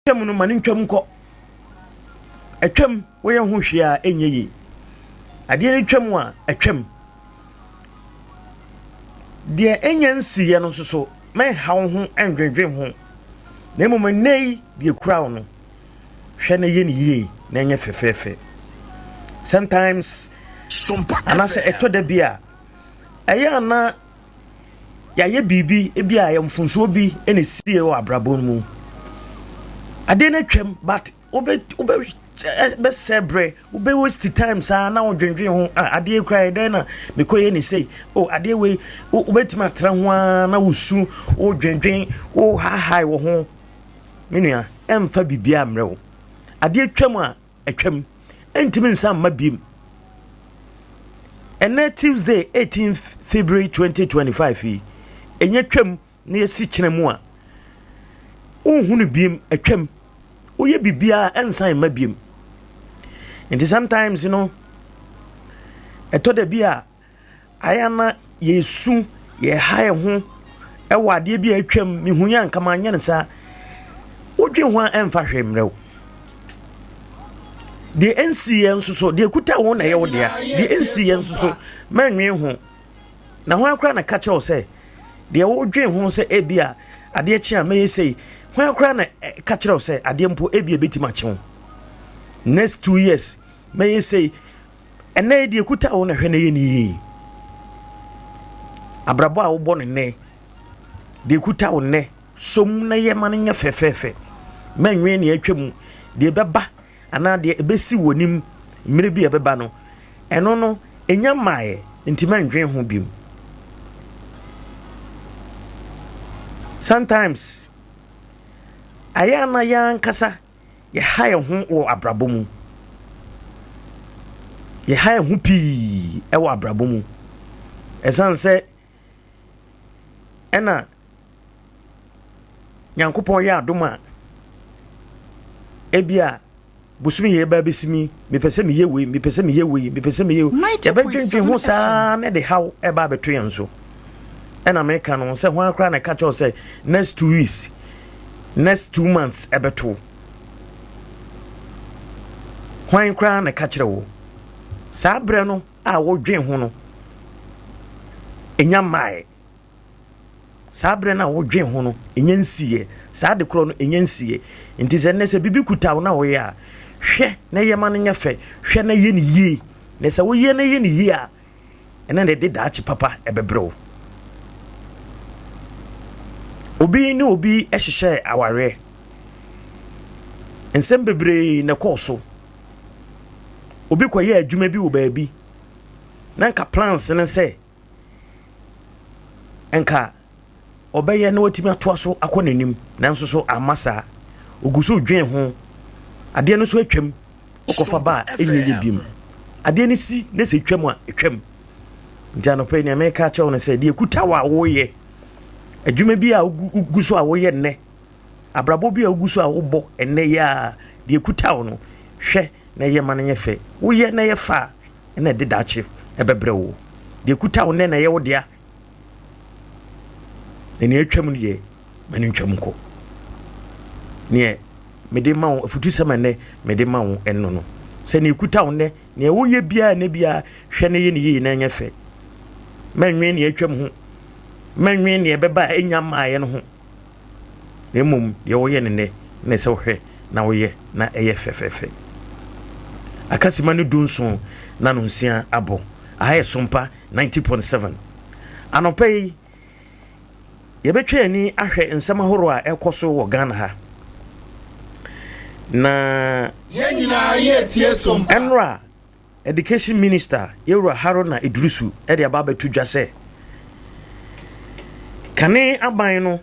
Atwam no, ma no ntwam nkɔ. Atwam, woyɛ ho hwee a ɛnyɛ yie. Adeɛ no twam a, atwam. Deɛ ɛnya nsiiɛ no nso so, mɛnha wo ho ndwendwen ho. Na mmom nnɛ yi, deɛ ɛkura wo no, hwɛ na yɛ no yie na ɛnyɛ fɛfɛɛfɛ. Sometimes, anaasɛ ɛtɔ da bi a, ɛyɛ a na yɛayɛ biribi, ebi a mfomsoɔ bi na ɛsiiɛ wɔ abrabɔ no mu. Adeɛ no atwam but wobɛ wobɛ bɛsɛ berɛ, wobɛ waste time saa na wodwendwen ho, ah adeɛ kura yɛ dɛn na mekɔyɛ ne sei, oh adeɛ wei, wobɛtumi atena ho ara na wosu, wodwendwen, wohahae wɔ ho. Me nua, ɛmfa biribiara mmerɛ wo. Adeɛ twam a, atwam. Ɛntumi nsan mma biem. Ɛnɛ Tuesday 18 February 2025 yi, ɛnyɛ twam na yɛsi kyena mu a, wonhu no biem, atwam. Woyɛ biribiara ɛnsan mma biem. Nti sometimes no, ɛtɔ da bi a, Ayɛ a na yɛsu, yɛha yɛn ho wɔ adeɛ bi a atwam, mehu yɛ anka manyɛ no saa. Wodwen ho a ɛmfa hwee mmerɛ wo. Deɛ ɛnsiiɛ nso so, deɛ ɛkuta wo na ɛyɛ wo dea. Deɛ ɛnsiiɛ nso so, mɛnwen ho. Na hwan koraa na ka kyerɛ wo sɛ, deɛ wodwen ho sɛ ebi a adeɛ kye a mɛyɛ sei, hwan koraa na ka kyerɛ wo sɛ adeɛ mpo ebi a ɛbɛtumi akye wo. Next 2 years mɛyɛ sei. Ɛnnɛ yi deɛ ɛkuta wo na hwɛ na yɛ no yie. Abrabɔ a wobɔ no nnɛ, deɛ ɛkuta wo nnɛ, som na yɛ ma no nyɛ fɛfɛɛfɛ. Mɛnwene nea atwa mu, deɛ ɛbɛba anaa deɛ ɛbɛsi w'anim mmerɛ bi a ɛbɛba no, ɛno no, ɛnya mmaeɛ, nti mɛndwene ho biom. Sometimes, ayɛ ana yɛn ankasa yɛha yɛn ho wɔ abrabɔ mu. Yɛha yɛn ho pii wɔ abrabɔ mu. Ɛsiane sɛ ɛna Nyankopɔn yɛ adom a ebi a bosome yɛ ba bɛsi mi, mepɛ sɛ meyɛ wei, mepɛ sɛ meyɛ wei, mepɛ sɛ meyɛ wei. Yɛbɛdwendwen ho saa na ɛde haw ɛba abɛto yɛn so. Ɛna meka no sɛ hwan koraa na ɛka kyerɛ sɛ next 2 weeks, next 2 months ɛbɛto? Hwan koraa na ɛka kyerɛ wo? Saa berɛ no a wodwen ho no, ɛnya mmaeɛ. Saa berɛ no a wodwen ho no, ɛnya nsiiɛ. Saa de korɔ no, ɛnya nsiiɛ. Nti sɛ nnɛ sɛ biribi kuta wo na woyɛ a, hwɛ na yɛ ma no nyɛ fɛ, hwɛ na yɛ no yie. Na sɛ woyɛ na yɛ no yie a, ɛna na ɛde daakye papa ɛbɛbrɛ wo. Obi ne obi hyehyɛ awareɛ, nsɛm bebree na ɛkɔɔ so. Obi kɔyɛ adwuma bi wɔ baabi na nka plans ne sɛ nka ɔbɛyɛ na watumi atoa so akɔ n'anim, nanso so amma saa. Ogu so dwen ho. Adeɛ no so atwam, wokɔfa ba a ɛnyɛ yɛ biem. Adeɛ no si na sɛ twam a, ɛtwam. Nti anɔpa yi nea meka akyerɛ wo no sɛ deɛ ɛkuta wo a woyɛ adwuma bi a wogu so a woyɛ nnɛ, abrabɔ bi a wogu so a wobɔ nnɛ yi a, deɛ ɛkuta wo no, hwɛ na ɛyɛ ma no nyɛ fɛ. Woyɛ na ɛyɛ fa a, ɛna ɛde daakye ɛbɛbrɛ wo. Deɛ ɛkuta wo nnɛ na ɛyɛ wo dea, na nea atwam no deɛ, ma no ntwam nkɔ. Neɛ mede ma wo afutusɛm ɛnnɛ mede ma wo ɛno no sɛ nea ɛkuta wo nnɛ, nea woyɛ biara nnɛ biara, hwɛ no yɛ ne yie na ɛnyɛ fɛ. Mɛnwen nea atwam ho, mɛnwen nea ɛbɛba a ɛnya mmaeɛ no ho, na mmom deɛ woyɛ no nnɛ na ɛsɛ wohwɛ na woyɛ na ɛyɛ fɛfɛɛfɛ. Akasima no 17 na no 6 abɔ. Aha yɛ Sompa 90.7. Anɔpa yi yɛbɛtwa ani ahwɛ nsɛm ahorow a ɛkɔ so wɔ Ghana ha na Yɛn nyinaa yɛtie Sompa. Ɛnora Education Minister Yɛwura Haruna Iddrisu de aba abɛto dwa sɛ kane aban no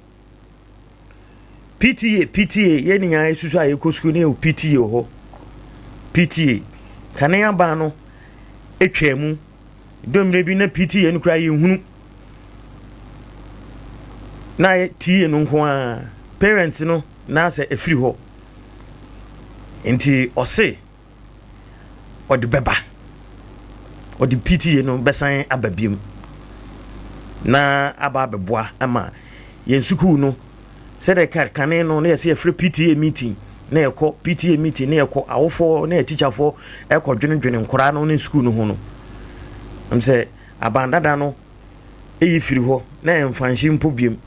PTA, PTA, yɛn nyinaa yɛsusu a yɛkɔ sukuu ne yɛwɔ PTA wɔ hɔ. PTA kane aban no atwa mu dɔ mmerɛ bi na PTA no koraa yɛhunu na TA no nko ara, parents no na sɛ ɛfiri hɔ. Nti ɔse ɔde bɛba, ɔde PTA no bɛsan aba biom na aba abɛboa ama yɛn sukuu no. Sɛdeɛ kane no na yɛsɛ yɛfrɛ PTA meeting. na yɛkɔ PTA meeting na yɛkɔ awofoɔ na yɛ tikyafoɔ ɛkɔ dwenedwene nkoraa no ne sukuu no ho no, ɛm sɛ aban dada no ɛyi firi hɔ na ɛmfa nhye mpo biem.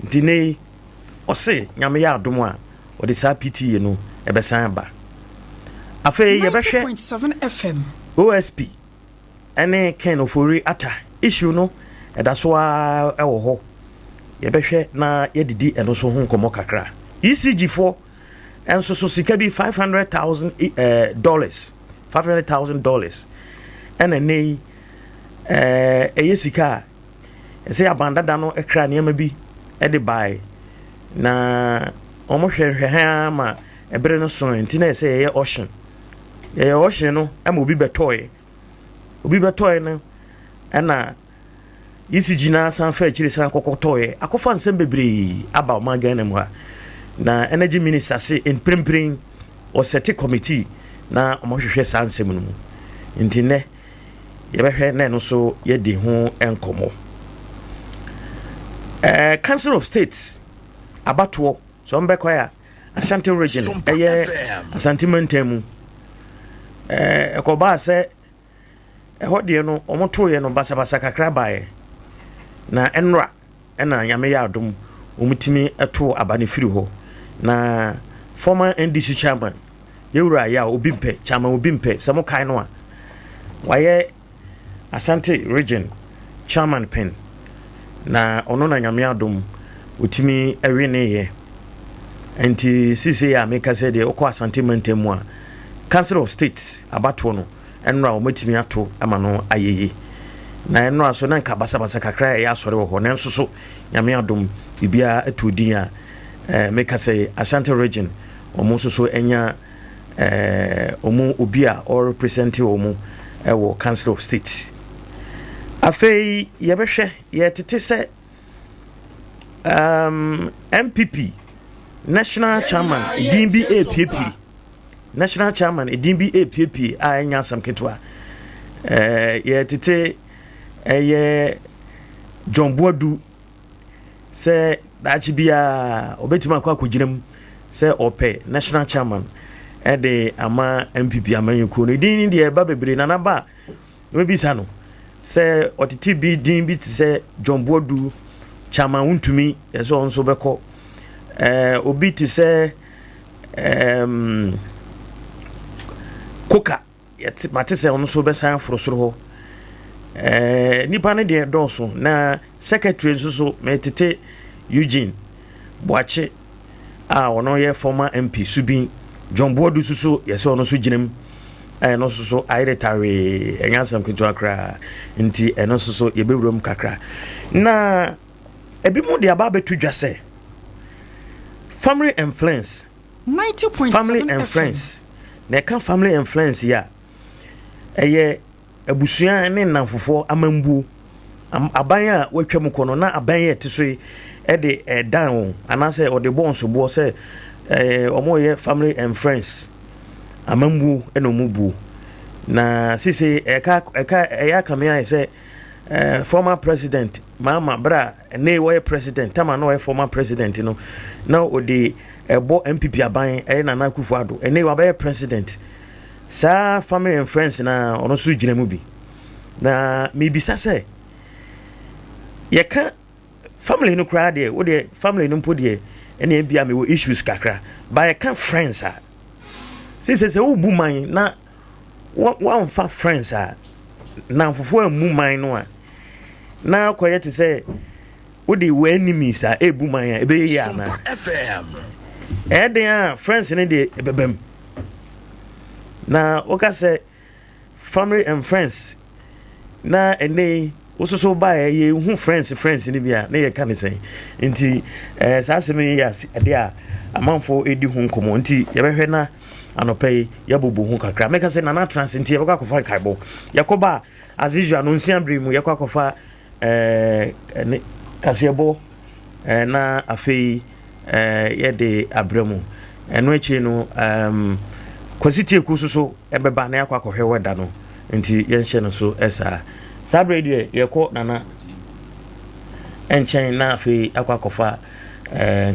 Nti ne yi ɔse Nyame yɛ adom a, ɔde saa PTA no ɛbɛsan aba. Afei yɛbɛhwɛ 90.7 FM. OSP ɛne Ken Ofori Atta issue no, ɛda so ara ɛwɔ hɔ. Yɛbɛhwɛ na yɛdidi ɛno so ho nkɔmmɔ kakra. ECG foɔ ɛnso so sika bi 500,000 dollars, $500,000, ɛna ne yi ɛyɛ sika a ɛsɛ aban dada no ɛkra nneɛma bi ɛde bae na wɔn hwɛ hwɛ ma ɛbere no so. Nti na ɛsɛ yɛyɛ auction, yɛyɛ auction no ɛma obi bɛtɔɛ. Obi bɛtɔɛ no ɛna ECG na san fa akyire san kɔkɔtɔɛ akɔfa nsɛm bebree aba ɔman Ghana mu ha. Na Energy Minister se mprempren ɔsɛte committee na ɔmahwehwɛ saa nsɛm no mu. Nti nnɛ yɛbɛhwɛ na ɛno so yɛdi ho nkɔmmɔ. Council of States abatoɔ sɛ ɔmbɛkɔ a, Ashanti Region, ɛyɛ Asante mantam mu, ɛkɔbaa sɛ ɛhɔ deɛ no ɔmotoeɛ no basabasa kakra baeɛ. Na ɛnora ɛna Nyame yɛ adom ɔmutumi ɛto aba no firi hɔ na former NDC chairman, yɛwura yɛ a obi mpɛ, Chairman Obi Mpɛ, sɛ mokae no a, wayɛ Asante Region chairman pen na ɔno na Nyame adom ɔtumi ɛweneyɛ. Nti sisei a meka sɛ deɛ wokɔ Asante mantam mu a, Council of State abatoɔ no ɛnora wɔmatumi ato ama no ayɛye. Na ɛnora so na nka basabasa kakra a ɛyɛ asɔre wɔ hɔ, nanso so Nyame adom biribiara ato din a meka sɛ Asante Region ɔmo nso so anya ɔmo obi a ɔrepresent ɔmo ɛwɔ Council of State. Afei yɛbɛhwɛ yɛtete sɛ NPP national chairman din bi epiepie, national chairman edin bi epiepie a ɛnya asɛm ketewa. Yɛtete ɛyɛ John Boadu sɛ daakye biara ɔbɛtumi akɔ akɔgyina mu sɛ ɔpɛ national chairman ɛde ama NPP amanyɔkuo no. Edin deɛ ɛba bebree na naba a mebisa no sɛ ɔtete bi din bi te sɛ John Boadu, Chairman Wontumi, yɛsɛ ɔno nso bɛkɔ. Obi te sɛ Koka, yɛte mate sɛ ɔno nso bɛsan aforo soro hɔ. Nipa no deɛ dɔɔso. Na secretary nso so metete Eugene Boakye a ɔno yɛ former MP Subin. John Boadu nso so yɛsɛ ɔno nso gyina mu. Ɛno nso so ayere tawee, ɛnyɛ asɛm ketewa koraa. Nti ɛno nso so yɛbɛwura mu kakra. Na ebi mu de aba abɛto dwa sɛ family and friends, 90.7 family and FM. friends. Na ɛka family and friends yi a, ɛyɛ abusua ne nnamfofoɔ amambuo. Aban a watwa mu kɔ no na aban yɛ te so yi ɛde ɛdan wɔn anaasɛ ɔde bɔ nsoboɔ sɛ wɔn yɛ family and friends amambuo ɛna wɔn buo. Na sise ɛka ɛyɛ akame ayɛ sɛ former President Mahama, bere a ɛnɛ wɔyɛ president tama na ɔyɛ former president no, na ɔde ɛbɔ NPP aban, ɛyɛ Nana Akufo Addo, ɛnɛ wabɛyɛ president, saa family and friends na ɔno nso gyina mu bi. Na miribisa sɛ yɛka family no koraa deɛ, wo deɛ family no mpo deɛ ɛne ebia mewɔ issues kakra ba. Yɛka friends a, sɛ wobu man na woamfa friends a namfofoɔ ammu man no a, na kɔyɛ te sɛ wode wɔ enemies a ɛbu man a, ɛbɛyɛ yie anaa? Ɛyɛ den a friends no deɛ ɛbɛba mu. Na woka sɛ family and friends na ɛnɛ yi wososo baeɛ, yɛhu friends no bi a na yɛka ne sɛn? Nti saa asɛm yi yɛ adeɛ a amanfoɔ ɛdi ho nkɔmmɔ. Nti yɛbɛhwɛ na anɔpɛ yi yɛbobɔ ho kakra. Mɛka sɛ Nana trans nti yɛbɛkɔ akɔfa nkaebɔ. Yɛkɔba a, as usual no, nsia bere mu yɛkɔ akɔfa ne kaseɛbɔ na afei yɛde abrɛ mu. Ɛno akyi no Kwasi Tieku nso so ɛbɛba na yɛakɔ akɔhwɛ wɛda no. Nti yɛnhyɛ no so ɛsaa. Saa berɛ yi deɛ yɛkɔ Nana nkyɛn na afei akɔ akɔfa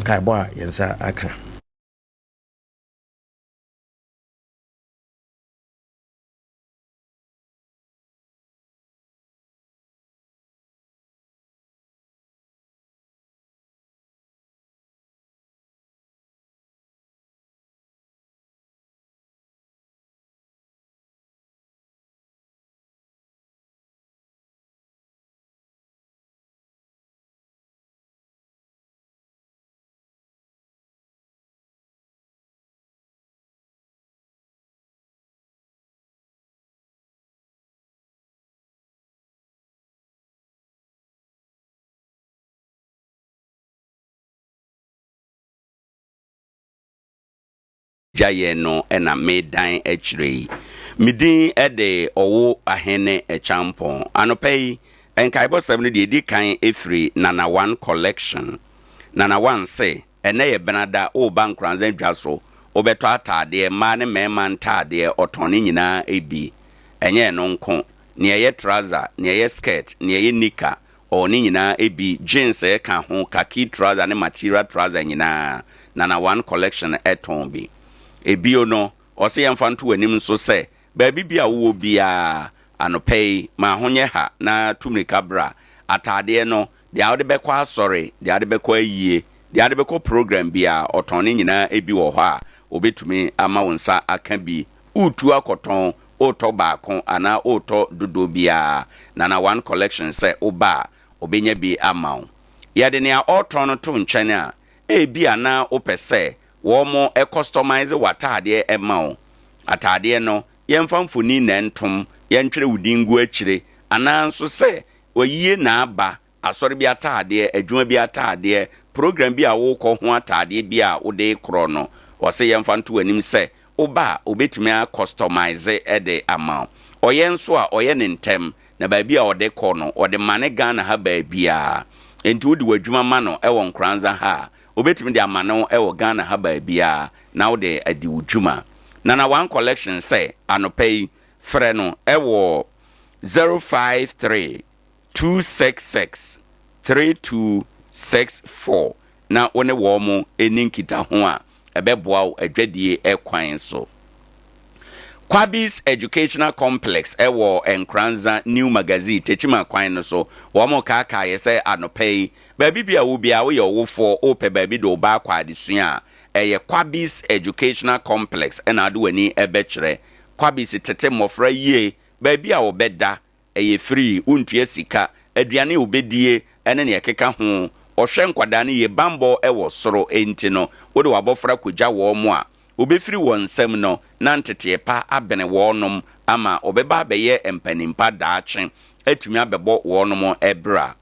nkaebɔ a yɛn nsa aka. gya yɛn no na medan akyire yi. Me din de Ɔwo Ahene Kyampɔn. Anɔpa yi, nkaebɔsɛm no deɛ ɛdi kan firi Nana One Collection. Nana One se, ɛnnɛ yɛ Benada, woreba Nkoranza dwa so, wobɛtɔ ataadeɛ, mmaa ne mmarima ntaadeɛ, ɔtɔn ne nyinaa bi. Ɛnyɛ ɛno nko, nea ɛyɛ trouser, nea ɛyɛ skirt, nea ɛyɛ nika, Ɔwɔ ne nyinaa bi, jeans ka ho, khaki trouser ne material trouser nyinaa, Nana One Collection tɔn bi. Bio no, ɔse yɛmfa nto w'anim nso sɛ, baabi bi a wowɔ biara, anɔpa yi, ma ho nyɛ ha na tu mmirika bra. Ataadeɛ no, deɛ wode bɛkɔ asɔre, deɛ wode bɛkɔ ayie, deɛ wode bɛkɔ program biara, ɔtɔn ne nyinaa bi wɔ hɔ a, ɔbɛtumi ama wo nsa aka bi. Woretu akɔtɔn, woretɔ baako anaa woretɔ dodoɔ biara, Nana One Collection sɛ woba a, ɔbɛnya bi ama wo. Yɛde nea ɔretɔn no to nkyɛn a, ebia na wopɛ sɛ wɔn customise w'ataadeɛ ma wo. Ataadeɛ no, yɛmfa mfoni na ɛntom, yɛntwerɛ wo din ngu akyire, anaa nso sɛ ayie na aba, Asɔre bi ataadeɛ, adwuma bi ataadeɛ, program bi a worekɔ ho ataadeɛ bi a wode rekorɔ no, ɔse yɛmfa nto w'anim sɛ woba a ɔbɛtumi a customise de ama wo. Ɔyɛ nso a ɔyɛ no ntɛm, na baabi a ɔde kɔ no ɔde mane Ghana ha baabiara. Enti wode w'adwuma ma no wɔ Nkoranza ha a, ɔbɛtumi de amane wo wɔ Ghana ha baabiara na wode adi wo dwuma. Nana One Collection sɛ anɔpa yi frɛ no wɔ 053 266 3264 na wo ne wɔn nni nkitaho a, ɛbɛboa wo adwadie kwan so. Kwabis Educational Complex wɔ Nkoranza New Magazine, Techiman kwan no so. Wɔrekaakaa yɛ sɛ anɔpa yi, baabi bi a wɔ biara woyɛ ɔwofoɔ, wopɛ baabi de wo ba akɔ adesua a, ɛyɛ Kwabis Educational Complex na wode w'ani bɛkyerɛ. Kwabis tete mmɔfra yie, baabi a wɔbɛda, Ɛyɛ free, wontua sika, aduane a wobedie ne nea ɛkeka ho. Wɔhwɛ nkwadaa no yie, banbɔ wɔ soro enti no wode w'abɔfra kɔgya wɔn a, wɔbɛfiri wɔn nsam no na nteteɛ pa abene wɔnom ama wɔbɛba abɛyɛ mpanin pa daakye atumi abɛbɔ wɔnom bra.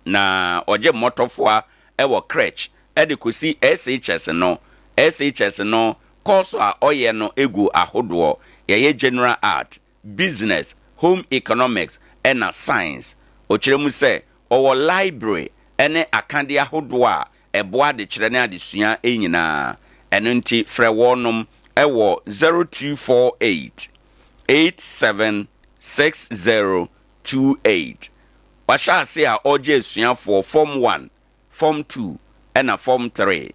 Na ɔgye mmɔtɔfoa wɔ crèche de kɔsi SHS no, SHS no course a ɔyɛ no gu ahodoɔ, yɛyɛ General Art, Business, Home Economics ɛna Science. Ɔkyerɛ mu sɛ ɔwɔ library ne akadeɛ ahodoɔ a ɛboa adekyerɛ ne adesua nyinaa. Ɛno nti frɛ wɔnom wɔ 0248 87 6028. Wahyɛ ase a ɔregye asuafoɔ Form 1, Form 2 ɛna Form 3.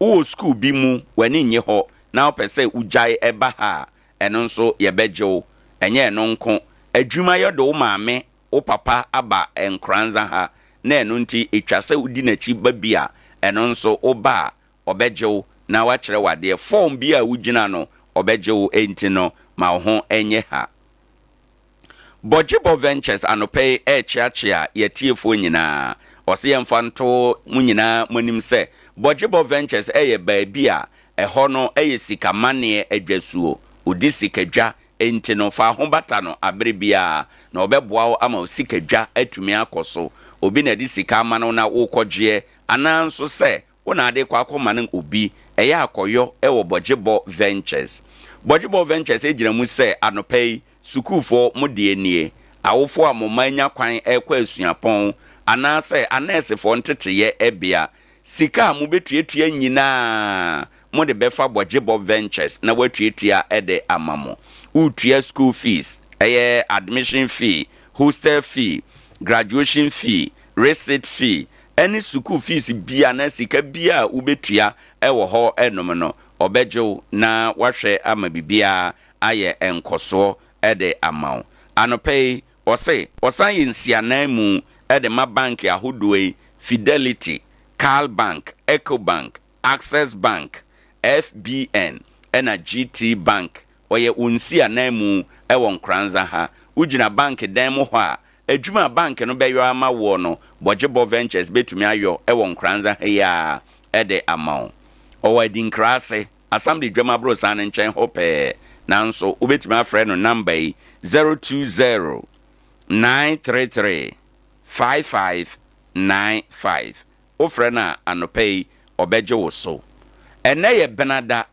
Wowɔ sukuu bi mu w'ani nnye hɔ na wopɛ sɛ wogyae ba ha a, ɛno nso yɛbɛgye wo. Ɛnyɛ ɛno nko, adwuma yɛ de wo maame, wo papa aba Nkoranza ha na ɛno nti ɛtwa sɛ wodi n'akyi ba bi a, ɛno nso woba a, ɔbɛgye wo na wakyerɛ wo adeɛ. Form bi a wogyina no, ɔbɛgye wo, enti no ma wo ho nyɛ ha. Bɔgyebɔ Ventures anɔpa yi rekyeakyea yɛatiefoɔ nyinaa. Ɔse yɛmfa nto mo nyinaa mo anim sɛ Bɔgyebɔ Ventures yɛ baabi a ɛhɔ no yɛ sika maneɛ adwasuo. Ɔdi sika dwa, enti no fa ho bata no abere biara na ɔbɛboa wo ama wo sika dwa atumi akɔ so. Obi na ɛde sika ama no na worekɔgyeɛ anaa nso sɛ Wo na ade kɔ akɔma no obi, ɛyɛ akɔyɔ wɔ Bɔgyebɔ Ventures. Bɔgyebɔ Ventures gyina mu sɛ anɔpa yi, sukuufoɔ mo deɛ nie, awofoɔ a mo mma anya kwan rekɔ asuapɔn anaasɛ anɛɛsefoɔ nteteyɛ bea, sika a mobɛtuatua nyinaa mode bɛfa Bɔgyebɔ Ventures na wɔatuatua de ama mo. Woretua school fees, ɛyɛ admission fee, hostel fee, graduation fee, receipt fee, ne sukuu fees biara anaa sika biara a wobɛtua wɔ hɔ nom no, ɔbɛgye wo na wahwɛ ama biribiara ayɛ nkɔsoɔ de ama wo. Anɔpa yi, ɔse ɔsan yɛ nsiananmu de ma bank ahodoɔ yi, Fidelity, Cal Bank, Ecobank, Access Bank, FBN ɛna GT Bank. Ɔyɛ wo nsiananmu wɔ Nkoranza ha. Wogyina bank dan mu hɔ a, Adwuma a bank no bɛyɔ ama woɔ no, Bɔgyebɔ Ventures bɛtumi ayɔ wɔ Nkoranza ha yi ara de ama wo. Ɔwɔ Adinkra ase, Assembly Dwam aborosan no nkyɛn hɔ pɛɛ. Nanso wobɛtumi afrɛ no number yi, 020 933 5595. Wofrɛ no a, anɔpa yi, ɔbɛgye wo so. Ɛnnɛ yɛ Benada.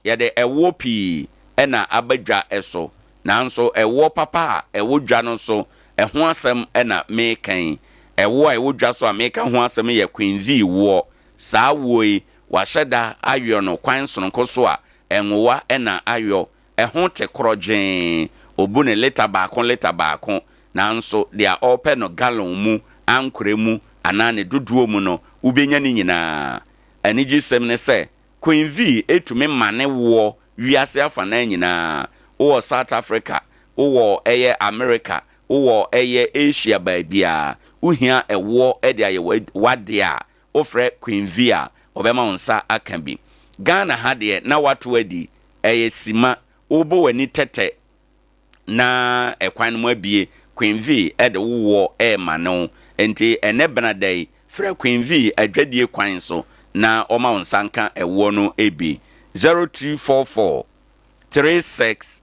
Yɛde ɛwoɔ pii na aba dwa so, nanso ɛwoɔ papa a ɛwɔ dwa no so ho asɛm na mereka yi. Ɛwoɔ a ɛwɔ dwa so a mereka ho asɛm yɛ Queen Vee woɔ. Saa woɔ yi, wɔahyɛ da ayɔ no kwan sononko so a nwowa na ayɔ. Ɛho te korɔgyee. Wɔbu no lita baako lita baako, nanso deɛ ɔrepɛ no gallon mu, ankorɛ mu anaa ne dodoɔ mu no, wobɛnya ne nyinaa. Anigyesɛm ne sɛ, Queen Vee tumi mane woɔ wiase afanaa nyinaa, wowɔ South Africa, wowɔ ɛyɛ America, wowɔ ɛyɛ Asia baabiaa, wohia ɛwoɔ de ayɛ w'adeɛ a, wofrɛ Queen Vee a, ɔbɛma wo nsa aka bi. Ghana ha deɛ na woato adi, ɛyɛ sima, wobɔ w'ani tɛtɛ na ɛkwan no mu abue, Queen Vee de wo woɔ remane wo. Enti ɛnnɛ Benada yi, frɛ Queen Vee adwadie kwan so na ɔma wo nsa nka ɛwoɔ no bi. 0244 36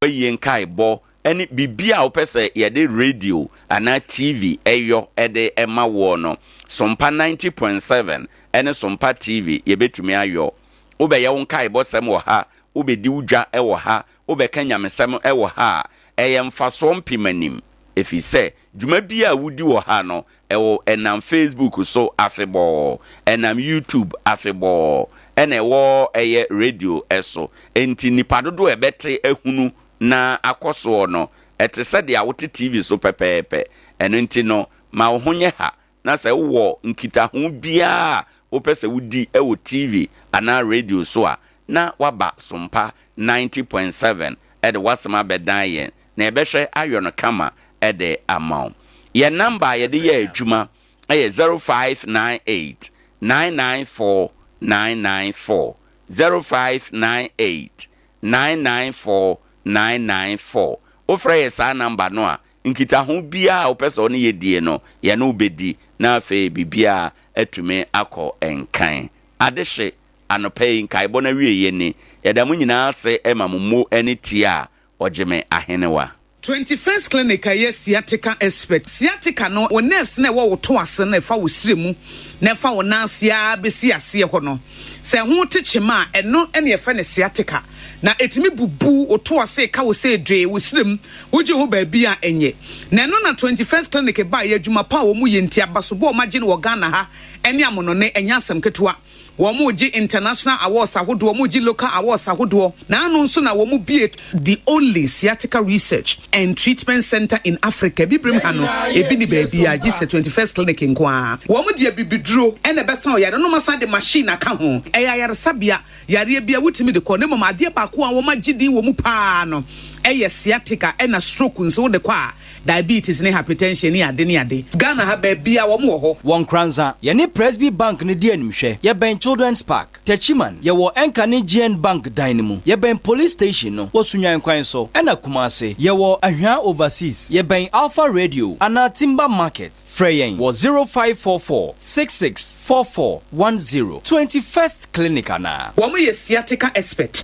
W'ayie nkaebɔ ne biribiara a wopɛ sɛ yɛde radio anaa TV yɔ de ma woɔ no, Sompa 90.7 ne Sompa TV yɛbɛtumi ayɔ. Wobɛyɛ wo nkaebɔsɛm wɔ ha, wobɛdi wo dwa wɔ ha, wobɛka nyamesɛm wɔ ha a, ɛyɛ mfasoɔ mpemanim, ɛfiri sɛ dwuma biara a wodi wɔ ha no, ɛwɔ ɛnam Facebook so afebɔɔ, ɛnam YouTube afebɔɔ, ɛna ɛwɔ ɛyɛ radio so. Enti nnipa dodoɔ a ɛbɛte ahunu na akɔ soɔ no, ɛte sɛ deɛ wote TV so pɛpɛɛpɛ. Ɛno nti no, ma wo ho nyɛ ha na sɛ wowɔ nkitaho biara a wopɛ sɛ wodi wɔ TV anaa radio so a, na woaba Sompa 90.7 de w'asɛm abɛdan yɛn na yɛbɛhwɛ ayɔ no kama de ama wo. Yɛn namba a yɛde yɛ adwuma yɛ 0598 994 994, 0598 994 994. Wofrɛ yɛ saa namba no a, Nkitaho biara a wopɛ sɛ wo ne yɛ die no, yɛne wo bɛdi, na afei biribiara atumi akɔ nkan. Adehye, anɔpa yi, nkaebɔ no awieeɛ ni. Yɛda mo nyinaa ase ma mo mmo ne tie a wɔgye me ahenewa. 21st Clinic a ɛyɛ sciatica expert. Sciatica no, wo nerves no a ɛwɔ wo to ase no a ɛfa wo srɛ mu na ɛfa wo nan ase ara bɛsi aseɛ hɔ no, sɛ ɛho te kyema a, ɛno na yɛfrɛ no sciatica. Na ɛtumi bubu wo to ase, ka wo sɛ dwee, wo srɛ mu, wogye ho baabi a ɛnyɛ. Na ɛno na 21st Clinic baeɛ, adwuma pa a wɔyɛ nti, abasobɔ a wɔagye no wɔ Ghana ha ne amonɔne, ɛnyɛ asɛm ketewa. Wɔregye international awards ahodoɔ, wɔregye local awards ahodoɔ. Na ano nso na wɔbue the only sciatica research and treatment centre in Africa. Abibirem ha no, ebi nni baabiara gye sɛ 21st Clinic nko ara. Wɔde abibiduro na ɛbɛsa ɔyare no, na wɔasan de machine aka ho. Ɛyɛ ayaresabea, yareɛ biara wotumi de kɔ, na mmom adeɛ baako a wɔagye din wɔ mu pa ara no yɛ sciatica ɛna stroke nso wode kɔ a, diabetes ne hypertension ne ade ne ade. Ghana ha baabiara wɔn wɔ hɔ. Wɔ Nkoranza, yɛne Presby Bank no di animhwɛ. Yɛbɛn Children's Park. Techiman, yɛwɔ Ɛnka ne GN Bank dan no mu. Yɛbɛn Police Station no wɔ Sunyani kwan so. Ɛna Kumasi, yɛwɔ Ahwea Overseas. Yɛbɛn Alpha Radio anaa Timber Market. Frɛ yɛn wɔ 0544 66 44 10. 21st Clinic anaa. Wɔn yɛ sciatica expert.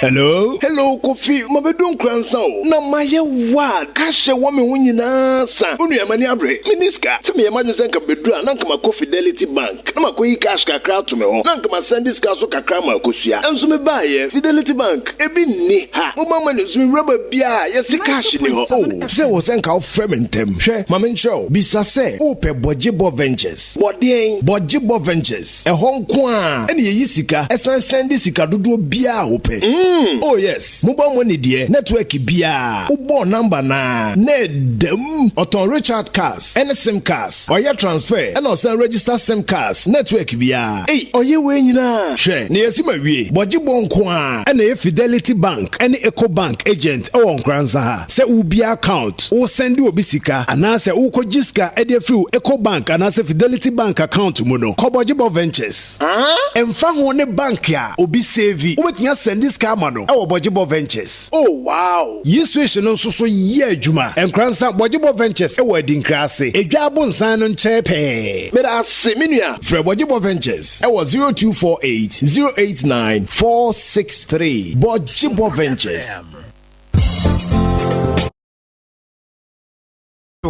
Hello? Hello Kofi, mabedu Nkoransa o, na mayɛ wild, cash a ɛwɔ me ho nyinaa sa. Wo nua m'ani abere, menni sika. Sɛ meyɛ m'adwene sɛ nka mebedu a, na nka makɔ Fidelity Bank na makɔyi cash kakra ato me hɔ, na nka masɛnde sika nso kakra ama Akosua. Nso mebaeɛ, Fidelity Bank, ebi nni ha. Mobile money nso mewura baabiara a, yɛse cash nni hɔ. Oh, sɛ ɛwɔ sɛ nka wofrɛ me ntɛm. Hwɛ, ma menkyerɛ wo. Bisa sɛ wopɛ Bɔgyebɔ Ventures. Bɔ deɛn? Bɔgyebɔ Ventures. Ɛhɔ nko ara na yɛyi sika san sɛnde sika dodoɔ biara a wopɛ. Oh yes, mobile money deɛ network biara wobɔɔ number no ara na ɛda mu. Ɔtɔn recharge cards ne sim cards, ɔyɛ transfer ɛna ɔsan register sim cards network biara. Ei, ɔyɛ wei nyinaa? Hwɛ, na yɛasi ma wie. Bɔgyebɔ nko ara na ɛyɛ Fidelity Bank ne Ecobank agent wɔ Nkoranza ha. Sɛ wobue account, woresɛnde obi sika, anaasɛ worekɔgye sika de afiri wo Ecobank anaasɛ Fidelity Bank account mu no, kɔ Bɔgyebɔ Ventures. Ɛmfa ho ne bank a obi save, wobɛtumi asɛnde sika ama no wɔ Bɔgyebɔ Ventures. Oh wow! Yi switch no nso so yɛ adwuma. Nkoransa, Bɔgyebɔ Ventures wɔ Adinkra ase, Edwa Abonsan no nkyɛn pɛɛ. Meda ase, me nua. Frɛ Bɔgyebɔ Ventures wɔ 0248 089 463. Bɔgyebɔ Ventures.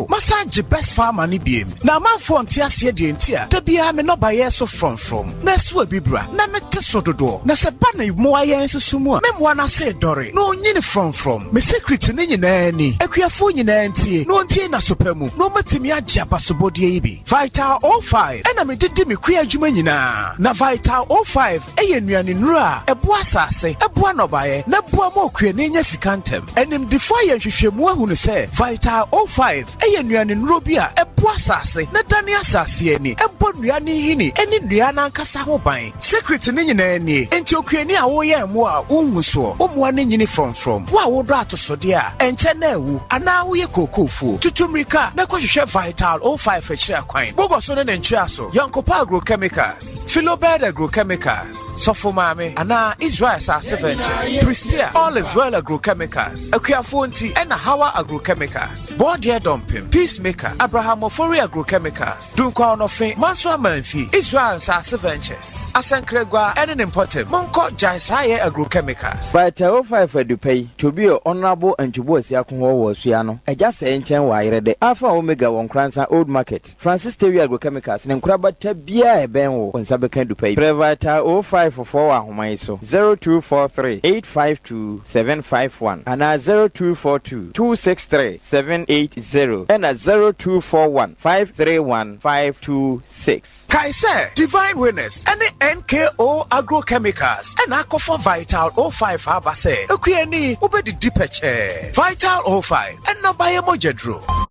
Masan gye Best Farmer no biem. Na amanfoɔ nte aseɛ deɛ nti a da biara me nnɔbaeɛ so frɔmfrɔm na ɛso abibira na mete so dodoɔ. Na sɛ ba ne mmoa yɛn nso so mu a, me mmoa no ase redɔre na ɔnyini frɔmfrɔm. Me secret no nyinaa ni, akuafoɔ nyinaa ntie na wɔntie n'aso pa mu na wɔatumi agye abasobɔdeɛ yi bi. Vital 05 na mede di me kua adwuma nyinaa. Na Vital 05 yɛ nnuanennuro a ɛboa asase, ɛboa nnɔbaeɛ, na ɛboa ma okuani nya sika ntɛm. Animdefo ayɛ nhwehwɛmu ahunu sɛ Vital 05 yɛ nnuanennuro bi a ɛboa asase na ɛdane asase ani, ɛbɔ nnua no nhini ne nnua no ankasa ho ban. Secret no nyinaa nie, enti okuani a woyɛn mmoa a wonhu soɔ, wo mmoa no nyini frɔmfrɔm, wo a wodɔ atosodeɛ a ɛnkyɛ na awu, anaa woyɛ kookoofuo, tutu mmirika na kɔhwehwɛ Vital 05 akyiri akwan. Bogɔ so ne ne ntweaso, Yɔnkopa Agrochemicals. Philobed Agrochemicals, Sɔfo Maame, anaa Israel Asase Ventures, Prestea, All is Well Agrochemicals, Akuafoɔ Nti, ɛna Hawa Agrochemicals, Bɔɔdeɛ Dɔmpem, Peacemaker, Abraham Ofori Agrochemicals, Dunkwa Ɔnɔfe, Manso Amanfi, Israel Nsase Ventures, Asɛnkragua ɛne ne mpɔtam. Monkɔ Gyae Saa Yɛ Agrochemicals. Vital 05 Adupa yi, Tobio Honourable Antwi Boasiako hɔ wɔ Asua no, Agya Sɛɛ nkyɛn wɔ Ayerɛdɛ, Alpha Omega wɔ Nkoransa Old Market. Francis Tewi Agrochemicals ne nkorabata biara a ɛbɛn wo, wo nsa bɛka adupa yi. Frɛ Vital 05 foɔ wɔ ahoma yi so, 0243 852 751 anaa 0242 263 780 ɛna 0241 531 526. Kae sɛ, Divine Winners ne NKO Agrochemicals na akɔfa Vital 05 aba sɛ, Okuani, wobɛdidi pɛkyɛɛ. Vital 05, nnɔbaeɛ mogyaduro.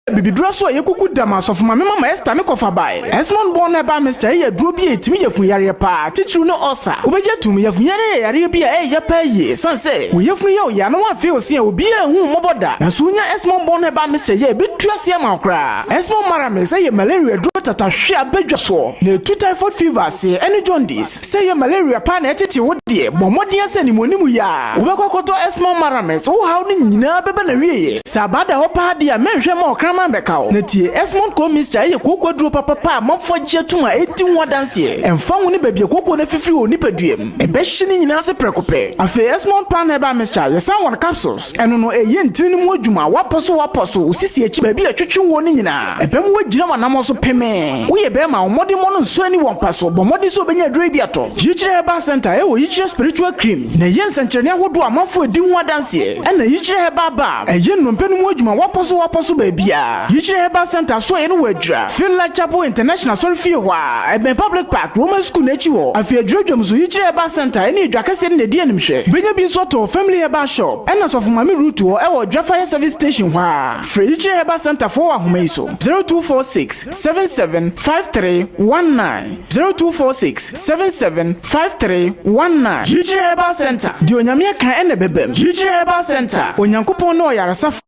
Abibiduro so a ɛyɛ kuku dam asɔfo maame mama Esther ne kɔfa bae. Esmond Born Herbal Mixture yɛ aduro bi a ɛtumi yafunu yareɛ paa, titiriw ne ulcer. Wobɛgye atum, yafunu yareɛ yɛ yareɛ bi a ɛyɛ ya paa yie ɛsiane sɛ wo yafunu yɛ wo ya na woamfee wo se a obiara anhu wo mmɔbɔ da. Nanso wonya Esmond Born Herbal Mixture yi a ɛbɛtu aseɛ ama wo koraa. Esmond Maramis yɛ malaria aduro tatahwe a aba dwa soɔ na ɛtu typhoid fever aseɛ ɛne jaundice. Sɛ ɛyɛ malaria paa na ɛtete wo deɛ, bɔ mmɔden ara sɛ animuanimu yi ara wobɛkɔ akɔtɔ Esmond Maramis, wo haw no nyinaa bɛba n'awieeɛ. Sɛ abaa da hɔ paa deɛ a, mɛnhwɛ mma ɔkraman mmɛka wo. Na tie, Esmond Cold Mixture yɛ kooko aduro papapa a amanfoɔ agye atom a ɛredi ho adanseɛ. Ɛmfa ho ne baabi a kooko no afifiri wɔ wo nipadua mu, ɛbɛhye ne nyinaa ase prɛko pɛ. Afei Esmond Pan Herbal Mixture, yɛsan wɔ no capsules. Ɛno no, ɛyɛ ntini no mu adwuma, woapɔ so woapɔ so, wo sisi akyi baabi a ɛtwetwe woɔ no nyinaa. Ɛbɛma woagyina w'anammɔn so pemee. Woyɛ barima a, wo mmɔdemmɔ no nsɔ ani wɔ mpa so. Bɔ mmɔden sɛ wobɛnya aduro yi bi atɔ. Yikyerɛ Herbal Center wɔ Yikyerɛ Spiritual Cream, na ɛyɛ nsɛnkyerɛnne ahodoɔ a amanfoɔ redi ho adanseɛ. Ɛna Yikyerɛ Herbal Balm, ɛyɛ nnompe no mu adwuma, wɔapɔ so wɔapɔ so baabiara. Yikyerɛ Herbal Center asoɛeɛ no wɔ Adwira, Phillight Chapel International Asɔrefie hɔ ara, ɛbɛn Public Park, Roman School no akyi hɔ. Afei Adwira Dwam nso, Yikyerɛ Herbal Center ne Adwa Kɛseɛ no na ɛdi animhwɛ. Wobɛnya bi nso atɔ wɔ Family Herbal Shop, ɛna Sɔfo Maame Ruth hɔ wɔ Adwira Fire Service Station hɔ ara. Frɛ Yikyerɛ Herbal Centre foɔ wɔ ahoma yi so, 0246 77 53 19, 0246 77 53 19. Yikyerɛ Herbal Centre, deɛ Onyame aka ɛna ɛbɛbam. Yikyerɛ Herbal Centre, Onyankopɔn ne ɔyaresafo.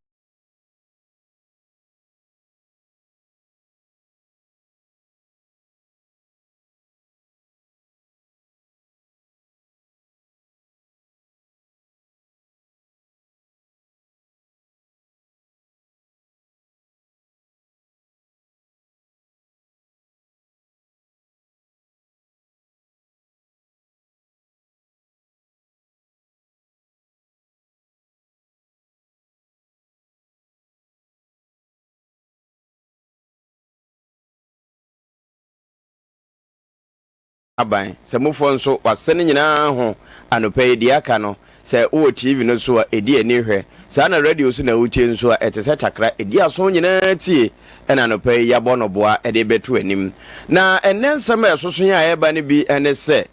Aban, sɛ mufoɔ nso w'asɛ no nyinaa ho anɔpa yi, deɛ aka no, sɛ wowɔ TV no so a, ɛdi ani hwɛ, saa na radio so na wotie nso a, ɛte sɛ takra, ɛdi aso nyinaa tie, ɛna anɔpa yi yɛabɔ no boa de rebɛto anim. Na ɛnnɛ nsɛm a ɛsoso yɛn a ɛreba no bi ne sɛ,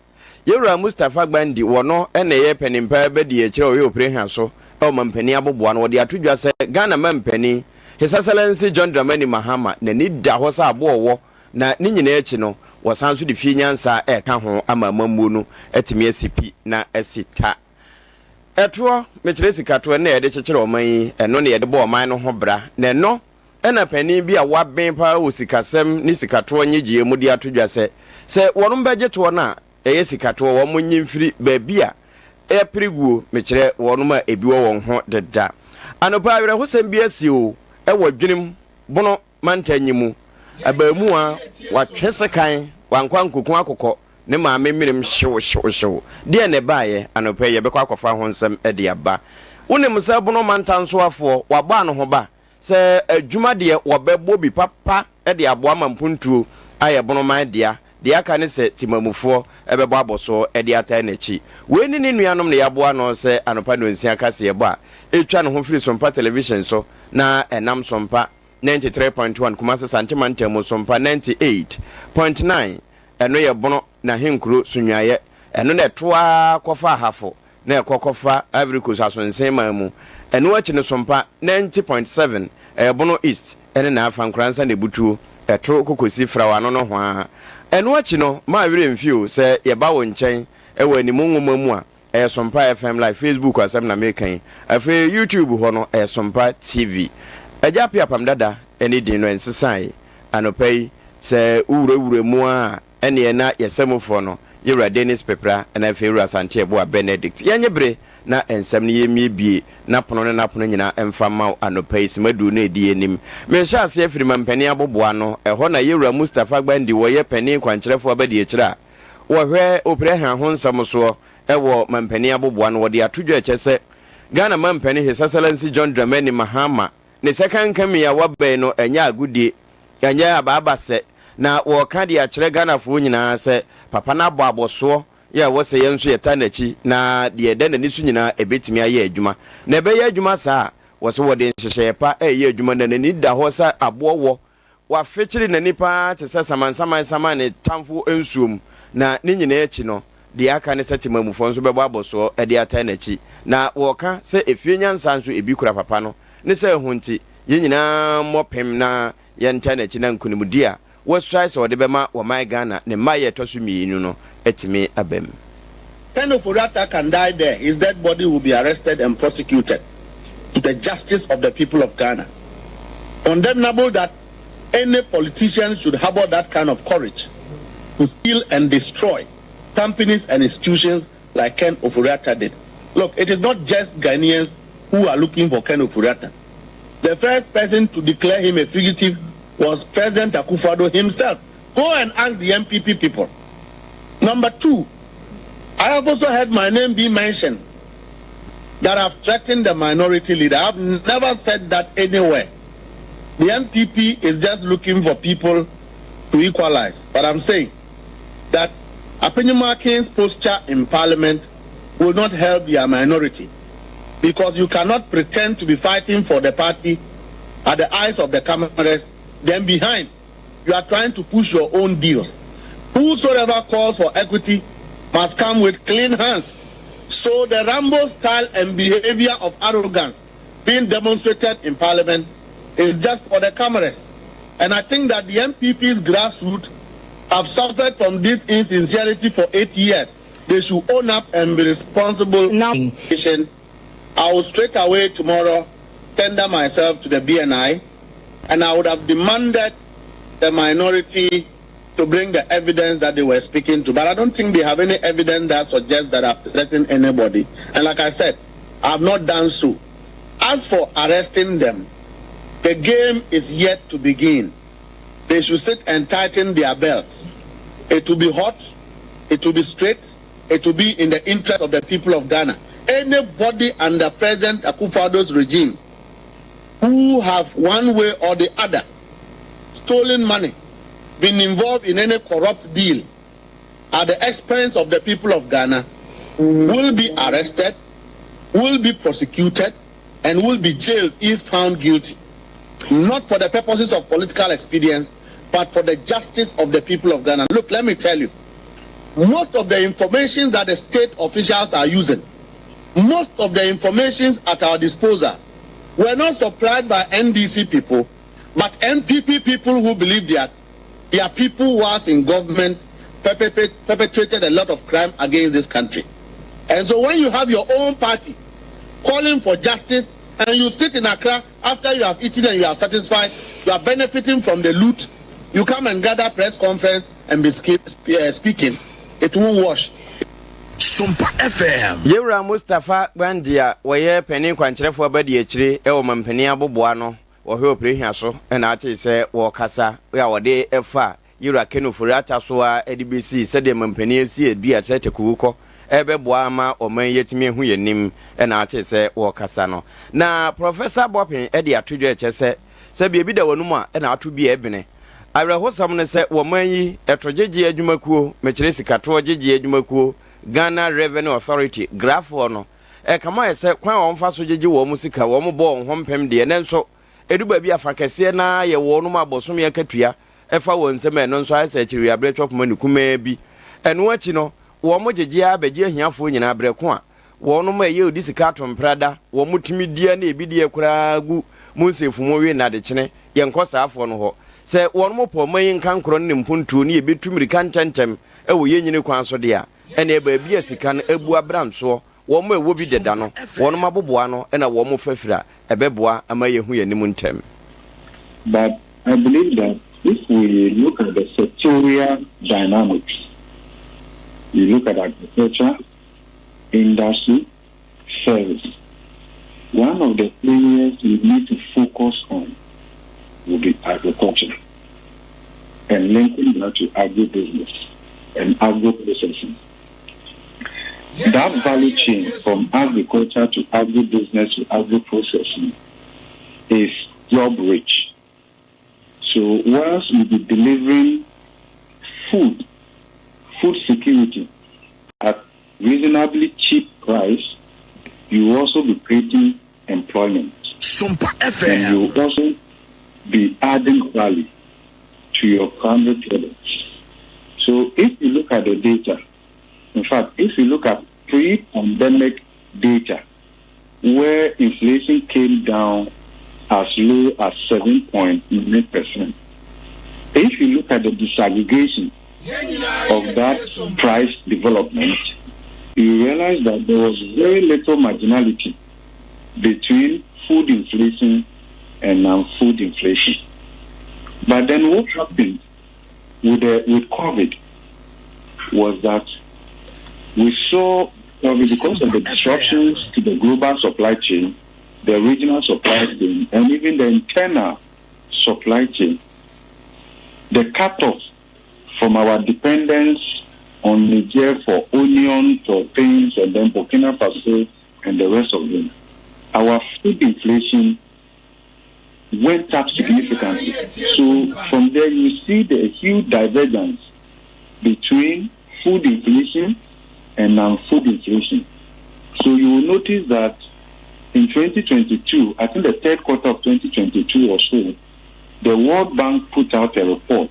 Yɛwura Mustapha Gbandi, wɔno na ɛyɛ panin pa bɛdi akyire a ɔyɛ opreha so wɔ mampanin aboboa no, wɔde ato dwa sɛ Ghana mampanin, His Excellency John Dramani Mahama, n'ani da hɔ sɛ aboa ɔwɔ Na ne nyinaa akyi no, wɔsan nso de fie nyansa reka ho ama amammuo no atumi asi pi na asi ta. Ɛtoɔ, mekyerɛ sikatoɔ, ɛno na yɛde kyekyere ɔman yi, ɛno na yɛde bɔ ɔman no ho bra, na ɛno na panin bi a waben paa wɔ sikasɛm ne sikatoɔ nnyegyeeɛ mu de ato dwa sɛ, sɛ wɔnom bɛgye toɔ no a, ɛyɛ sikatoɔ, wɔn nnye mfiri baabi a ɛpere guo, mekyerɛ wɔnom a ebi wɔ wɔn ho deda. Anɔpa awerɛhosɛm bi asi o, ɛwɔ Dwenem, Bono mantanyi mu, abaamuwa watwe sekan, wankɔ ankoku akokɔ, Ne maame menem hyew hyew hyew. Deɛn na ɛbaeɛ? Anɔpa yi yɛbɛkɔ akɔfa ho nsɛm de aba. Wonim sɛ Bono mantansoafoɔ, wɔabɔ anohoba sɛ adwuma deɛ wɔbɛbɔ bi papa de aboa ma mpuntuo ayɛ Bonoman dea. Deɛ aka ne sɛ Temamufoɔ bɛbɔ abɔsoɔ de ataa n'akyi. Wei ne ne nuanom na yɛaboa ano sɛ anɔpa nnɔnsia kaseɛbɔ a ɛtwa ne ho firi Sompa Television so na ɛnam Sompa 93.1 Kumasi Sante Mantam mu Sompa 98.9 Ɛno yɛ Bono n'ahenkuro so nnuaeɛ. Ɛno na ɛto ara kɔfa Ahafo na ɛkɔ kɔfa Ivory Coast Asonse man mu. Ɛno akyi no Sompa 90.7, ɛyɛ Bono East ne n'afa Nkoransa na ɛbutuo. Ɛto kɔ kɔsi Frawa ano nohoa. Ɛno akyi no, ma werɛ mfi o, sɛ yɛba wo nkyɛn wɔ Animu Nwoma mu a, Ɛyɛ Sompa FM live, Facebook asɛm na meka yi. Afei YouTube hɔ no, ɛyɛ Sompa TV. Agya Appiah Apam Dada ne din no, ɛnsesae. Anɔpa yi, sɛ wowurawura mu a, ɛneɛ na yɛn sɛmufoɔ no, Yɛwura Dennis Pepra na afei Wura Asante Yeboah Benedict. Yɛnnye bere na nsɛm no yɛmmiebie n'apono ne n'apono nyinaa mfa mma wo anɔpa yi, sima du na ɛdi yɛn anim. Merehyɛ aseɛ afiri Mampanin aboboano, ɛhɔ na Yɛwura Mustapha Gbandi wɔyɛ panin kwankyerɛfoɔ abadiakyire a Wɔhwɛ Oprehan ho nsɛm soɔ wɔ mampanin aboboa no, wɔde ato dwa ɛkyɛ sɛ Ghana mampanin His Excellency John Dramani Mahama ne sɛkankami a waba yi no ɛnyɛ agodie, ɛnyɛ abaabasɛ, na wɔreka de akyerɛ Ghanafoɔ nyinaa sɛ papa no abɔ abɔsoɔ yɛ a ɛwɔ sɛ yɛn nso yɛta n'akyi na deɛ ɛda n'ani so nyinaa ɛbɛtumi ayɛ adwuma. Na ɛbɛyɛ adwuma saa a, wɔ sɛ wɔde nhyehyɛeɛ pa reyɛ adwuma na n'ani da hɔ sɛ aboɔ wɔ Wafekyere n'ani paa te sɛ samansaman saman ne tamfo nsuo mu, na ne nyinaa akyi no, deɛ aka ne sɛ temammufoɔ nso bɛbɔ abɔsoɔ de atae n'akyi. Na wɔka sɛ efie nyansa nso ebi kura papa no, ne sɛ ɛho nti, yɛn nyinaa mmɔ pem na yɛntae n'akyi na nkunimdie a wasuae sɛ ɔde bɛma wɔman Ghana ne mmaeɛ a ɛtɔ so mmienu no atumi aba mu. Ken Ofori-Atta can die there, his dead body will be arrested and prosecuted to the justice of the people of Ghana. Condemnable that any politician should harbor that kind of courage to steal and destroy companies and institutions like Ken Ofori-Atta did. Look, it is not just Ghanaians who are looking for Ken Ofori-Atta. The first person to declare him a fugitive was President Akufo-Addo himself. Go and ask the NPP people. Number two, I have also heard my name be mentioned that I've threatened the minority leader. I've never said that anywhere. The NPP is just looking for people to equalize. But I'm saying that Afenyo-Markin's posture in parliament will not help their minority, because you cannot pretend to be fighting for the party at the eyes of the cameras, then behind you are trying to push your own deals. Whosoever calls for equity must come with clean hands. So the Rambo style and behavior of arrogance being demonstrated in parliament is just for the cameras. And I think that the NPP's grassroots have suffered from this insincerity for 8 years. They should own up and be responsible. Now, I will straight away tomorrow tender myself to the BNI, and I would have demanded the minority to bring the evidence that they were speaking to. But I don't think they have any evidence that suggests that I've threatened anybody. And like I said, I've not done so. As for arresting them, the game is yet to begin. They should sit and tighten their belts. It will be hot, it will be straight, it will be in the interest of the people of Ghana. Anybody under President Akufo-Addo's regime who have one way or the other stolen money, been involved in any corrupt deal at the expense of the people of Ghana, will be arrested, will be prosecuted, and will be jailed if found guilty. Not for the purposes of political expedience, but for the justice of the people of Ghana. Look, let me tell you, most of the information that the state officials are using, most of the information at our disposal were not supplied by NDC people, but NPP people who believe that their people was in government perpetrated a lot of crime against this country. And so when you have your own party calling for justice, and you sit in Accra after you have eaten and you are satisfied, you are benefiting from the loot. You come and gather press conference and be speaking. It won't wash. Sompa FM. Yɛwura Mustapha Gbandi a wɔyɛ panin kwankyerɛfoɔ abadiakyire wɔ mampanin aboboa no wɔhwɛ operehia so na atee sɛ wɔrekasa a wɔde fa Yewura Ken Ofori-Atta so ara de besii sɛdeɛ mampanin asi adua sɛ Tekuwu kɔ rebɛboa ama ɔman yi atumi ahu yɛn anim na atee sɛ wɔrekasa no. Na Prɔfɛsa Bɔpen de ato dwa ɛkyɛ sɛ, sɛ biribi da w'anum a na ato bi a ɛbene. Awerɛhosɛm ne sɛ wɔ man yi ɛtogyegyeɛ adwumakuo, mekyerɛ sikatoɔ gyegyeɛ adwumakuo, Ghana Revenue Authority, GRA foɔ no, ɛkame ayɛ sɛ kwan a wɔfa so gyegye wɔn sika, wɔn bɔ wɔn ho mpem deɛ, nanso ɛdu baabi a fa kɛseɛ no ara yɛ wɔnom a bosome akatua fa wɔn nsam a ɛno nso ayɛ sɛ akyiriwiaberɛ twɔpoma ne kumaa bi. Ɛno akyi no, wɔn gyegye ara bɛgye ahiafoɔ nyinaa berɛ ko a wɔnom a ɛyɛ odi sika ato mprada, wɔn tumi dia ne ebi deɛ koraa gu mu nsɛmfu mu we nnadekyene. Yɛnkɔ saafoɔ no hɔ. Sɛ wɔnom pɛ ɔman yi nkankorɔ ne ne mpontuo ne yɛbɛtu mmirika ntɛntɛm wɔ yɛn nyini kwan so deɛ a, ɛnneɛ baabi a sika no abu abransoɔ Wɔn a ɛwɔ bi deda no, wɔnom aboboa ano na wɔn fa firi a, ɛbɛboa ama yɛahu yɛn anim ntɛm. But I believe that if we look at the sectorial dynamics, you look at agriculture, industry, service, one of the areas we need to focus on will be agriculture and linking that to agribusiness and agro-processing. That value chain from agriculture to agribusiness to agri-processing is job rich. So whilst we'll be delivering food, food security at reasonably cheap price, you will also be creating employment. Sompa FM. And you will also be adding value to your primary products. So if you look at the data, in fact, if you look at pre-pandemic data, where inflation came down as low as 7.9%, if you look at the disaggregation of that price development, you realize that there was very little marginality between food inflation and non-food inflation. But then what happened with, the, with COVID was that we saw COVID because of the disruptions to the global supply chain, the regional supply chain, and even the internal supply chain, the cutoff from our dependence on Niger for onion, for things, and then Burkina Faso and the rest of them, our food inflation went up significantly. So from there, you see the huge divergence between food inflation and non-food inflation. So you will notice that in 2022, I think the third quarter of 2022 or so, the World Bank put out a report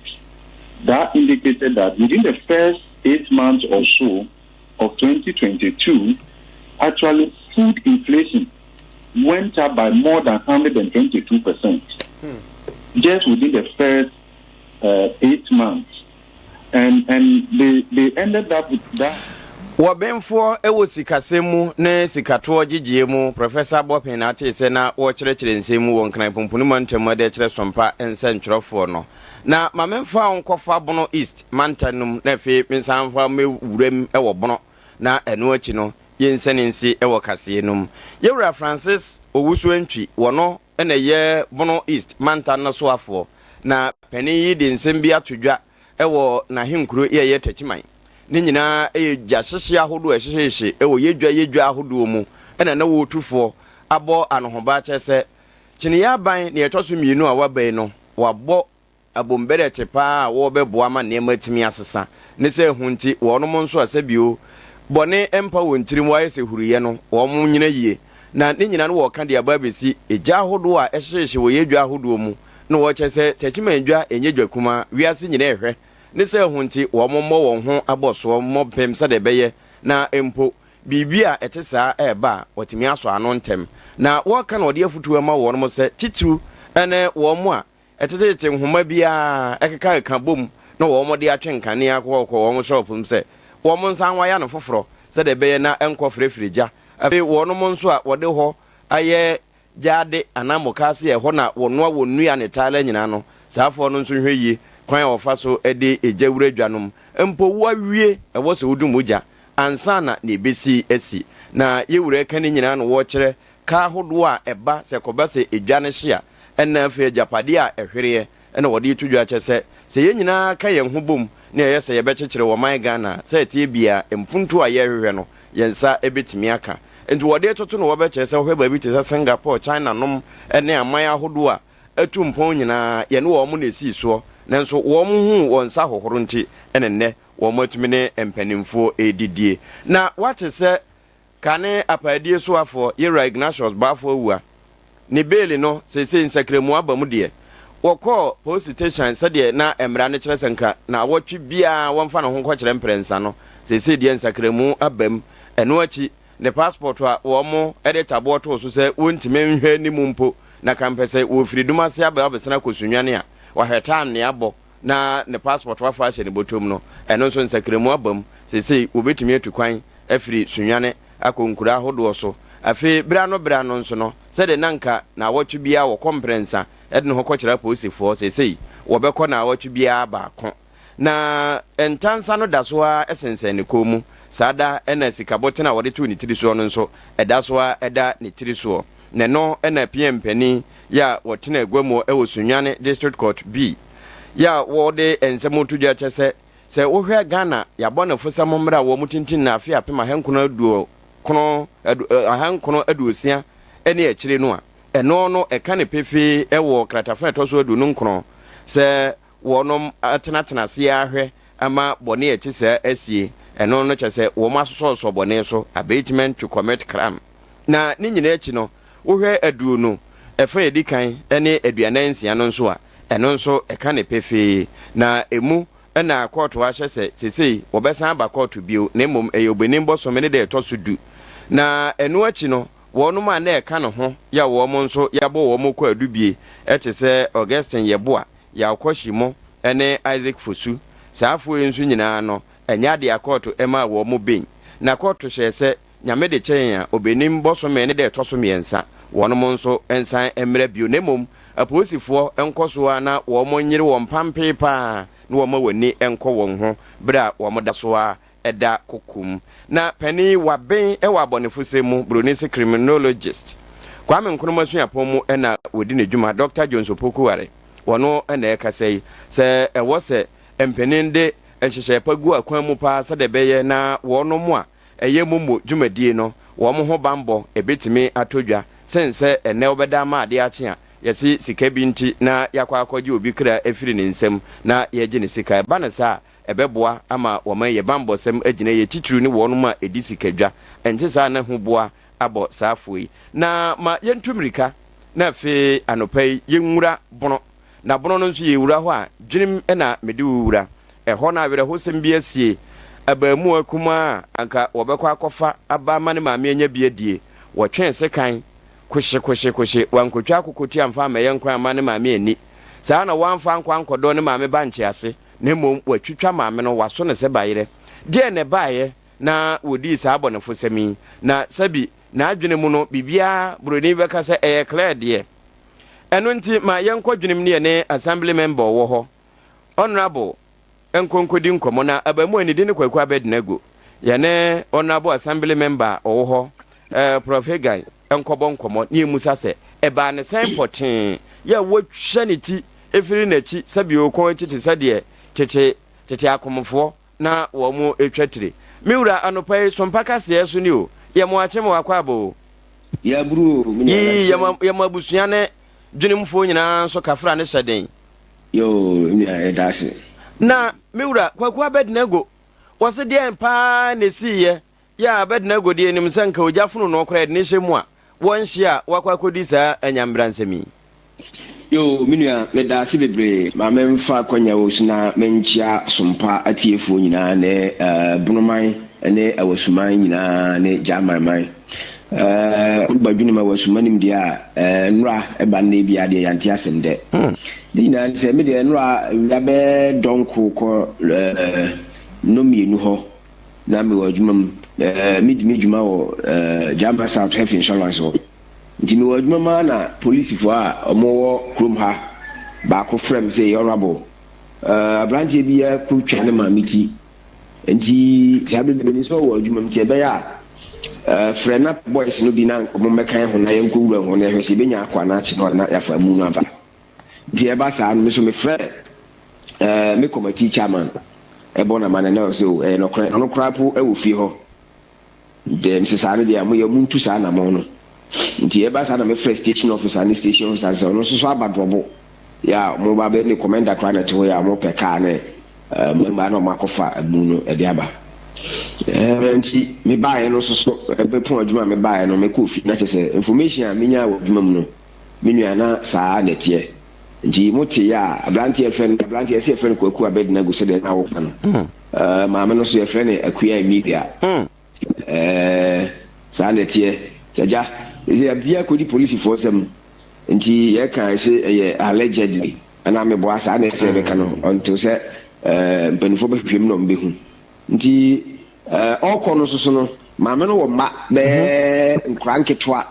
that indicated that within the first eight months or so of 2022, actually food inflation went up by more than 122%. Just within the first eight months. And, and they, they ended up with that. Wɔbenfoɔ wɔ sikasɛm mu ne sikatoɔ gyegyeɛ mu, Professor Bɔpen na atee sɛ na wɔrekyerɛkyerɛ nsɛm mu wɔ Nkran Pumpuni mantam mu de kyerɛ Sompa nsɛntwerɛfoɔ no. Na ma memfa wo nkɔfa Bono East mantam no mu na afei mensan mfa wo mmɛwura mu wɔ Bono na ɛno akyi no yɛnsiane nsi wɔ kaseɛ no mu. Yɛwura Francis Owusu-Antwi, wɔno na ɛyɛ Bono East mantam no soafoɔ, na panin yi de nsɛm bi ato dwa wɔ n'ahenkuro yi a ɛyɛ Takyiman. Ne nyinaa yɛ gya hyehye ahodoɔ a ɛhyehyehye wɔ yɛdwa yɛdwa ahodoɔ mu na na wɔretu foɔ abɔ anohoba kyerɛ sɛ Kyiniiɛ aban nea ɛtɔ so mmienu a waba yi no wabɔ abombɛrɛte paa a wɔrebɛboa ama nneɛma atumi asesa ne sɛ ɛho nti wɔnom nso a sɛbio bɔne mpa wɔn tirim wɔayɛ sɛ huruyɛ no wɔn nyina yie na ne nyina no wɔreka de aba abɛsi egya ahodoɔ a ɛhyehyehye wɔ yɛdwa ahodoɔ mu na wɔkyɛ sɛ Takyiman dwa ɛnyɛ dwa kumaa wiase nyina ɛhwɛ ne sɛ ɛho nti wɔmmɔ wɔn ho abɔsoɔ mmɔ mpem sɛdeɛ ɛbɛyɛ na mpo biribi a ɛte saa reba a, wɔatumi asɔ ano ntɛm. Na wɔreka na wɔde afotuo ama wɔn sɛ, titiriw ne wɔn a ɛtetetete nhoma biara ɛkekakeka bom na wɔde atwe nkanea kɔ kɔ wɔn shop mu sɛ wɔn nsan nwaya no foforɔ sɛdeɛ ɛbɛyɛ na ɛnkɔ frɛfrɛ gya. Afei wɔnom nso a wɔde hɔ ayɛ gyaade anaa mukaase a ɛhɔ na wɔnoa wɔn nnua ne taala nyinaa no, saa afoɔ no nso nhwɛ yie kwan a wɔfa so de egya wura dwa no mu. Mpo woawie, ɛwɔ sɛ wodum wo gya ansa na nea ɛbɛsi asi. Na yɛn wura reka ne nyinaa na wɔrekyerɛ ka ahodoɔ a ɛba sɛ ɛkɔba sɛ edwa no hye a, ɛnna afei agyapadeɛ a ɛhwereɛ na wɔde reto dwa kyɛ sɛ, sɛ yɛn nyinaa ka yɛn ho bom na yɛyɛ sɛ yɛbɛkyekyere ɔman Ghana a, sɛ ɛteɛ biara, mpuntuo a yɛrehwehwɛ no, yɛn nsa bɛtumi aka. Nti wɔde retoto no wɔbɛkyerɛ sɛ wohwɛ baabi te sɛ Singapore, China nom ne aman ahodoɔ a atu mpɔn nyinaa, yɛne wɔn na ɛsii soɔ, nanso wɔn huu wɔn nsa hohoro nti na nnɛ wɔn atumi ne mpanimfoɔ redidie. Na woate sɛ Kane apaadie soafoɔ Yewura Ignatius Baffour Awuah ne beeli no seesei nsakramu aba mu deɛ, wɔkɔɔ polisitehyan sɛdeɛ na mmara no kyerɛ sɛ nka naawɔtwe biara wɔmfa ne ho nkɔkyerɛ mprɛnsa no, seesei deɛ nsakramu aba mu. Ɛno akyi, ne passport a wɔn de taboɔ too so sɛ wɔntumi nhwɛ anim mpo na kampɛ sɛ wɔfiri Dumase aba abɛsene akɔ Sunyani a, wahwɛ time ne abɔ na ne passport wafa ahyɛ ne bɔtɔm no, ɛno nso nsakramu aba mu. Seesei wɔbɛtumi atu kwan afiri Sunyani akɔ nkuro ahodoɔ so. Afei berɛ ano berɛ ano nso no, sɛdeɛ na anka naawɔtwe biara wɔkɔ mprɛnsa de ne ho kɔkyerɛ apolisifoɔ, seesei wɔbɛkɔ naawɔtwe biara baako. Na ntansa no da so ara sensɛn ne kɔn mu. Saa da na sikabotene a wɔde too ne tiri soɔ no nso, ɛda so ara da ne tiri soɔ. Na ɛno na PM panin yi a wɔtena agua mu wɔ Sunyani District Court B yi a wɔde nsɛm reto dwa kyɛ sɛ, Sɛ wohwɛ Ghana y'abɔnefosɛm mmra a wɔn tintim no afe 1960 ne akyire no a, ɛno no ɛka no pefee wɔ kratafa a ɛtɔ so 29 sɛ wɔnom atenatena ase ahwɛ ama bɔne a ɛte saa asie, ɛno no kyerɛ sɛ wɔn asosɔsosɔ bɔne so, abatement to commit crime. Na ne nyinaa akyi no, wohwɛ aduonu ɛfa a ɛdi kan ne 46 no nso a, ɛno nso ɛka no pefee, na ɛmu na kɔɔto ahyɛ sɛ seesei wɔbɛsan aba kɔɔto bio, na mmom ɛyɛ Obenin bosome ne da ɛtɔ so du. Na ɛno akyi no, wɔnom a na ɛka ne ho yɛ a wɔn nso yɛabɔ wɔn kwaadu bie te sɛ Augustine Yeboah, Yaw Kɔhyi-Mo ne Isaac Fosu. Saa afoɔ yi nso nyinaa no, ɛnyɛ adeɛ a kɔɔto maa wɔn ben. Na kɔɔto hyɛɛ sɛ Nyame de kyɛ yɛn a, Obenim bɔsome ne da ɛtɔ so miɛnsa, wɔnom nso nsan mmra bio, na mmom apolisifoɔ nkɔ so ara na wɔn nyere wɔn pampee paa na wɔmma wɔn ani nkɔ wɔn ho berɛ a wɔn da so ara da kokom. Na panin yi waben wɔ abɔnefosɛm mu, broni se criminologist. Kwame Nkrumah suapɔn mu na wɔdi ne dwuma, Dɔkta Jones Opoku-Ware, wɔno na ɛrekasa yi, sɛ ɛwɔ sɛ mpanin de nhyehyɛɛ pa gu akwan mu paa sɛdeɛ ɛbɛyɛ na wɔnom a ɛyɛ momo dwumadie no, wɔn ho banbɔ ɛbɛtumi atɔ dwa sen sɛ ɛnnɛ wobɛda ama adeɛ akye a yɛse sika bi nti na yɛakɔ akɔgye obi kra afiri ne nsam na yɛregye ne sika. Ɛba no saa a, ɛbɛboa ama wɔma yɛ banbɔsɛm agyina yie titiriw ne wɔnom a ɛdi sika dwa. Ɛnte saa na huboa abɔ saa afoɔ yi. Na ma yɛntu mmirika na afei anɔpa yi yɛnwura bono Na bono no nso yɛwura hɔ a, dwenem na mede wo wura. Ɛhɔ no awerɛhosɛm bi asie. Abaamuwa kumaa a anka wɔbɛkɔ akɔfa aba ama ne maame anya bi adie. Wɔtwee sekan kohye kohye kohye, wankɔtwa akokotua amfa ammɛyɛ nkwan amma ne maame anni. Saa ara na wamfa ankɔ ankɔdɔ ne maame bankye ase, na mmom watwitwa maame no, waso no sɛ bayerɛ. Deɛn na ɛbaeɛ na wɔdii saa abɔnefosɛm yi? Na sɛbi n'adwene mu no, biribiara, buroni bɛka sɛ ɛyɛ clear deɛ. Ɛno nti ma yɛnkɔ dwenem ne yɛne Assembly member ɔwɔ hɔ, Honourable nkɔ nkɔdi nkɔmmɔ na abamu a ne din ne Kwaku Abednego, yɛne Honourable Assembly member a ɔwɔ hɔ, eh, Prof. Hagan nkɔbɔ nkɔmmɔ ne yɛmmusa sɛ ɛbaa ne sɛn pɔtee yɛ a wɔatwa ne ti firi n'akyi sɛbio kɔn akyi te sɛ deɛ tete tete akomfoɔ na wɔn retwa tire. Me wura, anɔpa yi, sompa kaseɛ so ni o, yɛ mo akye mo akwaaba o. Yɛaburu o, me nua Yii, yɛ mo, yɛ mo abusua ne dwenemfoɔ nyinaa nso kafra ne hyɛ den. Yoo, me nua, yɛda ase. Na, me wura, Kwaku Abednego, wɔse deɛn paa na ɛsiiɛ Yɛ a Abednego deɛ nim sɛ nka ogya fononoo koraa yɛde no hyɛ mu a, wɔnhye a wakɔ akɔdi saa anyammeransɛm yi. Yoo me nua medaase bebree ma me nfa akwanya wo so na me nkyea sompa atiefoɔ nyinaa ne Bonoman ne Awasuman nyinaa ne Gyaman man eh badwenem Awasuma nim deɛ a nnora ɛba nnɛ biara deɛ yante asɛm dɛ ne nyinaa ne sɛ me deɛ nnora awia bɛɛ dɔnko kɔ nnɔmmienu hɔ Na mewɔ adwuma mu. Eh, medi me dwuma wɔ eh, German South Health Insurance hɔ. Nti mewɔ adwuma mu ara na polisifoɔ a wɔwɔ kurom ha baako frɛ me sɛ, Honourable, eh, aberanteɛ bi akɔtwa ne maame ti. Nti saa bere menim sɛ ɔwɔ adwuma mu nti ɛbɛyɛ a eh, frɛ na boys no bi na nka wɔmmɛka yɛn ho na yɛnkɔ wura hɔ na yɛhwɛ sɛ yɛbɛnya akɔ anaa akye no a na yɛafa amu no aba. Nti ɛba saa no me nso mefrɛ eh, me committee chairman ɛbɔ no amanneɛ na ɔsɛ o ɛyɛ nɔkorɛ, ɔno koraa po wɔ fie hɔ. Nti mese saa no deɛ moyɛ montu saa anamɔn no. Nti ɛba saa na mefrɛ station officer ne station officer sɛ ɔno nso so aba drɔbo yɛ a ɔmo ba bɛ ne commander koraa na ɛte hɔ yɛ a ɔmo pɛ kaa ne mmaa na ɔmo akɔfa amu no ɛde aba. Ɛɛ nti mebaeɛ no nso so ɛbɛpɔn adwuma a mebaeɛ no mekɔɔ fie na kyerɛ sɛ information a menyaa wɔ adwuma mu no me nua na saa na ɛteɛ. Nti mo te yɛ a abranteɛ yɛfrɛ no abranteɛ yɛse yɛfrɛ no Kwaku Abednego sɛdeɛ na woka no. Ɛɛ maame no nso yɛfrɛ no Akua Emilia. Ɛɛ saa na ɛteɛ. Sɛ agya ɛsɛ abia kɔdi polisifoɔ nsam nti yɛka ɛsɛ ɛyɛ allegedly anaa meboa saa na ɛsɛ yɛbɛka no until sɛ ɛɛ mpanimfoɔ bɛhwehwɛ mu na wɔn bɛhu. Nti ɛɛ ɔkɔ no nso so no maame no wɔ mma bɛyɛ nkora nketewa.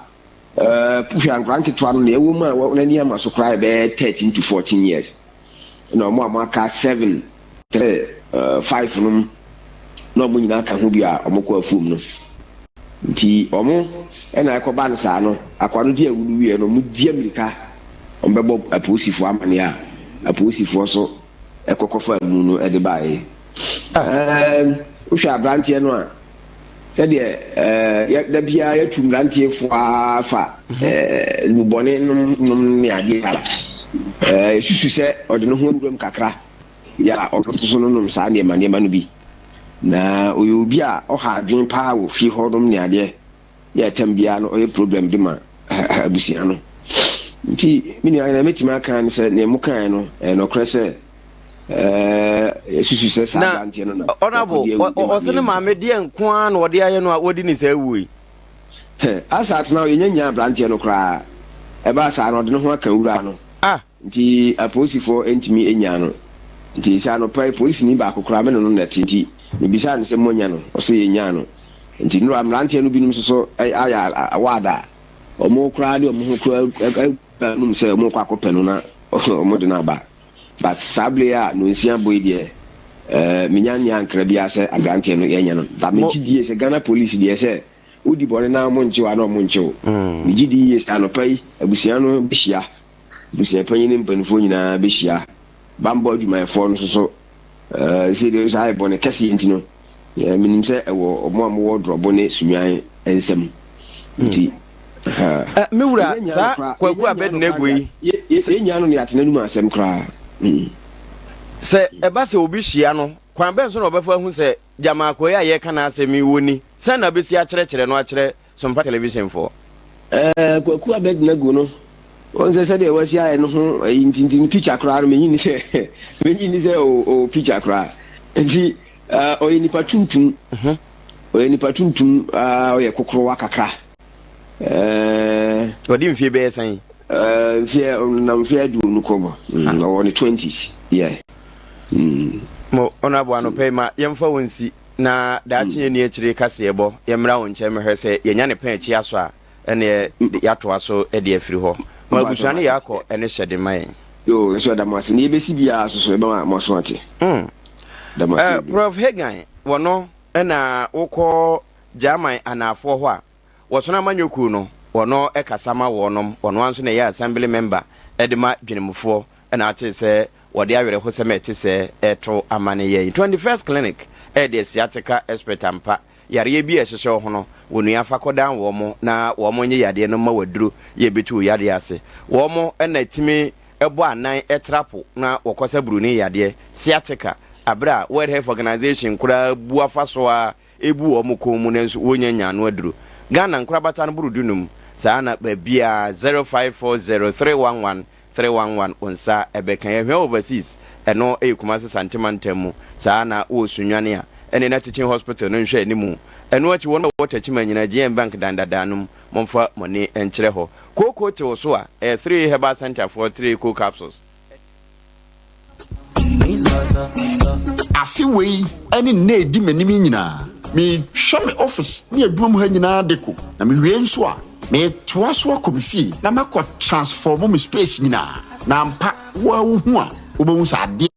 Wohwɛ a nkwadaa nketewa no nea ɛwɔ mu a wɔn ani ama so koraa yɛ bɛyɛ 13 to 14 years. Ɛna wɔn a wɔaka 7, 3, 5 nom na wɔn nyinaa ka ho bi a wɔkɔ afuom no. Nti wɔn ɛna ɛkɔba no saa no, akoa no di awu no wieɛ no, wɔn di amirika, wɔn bɛbɔ apolisifoɔ amaneɛ a, apolisifoɔ nso ɛkɔ kɔfa amu no ɛde baeɛ. Ɛɛm, wohwɛ aberanteɛ no a, Sɛdeɛ yɛ da biara yɛtu mmeranteɛ fo ara fa nnubɔne nom nom ne adeɛ a, yɛsusu sɛ ɔde ne ho awura mu kakra yɛ a ɔno nso so no nom saa nneɛma nneɛma no bi. Na ɔyɛ obi a ɔha adwene paa wɔ fie hɔ nom ne adeɛ yɛ tam biara no ɔyɛ problem de ma abusua no. Nti me nua nea mɛtumi aka ne sɛ nea mokaeɛ no ɛyɛ nɔkorɛ sɛ Yɛsusu sɛ saa aberanteɛ no na Honorable, wakɔdi awu de ɔse ne maame maame deɛ nko ara na ɔde ayɛ no a wadi ne saa wuo yi. Asa atena hɔ, yɛnya nyaa aberanteɛ no koraa. Ɛbaa saa no, ɔde ne ho aka wura no. Ah! Nti apolisifoɔ ntumi nyaa no. Nti sɛ anɔpa yi, polisini baako koraa, me ne no na ɛte nti, mebisaa no sɛ moanya no? Ɔse yɛnyaa no. Nti nnora mmeranteɛ no binom nso so ayɛ awaada a, wɔn koraa de wɔn ho koraa agu anum sɛ wɔrekɔ akɔpɛ no na wɔde no aba. But saa bere yi a nonsia bɔ yi deɛ eh, menya nyɛ ankra biara sɛ abranteɛ no yɛnyɛ no. But Mo. megye die sɛ Ghana police deɛ sɛ wodi bɔne na ɔmo nkye wo a na ɔmo nkye wo. Megye di yie sɛ anɔpa yi abusua no bɛhyia, abusua panyin ne mpaninfoɔ nyinaa bɛhyia, banbɔ adwumayɛfoɔ no nso so eh, sɛ deɛ saa ayɛ bɔne kɛseɛ nti no eh, menim sɛ ɛwɔ ɔmo a mowɔ Drɔbo ne Sunyani nsam nti. Eh, me wura, saa Kwaku Abednego yi. Yɛnnya no ne yɛate n'anom asɛm koraa. Sɛ ɛba sɛ obi hyia no, kwan bɛn so na ɔbɛfa ahu sɛ gyama akoa yi a yɛreka n'asɛm yi wɔ ni? Sɛn na ɔbɛsi akyerɛkyerɛ no akyerɛ Sompa Televisionfoɔ? Eh, Kwaku Abednego no, wɔn sɛ sɛdeɛ wasi ayɛ no ho ayi nti nti no picture koraa no menyi ni sɛ menyi ni sɛ ɔwɔ picture koraa nti ɔyɛ nipa tuntum ɔyɛ nipa tuntum ɔyɛ kokorowa kakra. Ɔde mfie bɛyɛ sɛn? Mfeɛ ɔnam mfeɛ aduonu kɔ bɔ. Ɔwɔ ne twenties. Yeah. Mo Honourable anɔpa yi ma yɛmfa wo nsi na daakye yɛnni akyire kaseɛbɔ yɛmmra wo nkyɛn mmɛhwɛ sɛ yɛnya ne pɛn akyi aso a ɛneɛ yɛatoa so de afiri hɔ. Ma abusua no yɛ akɔ ne hyɛde ma yɛn. Yoo, yɛso yɛda mo ase. Nea ɛbɛsi biara nso so yɛbɛma mo aso ate. Da mo ase bebree. Prof Hagan wɔno na wokɔ German anaafoɔ hɔ a, wɔsono amanyɔ kuo no, wɔno kasa ma wɔnom, wɔno ara nso na ɛyɛ assembly member de ma Dwenemufoɔ, na atee sɛ wɔde awerɛhosɛm a ɛte sɛɛ reto amane yɛn. 21st Clinic ɛde sciatica expert ampa, yareɛ bi a ɛhyehyɛ wo ho no, wo nua fa kɔdan wɔn na wɔn nye yadeɛ no mma wo aduro yɛ ɛbɛtu wo yadeɛ ase. Wɔn na ɛtumi bɔ anan tra po na wɔkɔsa buroni yadeɛ, sciatica, aberɛ a World Health Organization koraa bu afa so ara ebu wɔn kɔn mu nanso wɔnnya nnya ano aduru. Ghana nkorabata no boro dunum, saa na baabiara 0540 311 311 wo nsa bɛka. Yɛhwɛ overseas, ɛno yɛ Kumasi Sante mantam mu, saa na wɔ Sunyani a ɛne na Teaching Hospital no nhwɛ animu. Ɛno akyi wɔn a wɔwɔ Techiman nyinaa GN Bank dan dadaa no mu, momfa mo ani nkyerɛ hɔ. Kooko te wo so a, ɛyɛ 3 Herbal Centre foɔ 3 Co Capsules. Afe wei ne nna a ɛdi m'anim yi nyinaa. Meretwa me office ne adwuma mu ha nyinaa deco, na mewie nso a, meretoa so akɔ me fie na makɔ transform me space nyinaa. Na ampa, wo ara wuhu a, wobɛhu sɛ adeɛ.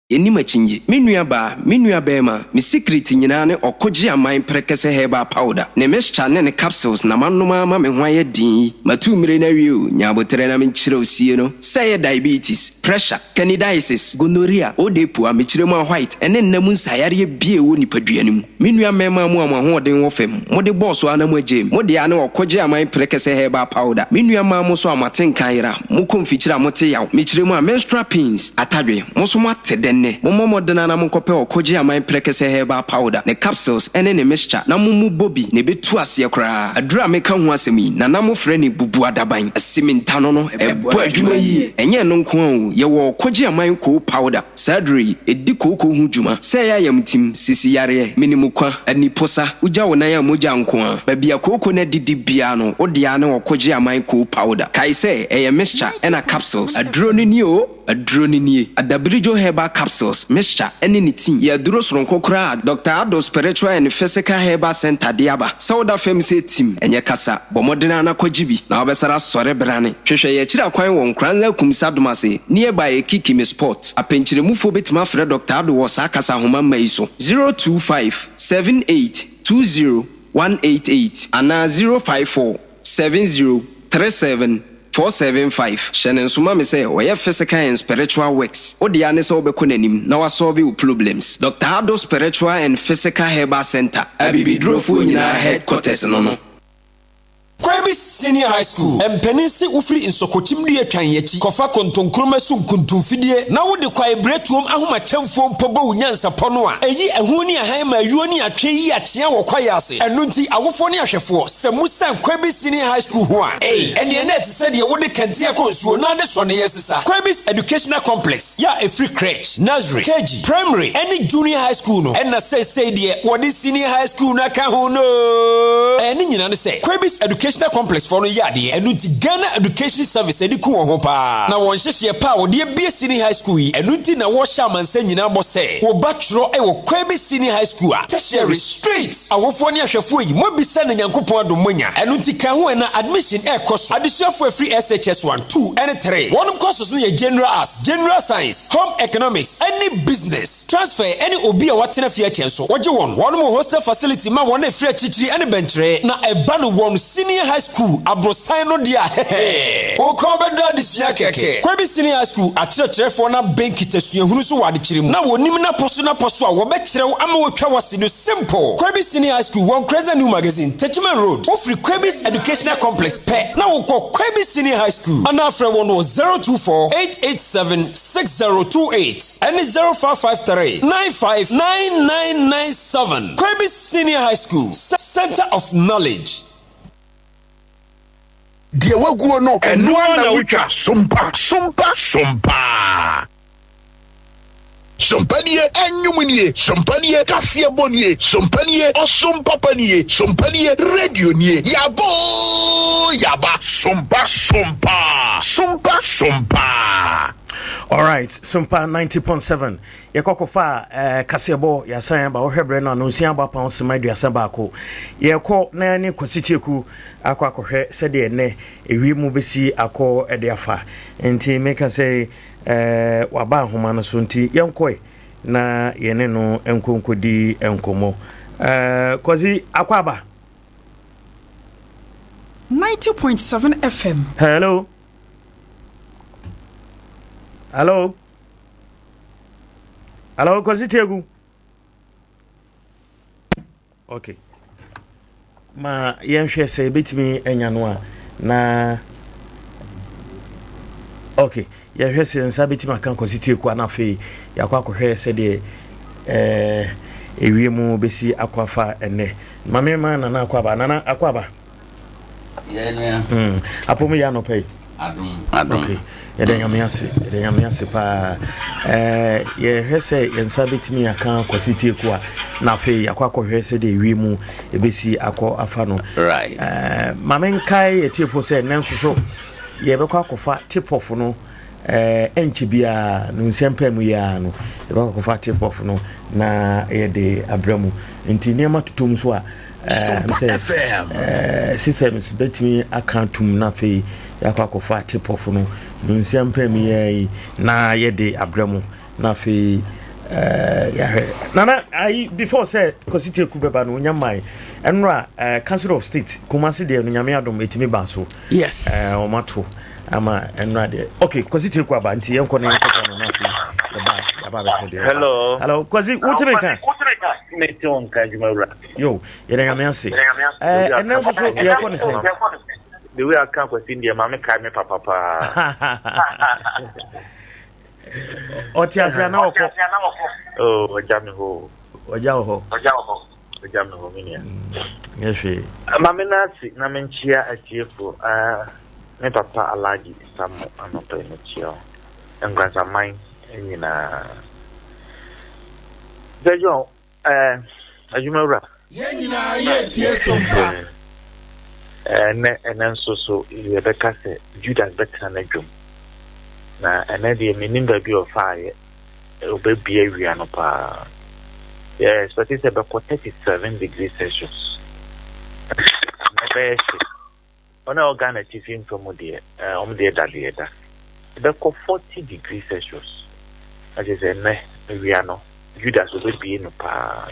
Yɛnnim akyinnye. Me nua baa, me nua barima, me secret nyinaa ne ɔkogye aman prɛkɛsɛ herbal powder, ne mixture ne ne capsules na manom ara ma me ho ayɛ den yi. Matu mmire no awie o, nya aboterɛ na menkyerɛ wo sie no. Sɛ ɛyɛ diabetes, pressure, candidiasis, gonorrhea, odepu a mekyerɛ mu a white, ɛne nna mu nsaeyareɛ biara ɛwɔ nipadua no mu. Me nua mmarima mo a mo ahoɔden wɔ fam, mode bɔɔ so ara na moagyae mu. Mo dea ne ɔkogye aman prɛkɛsɛ herbal powder. Me nua mmaa mo nso a moate nka ayera, mokɔ mfikyire a mote yaw. Mekyerɛ mu a, menstrual pains, atadwe, mo nso moate dɛ nnɛ. Mommɔ mmɔden ara na monkɔpɛ ɔkogye aman prɛkɛsɛ herbal powder, ne capsules ne ne mixture na mommu bɔ bi na ɛbɛtu aseɛ koraa. Aduro a meka ho asɛm yi, Nana mofrɛ no bubuadaban, asimintano no, ɛbɔ adwuma yie. Ɛnyɛ ɛno nko ara o, yɛwɔ ɔkogye aman koo powder. Saa aduro yi, ɛdi kooko ho dwuma. Sɛ ɛyɛ ayamtim, sisi yareɛ, menimukwa, aniposa, wogya wo nan a mogya nko ara. Baabi a kooko no adidi biara no, wo dea ne ɔkogye aman koo powder. Kae sɛ, ɛyɛ mixture ɛna capsules. Aduro no nie o, aduro no nie. Adabrijo Herbal Capsules, mixture, ɛne ne tea yɛ aduro soronko koraa a Doctor Addo Spiritual and Physical Herbal Centre de aba. Sɛ woda fam sɛ tim, ɛnyɛ kasa. Bɔ mmɔden ara na kɔgye bi, na wobɛsare asɔre brane. Hwehwɛ yɛn akyiri akwan wɔ Nkoranza Kumsi Adomase, nearby Ekikimi Spot. Apɛnkyerɛmufoɔ bɛtumi afrɛ Dɔkta Addo wɔ saa kasa ahoma mma yi so, 025 78 20 188 anaa 054 70 37 475. Hyɛ no nso ma me sɛ ɔyɛ physical and spiritual works. Wo dea ne sɛ wobɛkɔ n'anim na wasɔlve wo problems. Dɔkta Addo Spiritual and Physical Herbal Centre, Abibidurofoɔ nyinaa headquarters no no. Kwabi Senior High School mpanin se wofiri nsɔkɔkyim dua twan akyi kɔfa kontonkroma so nkuntumfidie na wode kwaebiretuom ahomakyɛmfoɔ mpo bɔ wo nyansapɔ no a, ɛyi ɛho ne ahan ma ayuo ne atwe yi akyea wɔ kwaeɛ ase. Ɛno nti awofoɔ ne ahwɛfoɔ, sɛ mosiane Kwabi Senior High School ho a, ei, ɛneɛ na ɛte sɛ deɛ wode kɛntɛn kɔ nsuo na ade sɔneeɛ sesa. Kwabi's Educational Complex yɛ a ɛfiri Crèche, Nursery, KG, Primary ne Junior High School no na seesei deɛ wɔde Senior High School no aka ho no. Ɛɛ ne nyinaa ne sɛ Kwabis Educational Complex. foɔ no yɛ adeɛ, ɛno nti Ghana Education Service ani ku wɔn ho paa. Na wɔn nhyehyeɛ pa a wɔde abue Senior High School yi, ɛno nti na wɔrehyɛ amansan nyinaa bɔ sɛ wɔba twerɛ wɔ Kwabi Senior High School a, Tertiary, straight! Awofoɔ ne ahwɛfoɔ yi, moabisa na Nyankopɔn adom moanya, ɛno nti ka ho ɛ na admission ɛrekɔ so. Adesuafoɔ a ɛfiri SHS 1, 2 ne 3, wɔnom courses no yɛ General Arts, General Science, Home Economics, ne Business. Transfer ne obi a watena fie akyɛ nso, wɔgye wɔn. Wɔnom wɔ hostel facility ma wɔn a ɛfiri akyirikyiri ne bɛnkyerɛ, na ɛba no wɔn Senior High School aborosan no deɛ a, hɛhɛ! Wo kɔn bɛdɔ adesua kɛkɛ. Kwabi Senior High School akyerɛkyerɛfoɔ no abɛn kita suahunu so wɔ adekyerɛ mu, na wɔnim n'apɔ so n'apɔ so a wɔbɛkyerɛ wo ama woatwa w'ase no simple. Kwabi Senior High School wɔ Nkreza New Magazine, Techiman Road. Wofiri Kwabi's Educational Complex pɛ na wokɔ Kwabi Senior High School anaa frɛ wɔn wɔ 024 887 6028 ɛne 0553 95 9997. Kwabi Senior High School, Center of Knowledge. Deɛ waguo no, ɛno ara na wotwa. Sompa, sompa, sompa. Sompa nie, ɛnwom nie, sompa nie, kaseɛbɔ nie, sompa nie, ɔsom papa nie, sompa nie, radio nie, yaba oo, yaba. Sompa, sompa, sompa, sompa. Alright, Sompa 90.7 yɛkɔ kɔfa eh, kaseɛbɔ yɛasan aba wohwɛ berɛ no a nonsia abɔ apam sema 31 yɛkɔ na ne Kwasi Kyeku akɔ akɔhwɛ sɛdeɛ nnɛ ewie mu bɛsi akɔ de afa nti meka sɛ eh, waba ahoma no so nti yɛnkɔe na yɛne no nkɔ nkɔdi nkɔmmɔ. Eh, Kwasi, akɔ aba. 90.7 FM. Hello. Hello. Hello, Kwasi Tiegu. Ok. Ma yɛnhwɛ sɛ yɛbɛtumi anya no a na ok yɛhwɛ sɛ nsa bɛtumi aka Kwasi Tieku a na afei yɛakɔ akɔhwɛ sɛdeɛ ɛɛ ewie mu bɛsi akɔ afa ɛnnɛ. Ma me ma Nana akɔ aba. Nana akɔ aba. Mm. Apom yɛ anɔpa yi. Adom. Adom. Okay. Yɛda Nyame ase. Yɛda Nyame ase paa. Eh, yɛhwɛ sɛ yɛn nsa bɛtumi aka Kwasi Tieku a na afei yɛakɔ akɔhwɛ sɛdeɛ ewie mu ɛbɛsi akɔ afa no. Right. Eh, ma menkae atiefo sɛ nnɛ nso so yɛbɛkɔ akɔfa tip off no eh, ɛnkyɛ biara no nsɛmpa mu yi ara no yɛbɛkɔ akɔfa tip off no na yɛde abrɛ mu. Nti nneɛma totom so a Ɛɛ sɛ ɛɛ systems bɛtumi aka atum na afei yɛakɔ akɔfa tip-off no no nsia mpɛ mu yɛ yi na yɛde abrɛ mu na afei ɛɛ yɛahwɛ nana ayi before sɛ Kwasi Teku bɛba no onya mmae ɛnora ɛɛ Council of State Kumasi deɛ no nyame adom ɛtumi ba so yes ɛɛ wɔn ato ama ɛnora deɛ okay Kwasi Teku aba nti yɛnkɔ ne yɛnkɔfa no na afei yɛba yɛaba bɛhwɛ deɛ hello hello Kwasi wotumi nka mete wo nka adwuma wura Yo, yɛda Nyame ase. Eh, ɛnɛ nso so yɛkɔ ne sɛn? The way aka kwasi deɛ maame kae me papa paa. Ɔte ase ana ɔkɔ? Oh, ɔgya me hɔ. Ɔgya wɔ hɔ. Ɔgya wɔ hɔ. Ɔgya me hɔ, me nua. Nyɛ hwee. Maame no ase na menkyia atiefo. Ah, me papa Alhaji Samo anɔpa yi mekyia wo. Nkransaman nyinaa. Sir John, Eh, adwuma wura. Yɛn nyinaa yɛretie som pa. Ɛnɛ, ɛnɛ nso so yɛbɛka sɛ Judas bɛtena n'adwam. Na ɛnɛ deɛ mennim baabi a ɔfaeɛ. Ɔbɛbie awia no paa. Yɛ expect sɛ ɛbɛkɔ 37 degrees Celsius. Ɛnɛ bɛyɛ hye. Wɔn a ɛwɔ Ghana atifi mfa mu deɛ, wɔn deɛ da deɛ ɛda. Ɛbɛkɔ 40 degrees Celsius. Na kyerɛ sɛ nnɛ awia no, Judas wɔbɛbue no paa.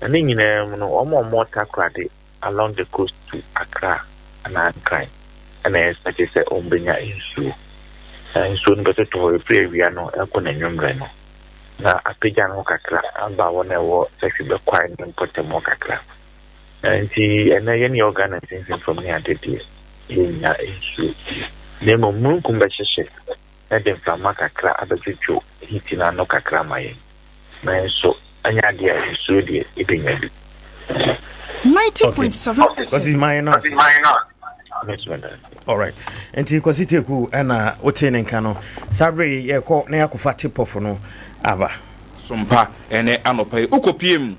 Na ne nyinaa mu no, wɔn a wɔwɔ Takoradi along the coast to Accra anaa Nkran na ɛyɛ sɛ wɔbɛnya nsuo. Na nsuo no bɛtotɔ hɔ ɛfiri awia no rekɔ n'anwummerɛ no, na apagya ne ho kakra aba wɔn a ɛwɔ Sahwi Bɛkwae ne mpɔtam hɔ kakra. Nti ɛnɛ yɛne yɛwɔ Ghana mfinimfini fam ne ade deɛ yɛnnya nsuo na mmom mununkum bɛhyehye na ɛde mframa kakra abɛdwodwo heat no ano kakra ama yɛn nanso ɛnyɛ adeɛ a nsuo deɛ yɛbɛnya bi. 90.7 FM. Kwasi man no ase. Alright. Nti Kwasi Teku ɛna wote ne nka no. Saa bere yi yɛkɔ na yɛakɔfa tip-off no aba. Sompa ɛnɛ anɔpa yi wokɔpiem.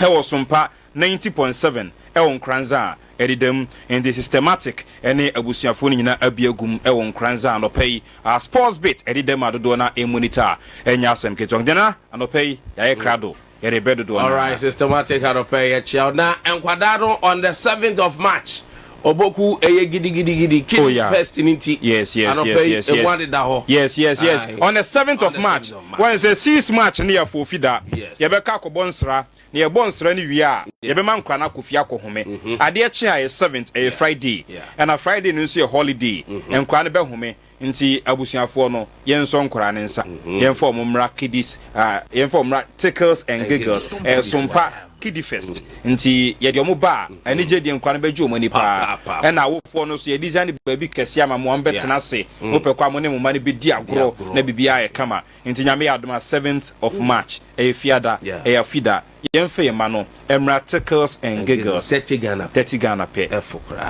wɔ Sompa 90.7 wɔ Nkoranza a, ɛdeda mu. Nti Systematic ɛne abusuafoɔ no nyinaa abi agum ɛwɔ Nkoranza anɔpa yi. Ah, Sports Bit ɛdeda mu a dodoɔ no ara monitor a ɛnyɛ asɛm ketewa. Nti Nana, anɔpa yi yɛayɛ krado, yɛde brɛ dodoɔ no ara. Alright, Systematic anɔpa yi yɛkyia wo. Na nkwadaa no on the seventh of March, Oboku ɛyɛ gidigidigidi, Kiddies Oh yeah. Fest no nti, Yes, yes, anɔpa yes, yi yes, emu yes. adeda hɔ. Yes, yes, yes. Aye. On the seventh On of the March, 7th of March. wɔn sɛ 6 March no yɛ Fofi da. Yes. Yɛbɛka akɔbɔ nsra. Na yɛbɔ nsra no wie a, yɛbɛma nkwadaa no akɔ fie akɔhome. Adeɛ kye a ɛyɛ seventh, ɛyɛ Friday. Ɛna Friday no nso yɛ holiday. Nkwadaa no bɛhome. Nti abusuafoɔ no, yɛnsɔ nkwadaa no nsa. Yɛmfa wɔn mmra kiddies, ah, yɛmfa wɔn mmra Tickles and Giggles. Ɛyɛ Sompa Kiddie Fest. Nti yɛde wɔn ba a, anigye deɛ nkwadaa no bɛgye wɔn ani paa. Ɛna awofoɔ no nso, yɛ design baabi kɛseɛ ama mo, wɔbɛtena ase. Mopɛ kɔ a, mo ne mo mma no bɛdi agorɔ na biribiara ayɛ kama. Nti Nyame yɛ adom a seventh of March ɛyɛ fiada ɛyɛ afida yɛnfa yɛn mma no mmra tickles and giggles 30 Ghana pɛ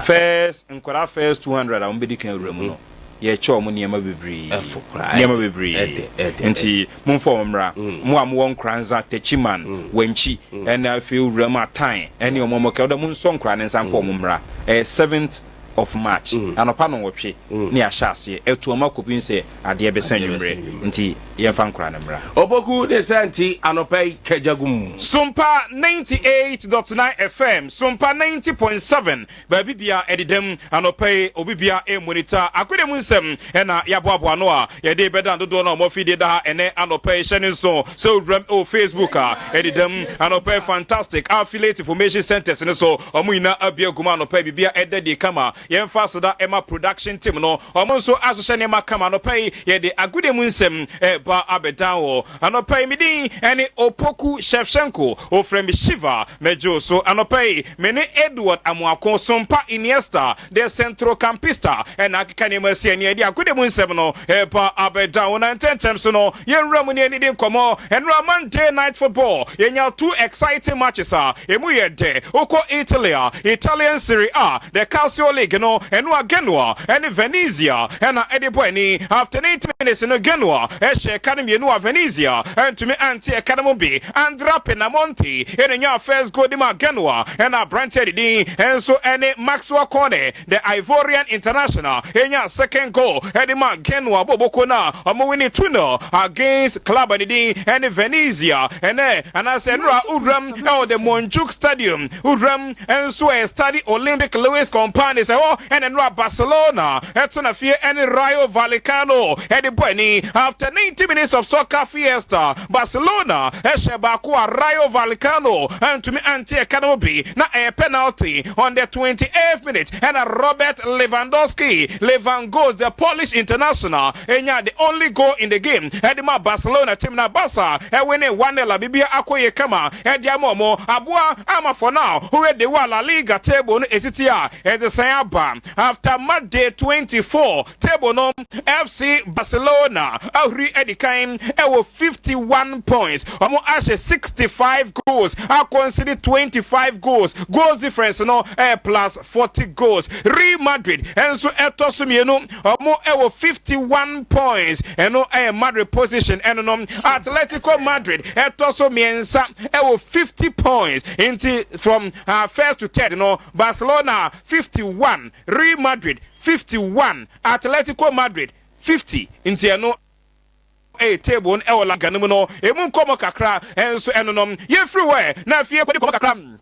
first nkwadaa first 200 a wɔn bɛdi kan awura mu no yɛkyɛ wɔn nneɛma bebree nneɛma bebree nti momfa wɔn mmra mo a mowɔ Nkoranza Techiman Wankyi ɛna afei owura mu Atan ɛne wɔn a wɔka wode monsɔ nkwadaa no nsa mfa wɔn mmra ɛyɛ seventh of March anɔpa nnɔnwɔtwe ne yɛahyɛ aseɛ atu wɔn akɔpem sɛ adeɛ bɛsa anwummerɛ nti yɛmfa nkora no mmra. Opoku ne sɛ nti anɔpa yi kagya gu mu. Sompa 98.9 FM, Sompa 90.7, baabi bia ɛdedam anɔpa yi obi bia ɛremonita akodeɛ mu nsɛm ɛna yɛaboaboa ano a yɛde bɛdan dodoɔ no a wɔn afidie da ha ɛnɛ anɔpa yi. Hyɛ ne nso sɛ owuram ɛwɔ Facebook a ɛdedam anɔpa yi. Fantastic Affiliate Information Centers no so wɔn nyinaa abue agu mu anɔpa yi, biribiara ɛda die kama. Yɛmfa aseda mma production team no, wɔn nso ahyehyɛ nneɛma kama. Anɔpa yi, yɛde agodie mu nsɛm reba abɛdan wo. Anɔpa yi, me din ne Opoku Shevchenko, wofrɛ me Shiva, mɛgye wo so. Anɔpa yi, me ne Edward Amoako, Sompa Iniesta, the Centrocampista, na akeka nneɛma asi ani. Yɛde agodie mu nsɛm no reba abɛdan wo, na ntɛmntɛm so no, yɛnwura mu ne yɛnnidi nkɔmmɔ. Ɛnnora Monday Night Football, yɛnyaa two exciting matches a emu yɛ dɛ. Wokɔ Italy a, Italian Serie A, The Calcio League no, ɛno a Genoa ne Venezia na ɛde bɔ ani. After 90 minutes no, Genoa hyɛɛ ɛka no mmienu a Venezia antumi ante ɛka no mu bi. Andrea Pinamonti na enyaa first goal de maa Genoa, ɛna aberanteɛ a ne din nso ne Maxwell Cornet, the Ivorian international, nyaa second goal de maa Genoa bɔɔlbɔ kuo no a wɔwinii 2-0 against club a ne din ne Venezia. Ɛnnɛ anaasɛ nnora wuram wɔ the Montjuic Stadium wuram nso ɛ Stade Olympic Lluis Companys, ɛhɔ na nnora Barcelona tena fie ne Rayo Vallecano de bɔ ani. After 90 minutes of soccer fiesta, Barcelona hyɛ baako a Rayo Vallecano antumi ante ɛka no mu bi, na ɛyɛ penalty on the 28th minute ɛna Robert Lewandowski, Lewandowski, the Polish international, nyaa the only goal in the game de maa Barcelona team na Barca winee 1-0 a biribiara akɔ yie kama de ama wɔn. Aboa ama for now wohwɛ de wa La Liga table no esiti a ɛde aba after match day 24 table no, FC Barcelona ahuri adi kan ɛwɔ 51 points. Wɔn ahyɛ 65 goals, aconcede 25 goals, goals difference no ɛyɛ plus 40 goals. Real Madrid nso ɛtɔ so mmienu, wɔn ɛwɔ 51 points, ɛno ɛyɛ Madrid position ɛno no. Atletico Madrid ɛtɔ so mmiɛnsa ɛwɔ 50 points. Nti from first to third no, Barcelona 51, Real Madrid 51, Atletico Madrid 50. Nti ɛno ɛyɛ table no ɛwɔ La Liga no mu no emu nkɔmɔ kakra ɛnso ɛno no. Yɛfiri hɔ ɛ na afei kɔdi nkɔmɔ kakra.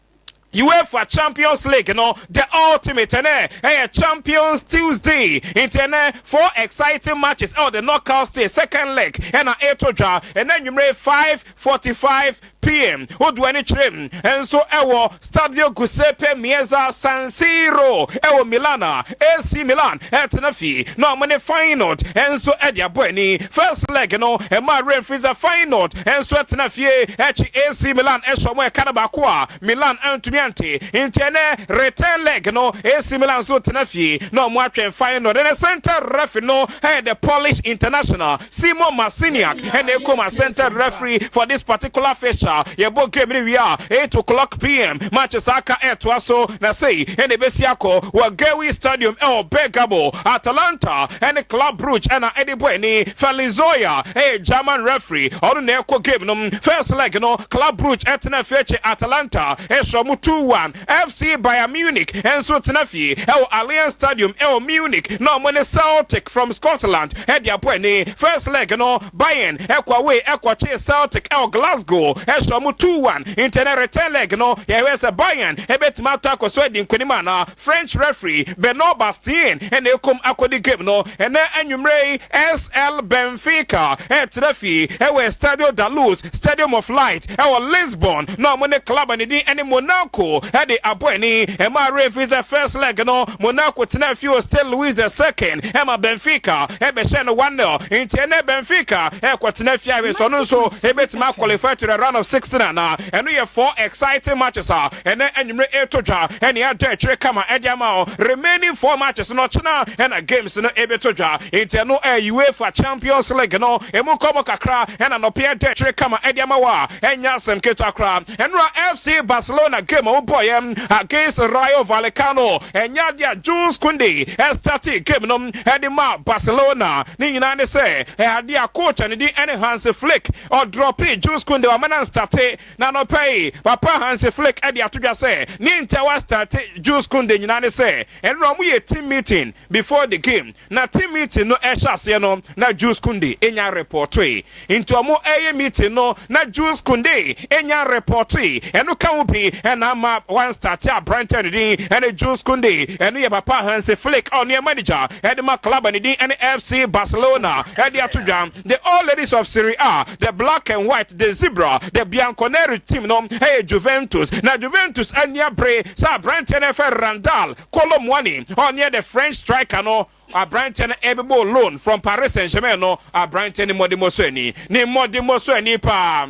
UEFA Champions League no, the ultimate, ɛnɛ ɛyɛ Champions Tuesday, nti ɛnɛ four exciting matches ɛwɔ the knockout stage second leg ɛna ɛto dwa ɛnɛ nwumere 5:45 p.m. Wodu ani kyerɛ mu nso ɛwɔ Stadio Giuseppe Meazza, San Siro ɛwɔ Milan a AC Milan ɛtena fie na ɔmo ne Feyenoord nso ɛde abɔ ani. First leg no, ɛma Renfri sɛ Feyenoord nso ɛtena fie ɛkyi AC Milan ɛhyɛ ɔmo ɛka no baako a Milan antumi ante. Nti ɛnɛ return leg no, AC Milan nso tena fie na ɔmo atwɛn Feyenoord. Ɛnɛ center referee no ɛyɛ the Polish international Simon Marciniak ɛna ekoma center referee for this particular fixture. Atalanta. Yɛbɔ game no wie a, 8:00 pm matches aka ɛtoa so, na sei ɛna ɛbɛsi akɔ wɔ Gewiss Stadium ɛwɔ Bergamo. Atalanta ɛne Club Brugge ɛna ɛde bɔ ani. Felix Zwayer ɛyɛ German referee, ɔno na ɛkɔ game no. First leg no, Club Brugge ɛtena fie akyi Atalanta ɛhyɛ ɔmo 2-1. FC Bayern Munich ɛnso tena fie ɛwɔ Allianz Stadium ɛwɔ Munich na ɔmo ne Celtic from Scotland ɛde abɔ ani. First leg no, Bayern ɛkɔ away ɛkɔkye Celtic ɛwɔ Glasgow ɛhyɛ ɔmo 2-1. Nti ɛnɛ return leg no, yɛhwɛ sɛ Bayern ɛbɛtumi atɔ akɔ so adi nkonim ana. French referee Benoit Bastien ɛna ekom akɔdi game no. Ɛnɛ anwummerɛ yi, SL Benfica ɛtena fie ɛwɔ Estadio da Luz, Stadium of Light, ɛwɔ Lisbon na ɔmo ne club a ne din ɛne Monaco ɛde abɔ ani. Ɛma refi sɛ first leg no, Monaco tena fie wɔ Stade Louis the Second ɛma Benfica ɛbɛhyɛ no 1-0. Nti ɛnɛ Benfica ɛkɔtena fie ahwɛ sɛ ɔno nso ɛbɛtumi aqualify to the round of 16 ana. Ɛno yɛ four exciting matches a ɛnɛ anwummerɛ ɛreto dwa ɛne ada akyire kama ɛde ama o. Remaining four matches no, ɔkyena ɛna games no ɛbɛto dwa. Nti ɛno ɛyɛ UEFA Champions League no ɛmu nkɔmɔ kakra ɛna nɔpɛ ɛda akyire kama ɛde ama wɔ a ɛnyɛ asɛm ketewa koraa. Ɛnora FC Barcelona game a wobɔyɛ against Rayo Vallecano, ɛnyɛ adeɛ a Jules Kounde ɛstart game no ɛde ma Barcelona. Ne nyinaa ne sɛ ɛyɛ adeɛ a coach a ne din ɛne Hansi Flick ɔdrop Jules Kounde, wama no nstart. Na nɔpɛ yi, papa Hansi Flick ɛde ato dwa sɛ ne nkyɛn wa start Jules Kounde nyinaa ne sɛ ɛnora ɔmo yɛ team meeting before the game, na team meeting no ɛhyɛ aseɛ no na Jules Kounde enya report yi. Nti ɔmo ɛyɛ meeting no na Jules Kounde enya report yi. Ɛno ka ho bi ɛna ama one start aberante ne din ɛne Jules Kounde. Ɛno yɛ papa Hansi Flick a ɔno yɛ manager ɛde ma club ne din ɛne FC Barcelona ɛde ato dwa. The all ladies of Serie A, the black and white, the zebra, the Bianconeri team no ɛyɛ Juventus, na Juventus ani abere sɛ aberanteɛ no ɛfɛ Randal Kolo Muani, ɔne the French striker no. Aberanteɛ no ɛbɛbɔ loan from Paris Saint-Germain no. Aberanteɛ no mmɔdemmɔ so ani ne mmɔdemmɔ so ani paa.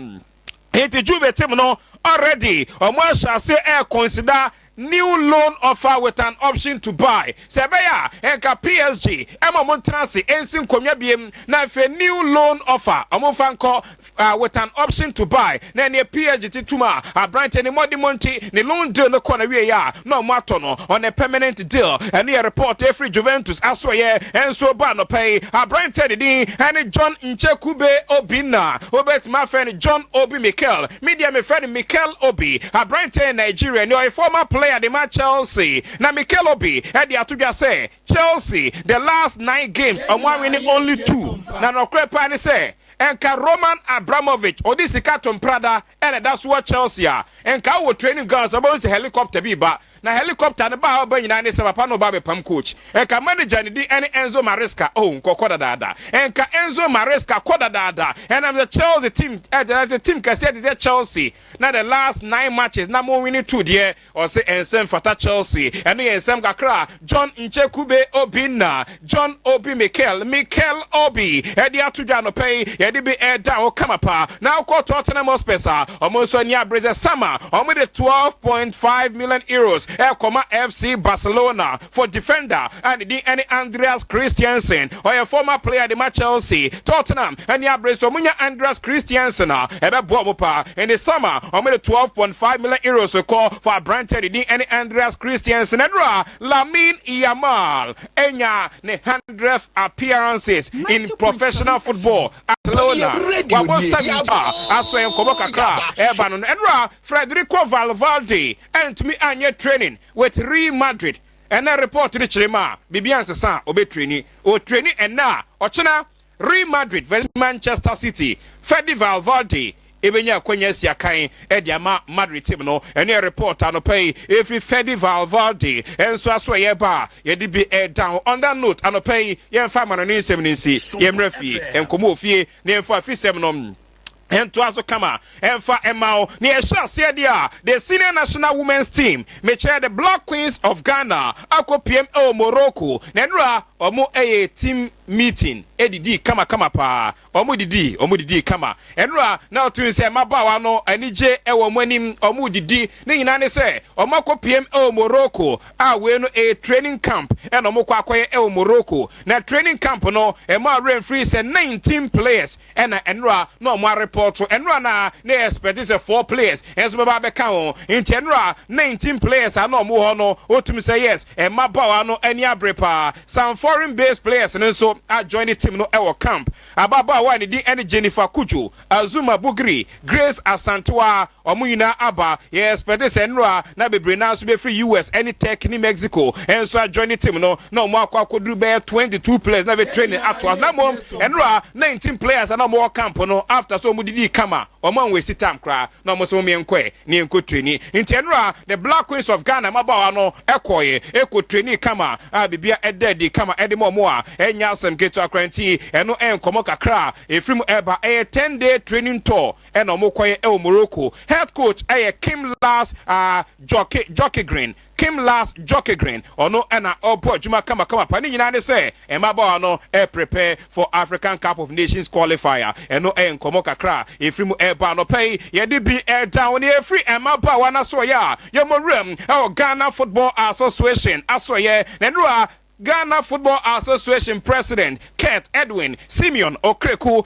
Nti Juve team no already ɔmo ahyɛ ase ɛɛ consider new loan offer with an option to buy, sɛ ɛbɛyɛ a ɛnka PSG ɛma ɔmo ntena ase ɛnsi nkonnwa biem na afei new loan offer ɔmo fa nkɔ with an option to buy, na ɛneɛ PSG ti tum a aberante ne mmɔde nti ne loan deal no kɔ na wie a na ɔmo atɔ no on a permanent deal. Ɛne yɛ report efiri Juventus asoɔyɛ. Ɛnso ba anɔpɛ yi, aberante ne din ɛne John Nchekube Obinna, obetumi afɛ no John Obi Mikel, media mefrɛ no Mikel Obi. Aberante Nigeria ne ɔyɛ former player de ma Chelsea, na Mikel Obi ɛde ato dwa sɛ Chelsea, the last nine games, ɔmo awin only two, na nɔkorɛ paa ne sɛ ɛnka Roman Abramovich ɔde sika to mprada ɛna ɛda so wɔ Chelsea a, ɛnka wɔ training grounds ɔbɛn sɛ helicopter bi ba, na helicopter no ba a ɔba nyinaa ne sɛ papa no ɔba abɛpam coach. Ɛnka manager ne di ɛne Enzo Maresca. Oh, nkɔkɔ dadaada, ɛnka Enzo Maresca kɔ dadaada. Ɛnam sɛ Chelsea team ɛde team kɛseɛ te sɛ Chelsea na the last nine matches na mo win two deɛ, ɔsɛ ɛnsɛm fata Chelsea. Ɛno yɛ nsɛm kakra John Nchekube Obinna, John Obi Mikel, Mikel Obi ɛde ato dwa anɔpɛ yi. Yɛde bi ɛda ho kama paa. Na akɔ Tottenham Hotspurs a ɔmo nso ani abere sɛ sama ɔmo de €12.5 million ɛkɔma FC Barcelona for defender a ne din ɛne Andreas Christiansen, ɔyɛ former player de ma Chelsea. Tottenham ɛne abere sɛ ɔmo nya Andreas Christiansen a, ɛbɛboa ɔmo paa. Ɛne sama ɔmo de €12.5 million kɔ for aberanteɛ ne din ɛne Andreas Christiansen. Ɛnura Lamine Yamal ɛnya ne 100th appearances in professional football. Barcelona wabɔ 70 aso yɛ nkɔmɔ kakra ɛɛba no. Ɛnura Federico Valverde ɛntumi anyɛ training with Real Madrid. Ɛnɛ report no kyerɛ mu a, biribi ansesa a ɔbɛtrain, ɔtrain ɛnɛ a ɔkyena Real Madrid versus Manchester City, Fede Valverde ebenya akwanya asi akan ɛde ama Madrid team no. Ɛne report anɔpɛ yi efiri Fede Valverde ɛnso aso ɛyɛ ba a yɛde bi ɛda ho. On that note, anɔpɛ yi yɛmfa ama no ne nsɛm ne nsi yɛmmerɛ fie nkɔmɔ wɔ fie na yɛmfa afisɛm no ɛntoa so kama ɛmfa ɛma wo. Na yɛhyɛ aseɛ deɛ a, the senior national women's team, mekyerɛ the Black Queens of Ghana, akɔ pm ɛwɔ Morocco, na ɛnora ɔmo ɛyɛ team meeting. didii kamakama paa. Wɔdidii, wɔdidii kama. Ɛnora na wotumi sɛ mmabaawa no anigye wɔ wɔn anim, wɔredidi. Ne nyinaa ne sɛ wɔakɔpiem wɔ Morocco a wei no ɛyɛ training camp na wɔkɔ akɔyɛ wɔ Morocco. Na training camp no, ɛmaa werɛ mfiri sɛ 19 players na ɛnora na wɔn arepɔto. Ɛnora na na yɛ expect sɛ 4 players nso bɛba abɛka ho. Nti ɛnora 19 players a na wɔn wɔ hɔ no, wotumi sɛ yes, mmabaawa no ani abere paa. Some foreign based players no nso a join team no wɔ camp. Ababaawa a ne din ne Jennifer Cudjoe, Azuma Bugri, Grace Asantewaa, wɔn nyinaa aba. Yɛ expect sɛ nnora na bebree no ara nso bɛfiri US ne Turkey ne Mexico nso a join team no na wɔn akɔ akɔduru bɛyɛ 22 players na afei training atoa so. Na mmom nnora 19 players a na wɔwɔ camp no after sɛ wɔn didii kama, wɔn an waste time koraa na wɔn nso mom yɛnkɔɛ na yɛnkɔ traini. Nti nnora the Black Queens of Ghana mmabaawa no kɔɔɛ kɔ trainii kama a biribiara ɛda adi kama de ma wɔn a ɛnyɛ asɛm ketewa koraa nti ɛno ɛyɛ nkɔmmɔ kakra a ɛfiri mu ɛreba. Ɛyɛ 10 day training tour ɛna wɔn kɔyɛ ɛwɔ Morocco. Head coach ɛyɛ Kim Lars uh, Joke Jokegren Kim Lars Jokegren ɔno ɛna ɔbɔ adwuma kamakama pa. Ne nyinaa ne sɛ mmabaawa no ɛprepare for African Cup of Nations qualifier. Ɛno ɛyɛ nkɔmmɔ kakra a ɛfiri mu ɛreba anɔpa yi. Yɛde bi ɛda wo ne ɛfiri mmabaawa no asoɔyɛ a yɛmmɔ wuram ɛwɔ Ghana Football Association asoɔyɛ na nnura Ghana Football Association President Kurt Edwin Simeon Okraku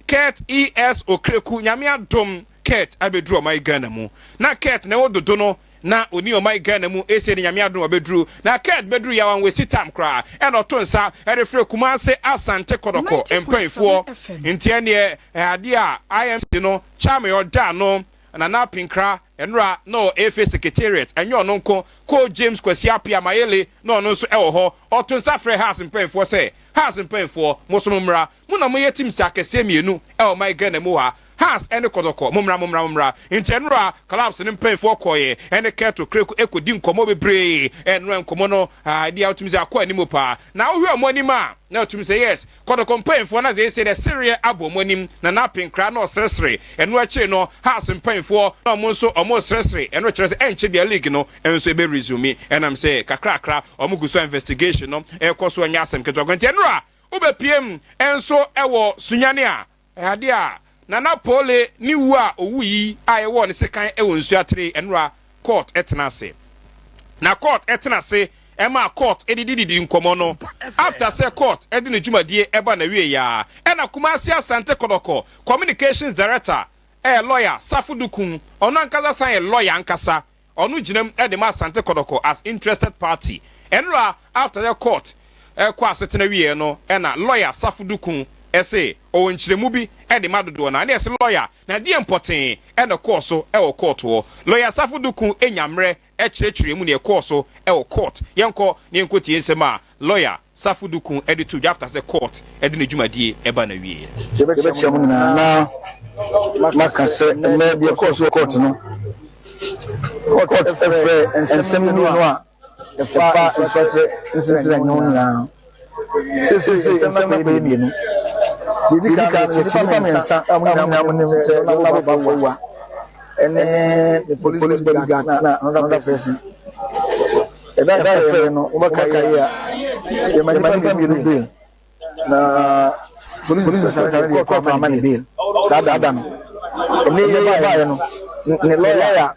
Kurt ES Okraku Nyame adom Kurt abɛduru ɔman Ghana mu. Na Kurt ne wo dodo no na ɔni ɔman Ghana mu esie ne Nyame adom wabɛduru. Na Kurt bɛduru yɛ wanwasi tam koraa ɛna ɔto nsa ɛde frɛ Kumase Asante Kɔtɔkɔ mpaninfoɔ. Nti ɛneɛ adeɛ a IMC no Charme ɔda ano Nana Apinkra ɛnora na ɔwɔ AFA Secretariat ɛnyɛ ɔno nko Col James Kwasi Appiah Mayele na ɔno nso ɛwɔ hɔ. Ɔto nsa frɛ Hearts mpaninfoɔ sɛ Hearts mpaninfoɔ moso mommra Mo na moyɛ teams akɛseɛ mmienu ɛwɔ man Ghana mu ha, Hearts ɛne Kɔtɔkɔ, mommra mommra mommra. Nti ɛnora clubs no mpaninfoɔ kɔeɛ ɛne Kurt Okraku ɛkɔdi nkɔmmɔ bebree, ɛnora nkɔmmɔ no ɛdeɛ wotumi sɛ akɔ anim paa. Na wohwɛ wɔn anim a na wotumi sɛ yes, Kɔtɔkɔ mpaninfoɔ na seesei deɛ sereɛ abɔ wɔn anim, Nana Apenkra na ɔseresere, ɛno akyire no Hearts mpaninfoɔ na wɔn nso wɔn reseresere, ɛno kyerɛ sɛ ɛnkyɛ biara league no nso ɛbɛ resume ɛnam sɛ kakrakra wɔn gu so a investigation no ɛrekɔ so ɛnyɛ asɛm ketewa koraa. Nti ɛnora Wobɛpiem nso wɔ Sunyani a, ɛyɛ adeɛ a Nana Poole ne wuo a ɔwu yi a yɛwɔɔ ne sekan wɔ Nsuatere nnora court tena ase. Na court tena ase maa court de dididi nkɔmmɔ no after sɛ court de ne dwumadie ba n'awieɛ a ɛna Kumasi Asante Kɔtɔkɔ Communications Director ɛyɛ lawyer Safo Duku, ɔno ankasa san yɛ lawyer ankasa Ɔno gyina mu de ma Asante Kɔtɔkɔ as interested party. Ɛnora after yɛ court kɔ asetena wieɛ no ɛna lawyer Safo Duku se ɔwɔ nkyerɛmu bi de ma dodoɔ no ara. Ɛna yɛse lawyer na deɛn pɔtee na ɛkɔɔ so wɔ court hɔ? Lawyer Safo Duku nya mmerɛ kyerɛkyerɛɛ mu nea ɛkɔɔ so wɔ court. Yɛnkɔ na yɛnkɔ tie nsɛm a lawyer Safo Duku de too dwa after sɛ court de ne dwumadie ba n'awieɛ. Yɛbɛkyia mo nyinaa na maka sɛ nnɛ deɛ ɛkɔɔ so wɔ court no, court frɛɛ nsɛm mmienu a ɛfa nsuakyerɛ nsensɛnee ho nyinaa. Seesei nsɛm no akɔyɛ mmienu. Deɛ ɛdi kan no, yɛkyi nnipa mmiɛnsa a mo nyinaa monim sɛ Honourable Baffour Awuah ne ne police bodyguard na another person. Ɛda a yɛfrɛɛ no, mobɛkae a, yɛma nnipa mmienu bail. Na polisi inspector no deɛ kɔɔto ama ne bail saa da no. Ɛnɛ yi baeɛ no, ne lɔya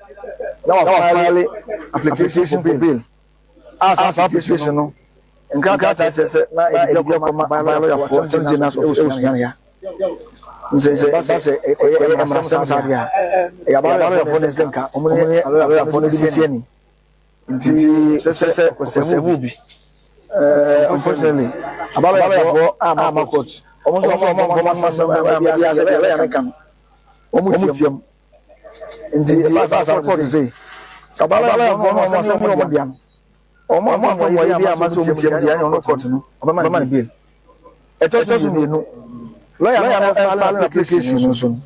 na wafile application for bail a saa application no nkrataa kyerɛ sɛ na ɛde kɔ ma aban lɔyafoɔ attorney general office wɔ Sunyani. Nsɛ sɛ ɛba sɛ ɛyɛ mmarasɛm saa deɛ a, ɛyɛ aban lɔyafoɔ na ɛsɛ nka wɔn ne lɔyafoɔ no de bɛsi ani. Nti sɛ sɛ ɔsɛm bi unfortunately ababayafoɔ a ma court wɔn nso wɔn a wɔn wɔn asɛm a bi ase bɛyɛ bɛyɛ meka no wɔn tiam nti ɛba saa court sɛ sɛ ababayafoɔ no wɔn asɛm ne wɔn dea no wɔn a wɔn wɔn yɛ bi ama sɛ wɔn tiam deɛ ɛnyɛ ɔno court no ɔbɛma no bail ɛtɔ so mmienu lɔya no ɛfa application no nso no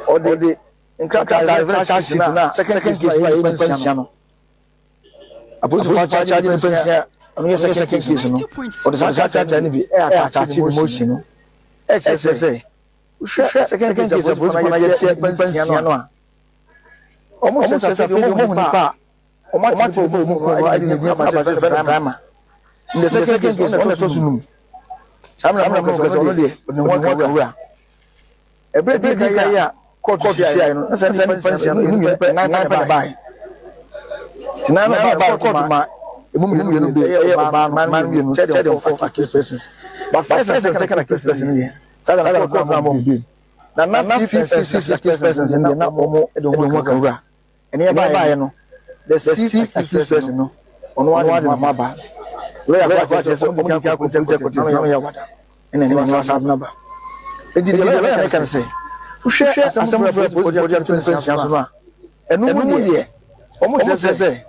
ɔde Nkrataa a yɛfrɛ no charge sheet no a second case no a ɛyɛ nnipa nsia no, apolisifo akyagye nnipa nsia, ɛno yɛ second case no, wɔde saa krataa no bi ɛataakye ne motion no, ɛkyerɛ sɛ wohwɛ second case apolisifo no ayɛ tia nnipa nsia no a, wɔn kyerɛ sɛ afei deɛ wɔn hu nipa a wɔn ate nipa a wɔn kum no agye ne din aba sɛ yɛfrɛ no Brahma. In the second case, ɔno na ɛtɔ so num. Saa mmerɛ no kɛsɛ ɔno deɛ ɔde ne ho aka wura. Ɛberɛ a ɛdi kan yi a kɔɔto hyiaeɛ no, na saa nnipa nsia no, ɛmu mmienu pɛ, nnan pɛ na ɛbaeɛ. Nti nnan no baeɛ, kɔɔto maa ɛmu mmienu mmienu bɛɛ, ɛyɛ ɔbaa no, mmaa no mmienu, third and fourth accused persons. But first and second accused person no deɛ, saa da no kɔɔto no ammɔ wɔn bail. Na na fifth and sixth accused persons no deɛ, na wɔn de wɔn ho aka wura. Ɛnna ɛbaeɛ no, the sixth accused person no, ɔno ara de ne ho aba. Lɔya kɔ akyerɛ sɛ wɔn de kan kɔ police headquarters na ɔyɛ awada. Ɛnna ɛne wɔn asan aba. Enti deɛ lɔya no ka ne sɛ, wohwɛ asɛm foforɔ a polisifoɔ de ato nsa so no a, ɛno mu deɛ, wɔkyerɛ sɛ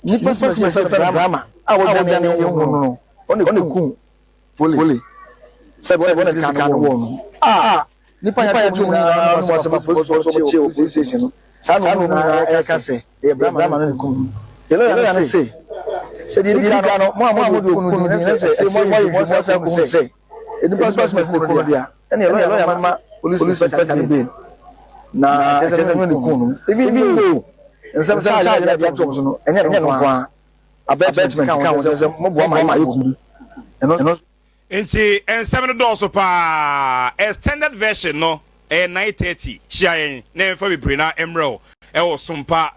nnipa sɛ sɛ fɛ no Brahma a wɔdwane yɛn ho no, ɔno na ɛkum Pole sɛ wɔde sika no wɔɔ no a Nnipa a yɛakyɛ wɔn nyinaa no ho asɛm a apolisifoɔ nso wɔkyee wɔ police station no, saa na wɔn nyinaa reka sɛ ɛyɛ Brahma no na ɛkum no. Deɛ lɔya no se, sɛ deɛ ɛdi kan no, mo a mode ɔku no din na sɛ akyire moayɛ nhwehwɛmu asan akɔhu sɛ nnipa nso asomasi na ɛkum no deɛ a, ɛnneɛ lɔya no mma police inspector no bail na ɛkyerɛ sɛ ɛnyɛ ɔno na ɛkum no. Even though nsɛm charge no a yɛde ato wɔn so no, ɛnyɛ ɛno nko ara, abetment ka ho, kyerɛ sɛ moboa ma yɛkum bi, ɛno. Nti nsɛm no dɔɔso paa. Extended version no ɛyɛ 9:30. Hyia yɛn na yɛmfa bebree no ara mmrɛ wo ɛwɔ Sompa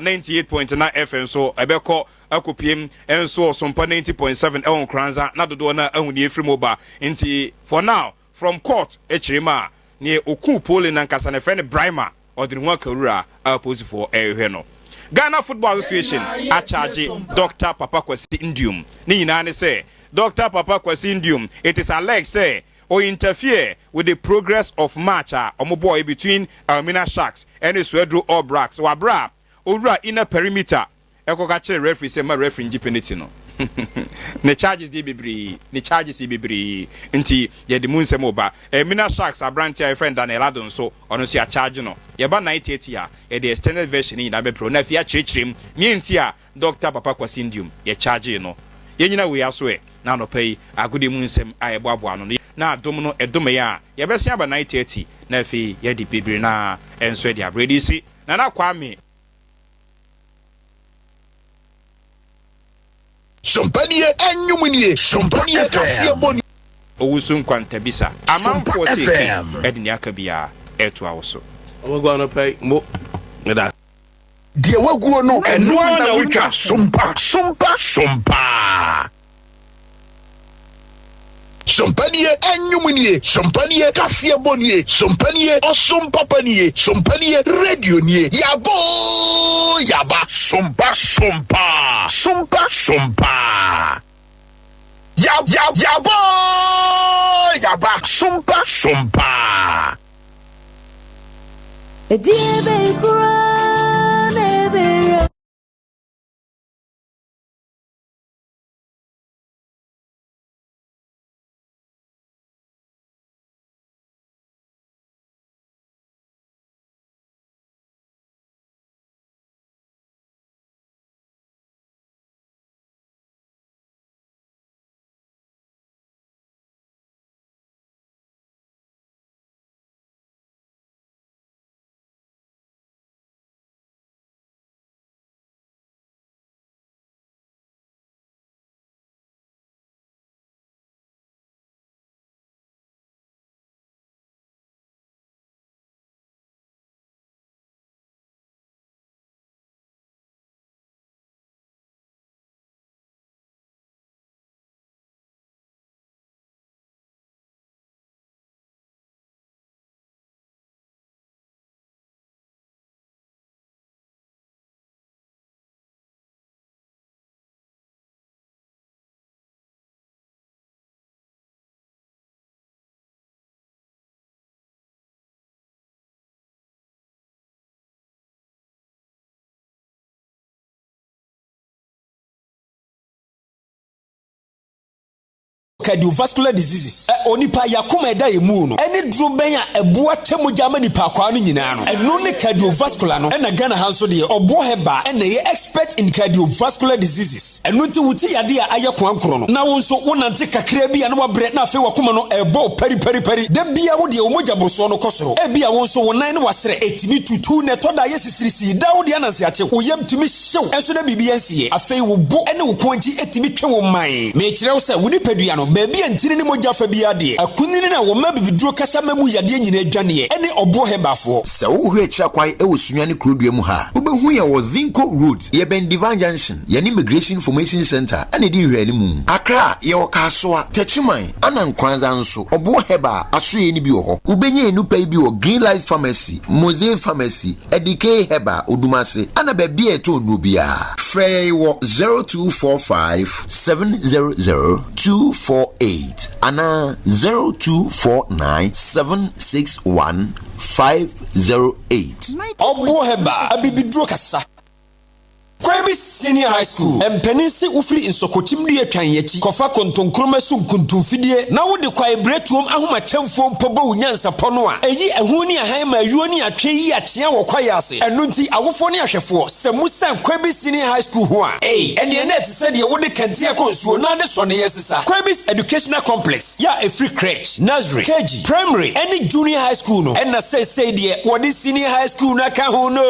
98.9 FM so. Ɛbɛkɔ akɔpiem nso wɔ Sompa 90.7 ɛwɔ Nkoranza na dodoɔ no ara ahu deɛ ɛfiri mu ba. Nti for now, from court kyerɛ mu a, neɛ ɔkuu Pauline no ankasa no yɛfrɛ no Braimah. Ɔde ne ho aka wura a apolisifoɔ rehwɛ no. Ghana Football Association akyagye Doctor Papa Kwasi Nduom. Ne nyinaa ne sɛ, Doctor Papa Kwasi Nduom, it is alleged sɛ o interfere with the progress of match a wɔbɔɔɛ between Elmina Sharks ne Swedru All Blacks wɔ aberɛ a owura inner perimeter ɛkɔka kyerɛ referee sɛ mma referee ngye penalty no. Ne charges deɛ bebree, ne charges yɛ bebree nti yɛde mu nsɛm reba. Elmina Sharks aberanteɛ a yɛfrɛ no Daniel Addo nso, ɔno nso yɛacharge no. Yɛba 9:30 a, yɛde extended version no nyinaa bɛbrɛ wo na afei akyerɛkyerɛ mu nea nti a Doctor Papa Kwasi Nduom yɛchargee no. Yɛnyina wei aso ɛ, na anɔpa yi agodie mu nsɛm a yɛboaboa ano no, na adom no ɛdome yɛn a, yɛbɛsen aba 9:30 na afei yɛde bebree no ara nso de abrɛ. Yɛde resi Nana Kwame. Sompa nie, ɛnwom nie, Sompa nie, kaseɛ bɔ nie. Owusu nkwantabisa, amanfoɔ se ke ɛde nea aka biara ɛtoa wo so. Ɔbɛgu anɔpa yi mo meda. Deɛ waguo no, ɛno ara na wotwa. Sompa, sompa, sompa. Sompa nie, ɛnwom nie, sompa nie, kaseɛbɔ nie, sompa nie, ɔsom papa nie, sompa nie, radio nie, yaba oo yaba. Sompa sompa, sompa sompa. Ya ya yaba oo yaba, sompa sompa. Ɛdeɛ bɛn koraa na ɛbɛyɛ. Cardiovascular diseases, Ɛ, onipa yakoma a ɛda yɛn mu no, ɛne duro bɛn a ɛboa kyɛ mogya ma nipa akwaa no nyinaa no, ɛno ne cardiovascular no. Ɛna Ghana ha nso deɛ, Ɔboɔ Herbal ɛna ɛyɛ expert in cardiovascular diseases. Ɛno nti wo ti yadeɛ a ayɛ koankorɔ no, na wo nso wonante kakraa bi a na woabrɛ na afei w'akoma no rebɔ wo pariparipari. Da biara wo deɛ wo mogya borosoɔ no kɔ soro. Ebia wo nso wo nan ne w'asrɛ ɛtumi tutu na ɛtɔ da a ɛyɛ sisirisii. Daa wo deɛ ananse akye wo, wo yam tumi hye wo nso na biribi ansiiɛ. Afei wo bo ne wo kɔn akyi tumi twe wo man. Mekyerɛ wo sɛ wo nipadua no, baabi a ntini ne mogya fa biara deɛ, akunini no a wɔma abibiduro kasa ma mu yadeɛ nyinaa dwaneɛ ne ɔboɔ herbal-foɔ. Sɛ wohwɛ akyiri akwan wɔ Sunyani kurodua mu ha a, wobɛhu yɛn wɔ Zinco Road, yɛbɛn Divine Junction. Yɛne Immigration Information Centre na edi nhwɛanimu. Accra, yɛwɔ Kasoa, Techiman, ana Nkoranza nso. Ɔboɔ Herbal asoɛeɛ no bi wɔ hɔ. Wobɛnya nnupa yi bi wɔ Green Life Pharmacy, Mosey Pharmacy, Adikey Herbal, Odumase, ana baabi a yɛtɔn nnuro biara. Frɛ yɛn wɔ 0245 700 248 anaa 0249 761 508. Ɔboɔ Herbal, abibiduro kasa. Kwabi Senior High School, Mpanin se wofiri nsɔkɔkyim dua twan akyi kɔfa kontonkroma so nkuntumfidie na wode kwaebiretuom ahomakyɛmfoɔ mpo bɔ wo nyansapɔ no a, ɛyi ɛho ne ahan ma ayuo ne atwe yi akyea wɔ kwaeɛ ase. Ɛno nti awofoɔ ne ahwɛfoɔ, sɛ mosiane Kwabi Senior High School ho a, ei, ɛneɛ na ɛte sɛ deɛ wode kɛntɛn kɔ nsuo na ade sɔneeɛ sesa. Kwabi's Educational Complex, yɛ a ɛfiri Crèche, Nursery, KG, Primary ne Junior High School no na seesei deɛ wɔde Senior High School no aka ho no.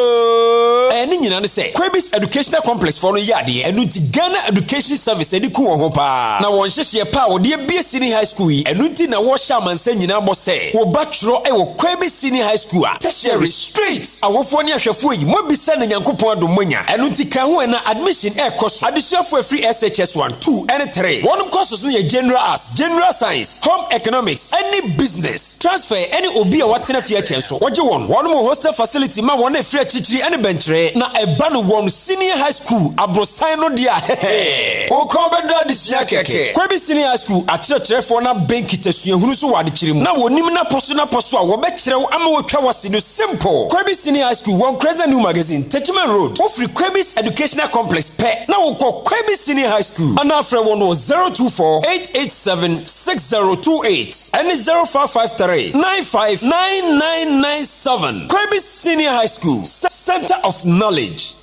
Ɛɛ ne nyinaa ne sɛ Kwebis Educational Complex foɔ no yɛ adeɛ, ɛno nti Ghana Education Service ani ku wɔn ho paa. Na wɔn nhyehyeɛ pa a wɔde abue Senior High School yi, ɛno nti na wɔrehyɛ amansan nyinaa bɔ sɛ wo ba twerɛ wɔ Kwebis Senior High School a, Tertiary straight! Awofoɔ ne ahwɛfoɔ yi, moabisa na Nyankopɔn adom moanya, ɛno nti ka ho ɛ na admission ɛrekɔ so. Adesuafoɔ a ɛfiri SHS 1, 2 ne 3, wɔnom courses no yɛ General Arts, General Science, Home Economics, ne Business. Transfer ne obi a watena fie akyɛ nso, wɔgye wɔn. Wɔnom wɔ hostel facility ma wɔn a ɛfiri akyirikyiri ne bɛnkyerɛ. Na ɛba no wɔn Senior High School aborosan no deɛ a, hɛhɛ, wo kɔn bɛdɔ adesua kɛkɛ. Kwabi Senior High School akyerɛkyerɛfoɔ no abɛn kita suahunu so wɔ adekyerɛ mu, na wɔnim n'apɔ so n'apɔ so a wɔbɛkyerɛ wo ama woatwa w'ase no simple. Kwabi Senior High School wɔ Nkreza New Magazine, Techiman Road. Wofiri Kwabi's Educational Complex pɛ na wokɔ Kwabi Senior High School anaa frɛ wɔn wɔ 024 887 6028 ɛne 0553 95 9997. Kwabi Senior High School, Center of Knowledge.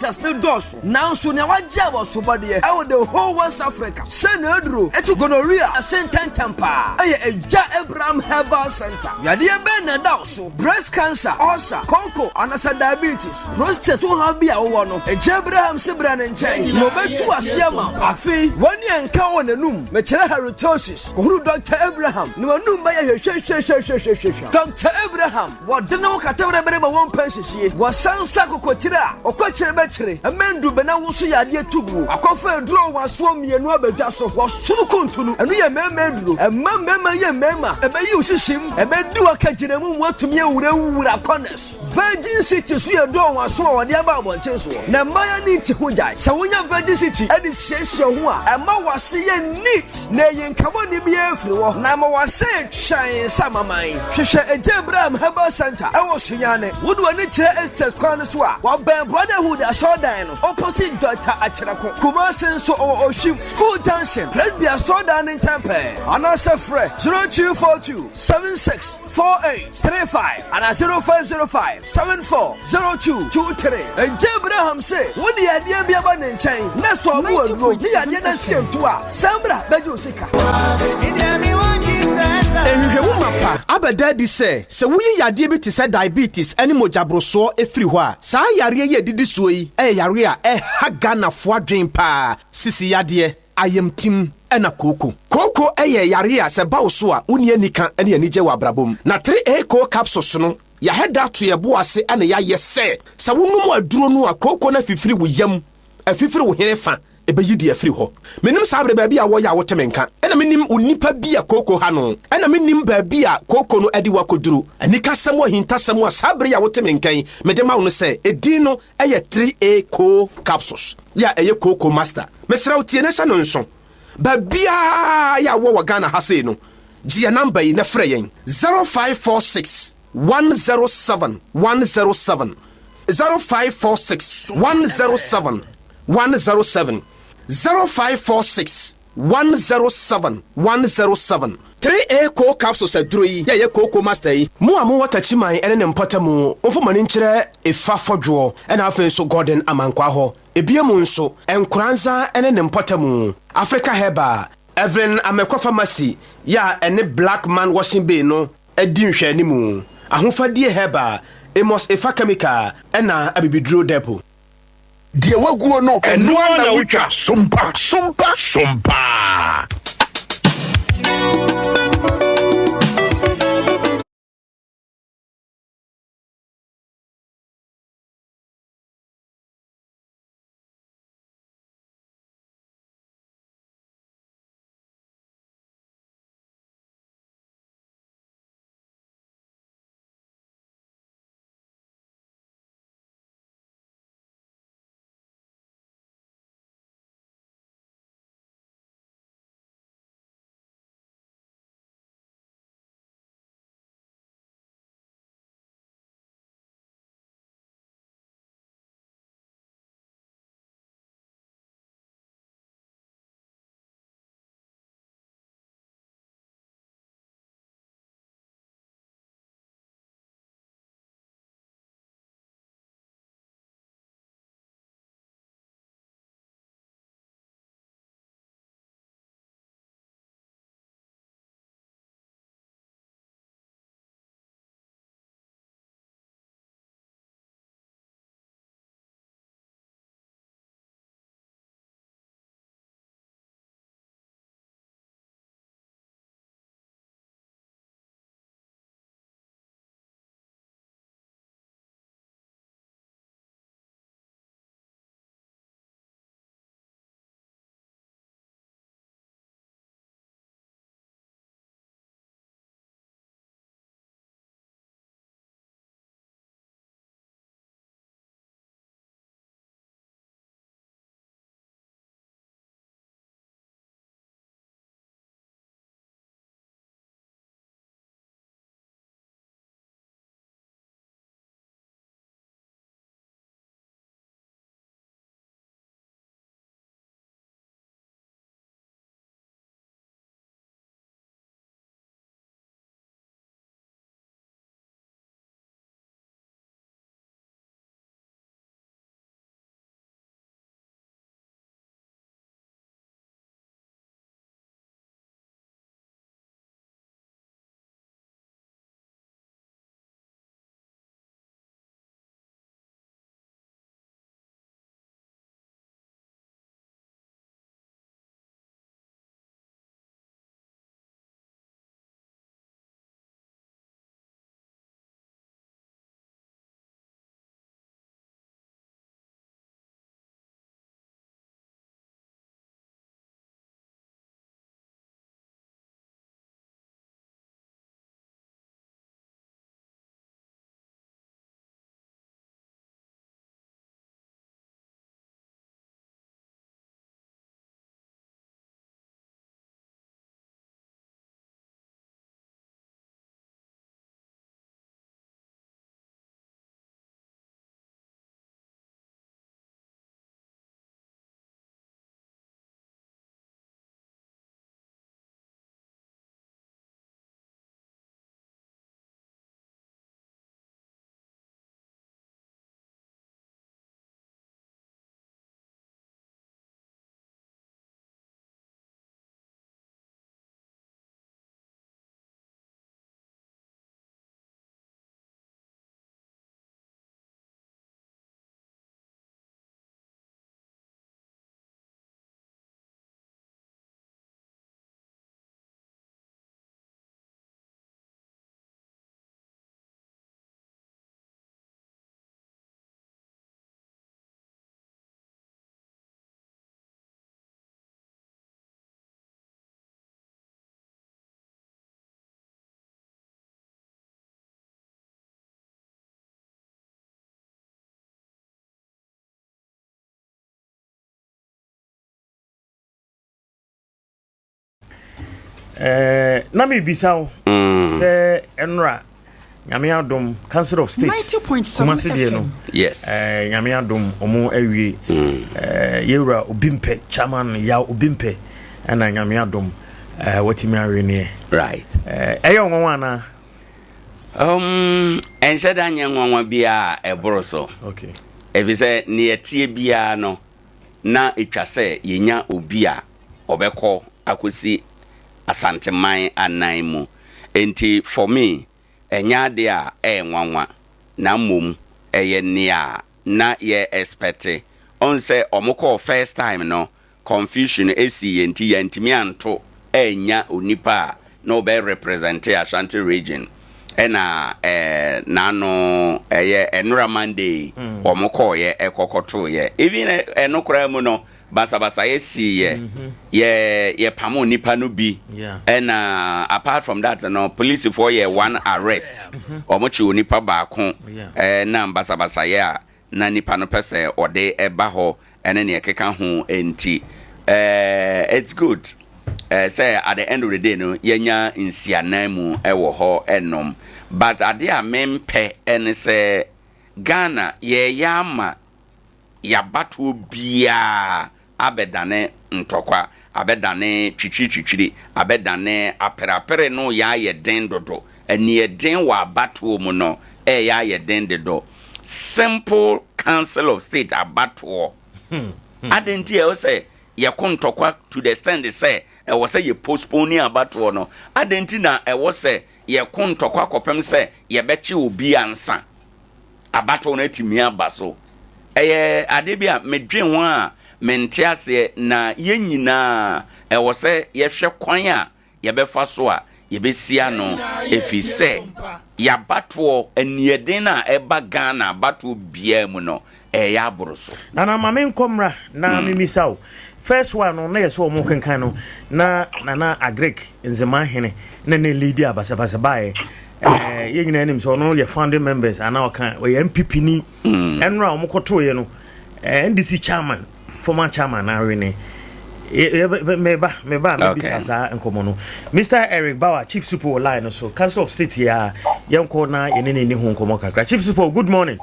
Test no dɔɔso, nanso nea wagye abasobɔdeɛ wɔ the whole West Africa sɛ n'aduro tu gonorrhea ase ntɛmntɛm paa yɛ Agya Abraham Herbal Center. Yadeɛ bɛn na ɛda wo so? Breast cancer, ulcer, kooko anaasɛ diabetes, prostate ho haw bi a wowɔ no, Agya Abraham se bra ne nkyɛn na ɔbɛtu aseɛ ama wo. Afei, w'ani anka wɔ n'anum, mekyerɛ halitosis, kɔhunu Dɔkta Abraham na w'anum bɛyɛ hwehwehwehwehwehwehwɛ. Dɔkta Abraham. Wɔde ne ho kata berebere ma wɔmpɛ nsisie. Wɔsan nsa kokokyire a ɔkwakyire bɛkyere. Ɛmɛ nnubena woso yadeɛ tu guo. Akɔfa aduro nwasoɔ mmienu aba dwa so. Wɔsono kuntunu. Ɛno yɛ mmarima aduro. Ɛma mmarima yɛ mmarima. Ɛbɛyi wo sisim. Ɛbɛdi wo akagyinamu ma woatumi awurawura corners. Virgin City nso yɛ aduro nwasoɔ a wɔde aba abɔnten soɔ. Na mmaa ani nte ho gyae. Sɛ wonya Virgin City de siesie wo ho a, ɛma w'ase yɛ neat. Na eyi nkabɔne biara mfiri hɔ, na ama wɔasɛe hyɛn sɛ amaman. Hwehwɛ Agya Abraham Herbal Centre wɔ Sunyani. Wode w'ani kyerɛ Estes kwan no so a, wɔbɛn Brotherhood asɔredan no, opposite Doctor Akyerɛko. Kumasi nso, ɔwɔ Oshim, School Junction, Presby asɔredan no nkyɛn pɛɛ. Anaasɛ frɛ 0242 76 4835 anaa 0505 74 0223. Enti Abraham se, Wode yadeɛ bi aba ne nkyɛn, na sɛ ɔmo aduro ne yadeɛ no asi antu a, san bra bɛgye wo sika. Nhwehwɛmu mapa abɛda adi sɛ, sɛ woyi yadeɛ bi te sɛ diabetes ne mogyaborosoɔ firi hɔ a, saa yareɛ yi a ɛdidi soɔ yi yɛ yareɛ a ɛha Ghanafoɔ adwene pa ara, sisi yadeɛ, ayamtim na kooko. Kooko yɛ yareɛ a sɛ ɛba wo so a, wonni anika ne anigye wɔ abrabɔ mu. Na 3A Koo Capsules no, yɛahɛ da ato yɛn bo ase na yɛayɛ sɛ, sɛ wonom aduro no a, kooko no afifiri wo yam, afifiri wo hene fa, ɛbɛyi deɛ afiri hɔ. Mennim saa bere baabi a wɔyɛ a wote me nka, ɛna mennim onipa bi a kooko ha no, ɛna mennim baabi a kooko no de wo akɔduru. Anikasɛm ahintasɛm a saa bere yi a wote me nka yi mede ma wo no sɛ, edin no yɛ 3A Koo Capsules, yɛ a ɛyɛ Kooko Master. Mesrɛ wo tie na hyɛ no nso. Baabiara yɛ a wowɔ wɔ Ghana ha sei no, gye yɛn number yi na frɛ yɛn, 0546 107 107, 0546 107 107, 0546 107 107. 3A Coal Capsules aduro yi yɛ ɛyɛ Kooko Master yi. Mo a mowɔ Takyiman ne ne mpɔtamu, momfa mo ani nkyerɛ Efa Fɔdwoɔ ɛna afei nso Gordon Amankwaa hɔ. Ebia mu nso, Nkoranza ne ne mpɔtamu, Africa Herbal, Evelyn Amekwa Pharmacy yɛ a ɛne Black Man Washing Bay no di nhwɛanimu, Ahofadie Herbal, Amos Efa Chemical ɛna Abibiduro Depot. Deɛ waguo no, ɛno ara na wotwa. Sompa, sompa, sompa. Eh, na mebisa wo mm. sɛ ɛnora nyame adom council of states kumase deɛ no yes. eh, nyame adom ɔmo awie mm. eh, yɛwura obi mpɛ chairman yaw obi mpɛ ɛna nyame adom. Eh, watumi aweneɛ. Right. Eh, ɛyɛ nwanwa anaa? Um, ɛnhyɛ da nyɛ nwanwa biara a ɛboro so. Okay. Ɛfiri sɛ nea ɛteɛ biara no, na ɛtwa sɛ yɛnya obi a ɔbɛkɔ akɔsi Asanteman anan mu. Enti for me, ɛnyɛ adeɛ a ɛyɛ nwanwa, na mmom ɛyɛ nea na yɛ expect. Ɔhu sɛ wɔn kɔɔ first time no, confusion sii yɛ nti yɛantumi anto annya onipa a na ɔbɛ represent Ashanti region. Ɛna eh, n'ano ɛyɛ ɛnora Monday yi, wɔn kɔɔyɛ ɛkɔ kɔtoeɛ. Even ɛno koraa mu no, basabasayɛ siiɛ. Yɛ yɛpamoo nipa no bi. Ɛna apart from that no, polisifoɔ yɛ one arrest. Wɔn kye onipa baako ɛnam basabasayɛ a na nipa no pɛ sɛ ɔde ba hɔ ɛne nea ɛkeka ho nti. It's good sɛ at the end of the day no yɛnya nsiananmu wɔ hɔ nom. But adeɛ a mempɛ ne sɛ Ghana yɛreyɛ ama y'abatoɔ biara abɛdane ntɔkwa, abɛdane twitwiritwitwiri, abɛdane apereapere no reyɛ ayɛ den dodo. Aniɛden wɔ abatoɔ mu no reyɛ ayɛ den dedo. Simple Council of State abatoɔ, adɛn nti a ɛwɔ sɛ yɛko ntɔkwa to the extent sɛ ɛwɔ sɛ yɛ postpone abatoɔ no? Adɛn nti na ɛwɔ sɛ yɛko ntɔkwa kɔpem sɛ yɛbɛkye obi ansa abatoɔ no atumi aba so? Ɛyɛ adeɛ bi a medwen ho a mente aseɛ, na yɛn nyinaa ɛwɔ sɛ yɛhwɛ kwan a yɛbɛfa so a yɛbɛsi ano, ɛfiri sɛ y'abatoɔ aniɛden no a ɛba Ghana abatoɔ biara mu no ɛreyɛ aboro so. Nana ma me nkɔ mmra na me misa wo. First one no na yɛ sɛ wɔn kenkan no na Nana Agric Nzeman hene na na leadi abasabasa baeɛ. Ɛɛ yɛn nyinaa nim sɛ ɔno yɛ founding members anaa ɔka ɔyɛ NPP ni. Ɛnora a wɔn kɔtoeɛ no NDC chairman former chairman na awene. Meba meba a mebisa saa nkɔmmɔ no. Mr Eric Bauer Chief Supo wɔ line no so Council of State yɛ a yɛnkɔ na yɛne ne ni ho nkɔmmɔ kakra. Chief Supo good morning.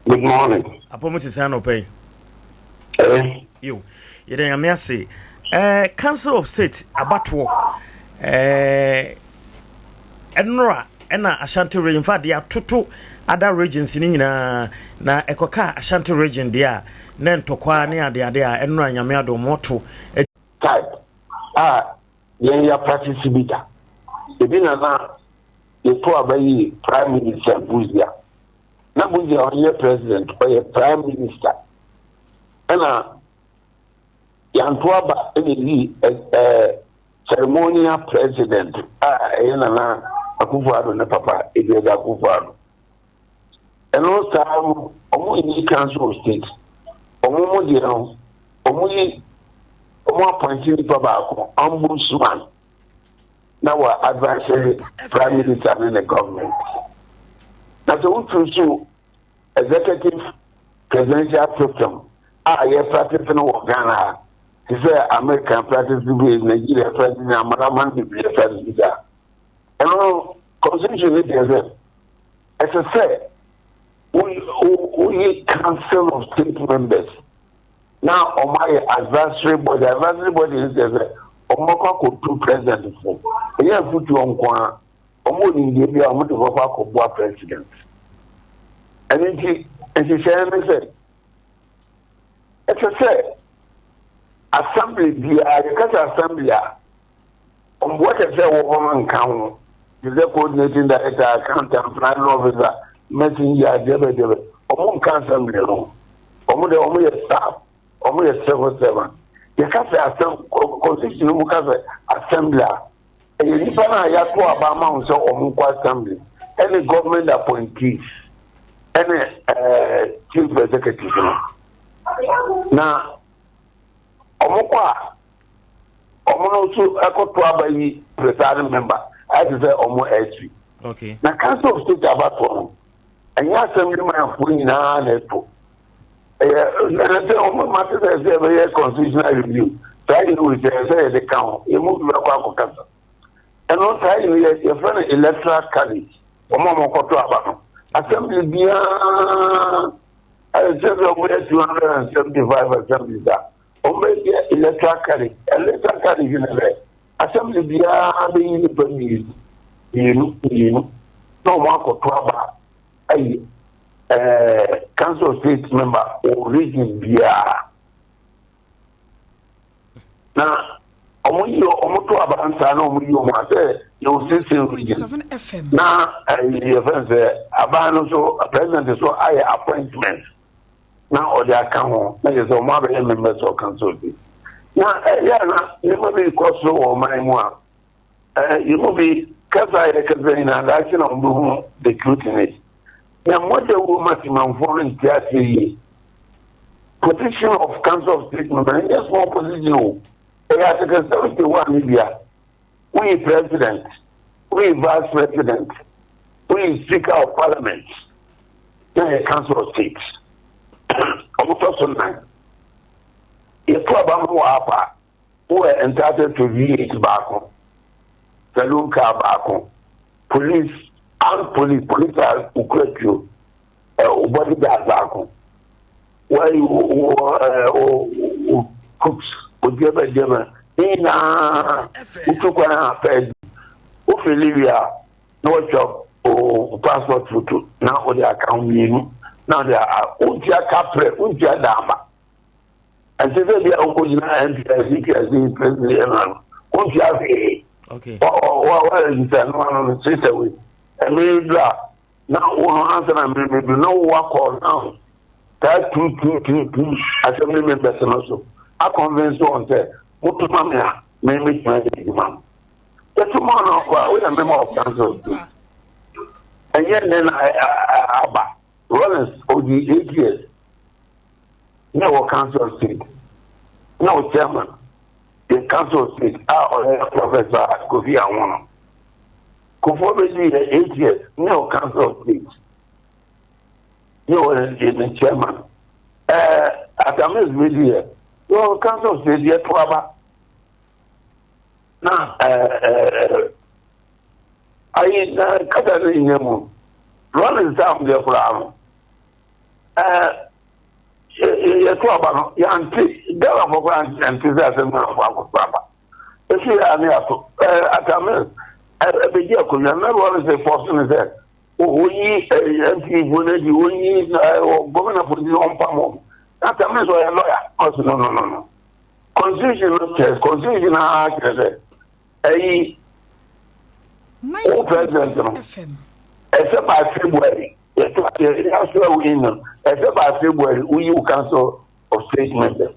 Good morning. Apɔmu te sɛ anɔpa yi. Eh. Yo, yɛda nyame ase. Eh, Council of State abatoɔ. Eh, ɛnora ɛna Ashanti region, in fact, yɛatoto other regions no nyinaa na ɛkɔka Ashanti region deɛ a na ntɔkwa ne adeade a ɛnora nyame adom moto. Type a yɛn ya practice bi da. Ebi na na yɛto aba yi Prime Minister Busia. Na Busia ɔnyɛ president, ɔyɛ prime minister. Ɛna yɛanto aba ɛna eyi ɛɛ ceremonial president a ɛyɛ Nana Akufo-Addo ne papa Edward Akufo-Addo. Ɛno saa no, wɔn nyi council of state. Wɔn mo deɛ no, wɔn yi wɔn appoint nipa baako ombudsman na wɔ advise prime minister ne ne government. Na sɛ wotu so executive presidential system a yɛ practice no wɔ Ghana ha, te sɛ American practice bi, Nigeria practice bi, amanaman bebree practice bi saa. Ɛno no, constitution no kyerɛ sɛ ɛsɛ sɛ woyi council of state members na wɔn ayɛ advisory body. Advisory body no kyerɛ sɛ wɔn bɛkɔ akɔtu president fo. Ɛnyɛ afutuo nko ara, wɔn wɔ nimdeɛ bi a wɔde bɛkɔ akɔboa president. Ɛno nti nhyehyɛeɛ ne sɛ ɛsɛ sɛ assembly biara, yɛka sɛ assembly a, mboa kɛse a ɛwɔ hɔ no nka ho, te sɛ coordinating director, accountant, planning officer, messenger, deɛbɛdeɛbɛ, wɔn nka assembly no ho. Wɔn deɛ wɔn yɛ staff, wɔn yɛ civil servant. Yɛka sɛ asɛm, constitution no mu ka sɛ assembly a, ɛyɛ nnipa no a yɛato aba ama wɔn sɛ wɔn nkɔ assembly, ɛne government appointees, ɛne ɛɛ chief executive no. Na wɔn kɔ a, wɔn no nso ɛkɔto aba yi presiding member, ayɛ te sɛ wɔn SP. Okay. Na council of state abatoɔ no, ɛnyɛ assembly manfoɔ nyinaa na ɛto. Ɛyɛ ɛnɛ sɛ wɔn ma te sɛ ɛsɛ ɛbɛyɛ constitutional review. Saa yi no wɔ sɛ ɛsɛ yɛde ka ho. Yɛn mu bi bɛkɔ akɔkasa. Ɛno saa yi no yɛ yɛfrɛ no electoral college. Wɔn a wɔkɔto aba no, assembly biara ɛsɛ sɛ wɔyɛ 275 assemblies a wɔbɛyɛ electoral college. Electoral college no sɛ. Assembly biara bɛyi nnipa mmienu, mmienu, mmienu na wɔn akɔto aba ayi ɛɛ Council of State member wɔ region biara. Na wɔn yi wɔn to aba nsaa na wɔn yi wɔn asɛ yɛ wɔ sisi region na ɛyi yɛ fɛn sɛ aban no so president so ayɛ appointment. na ɔde aka ho na kyerɛ sɛ wɔn abɛyɛ members of council bi na ɛyɛ na nneɛma bi kɔ so wɔ ɔman mu a ɛɛ yɛn mu bi kasa a yɛkasa nyinaa daakye na wɔn bɛhu the truth in it na mmɔgya wuo ma timanfoɔ no nte aseɛ yie position of council of state member ɛnyɛ small position o ɛyɛ article 71 ne bia woyi president woyi vice president woyi speaker of parliament na yɛ council of state ɔmo tɔ so nan yɛto aba mo wɔ apa wowɔ entitled to V8 baako saloon car baako police armed police police a okura tuo ɛ body guard baako wɔyi wɔ ɛ o cooks odiɛbɛ diɛbɛ ne nyinaa wotu kwan a pɛɛ wofili wie a na watwa o passport photo na wode aka ho mmienu na wode a wontua kaprɛ wontua daama ɛnte sɛ bia wokɔgyina NPS CPS president ɛno ano wontua hwee wɔregister no ano no straight away ɛmere du a na wo no ansa na mmere du na wowɔ akɔ now saa tu tu tu tu assembly members no so akɔnvince wɔn sɛ motoma me a me metumi ayɛ adwuma no Yɛto maa no akɔ a, woyɛ member of council. Ɛnyɛ nnɛ na aba. Rawlings ɔdi 8 years na ɛwɔ council of state na ɔ chairman the council of state a ɔyɛ Professor Kofi Anwono. Kufuor bɛdi yɛ 8 years na ɛwɔ council of state na ɔyɛ the chairman. Atta Mills bɛdi yɛ ɛwɔ council of state yɛ to aba na ɛɛ ayi na kasa no nyɛ mu Rawlings sam deɛ koraa no yɛto aba no yɛante Ghanafoɔ koraa nte sɛ asɛm no afɔ akɔto aba ɛsi yɛ a ne yɛato Atta Mills ɛbɛgye akonnwa na Rawlings fɔso no sɛ wɔyi MP foɔ no adi wɔyi governor foɔ no ɔmpam wɔn. Atta Mills ɔyɛ lawyer ɔsi no no no no constitution no kyerɛ constitution a kyerɛ sɛ ɛyi wo president no ɛsɛ by February yɛto yɛasra wo in no ɛsɛ by February woyi wo council of state members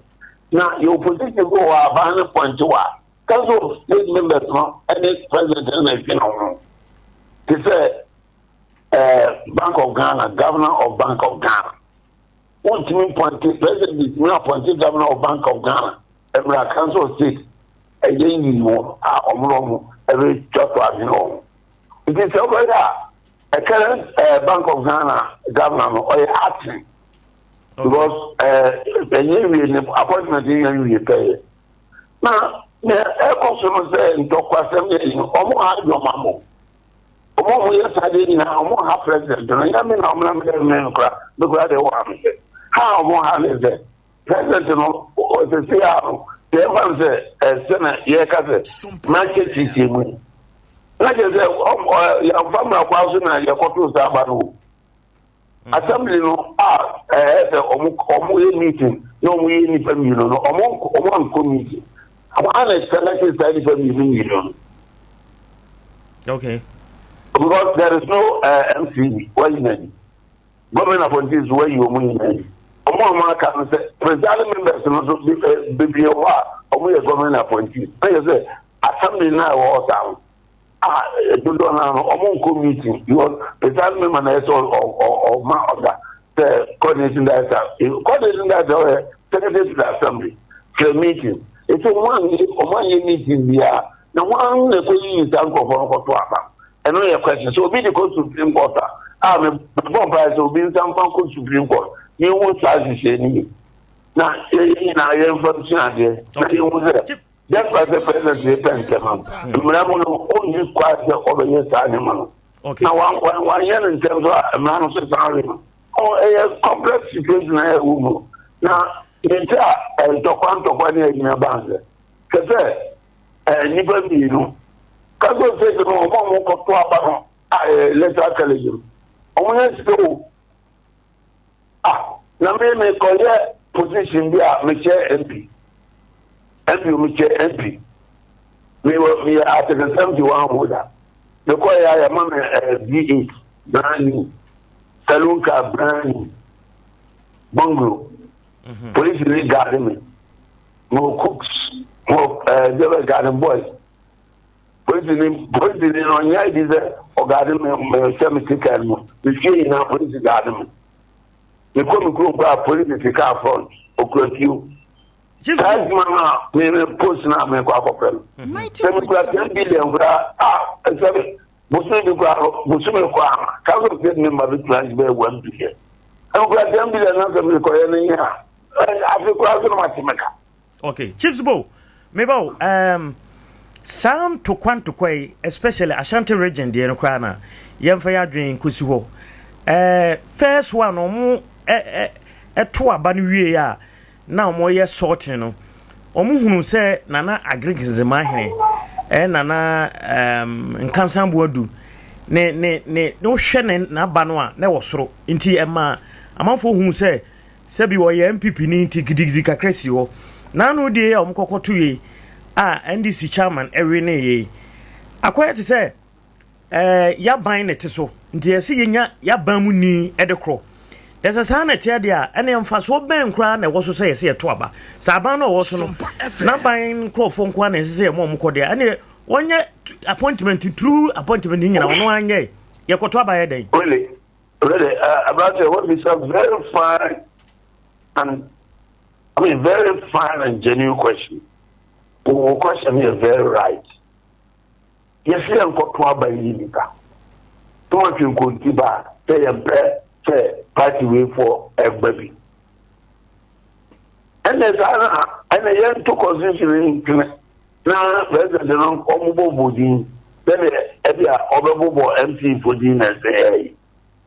na yɛ opposition bi wɔ aban no pɔnkye wɔ a council of state members no ɛne president no na ɛtwe ne ho te sɛ Bank of Ghana, governor of Bank of Ghana wontumi mpɔnte president tumi apɔnte governor of Bank of Ghana mmerɛ council of state ɛyɛ yi wɔ a ɔmo na ɔmo ɛbɛtwa so adwene wɔn nti sɛ ɔbɛyɛ a current Bank of Ghana governor no ɔyɛ acting because ɛnyɛ wie ne appointment nyɛ wie pɛyɛ na nea ɛkɔ so no sɛ ntɔkwasɛm yɛ yi no ɔmo ha adwuma mo ɔmo a ɔmo yɛ saa deɛ nyinaa ɔmo ha president no nyɛ me na ɔmo na me dɛ me kora me kora deɛ wɔ ha me sɛ ha a ɔmo ha ne sɛ president no ɔsɛsɛ a no deɛ ɛfa no sɛ ɛsɛ na yɛka sɛ n'akyɛ kyekye mu yi na kyerɛ sɛ ɔm ɔ yɛmfa mmara kwa so na yɛkɔtoo saa aba no o assembly no a ɛyɛ sɛ ɔmo yɛ meeting na ɔmo yɛ nipa mmienu no ɔmo ankɔ meeting ɔmo ana select saa nipa mmienu mmienu no. Because there is no MCE wɔyi n'ani government appointees wɔyi wɔn nyinaa yi ɔmo a ɔmo aka no sɛ presiding members no nso bebree wɔ hɔ a ɔmo yɛ government appointees na yɛ sɛ assembly na ɛwɔ hɔ saa no a dodoɔ naa no ɔmo nkɔ meeting because presiding member na yɛ sɛ ɔma ɔda sɛ coordinating director coordinating director ɔyɛ secretary to the assembly fɛ meeting etu ɔmo anyɛ meeting biara na wɔn na ɛkɔ yiyi saa nkurɔfoɔ no kɔto aba. Ɛno yɛ question so obi de kɔ Supreme Court a a mɛ bɔ mpa sɛ obi nsa nfa kɔ Supreme Court ne ho saa hyehyɛ ne yi na yɛn nyinaa yɛn fa nsua adeɛ na yɛn ho sɛ just like the president yɛ pɛ ntɛm a mmara mu no ɔnni kwa sɛ ɔbɛyɛ saa nneɛma no na wanyɛ no ntɛm so a mmara no so saa re no ɔ ɛyɛ complex situation na ɛwɔ mu na yɛn ti a ntɔkwa ntɔkwa ne ɛgyina ban sɛ kɛsɛ. Nnipa mmienu. Council of State no, wɔn a wɔkɔto aba no a ɛyɛ electoral college no, wɔn nyɛ sika o. Ah, na me mekɔyɛ position bi a mekyɛ MP. MP mekyɛ MP. Mewɔ meyɛ Article 71 holder. Mekɔyɛ a yɛma me eh, V8 brand new. Saloon car brand new. Bungalow. Mm-hmm. Police ni guard me. Mewɔ cooks. Mewɔ eh, eh, garden boys. Polisini polisini no ɔnyɛ adi sɛ ɔgaade me mehyɛ me sika no mu me fie nyinaa polisi gaade me mekɔ me kurom koraa polisi te kaa front okura tuo saa adwuma no a me me post no a mekɔ akɔpɛ no sɛ mekura ten billion koraa a sɛ me bosome bi koraa no bosome kɔ a council of state member bi tura bɛyɛ one billion ɛmekura ten billion na sɛ mekɔyɛ no nyɛ a afe koraa so na mate meka Okay, Chiefs Bo, meba o, um, saa ntokwa ntokwa yi, especially Ashanti region deɛ no koraa na yɛmfa yɛ adwene nkosi hɔ. Eh, first one, ɔmo ɛto aba no wie a na ɔmo yɛ sorting no, ɔmo hunu sɛ Nana Agric Nzema hene, eh, Nana um, Nkansan Boadu, ne ne ne ne wohwɛ ne n'aba no a na ɛwɔ soro nti ɛma amanfoɔ hunu sɛ Sɛbi ɔyɛ NPP ni nti gidigidi kakra si hɔ. N'ano deɛ yi a wɔkɔkɔto yei a NDC chairman ɛwenee yei. Akɔyɛ te sɛ ɛɛ yaban na ɛte so nti ɛsɛ yɛnya yaban mu ni ɛde korɔ. Na sɛ saa na ɛteɛ deɛ a ɛne mfasoɔ bɛn koraa na ɛwɔ so sɛ yɛsɛ yɛto aba. Sɛ aban no a ɛwɔ so no n'aban nkurɔfoɔ nko ara na ɛsɛ sɛ yɛma wɔn kɔ deɛ ɛne wɔnyɛ appointment true appointment nyina ɔno anyɛ yɛkɔto aba yɛ dɛn. Really? Really, uh, Abrante, what is a very fine and I mean very fine and genuine question. Wo question is very right. Yɛsi yɛn nkɔto aba yi nipa. Toma twe nkonti ba sɛ yɛn pɛ sɛ party wei fo ɛgba bi. Ɛnna saa na ɛnna yɛn to constitution ntwene na president no ɔmobɔbɔ din sɛdeɛ ɛbi a ɔbɛbobɔ MP fo din na ɛsɛ yɛ yi.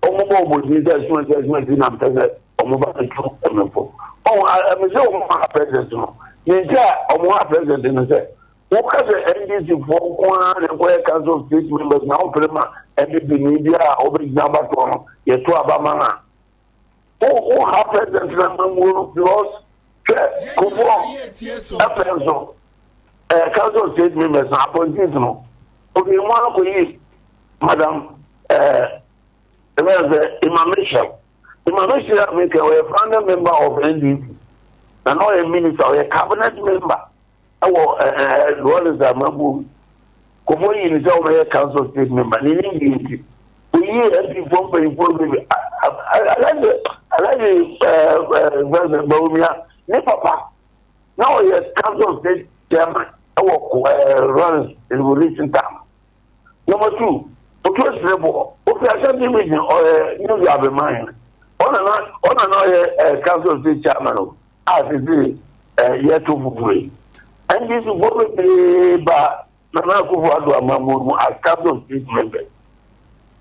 Ɔmobɔbɔ din sɛ asumasi asumasi na mpɛ sɛ ɔmo ba bɛtu ɛmɛfo. Ɔmo ɛmɛ sɛ ɔmo ha president no. Ne nti a ɔmo ha president no sɛ woka sɛ NDC foɔ nko ara na ɛkɔyɛ council of state members na wopere ma NPP ni biara a ɔbɛgyina abatoɔ no yɛto aba ma no a Wo wo ha president na mamuo no because hwɛ Kufuor ɛpɛ nso ɛɛ council of state members na appointees no obi mu akɔ yi madam ɛɛ ɛbɛyɛ sɛ Emma Michel Emma Michel a meka ɔyɛ founding member of NDC na na ɔyɛ minister ɔyɛ cabinet member. Ɛwɔ ɛɛ Rawlings amammuo mu, Kufuor yii no sɛ ɔmmɛyɛ council state member. Ne nimdeɛ nti, oyii MP foɔ mpanyinfoɔ bebree. Alhaji Alhaji ɛɛ ɛɛ Bawumia ne papa na ɔyɛ council state chairman ɛwɔ ɛɛ Rawlings revolution time. Number two, Otu Esreboɔ, ofi Ashanti region, ɔyɛ New Dwabeman hene. Ɔna na ɔna na ɔyɛ ɛɛ council state chairman o. a sesei yɛto foforo yi. NDC foɔ bebree ba Nana Akufo Addo amammuo mu as council of state members.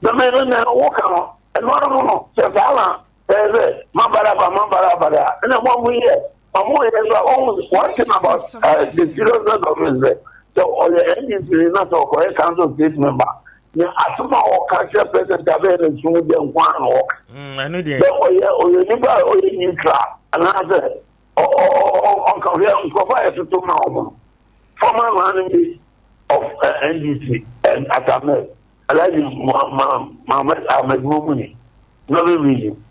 Na me no na woka no, ɛno ara no no, sɛ saa na ɛyɛ sɛ mabara aba mabara aba da, ɛna mo a moyɛ, ma moyɛ nso a wɔn one thing about uh, the seriousness of it sɛ sɛ ɔyɛ NDC ni na sɛ ɔkɔyɛ council of state member na asɛm a ɔka kyerɛ president abɛyɛ no nso deɛ nko ara na ɔka. Mm, sɛ ɔyɛ ɔyɛ nipa a ɔyɛ neutral anaasɛ ɔnka hwɛ nkurɔfoɔ a yɛtoto ma wɔn no former running mate of uh, eh, NDC and Atamel Alhaji Mohammed Ahmed Mumuni Northern Region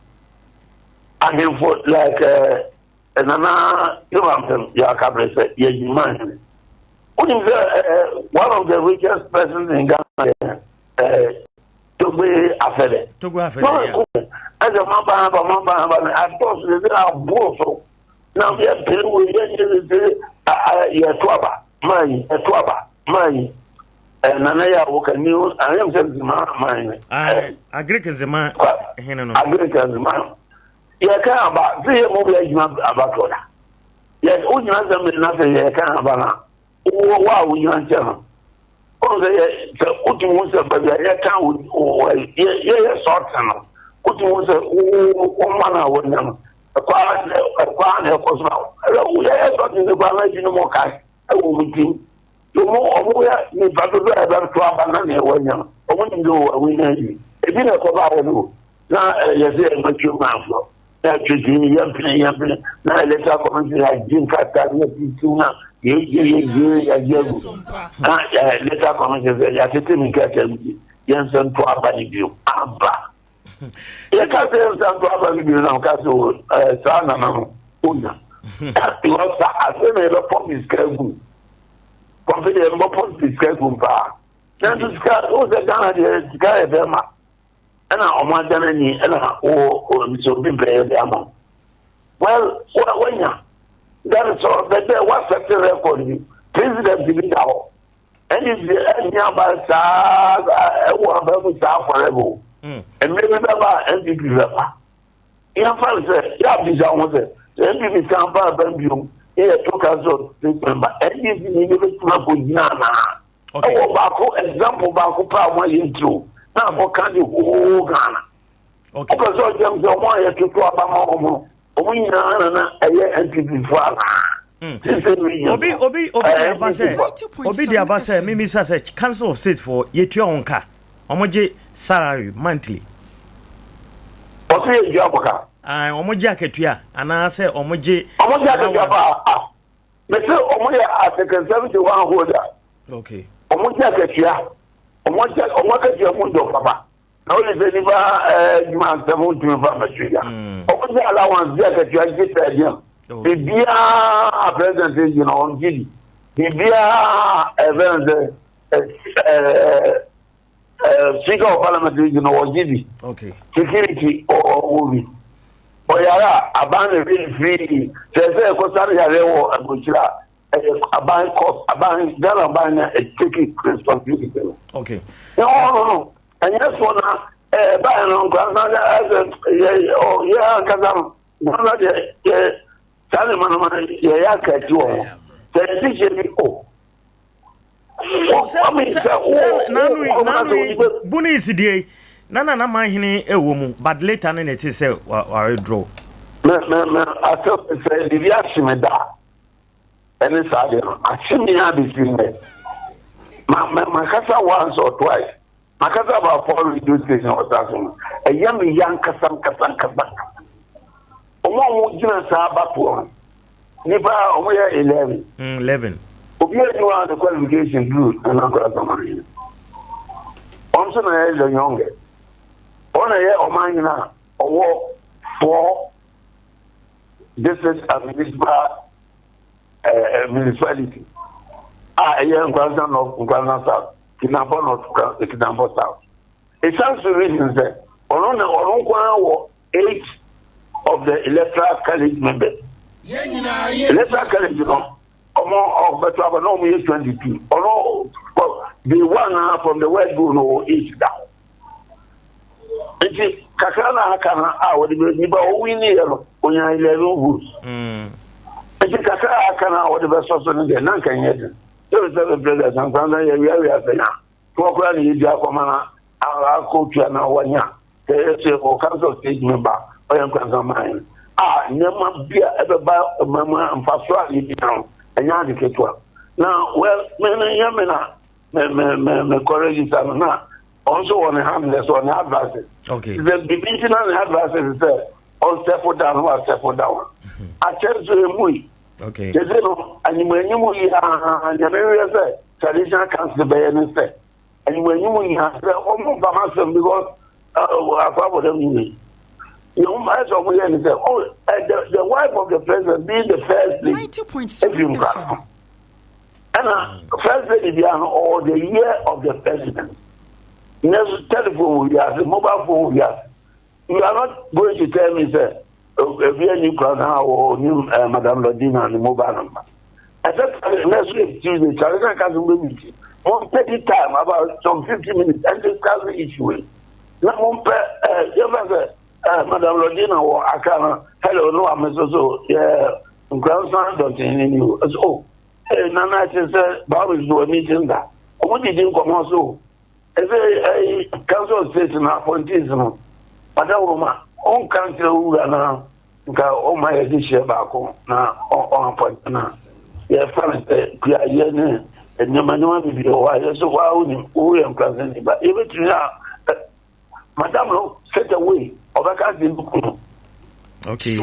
ahemfo like uh, Nana Yorampem yɛ akabrɛ sɛ yɛ adwuma hene wonim sɛ uh, one of the richest persons in Ghana uh, Togbe Afede. Togbe Afede, yeah. Ɛsɛ mo aba aba mo aba aba no adɔɔso de sɛ aboro so na yɛ pere wo yɛ nyɛ sɛ yɛ to aba maa yi yɛ to aba maa yi ɛ nana yɛ awo ka ni ayɛm sɛ nzema maa yi. Agric nzema hene no. Agric nzema yɛ ka aba sɛ yɛ mo bɛ adwuma aba tɔ da yɛ o gyina sɛ mi na sɛ yɛ ka aba na. Wo wo a wogyina nkyɛn no, wohu sɛ yɛ sɛ wotumi hu sɛ baabi a yɛka wo wo yɛ yɛyɛ sɔɔte no, wotumi hu sɛ wo wo mma no a wɔnya no, ɛkɔ ara na ɛkɔ ara na ɛkɔ so na yɛyɛ sɔɔte no kɔ ara na ebinom ɔkae ɛwɔ wɔn tirim. Ɔmo ɔmo yɛ nipa dodoɔ a ɛbɛto aba na nea wɔanya no ɔmo nim de wɔ awunya yi ebi na ɛkɔba ayɛ no na ɛyɛ sɛ ɛma twɛ mu afɔ na ɛtwetwe ni yɛmpene yɛmpene na electoral commission yɛagye nkrataa ne yɛtiti na yɛgye yɛgye yɛgye agu na electoral commission sɛ yɛatete ne nkrataa mu yɛnsa nto aba no bio aba yɛka sɛ yɛnsa nto aba no bio na ɔka sɛ saa nana no onya because sa ase na yɛbɛpɔ sika agu kɔmpe deɛ yɛbɛpɔ sika agu paa nanso sika wo sɛ Ghana deɛ sika yɛ bɛrima ɛna ɔmo agya no ani ɛna wo sɛ obi mpɛ yɛ de ama well wanya that is all bɛbɛ wasɛte record bi president bi da hɔ ɛne sɛ ɛnyɛ aba saa ɛwɔ aba mu saa forever o mmerɛ bi bɛba a NPP bɛba yɛmfa no sɛ yɛabisa ho sɛ sɛ NPP san ba aba biom ne yɛto council state member NDC ni ne bɛtumi akɔgyina anaa ɛwɔ baako example baako paa a wɔayɛ ntiri na akɔka de whole Ghana wopɛ sɛ ɔgyam sɛ ɔmo a yɛtoto aba ma ɔmo no ɔmo nyinaa na na ɛyɛ NPP fo anaa? Obi obi obi de aba sɛ obi de aba sɛ mimisa sɛ Council of State for yɛtua wɔn ka, wɔn gye salary monthly? Ɔsɛ yɛtua mo ka. Wɔn gye akatua anaasɛ wɔn gye? Ɔmo gye akatua paa. Ah, mese ɔmo yɛ article 71 holder. Ɔmo gye akatua, ɔmo gye ɔmo akatua mu dɔ papa na ɔde sɛ nipa adwuma nsɛm ntumi fa mɛtwe ya. Ɔmo gye allowance, gye akatua, gye per diem, biribiara president yi na ɔmo gye di biribiara ɛbɛn sɛ ɛɛ ɛɛ speaker of parliament yi na ɔgye bi. Security ɔwɔ bi, ɔyare a aban na ebi firi sɛ sɛ ɛkɔsa yare wɔ aburokyire a ɛyɛ aban cost, aban Ghana aban na ɛtake responsibility no. Ne hɔ no ɛnyɛ so na ɛɛ báyìí no nkwa na ɛsɛ yɛ ɔ yɛ ankasa no Ghana deɛ yɛ saa ne ma no ma yɛyɛ aka akyi wɔ ho sɛ yɛsi hyɛ bi o. Sɛ nanu yi nanu yi buni nsidie na nana manhene ɛwɔ mu, but later ne na ɛte sɛ wawithdraw. Mɛ asɛ sɛ biribi ahye me da ɛne saa deɛ no ahye me a bɛsi nnɛ ma ma makasa once or twice, makasa about four radio station ɔsa so no ɛyɛ me ya nkasa nkasa nkasa. Ɔmo a ɔmo gyina saa abatoɔ no nipa a ɔmo yɛ 11. 11. Obi a ni wa the qualification duru Nana Nkoranza Ɔmanhene, ɔno nso na yɛ the youngest, ɔno na yɛ ɔmanhene a ɔwɔ four district and municipal municipality a ɛyɛ Nkoranza North, Nkoranza South, Kinampo North, Kinampo South. Esan so reason sɛ ɔno na ɔno nko ara wɔ eight of the electoral college members. Electoral college no ɔmo ɔbɛto aba na ɔmo yɛ 22, ɔno day one na from the word go no ɔwɔ eight da hɔ. Nti kakra na aka na a wɔde bɛ nipa ɔwi ni yɛ no onya 11 votes. Nti kakra a aka na wɔde bɛ sɔ so no deɛ nanka nyɛ den sɛbi sɛbi president nkoranza yɛ wia wia sɛ nya toɔ koraa na yɛdi akɔma na akɔtua na wɔnya sɛ yɛsɛ wɔ council of state member ɔyɛ Nkoranza man a nneɛma bi a ɛbɛba mama mfaso a yɛdi no ɛnyɛ ade ketewa na well me me nyɛ me na me me me me kɔ register no na ɔno nso wɔ ne handlers, wɔ ne advices. Sɛ biribi nti na ne advices sɛ ɔnstep down, wa step down akyɛ nso emu yi. Kyerɛ no animuanimu yi aa nyame wiɛ sɛ traditional council bɛyɛ ne sɛ animuanimu yi aa sɛ ɔmo nfa ma sɛm because akɔ abɔdam yi yɛn ayɛ sɛ ɔmo yɛ ne sɛ oh the wife of the president being the first lady efiri nkwa ɛna first lady bia no ɔwɔ the year of the president. Nɛso telephone wɔ wiase, mobile phone wɔ wiase, you are not going to tell me sɛ ebi ani kura na wɔ onim Madam Lordina ne mobile number. Ɛsɛ nɛso yɛ Tuesday traditional council bɛ meet, mo mpɛ di time about some 50 minutes and discuss the issue yi na mo mpɛ yɛfɛ sɛ Madam Lordina wɔ Accra na hello no ame so so yɛ Nkoranza dɔnten ni o ɛsɛ o ee nana ɛkyɛ sɛ baabu so wɔ meeting da ɔmo didi nkɔmɔ so ɛsɛ ɛyi council of state na appointees no madaworo ma ɔnka nkyerɛ wura na nka ɔma yɛ de hyɛ baako na ɔn appoint na yɛfa no sɛ kuayɛ ne. Nneɛma nneɛma bebree wɔ hɔ a yɛ so waa wonim woyɛ nkurasɛni ba yɛbɛtumi a madam no straight away ɔbɛka ase no kunu. Okay.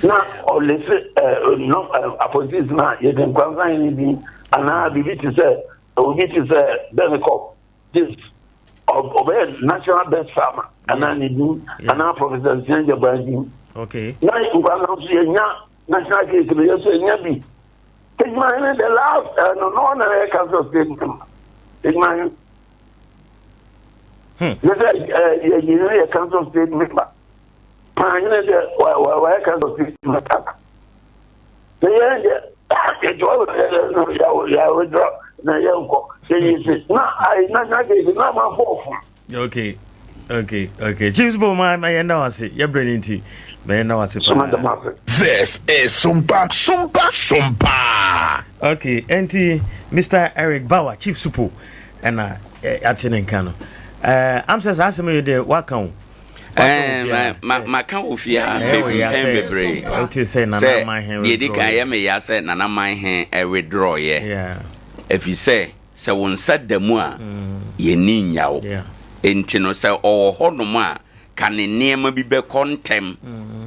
Na ɔlese ɛɛ no appointees na yɛde nkurasa yɛn din anaa biribi te sɛ obi te sɛ Bɛnikɔ this ɔbɛyɛ national best farmer anaa ne din anaa professor Nsia Gyaban din. Okay. Na nkurasa nso yɛnya national case no yɛ nso yɛnya bi. Tejumahene the last uh, no no na yɛ council of state member. Tejumahene. Hmm. Ne sɛ yɛ nyina yɛ council of state member. Paahene deɛ wɔyɛ council of state member. Ne yɛn deɛ yɛtɔ yɛ withdraw na yɛnkɔ yɛyi si na ayi na na kesi na ma fɔ fún. Okay okay okay Chiefs bo ma ma yɛn da wase yɛ brɛ ne nti ma yɛn da wase paa. This is Sumpa Sumpa Sumpa. Okay enti Mr Eric Bauer Chief Supo ɛna ate ne nka no ɛɛ am sɛ saa asɛm yi deɛ waka o. maka wɔ fie ha mpɛn bebree sɛ deɛ ɛdi kan yɛ me ya sɛ Nana Manhe withdrawyɛ ɛfiri sɛ sɛ wo nsa da mu a yɛnni nnya wo enti no sɛ ɔwɔ hɔnom a ka ne nneɛma bi bɛkɔ ntɛm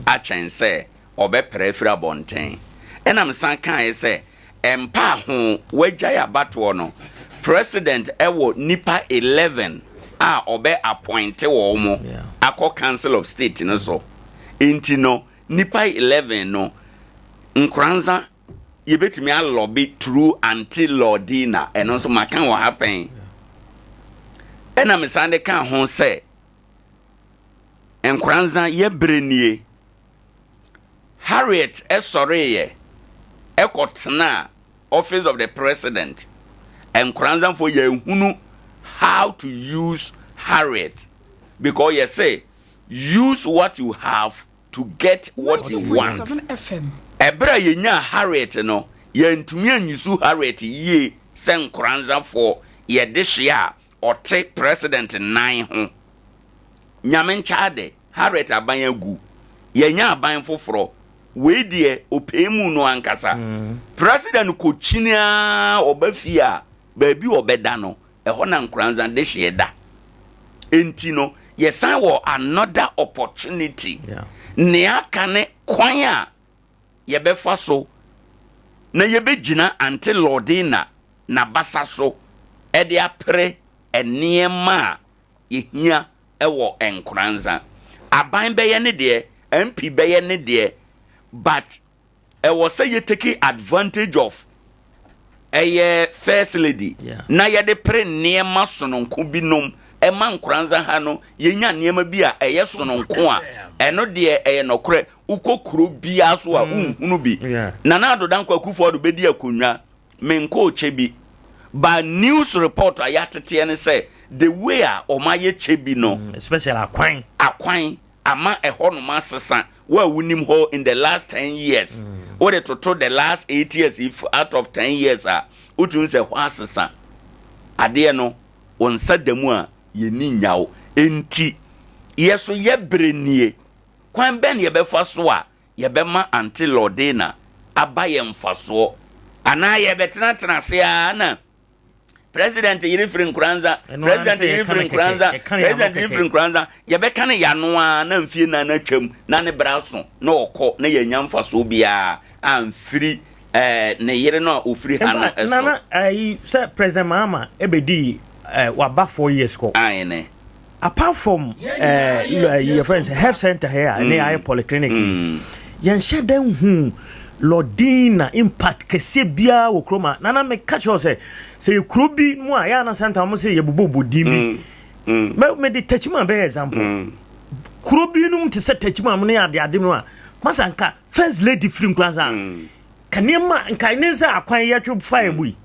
akyɛn sɛ ɔbɛpra afiri abɔnten. Ɛna mesan kaeɛ sɛ, ɛmpa ho, wagyae abatoɔ no, President wɔ nnipa 11 a ɔbɛ appointe wɔn akɔ Council of State no so. Enti no, nnipa 11 no, Nkoranza yɛbɛtumi alɔbe through Auntie Lordina, ɛno nso maka wɔ ha pɛn. Ɛna mesan de kaa ho sɛ, Nkoranza yɛ berɛ nie. Harriet sɔreeɛ kɔtenaa Office of the President. Nkoranzafoɔ yɛnhunu how to use Harriet because yɛse use what you have to get what you want. Ɛberɛ a yɛnyaa Harriet no, yɛantumi anyusu Harriet yie sɛ Nkoranzafoɔ yɛde hyeɛ a ɔte president nan ho. Nyame nkyɛ ade, Harriet aban agu. Yɛanya aban foforɔ. Wei deɛ ɔpɛɛ mu no ankasa. President kɔkyini ara ɔba fie a, baabi ɔbɛda no, ɛhɔ na Nkoranza dehyeɛ da. Enti no, yɛsan wɔ another opportunity. Nea aka ne kwan a yɛbɛfa so na yɛbɛgyina Ante Lordina n'abasa so de apere nneɛma a yɛhia wɔ Nkoranza. Aban bɛyɛ ne deɛ, MP bɛyɛ ne deɛ, but ɛwɔ sɛ yɛ take advantage of ɛyɛ First Lady na yɛde pere nneɛma sononko binom ɛma Nkoranza ha no yɛnya nneɛma bi a ɛyɛ sononko a ɛno deɛ ɛyɛ nɔkorɛ wokɔ kuro biara so a mm. wonhunu bi. Nana Addo Dankwa Akufo-Addo bɛdi akonnwa menkɔɔ kyɛ bi but news report a yɛateteɛ ne sɛ the way a wɔayɛ kyɛ bi no mm, especially akwan akwan ama ɛhɔnom asesa wo a wonim hɔ in the last ten years mm. wode toto the last eight years if out of ten years a wotumi sɛ hɔ asesa adeɛ no wo nsa da mu a yɛni nyawo enti yɛ so yɛ berɛ nie Kwan bɛn na yɛbɛfa so a yɛbɛma Ante Lordina aba yɛn mfasoɔ? Anaa yɛbɛtenatena ase ara na President yere firi Nkoranza, President yere firi Nkoranza, President yere firi Nkoranza, yɛbɛka no yɛano ara na mfie nan no atwam na ne berɛ aso na ɔkɔ na yɛannya mfasoɔ biara amfiri eh, ne yere no a ɔfiri ha no so. Nana, ayi sɛ President Mahama ɛbɛdii eh, waba 4 years kɔ. Aane. Apart from eh, yɛ friend sɛ health center here a ɛne ayɛ polyclinic yi yɛnhyɛ da nhu Lordina impact kɛseɛ biara wɔ kurom a nana meka kyerɛ wo sɛ sɛ yɛ kuro bi mu a yɛ ana santa wɔn sɛ yɛbobɔbɔ din bi mɛ mede Techiman bɛyɛ example kuro bi nom te sɛ Techiman mu ne ade ade no a masa nka first lady firi nkura sa ka nneɛma nka ne sɛ akwan yɛtwe fa yɛ bu yi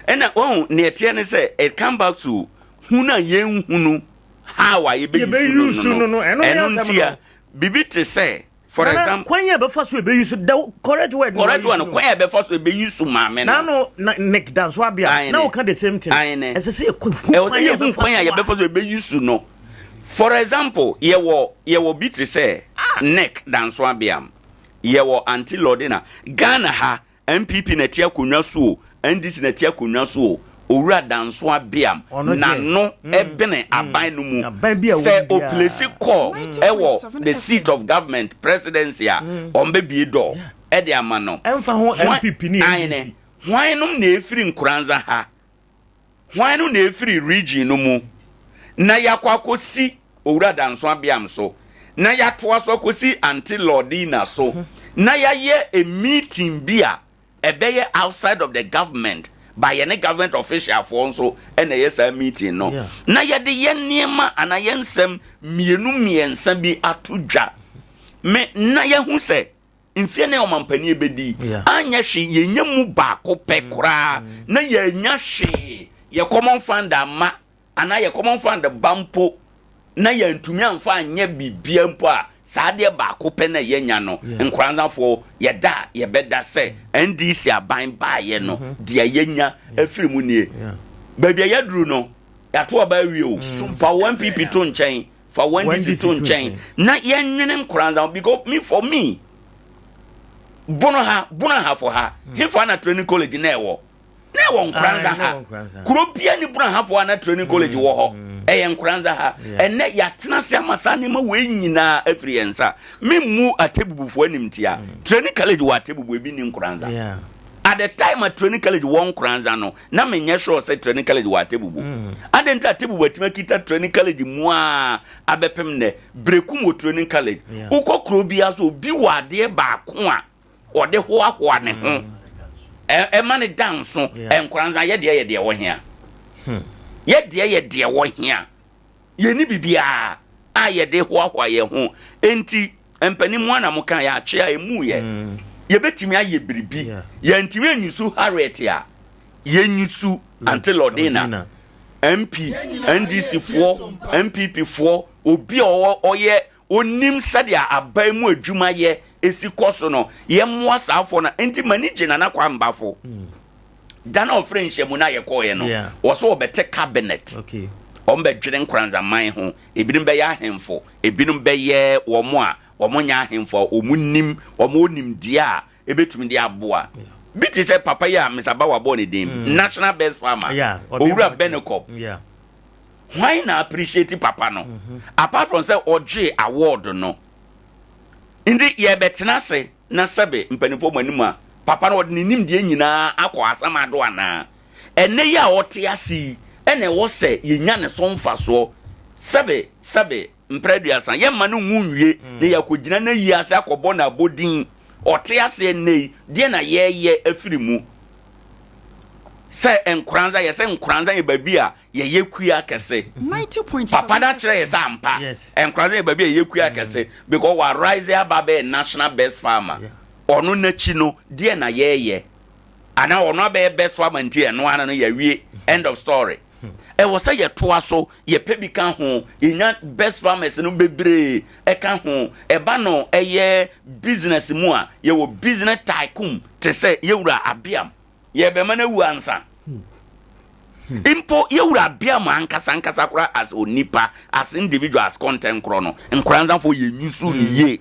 Ɛna wɔn nea ɛteɛ ne sɛ it come back to hunu a yɛnhunu how a yɛbɛyi su no no ɛno nti a biribi te sɛ for example kwan yɛ bɛfa so ɛbɛyi so the correct word correct one kwan yɛ bɛfa so ɛbɛyi so maame no nano na Nick Danso Abia na ɔka the same thing ɛsɛ sɛ yɛhu kwan a yɛbɛfa so ɛbɛyi so no for example yɛwɔ yɛwɔ bi te sɛ Nick Danso Abia yɛwɔ Auntie Lordina Ghana ha NPP na ɛte akonnwa so o, NDC na ɛte akonnwa so o, Owura Danso Abeam n'ano bene aban no mu sɛ oplesi call wɔ the seat of government, presidency a, wɔbɛbue door de ama no. Ɛmfa ho NPP ne NDC. Hwan nom na ɛfiri Nkoranza ha? Hwan nom na ɛfiri region no mu na yɛakɔ akɔsi Owura Danso Abeam so na yɛatoa so akɔsi Auntie Lordina so na yɛayɛ a meeting bi a ɛbɛyɛ outside of the government but yɛne government official foɔ nso na ɛyɛ saa meeting no na yɛde yɛn nneɛma anaa yɛn nsɛm mmienu mmiɛnsa bi ato dwa me na yɛhu sɛ mfeɛ ne ɔmampanin bɛdi anyɛ hwee yɛnya mu baako pɛ mm. koraa mm. na yɛnya hwee yɛ common fund ama anaa yɛ common fund ba mpo na yɛantumi amfa anyɛ biribiara mpo a, saa adeɛ baako pɛ na yɛanya no, Nkoranzafoɔ, yɛda a yɛbɛda sɛ NDC aban baeɛ no, deɛ yɛanya afiri mu nie. Baabi a yɛaduru no, yɛato aba awie o. Fa wo NPP to nkyɛn, fa wo NDC to nkyɛn, na yɛnwene Nkoranza ho because me for me, Bono ha, Bono Ahafo ha, hefa na training college na ɛwɔ? na ɛwɔ nkoranza ha kuro bia ne bunahafoɔ ana training college wɔ hɔ mm. ɛyɛ nkoranza ha ɛnɛ yɛatena ase ama saa nneɛma wei nyinaa afiri yɛn nsa memmu atebubufoɔ animtia mm. training college wɔ atebubu ebi ni nkoranza at the time a training college wɔ nkoranza no na menyɛ sure sɛ training college wɔ atebubu mm. adɛn nti atebubu atumi akita training college mu a abɛpem nnɛ berekum wɔ training college wokɔ kuro biara so obi wɔ adeɛ baako a ɔde hoahoa ne ho ɛma ne da nso nkoranza yɛ deɛ yɛ deɛ wɔ hia hmm. yɛ deɛ yɛ deɛ wɔ hia yɛni biribiara a yɛde hoahoa yɛn ho enti mpanin mu ana mo ka yɛ atwe a emu yɛ hmm. yɛbɛtumi ayɛ biribi yɛntumi anyusu Harriet a yɛnyusu Auntie Lordina MP NDC foɔ NPP foɔ obi a ɔyɛ Onim sɛdeɛ aban mu adwuma yɛ si kɔ so no, yɛmmoa saa foɔ no. Nti m'ani gye Nana Kwame Bafo. Da no a ɔfrɛ nhyiamu no a yɛkɔeɛ no, ɔsɛ ɔbɛte cabinet. Wɔbɛdwene Nkoranzaman ho. Ebinom bɛyɛ ahemfo, ebinom bɛyɛ wɔn a wɔnyɛ ahemfo a wɔnim, wɔwɔ nimdeɛ a ɛbɛtumi de aboa. Bi te sɛ papa yi a Mister Bawa bɔɔ ne din, National Best Farmer, Owura Benekop. Hwan na appreciate papa no apart from sɛ ɔgyee award no nti yɛbɛtena ase na sɛbe mpanimfoɔ mo anim a papa no ɔde ne nimdeɛ nyinaa akɔ asamado anaa? Ɛnɛ yi a ɔte ase yi ɛna ɛwɔ sɛ yɛnya ne so mfasoɔ sɛbe sɛbe mprɛ aduasa yɛmma no nwu nwie na yɛakɔgyina n'ayi ase akɔbɔ no abɔdin ɔte ase ɛnnɛ yi deɛ na yɛyɛ afiri mu sɛ Nkoranza yɛ sɛ Nkoranza yɛ baabi a yɛyɛ kua kɛse. Papa no akyerɛ yɛ sɛ ampa Nkoranza yɛ baabi a yɛyɛ kua kɛse because wa rise aba abɛyɛ national best farmer. Ɔno n'akyi no deɛ na yɛyɛ anaa ɔno abɛyɛ best farmer nti ɛno ara no yɛawie end of story. Ɛwɔ sɛ yɛtoa so yɛpɛ bi ka ho yɛnya best farmers no bebree ɛka ho ɛba no ɛyɛ business mu a yɛwɔ business tycoon te sɛ yɛwura Abiam Yɛbɛma no awu ansa. Mpo yɛwura abea mu ankasa ankasa koraa as onipa, as individual, as kɔntɛnkorɔ no, nkoranzafoɔ yɛnyusu ne yie.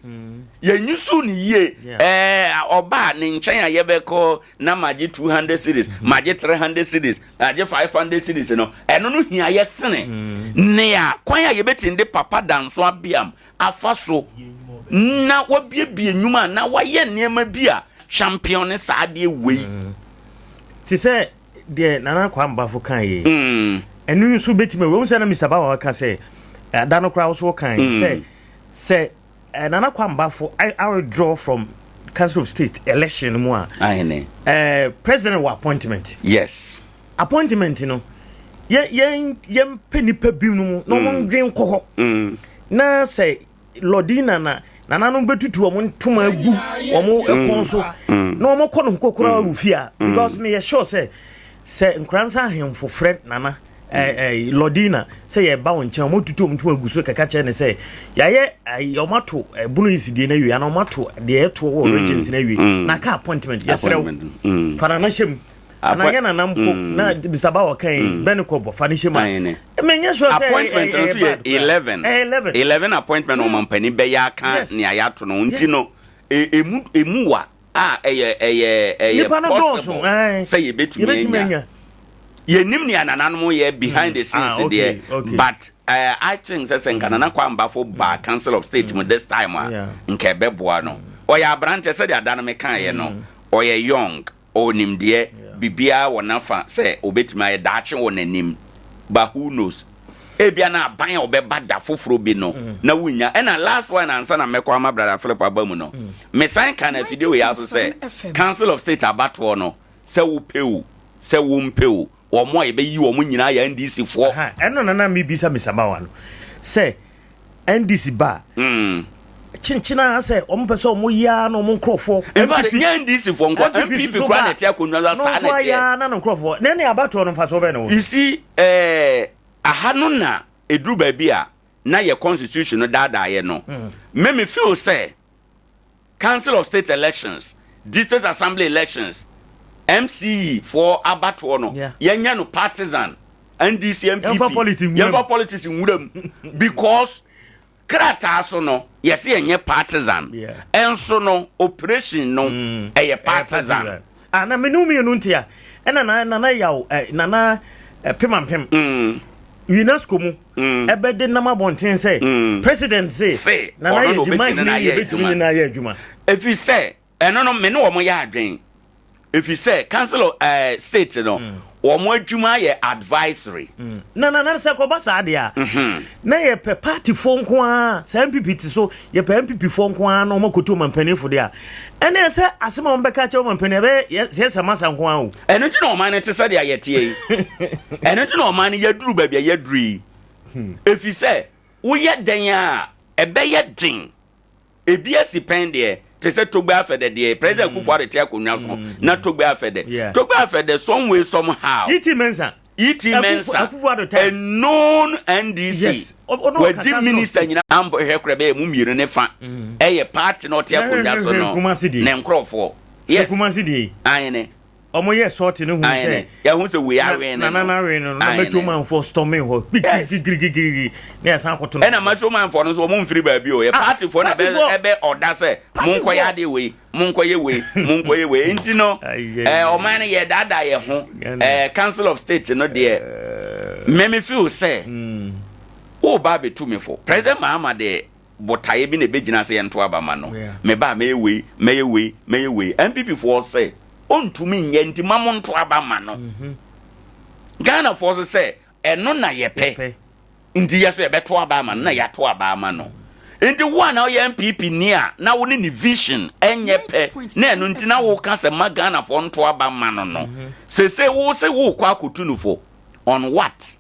Yɛnyusu ne yie. Ɛɛ ɔbaa ne nkyɛn a yɛbɛkɔ na magye 200 cedis, magye 300 cedis, magye 500 cedis no, ɛno no hia yɛ sene nea kwan a yɛbɛtumi de papa danso abeam afa so na wabiebie nnwuma na wayɛ nneɛma bi a champion ne saa adeɛ wei. Mm. Te sɛ deɛ Nana Kwame Bafo kan yɛ mm. ɛno nso bɛtumi awura sɛ na Mr. Bawa ka sɛ da no koraa wo so kan mm. sɛ sɛ eh, Nana Kwame Bafo I, I withdraw from Council of State election mu a eh, president wɔ appointment yes Appointment no, yɛ yɛn yɛmpɛ nipa binom na wɔn mm. ndwen kɔ hɔ. Mm. Na sɛ Lordina na nananom bɛtutu wɔn ntoma agu wɔn mm. kɔn so na wɔn kɔ no ho kokora wɔ fie a because meyɛ sure sɛ sɛ nkoransa ahemfo frɛ nana ɛɛ eh, eh, Lordina sɛ yɛba wɔn nkyɛn wɔn tutu wɔn ntoma agu so kɛkɛ kyerɛ ne sɛ yɛayɛ ɛɛ wɔn ato ɛbono yi si deɛ no awie ana wɔn ato deɛ ɛtoɔ wɔ regions no awie na aka appointment yɛsrɛ wo fa nana hyɛ mu. Ana nyɛ nana mpo mm. na Mr. Bawa kan mm. bɛne kɔ bɔ fa ne hyɛ mu a. Menyɛ sure sɛ appointment no so yɛ 11. 11. 11 appointment mm. ɔmampanin bɛyɛ aka nea yɛato no nti no emu emu wa a ɛyɛ ɛyɛ ɛyɛ possible sɛ yɛbɛtumi anya. Yɛnim nea nananom yɛ behind the scenes Ah, okay, deɛ okay. but uh, I think sɛ sɛ nka Nana Kwame Bafo baa Council of State mu this time a Yeah. nka ɛbɛboa no. Ɔyɛ aberanteɛ sɛdeɛ ada no mekaeɛ no, ɔyɛ young, ɔwɔ nimdeɛ, biribiara wɔ n'afa sɛ ɔbɛtumi ayɛ daakye wɔ n'anim but who knows. Ebia na aban a ɔbɛba da foforɔ bi no na wonnya. Ɛna last one ansa na mɛkɔ ama Brother Philip aba mu no, mesan ka no afidie wei ara so sɛ Council of State abatoɔ no sɛ wopɛ o, sɛ wompɛ o, wɔn a yɛbɛyi wɔn nyinaa yɛ NDC foɔ. Aha, ɛno na na mebisa Mister Bawa no sɛ NDC ba a, mm. kyenkyen ara sɛ wɔn pɛ sɛ wɔn yɛ ara na wɔn nkurɔfoɔ. In fact, nyɛ NDC foɔ nko, NPP koraa na ɛte akonnwa so saa na ɛteɛ. No nso ayɛ ara na ne nkurɔfoɔ. Na ɛne abatoɔ no mfasoɔ bɛn na wɔ? You see, eh, aha no na ɛduru baabi a na yɛ constitution no daadaa yɛ no. Mm. Me me feel sɛ Council of State elections, District Assembly elections, MCE foɔ abatoɔ no, yɛnyɛ no partisan, NDC, NPP, yɛmfa politics nwura mu because krataa so no yɛsɛ yɛnyɛ partisan, ɛnso no operation no mm. ɛyɛ partisan. Ah, na mene mmienu nti a ɛna na nana yaw eh, nana eh, pemampem mm. UNESCO mu mm. ɛbɛde nam abɔnten sɛ mm. president se nana yɛ adwuma hene yɛbɛtumi ne no ayɛ adwuma ɛfiri sɛ ɛno no me ne wɔn yɛ adwen ɛfiri sɛ council of uh, state no mm. wɔn adwuma yɛ advisory. Mm. Na na na sɛ kɔba saa deɛ a mm-hmm. na yɛpɛ partyfoɔ nko ara saa npp ti so yɛpɛ npp foɔ nko ara na wɔn akoto ɔmanpanifo deɛ a ɛne sɛ asɛm a wɔn bɛka kyerɛ ɔmanpanin ɛbɛyɛ yɛ sɛ masa nko ara o. Ɛno nti na ɔman no te sɛ deɛ yɛteɛ yi. Ɛno nti na ɔman no yɛduru baabi a yɛduru yi. Ɛfiri sɛ woyɛ dɛn a ɛbɛyɛ den. Ebi asi pɛn deɛ te sɛ Togbe Afɛdɛ deɛ President mm. Akufo-Addo te akonnwa so mm. na Togbe Afɛdɛ. Yeah. Togbe Afɛdɛ some way somehow. E.T. Mensah. E.T. Mensah. A known NDC. Yes. Wadi minister nyina ambɔ hwɛ korɛ bɛyɛ mu mmienu ne fa. Mm. Ɛyɛ party na ɔte akonnwa so no. Ne nkorɔfoɔ. Yes. Kumasi deɛ. Ayene. Ɔmo yɛ sɔɔte no hu sɛ. Yɛhu sɛ wei awen no. Nana no awen no na Metro man foɔ storming hɔ. Gigigigigigi na yɛsan akɔto no. Ɛna Metro man foɔ no nso ɔmo nfiri baabi o. Yɛ ah, party foɔ na ɛbɛ ɛbɛ ɔda sɛ monkɔ yɛ adeɛ wei monkɔ yɛ wei monkɔ yɛ wei nti no ɛɛ ɔman no yɛ daadaa yɛ ho ɛɛ Council of State no deɛ mɛmi feel sɛ ɔɔba abɛtu mi fo President Mahama deɛ. botaeɛ bi na ɛbɛgyina sɛ yɛnto aba ma no. Meba a mɛyɛ wei, mɛyɛ wei, mɛyɛ wei. NPP foɔ sɛ ɔntumi nyɛ nti ma monto aba ma no. Mhm. Ghana foɔ so sɛ ɛno na yɛpɛ nti yɛ so yɛbɛto aba ama no na yɛato aba ama no. Nti wo a na woyɛ NPP ni a na wo ne ne vision ɛnyɛ pɛ na ɛno nti na woka sɛ ma Ghana foɔ nto aba ma no no. Mhm. Sese wo sɛ wokɔ akɔtu no fo on what?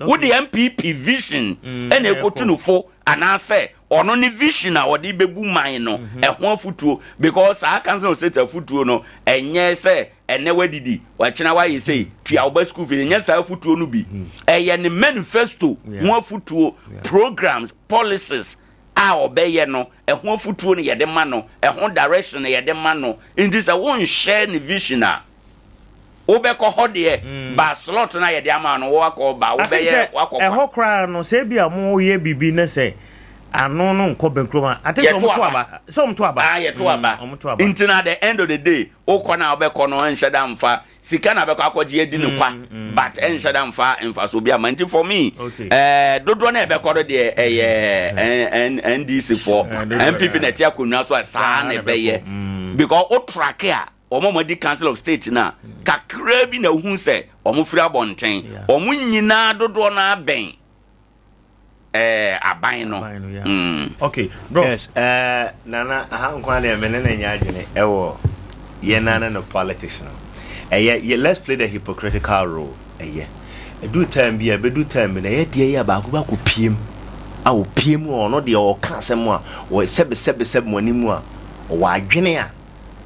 Wo de NPP vision mm, ɛna ekotu no fo anaasɛ ɔno ne vision a ɔde bɛbu man no mhm. ɛho afutuo because saa council of state afutuo no ɛnyɛ sɛ ɛnɛ wadidi wakyena wayɛ sei tua wo ba school fees ɛnyɛ saa afutuo no bi mhm. ɛyɛ ne manifesto ho afutuo programs policies a ɔbɛyɛ no ɛho afutuo no yɛde ma no ɛho direction no yɛde ma no nti sɛ wonhyɛ ne vision a Wobɛkɔ hɔ deɛ, mm. ba slot no a yɛde ama no wakɔ ba wobɛyɛ wakɔ. Ɛhɔ koraa no sɛ ebi a wɔyɛ biribi ne sɛ ano no nkɔ bɛnkurom a ate sɛ wɔn to aba sɛ wɔn to aba. Ah yɛto mm, aba. Wɔn to aba. Nti na at the end of the day wokɔ na wobɛkɔ no ɛnhyɛ da nfa sika na bɛkɔ akɔgye adi no kwa mm, but ɛnhyɛ da nfa nfaso bi ama nti for me ɛɛ dodoɔ na ɛbɛkɔ no deɛ ɛyɛ NDC foɔ NPP na ɛte akonnwa so a saa na ɛbɛyɛ because o track a. Wɔn a wɔadi Council of State no a, kakraa bi na wohu sɛ wɔfiri abɔnten. Wɔn nyinaa dodoɔ no ara bɛn eh, aban no. Mm. Okay, bro. Yes, uh, Nana, aha nko deɛ me ne no nyɛ adwene ɛwɔ yɛn na ne no politics no. Ɛyɛ, yɛ, let's play the hypocritical role. Ɛyɛ. Ɛduru time bi a, ɛbɛduru time bi na ɛyɛ deɛ yɛ a baako baako piem. A ɔpiem a ɔno deɛ ɔka asɛm a, wɔ sɛbe sɛbe sɛbe mo anim a, ɔwɔ adwene a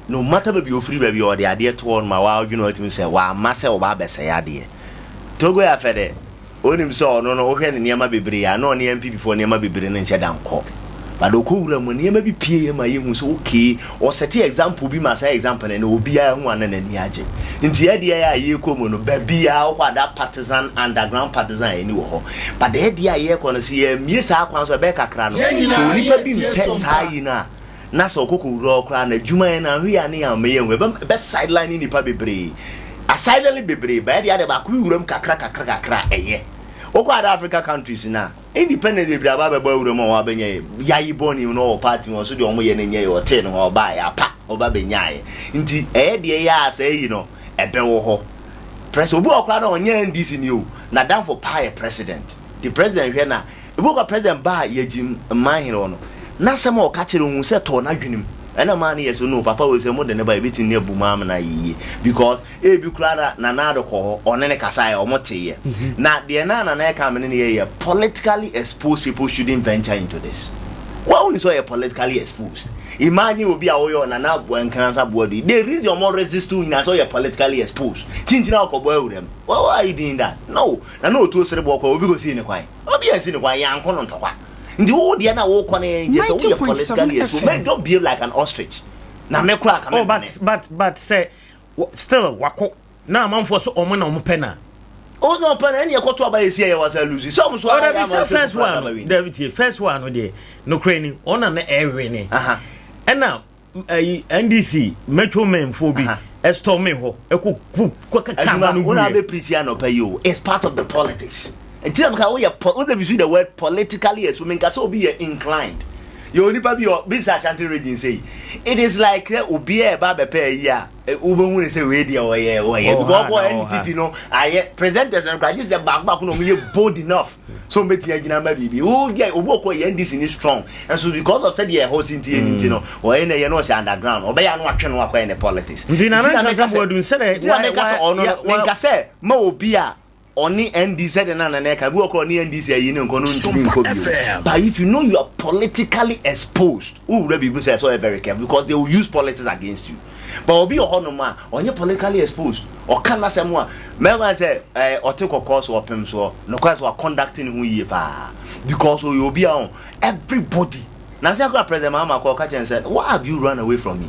No matter baabi a ofiri baabi a ɔde adeɛ to hɔ no ma w'adwene watumi sɛ w'ama sɛ ɔba abɛsɛe adeɛ. Togo yɛ afɛ dɛ onim sɛ ɔno no wohwɛ ne nneɛma bebree a na ɔne NPP foɔ nneɛma bebree no nhyɛ da nkɔ but ɔkɔ wura mu nneɛma bi pie yɛ ma yɛhu sɛ okay ɔsɛte example bi ma saa example no ɛnɛ obiara hu a na n'ani agye nti ɛdeɛ a yɛkɔ mu no baabiara wokɔ a that partisan underground partisan ɛni wɔ hɔ but ɛdeɛ a yɛkɔ no sɛ yɛmmie saa kwan so ɛbɛyɛ kakra no sɛ onipa bi mpɛ saa yi no a na sɛ ɔkɔ kɔwura hɔ koraa no adwuma yɛ no ahwe yɛ a ne yɛ ama yɛnhu ɛbɛ ɛbɛ sideline nnipa bebree. Asilently bebree ba ɛde ade baako bi wura mu kakra kakra kakra a ɛyɛ. Wokɔ other Africa countries no a, independent bebree aba abɛbɔ awura mu a wɔn abɛnya yɛ. Yayi bɔne no wɔ party mu ɔso deɛ wɔn yɛ no nyɛ yɛ ɔtee ne ho ɔbaeɛ apa ɔba bɛnyaeɛ. Nti ɛyɛ deɛ yɛ a saa yi no ɛbɛwɔ hɔ. Pres obi wɔ hɔ koraa na ɔnyɛ NDC ni o, n'adamfo paa yɛ president. Nti president hwɛ na ebi wɔ hɔ koraa president baa yɛgye mman hene hɔ no, n'asɛm a ɔka kyerɛ ohun sɛ tɔɔ n'adwene mu. Ɛna maa no yɛ sɛ no papa wei sɛ mode ne ba yɛbɛtumi ne abu mu amena ayɛ yie because ebi koraa na Nana Addo kɔ hɔ ɔne ne kasaeɛ ɔmo teeɛ. Na deɛ na Nana ɛka me ne no yɛ yɛ politically exposed people shouldn't venture into this. Wa wonim sɛ ɔyɛ politically exposed. Imagine obi a woyɛ Nana Nkansah Boadu yi the reason ɔmo resist wo nyinaa sɛ ɔyɛ politically exposed. Kyinkyin a ɔkɔbɔ awura mu. Why are you doing that? No. Nana Otuo Sereboɔ kɔ obi kɔsii ne kwan. Obi ansi ne kwan yɛanko no ntɔkwa. Nti wo deɛ na wokɔ no yɛ nkyɛ sɛ woyɛ politically exposed. Men don't behave like an ostrich. Na me koraa ka me Oh but but but sɛ still wako na amanfoɔ so ɔmo na ɔmo pɛ na. O na ɔpɛ na ɛne ɛkɔto aba yɛsi ɛyɛ wasa lose sɛ ɔmo so ayɛ ama sɛ first one no dabi tie first one no deɛ nokorɛ ni ɔna na ɛwe ne ɛna ɛyi NDC metro men fo bi ɛstɔme hɔ ɛkɔ ku kɔ keka aba no gu yɛ. Adwuma wona bɛ preach anɔpa yi o it's part of the politics nti na meka woyɛ wona bi so the word politically yes menka sɛ obi yɛ inclined yɛ onipa bi ɔ bisa Ashanti region sei it is like sɛ obi a ɛba bɛpɛ ayi a wobɛhu ne sɛ wei deɛ ɔyɛ ɔyɛ because ɔkɔ NPP no ayɛ presenters no koraa gye sɛ baako baako na ɔmo yɛ bold enough so ɔmo bɛtumi agyina ama biribi wo deɛ obi ɔkɔ yɛ NDC ni strong nso because of sɛdeɛ ɛhɔ si nti yɛ ne nti no ɔyɛ na ɛyɛ no ɔhyɛ underground ɔbɛyɛ ano atwe no akɔyɛ ne politics nti na na nkasa boadu nsɛdɛ nti na meka sɛ ɔno no menka sɛ ma obi a ɔne NDC sɛdeɛ na nana ɛka bi wɔ kɔ ɔne NDC ayi ne nkɔ no ntumi nkɔ bio but if you know you are politically exposed wowura biribi sɛ ɛsɛ ɔyɛ very careful because they will use politics against you but obi wɔ hɔnom a ɔnyɛ politically exposed ɔka n'asɛm a mɛma sɛ ɛɛ ɔte kɔkɔɔ so ɔpem soɔ nokware sɛ wa conduct ne ho yie paa because ɔyɛ obi a ɔn everybody na sɛ akora president Mahama kɔ ɔka kyerɛ no sɛ why have you run away from me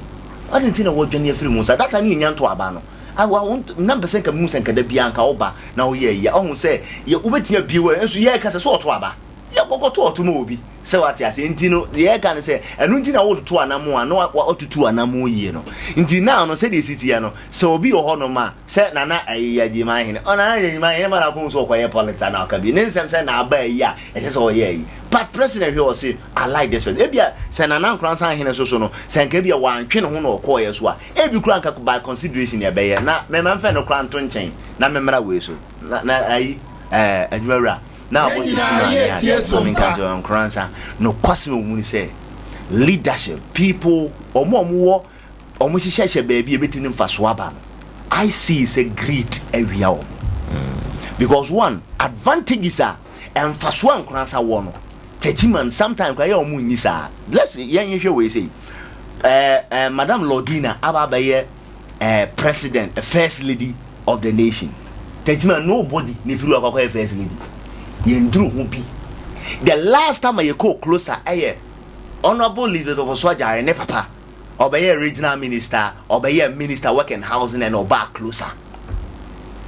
ɔde nti na wɔdwane afiri mu sa that time ne yɛnya nto aba no awa wɔn na mpɛ sɛ nka mehu sɛ nka da biara nka woba na woyɛ ayi a ɔhu sɛ yɛ wobɛtumi abie wɔ nso yɛka sɛ so ɔto aba yɛkɔkɔto ɔto ma obi sɛ wate aseɛ nti no deɛ yɛka no sɛ ɛno nti na wototo anamo a na watutu anamo yie no nti now no sɛdeɛ ɛsi teɛ no sɛ obi wɔ hɔnom a sɛ nana ayi agyima hene ɔnana agyima hene ma no akɔhu sɛ ɔkɔyɛ politics na ɔka bi ne nsɛm sɛ na aba ayi a ɛsɛ sɛ ɔyɛ ayi but president hwɛ ɔse I like this person ebia sɛ nana nkoransa hene so so no sɛ nka ebia wantwe ne ho na ɔkɔɔyɛ so a ebi koraa nka by consideration ɛbɛyɛ na mɛma mfɛ no koraa nto nkyɛn na memmra wei so na na ayi ɛɛ adwumawura na abɔ titi na ne adeɛ ma menka nkyerɛ nkoransa nokwasɛm a ɛwɔ mu ne sɛ leadership people ɔmo a ɔmo wɔ ɔmo hyehyɛhyɛ baabi a ebetumi ne mfasoɔ aba no I see sɛ greed awia ɔmo because one advantages a mfasoɔ a nkoransa wɔ no Techiman sometimes koraa yɛ ɔmo nyi saa let's yɛn hwɛ wei sei ɛɛ ɛɛ Madam Lordina aba abɛyɛ eh, president, eh, first lady of the nation. Tɛkyima nobody ne firi akɔ akɔyɛ first lady. Yɛn duru ho bi. The last time a yɛkɔɔ closer ɛyɛ honourable Elizabeth Ofosu Agyare ne papa. Ɔbɛyɛ regional minister, ɔbɛyɛ minister work and housing and ɔbaa closer.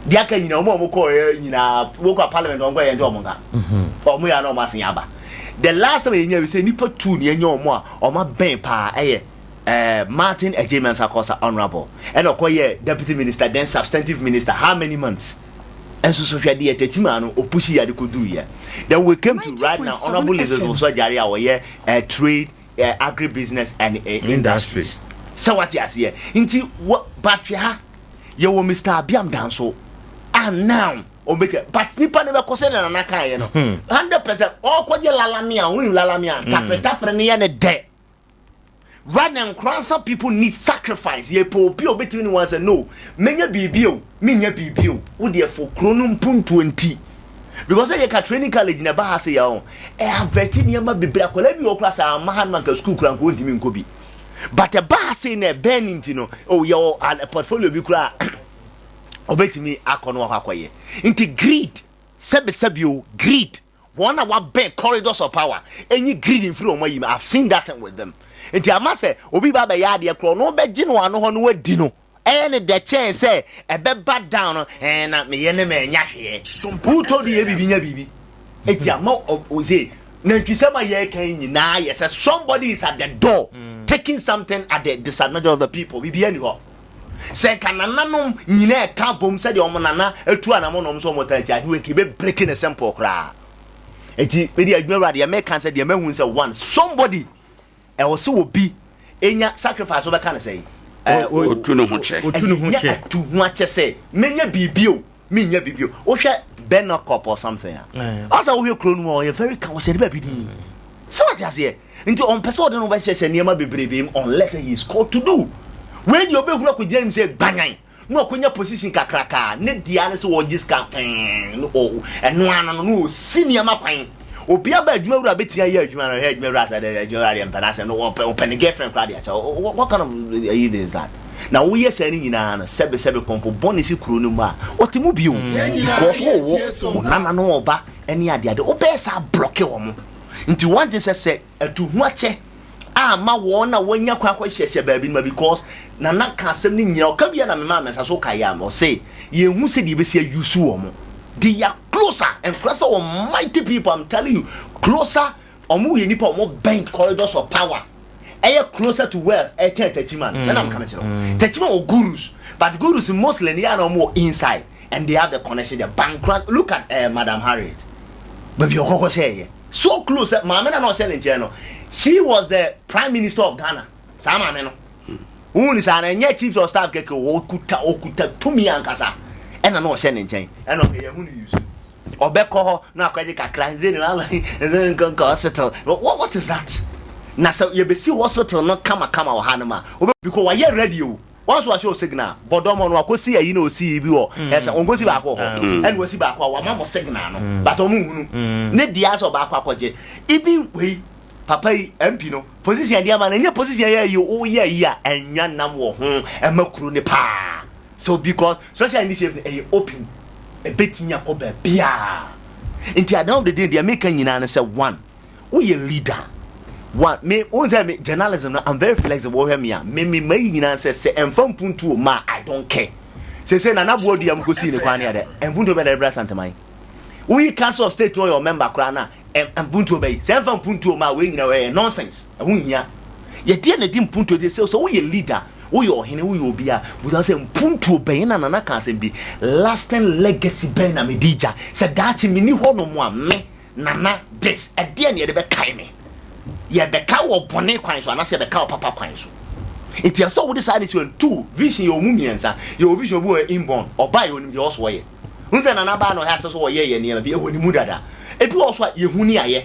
Deɛ aka nyinaa wɔn a wɔn kɔɔ nyinaa wɔkɔ parliament wɔn kɔ yɛn nti wɔn nka. Wɔn yɛ ana wɔn asen aba. The last time yɛnya bi sɛ nipa tu ne yɛnya wɔn a wɔn abɛn paa ɛyɛ eh, Martin Adjei Mensah Korsah Honourable ɛna ɔkɔ yɛ deputy minister then substantive minister how many months ɛnso so hwɛ deɛ tɛkyima no ɔpushi yɛ ade kɔduru yɛ then we came to right now Honourable Elizabeth Ofosu Agyare a ɔyɛ eh, trade eh, agribusiness and eh, industries sɛ wate aseɛ nti wɔ but hwɛ ha yɛwɔ Mr. Abiam Danso and now ɔbɛtwa but nipa no bɛkɔ sɛ nana kaeɛ no 100% ɔkɔgye lalame a wonim lalame a tafere tafere no yɛ ne dɛ Right now Nkoransa people need sacrifice yɛpɛ obi a obetumi ne wɔn sɛ no menya biribi o menya biribi o wo deɛ fo kuro no mpuntuo nti because sɛ yɛka training college na ɛba ha sɛ yɛ ho ɛ avɛte nneɛma bebree akwadaa bi wɔ kora sɛ ama ha no anka sukuu kora nka ɔntumi nkɔ bi but ɛba ha sei na ɛbɛn ne nti no oh yɛwɔ portfolio bi kora ɔbɛtumi akɔ no wakɔ akɔyɛ nti greed sɛbesɛbe o greed Wɔn a wɔabɛn corridors of power enyi greed mfiri wɔn ayi mu. I've seen that thing with them. Nti ama sɛ obi ba abɛyɛ adeɛ korɔ ɔno bɛgye no ano hɔ no wadi no. Ɛyɛ ne dɛ kyɛn sɛ ɛbɛba down no ɛɛ na meyɛ ne manya hwee. Who told you yɛ biribi nya biribi? Eti ama ɔse nantwisɛm a yɛreka yi nyinaa yɛ sɛ somebody is at the door taking something at the disadvantage of the people. Biribiara ni hɔ. Sɛ nka nananom nyinaa ɛka bom sɛdeɛ wɔn nana atu anamɔ na wɔn nso wɔn taa akyi ade wei nka ebe break ne simple koraa. Eti mede adwuma wura deɛ meka sɛ deɛ mahu sɛ one somebody ɛwɔ sɛ obi enya sacrifice wobɛka ne sɛn? Otu ne ho kyɛ. Otu ne ho kyɛ. Atu ho akyɛ sɛ menya biribi o menya biribi o. Wohwɛ Benokop or something a. Ɔsɛ wohwɛ kuro no mu a ɔyɛ very calm ɔsɛ ne baabi din. Sɛ wate aseɛ? Nti ɔmpɛ sɛ ɔde no bɛhyehyɛ nneɛma bebrebe mu unless he is called to do. Wei deɛ ɔbɛhuru akɔgyina nim sɛ gbanyan na ɔkɔnya position kakraka ne deɛ ara ne sɛ ɔgye sika pɛn no ɛno ano no na ɔsi nneɛma kwan. Obi aba adwuma wura bɛtumi ayɛ adwuma no hwɛ adwuma wura sɛ dɛ adwuma wura deɛ mpɛ n'asɛm no ɔpɛ ɔpɛ ne girlfriend koraa deɛ akyɛ what kind of ayi is that? Na woyɛ saa no nyinaa no sɛbe sɛbe kɔmfo bɔne si kuro no mu a ɔte mu bio because wowɔ wo nana no ɔba ne adeade wobɛyɛ saa blɔke wɔn. Nti one thing sɛ sɛ atuhoakyɛ amma wɔn a wɔanya kwan akɔhyiahyia baabi no ma because Nana ka asɛm no nyina ɔka wie a na memaa me nsa so kaeɛ a ɔse yɛnhu sɛdeɛ yɛbɛsi a use wɔn they are closer nkora sɛ wɔn mighty people I'm telling you closer wɔn yɛ nipa wɔn bɛn corridors of power ɛyɛ closer to wealth ɛkyɛn Techiman mm. ɛna meka mekyerɛ mm. Techiman wɔ gurus but gurus mostly ne yɛ na wɔn wɔ inside and they have the connection there bankra look at uh, Madam Harriet baabi ɔkɔkɔ hyɛ yɛ so close sɛ maame na na ɔhyɛ ne nkyɛn no she was the prime minister of Ghana saa maame no wohu ne saa na ɛnyɛ chief of staff kɛkɛ ɔkuta ɔkuta tumi ankasa ɛna na ɔhyɛ ne nkyɛn ɛna ɔkɛ yɛhu ne use ɔbɛkɔ hɔ na akɔgye kakra nze ne mama nze nkonko hospital what what is that na sɛ yɛbɛsi hospital no kamakama wɔ ha no ma ɔbɛ because wayɛ ready o Wɔn nso wɔahyɛ o signal bɔ dɔm hɔ no wakɔsi ayi na ɔsi yi bi wɔ ɛsɛ wɔn kɔsi baako wɔ hɔ ɛna wɔsi baako a wɔama mo signal no but wɔn nhunu ne deɛ asɛ ɔbaako akɔgye even wei papa yi MP no position deɛ ama no ɛnyɛ position yɛ ayi woyɛ ayi a ɛnwa nam wɔ ho ɛma kuro ne paa so because special initiative no ɛyɛ open ɛbɛtumi akɔ baabiaa nti at the end of the day deɛ meka nyinaa no sɛ one Woyɛ leader one me wohu sɛ me journalism no I'm very flexible wohwɛ me a me me mayi nyinaa sɛ sɛ ɛmfa mpuntuo ma I don't care sese Nana Boadua mu kɔsii ne kwan ne adɛ mpuntuo bɛ na ɛbrɛ Asanteman woyi council of state no ɔyɛ member koraa na mpuntuo bɛyi sɛ ɛmfa mpuntuo ma wei nyinaa ɛyɛ nonsense ɛho nhia yɛdeɛ na ɛdi mpuntuo deɛ sɛ sɛ woyɛ leader woyɛ ɔhene woyɛ obi a busa sɛ mpuntuo bɛn na Nana ka asɛm bi lasting legacy bɛn na mede gya sɛ daakye menni hɔ nom a me Nana this, ɛdeɛn na yɛde bɛkae me? Yɛbɛkae wɔ bɔne kwan so anaasɛ yɛbɛkae wɔ papa kwan so? Nti ɛsɛ sɛ wode saa ade si hɔ. Two, vision yɛwɔ mu mmiɛnsa. Yɛwɔ vision obi wɔ hɔ inborn, ɔbaeɛ ɔnim deɛ ɔwɔ so ɔyɛ. Wohu sɛ Nana baa na ɔyɛ asɛ so ɔyɛ yɛ nneɛma bi, ɛwɔ ne mu dada. Ebi wɔ hɔ so a yɛhu ne ayɛ.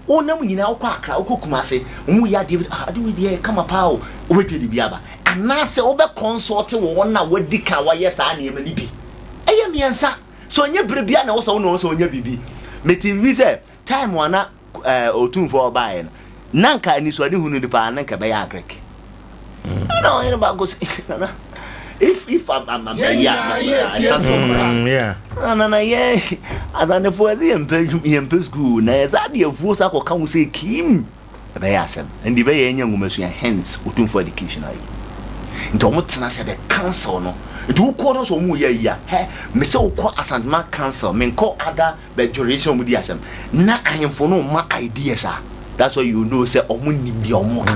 Wonam nyinaa wokɔ Accra, wokɔ Kumasi, wɔn yɛ adeɛ bi, ah ade wei deɛ ɛyɛ kama paa o, wobɛtumi de bi aba. Anaasɛ wobɛ consult wɔn a wɔadi kan wɔayɛ saa nneɛma no bi. Ɛyɛ mmiɛnsa. So ɛnyɛ bere biara na ɛwɔ sɛ wo ne wɔn sɛ wɔnyɛ biribi? Mete biribi sɛ time a na eh, Otumfoɔ ɔbaeɛ no, na nka anisoadehu no de paa na nka ɛbɛyɛ agrek. Ɛna ɔhene baako sɛ, Nana, if if I'm, I'm, I'm, yeah, I stand for mm, yeah. Na nana yɛ asantefoɔ ɛsɛ yɛmpɛ yɛmpɛ school na yɛsɛ adeɛ afuo sa kɔka ho sɛ kim. Ɛbɛyɛ asɛm. Ɛnde ɛbɛyɛ yɛnyɛ nwomasua hence Otumfoɔ education ayi. Nti ɔmo tena ase the council no. Nti wokɔ no sɛ ɔmo yɛ ayi a hɛ me sɛ wokɔ Asanteman council menkɔ other bɛ jurisdiction ɔmo di asɛm na ahemfo no ma ideas a that's why you know sɛ ɔmo nim deɛ ɔmo ka.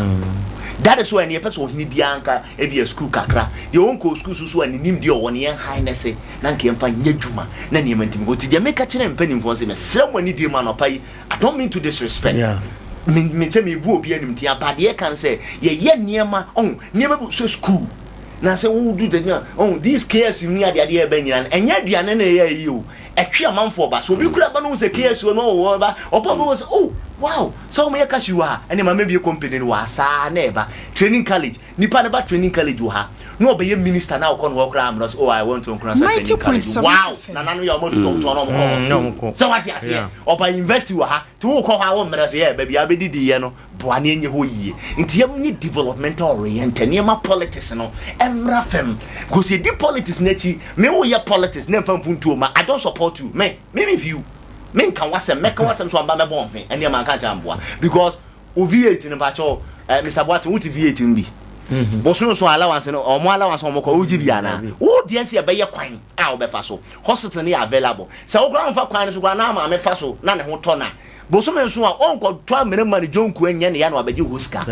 That is why ɛne yɛpɛ sɛ ɔhene biara nka ebia school kakra deɛ ɔnkɔɔ school so so a ne nimdeɛ ɔwɔ no yɛn highness na nka yɛmfa nyɛ adwuma na nneɛma ntumi nkɔ. Nti deɛ meka kyerɛ mpanimfoɔ no sɛ mesrɛ mo anidie mu anɔpa yi I don't mean to disrespect. Yeah. Me me sɛ me bu obi anim tia ba deɛ kan sɛ yɛyɛ nneɛma ɔn nneɛma bi sɛ school na sɛ wodu da gyina ɔn this KFC ni ade adeɛ ɛbɛ nyina no ɛnyɛ aduane na ɛyɛ ayi o ɛtwe amanfoɔ ba so obi kura ba no sɛ KFC no ɔwɔ ba ɔba bɛ wɔ sɛ oh wow sɛ wɔn yɛ cashew a ɛne maame bie company no wɔ asaa na ɛba training college Nipa no ba training college wɔ ha na ɔbɛyɛ minister na ɔkɔ no hɔ koraa mmerɛ sɛ oh I went to Nkrumah training college wow nana no yɛ ɔmo tutɔ ɔmo na ɔmo kɔ hɔ sɛ wate aseɛ ɔba university wɔ ha nti wokɔ hɔ a wo mmerɛ sɛ yɛ baabi a wobɛdidi yɛ no boa ne ɛnyɛ hɔ yie nti yɛm nye developmental oriented nneɛma politics no ɛmmra fam because yɛdi politics no akyi me woyɛ politics na mfa mfuntuo ma I don't support you me me me view me nka wasɛm mɛka wasɛm so amba mɛbɔ mfe ɛnneɛ manka nkyɛn amboa because Wo V8 no mpakyɛw eh, Mister Boateng wote V8 no bi? Mhm. Bosome so allowance no ɔmo allowance ɔmo kɔ wogye bi anaa? Wo deɛ nsi ɛbɛyɛ kwan a wobɛfa so. Hospital no yɛ available. Sɛ wo koraa womfa kwan no so koraa na maame fa so na ne ho tɔ na. Bosome nso a ɔnkɔtɔ amena ma ne dwonku nyɛ ne ya na wabɛgye hɔ sika.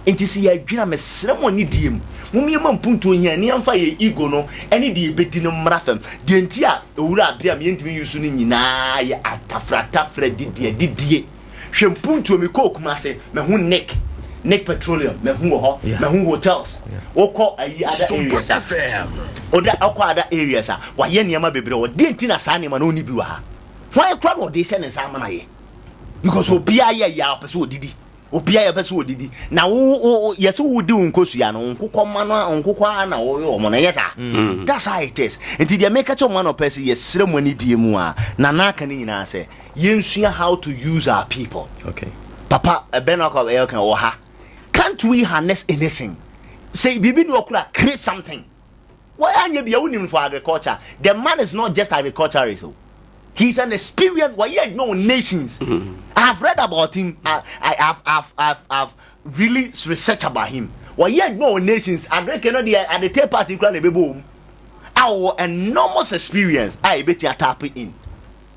Nti sɛ yɛadwene a mesrɛ mo anidie mu, mom yɛmma mpuntuo nhia na yɛmfa yɛn ego no ne deɛ yɛbɛdi no mmra fam. Deɛ nti a Owura Abeam yɛntumi use no nyinaa yɛ atafratafra didie adidie. Hwɛ mpuntuo, mekɔɔ Kumase, mahu Nick, Nick Petroleum, mahu wɔ hɔ, mahu hotels. Wokɔ ayi other areas a, wokɔ other areas a, wɔayɛ nneɛma bebree wɔ hɔ. Deɛ nti na saa nneɛma no ɔnni bi wɔ ha? Hwan koraa na ɔde hyɛ ne nsa ama no ayɛ? Because obiara yɛ yɛ a ɔpɛ sɛ ɔdidi. Obiara yɛ ɔpɛ sɛ ɔdidi. Na wo wo yɛ sɛ wodi wo nkosua no, wo nkokɔ mma no wo nkokɔ ara na wɔyɛ wɔn no, ɛnyɛ saa? Mm. That's how it is. Nti deɛ meka kyerɛ wɔn anɔpa sɛ yɛsrɛ mo anidie mu a, Nana aka ne nyinaa sɛ yɛnsua how to use our people. Okay. Papa, ɛbɛn na akɔ ɛyɛ kan wɔ ha. Can't we harness anything? Sɛ biribi ni ɔkora create something. Wanyɛ bia wonim for agriculture. The man is not just agriculturist o. He is an experienced wayɛ adwuma wɔ nations. Mm. I have read about him. I, I have, I've, I've, I've really researched about him. Wayɛ adwuma wɔ nations. Agric no deɛ ade te party kura na ɛbɛbɔ wɔm. A ɔwɔ enormous experience a ɛbɛti atap in.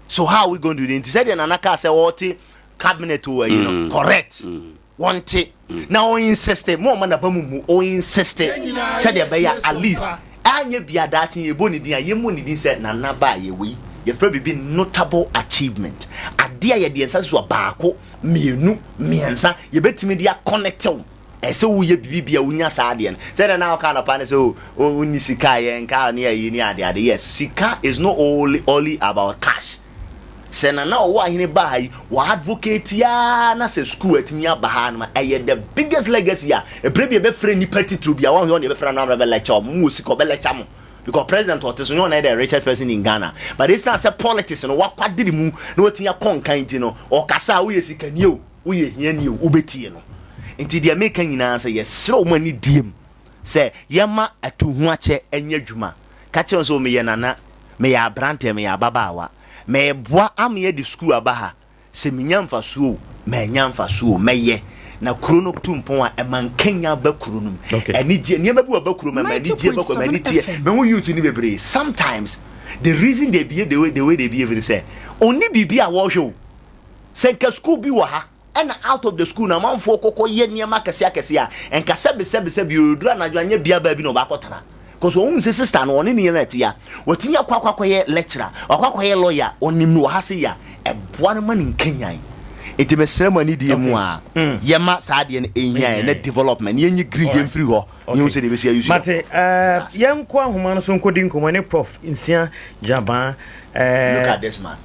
So how are we going to do it? Nti sɛdeɛ Nana kaa sɛ ɔte cabinet wɔ ayi no mm. correct. Mm. Wɔnte. Na ɔ insiste, mo mma n'aba mu mmu, ɔ insiste sɛdeɛ ɛbɛyɛ a at least anyɛ bi a daakye yɛbɔ ne din a, yɛmmɔ ne din sɛ Nana ba a yɛwɔ yi. Yɛfrɛ biribi notable achievement. Adeɛ a yɛde yɛn nsa si so a baako, mmienu, mmiɛnsa, yɛbɛtumi de akɔnɛte wo. Ɛsɛ sɛ woyɛ biribi bi a wonya saa adeɛ no. Sɛdeɛ na woka anɔpa no sɛ o, wonni sika a yɛnka ne ayi ne adeade. Yes, sika is not only, only about cash. Sɛ Nana ɔwɔ ahene baa ha yi, wɔ advocate aa na sɛ school atumi aba ha nom a, ɛyɛ the biggest legacy a, ɛberɛ bi a yɛbɛfrɛ nnipa titiriw bi a, wɔnhwɛ wɔn na yɛbɛfrɛ no na wɔabɛ lecture wɔn, mo wɔ sika ɔbɛ lecture mo, because president ɔte so nyɛ ɔna yɛ the richest person in Ghana, but ɛsiane sɛ politics no wakwadere mu na watumi akɔ nkan nti no, ɔkasa a woyɛ sikani o, woyɛ hiani o, wobɛtie no. Nti deɛ meka nyinaa sɛ yɛsrɛ wɔn anidie mu sɛ yɛma atuhoakyɛ nyɛ adwuma. Ka kyerɛ wɔn sɛ, 'O meyɛ nana, meyɛ aberanteɛ, meyɛ ababaawa. Mereboa ama yɛde sukuu aba ha. Sɛ menya mfasoɔ o, mannya mfasoɔ o, mɛyɛ. Na kuro no tu mpɔn a, ɛma nkanyan ba kuro no mu. Anigyeɛ, nneɛma bi wɔ ba kuro mu, ɛma anigyeɛ ba kuro mu, ɛma anigyeɛ. Mehu youth no bebree, sometimes the reason they behave the way, the way they behave ne sɛ, ɔnni biribi a wɔrehwɛ o. Sɛ nka sukuu bi wɔ ha, Ɛna out of the school no amanfoɔ kɔkɔ yɛ nneɛma akɛseɛ akɛseɛ a nka sɛbe sɛbe sɛbe ɔreduru anadwo anyɛ bia baabi na ɔbaakɔ tena cause ɔhunu sɛ sister no ɔne ne yere ɛte a watumi akɔ akɔ akɔyɛ lecturer wakɔ akɔyɛ lawyer ɔnim no wɔ ha sei a ɛboa no ma ne nkanyan nti mesrɛ mo anidie mu a yɛma saa adeɛ no ɛhia yɛn na development yɛnyi greed mfiri hɔ na yɛhu sɛdeɛ yɛbɛsi ayusu Mate, eh, yɛnkɔ ahoma no so nkɔdi nkɔmmɔ ne Prof Nsia Gyabaa. Eh, Look at this man.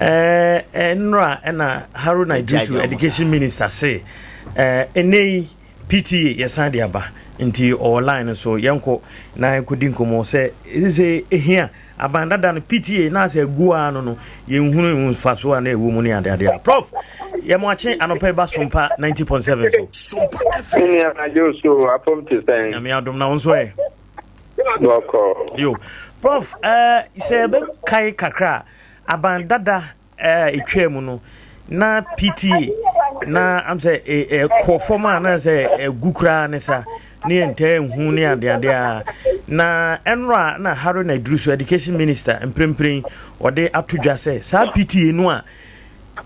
Eh, nnora ɛna Haruna Iddrisu education minister se eh, ɛnɛ yi PTA yɛsan de aba nti ɔwɔ line no so yɛnkɔ na yɛnkɔdi nkɔmmɔ sɛ sɛ ɛhia aban dada no PTA na asɛ agu ara no no yɛnhunu mfasoɔ a na ɛwɔ mu ne adeade a prof yɛmo akye anɔpa ba sompa 90.7 so Nua Adwo so apom te sɛn? Nyame adom na wo nso ɛ Bɔkɔɔ. Yo, Prof, eh, sɛ yɛbɛkae kakra a, aban dada eh, ɛtwaa mu no, na PTA na am sɛ ɛkɔ fam a na sɛ ɛgu koraa ne sa ne yɛntaa nhu ne adeade a na ɛnora na Haruna Iddrisu education minister mprempren ɔde ato dwa sɛ saa PTA no a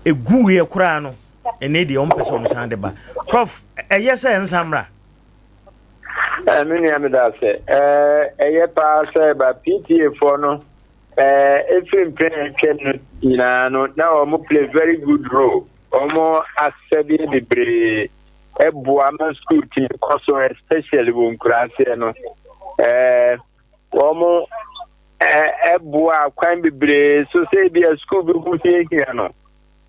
ɛguiɛ koraa no ɛnɛ deɛ ɔmpɛ sɛ ɔmo san de ba. Prof, ɛyɛ sɛ ɛnsa mmra? Eh, me nua meda ase. Eh, ɛyɛ paa sɛ ba PTA foɔ no eh, ɛfiri mpɛn atwam no nyinaa no na wɔn play very good role. Wɔn asɛdeɛ bebree ɛboa ma school ti kɔ so especially wɔ nkuraaseɛ no. Eh, wɔn ɛboa kwan bebree so sɛ ebi a school bi ho hiahia no.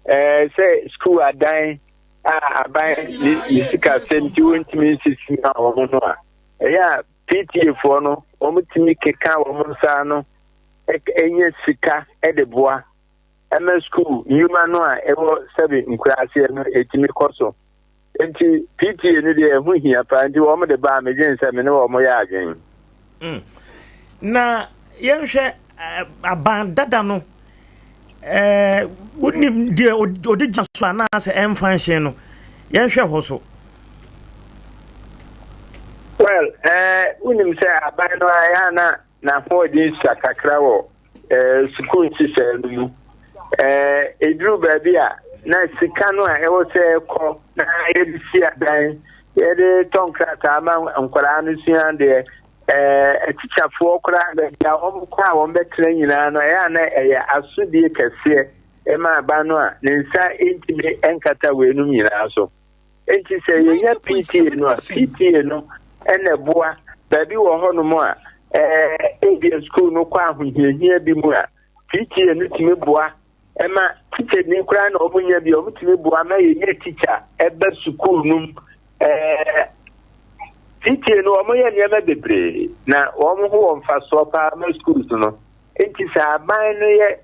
Eh, sɛ school adan a aban ne ne sikasɛm nti wɔntumi nsisi ma wɔn no a, ɛyɛ a PTA foɔ no wɔtumi keka wɔn nsa ano nya sika de boa ɛma sukuu nnwuma no a ɛwɔ sɛbe nkuraaseɛ no ɛtumi kɔ so. Nti PTA no deɛ ɛho hia paa nti wɔn de baa medwene sɛ me ne wɔn yɛ adwene. Mm. Na yɛnhwɛ eh, aban dada no eh, wonim deɛ ɔde gyina so anaasɛ ɛmfa nhye no yɛnhwɛ hɔ so. Well, eh, wonim sɛ aban no ayɛ a na n'ahoɔden sua kakra wɔ eh, sukuu nhyehyɛe no mu. Ɛɛ, ɛduru baabi a na sika no a ɛwɔ sɛ ɛkɔ na yɛde si adan, yɛde tɔ nkrataa ma nkwadaa no sua adeɛ, ɛɛ, atikyafoɔ koraa baabi a wɔkɔ a wɔbɛtena nyinaa no, ɛyɛ a na ɛyɛ asodie kɛseɛ ma aban no a ne nsa ntumi nkata weinom nyinaa so. Enti sɛ yɛnya PTA no a, PTA no na ɛboa. Baabi wɔ hɔnom a, ɛɛ, ebia sukuu no kɔ ahohiahia bi mu a, PTA no tumi boa ma tikyani koraa na wɔn nya bi a wɔtumi boa ma yɛnya tikya ɛba sukuu no mu. Ɛɛ, PTA no wɔyɛ nneɛma bebree na wɔn ho wɔ mfasoɔ paa ma schools no. Enti sɛ aban no yɛ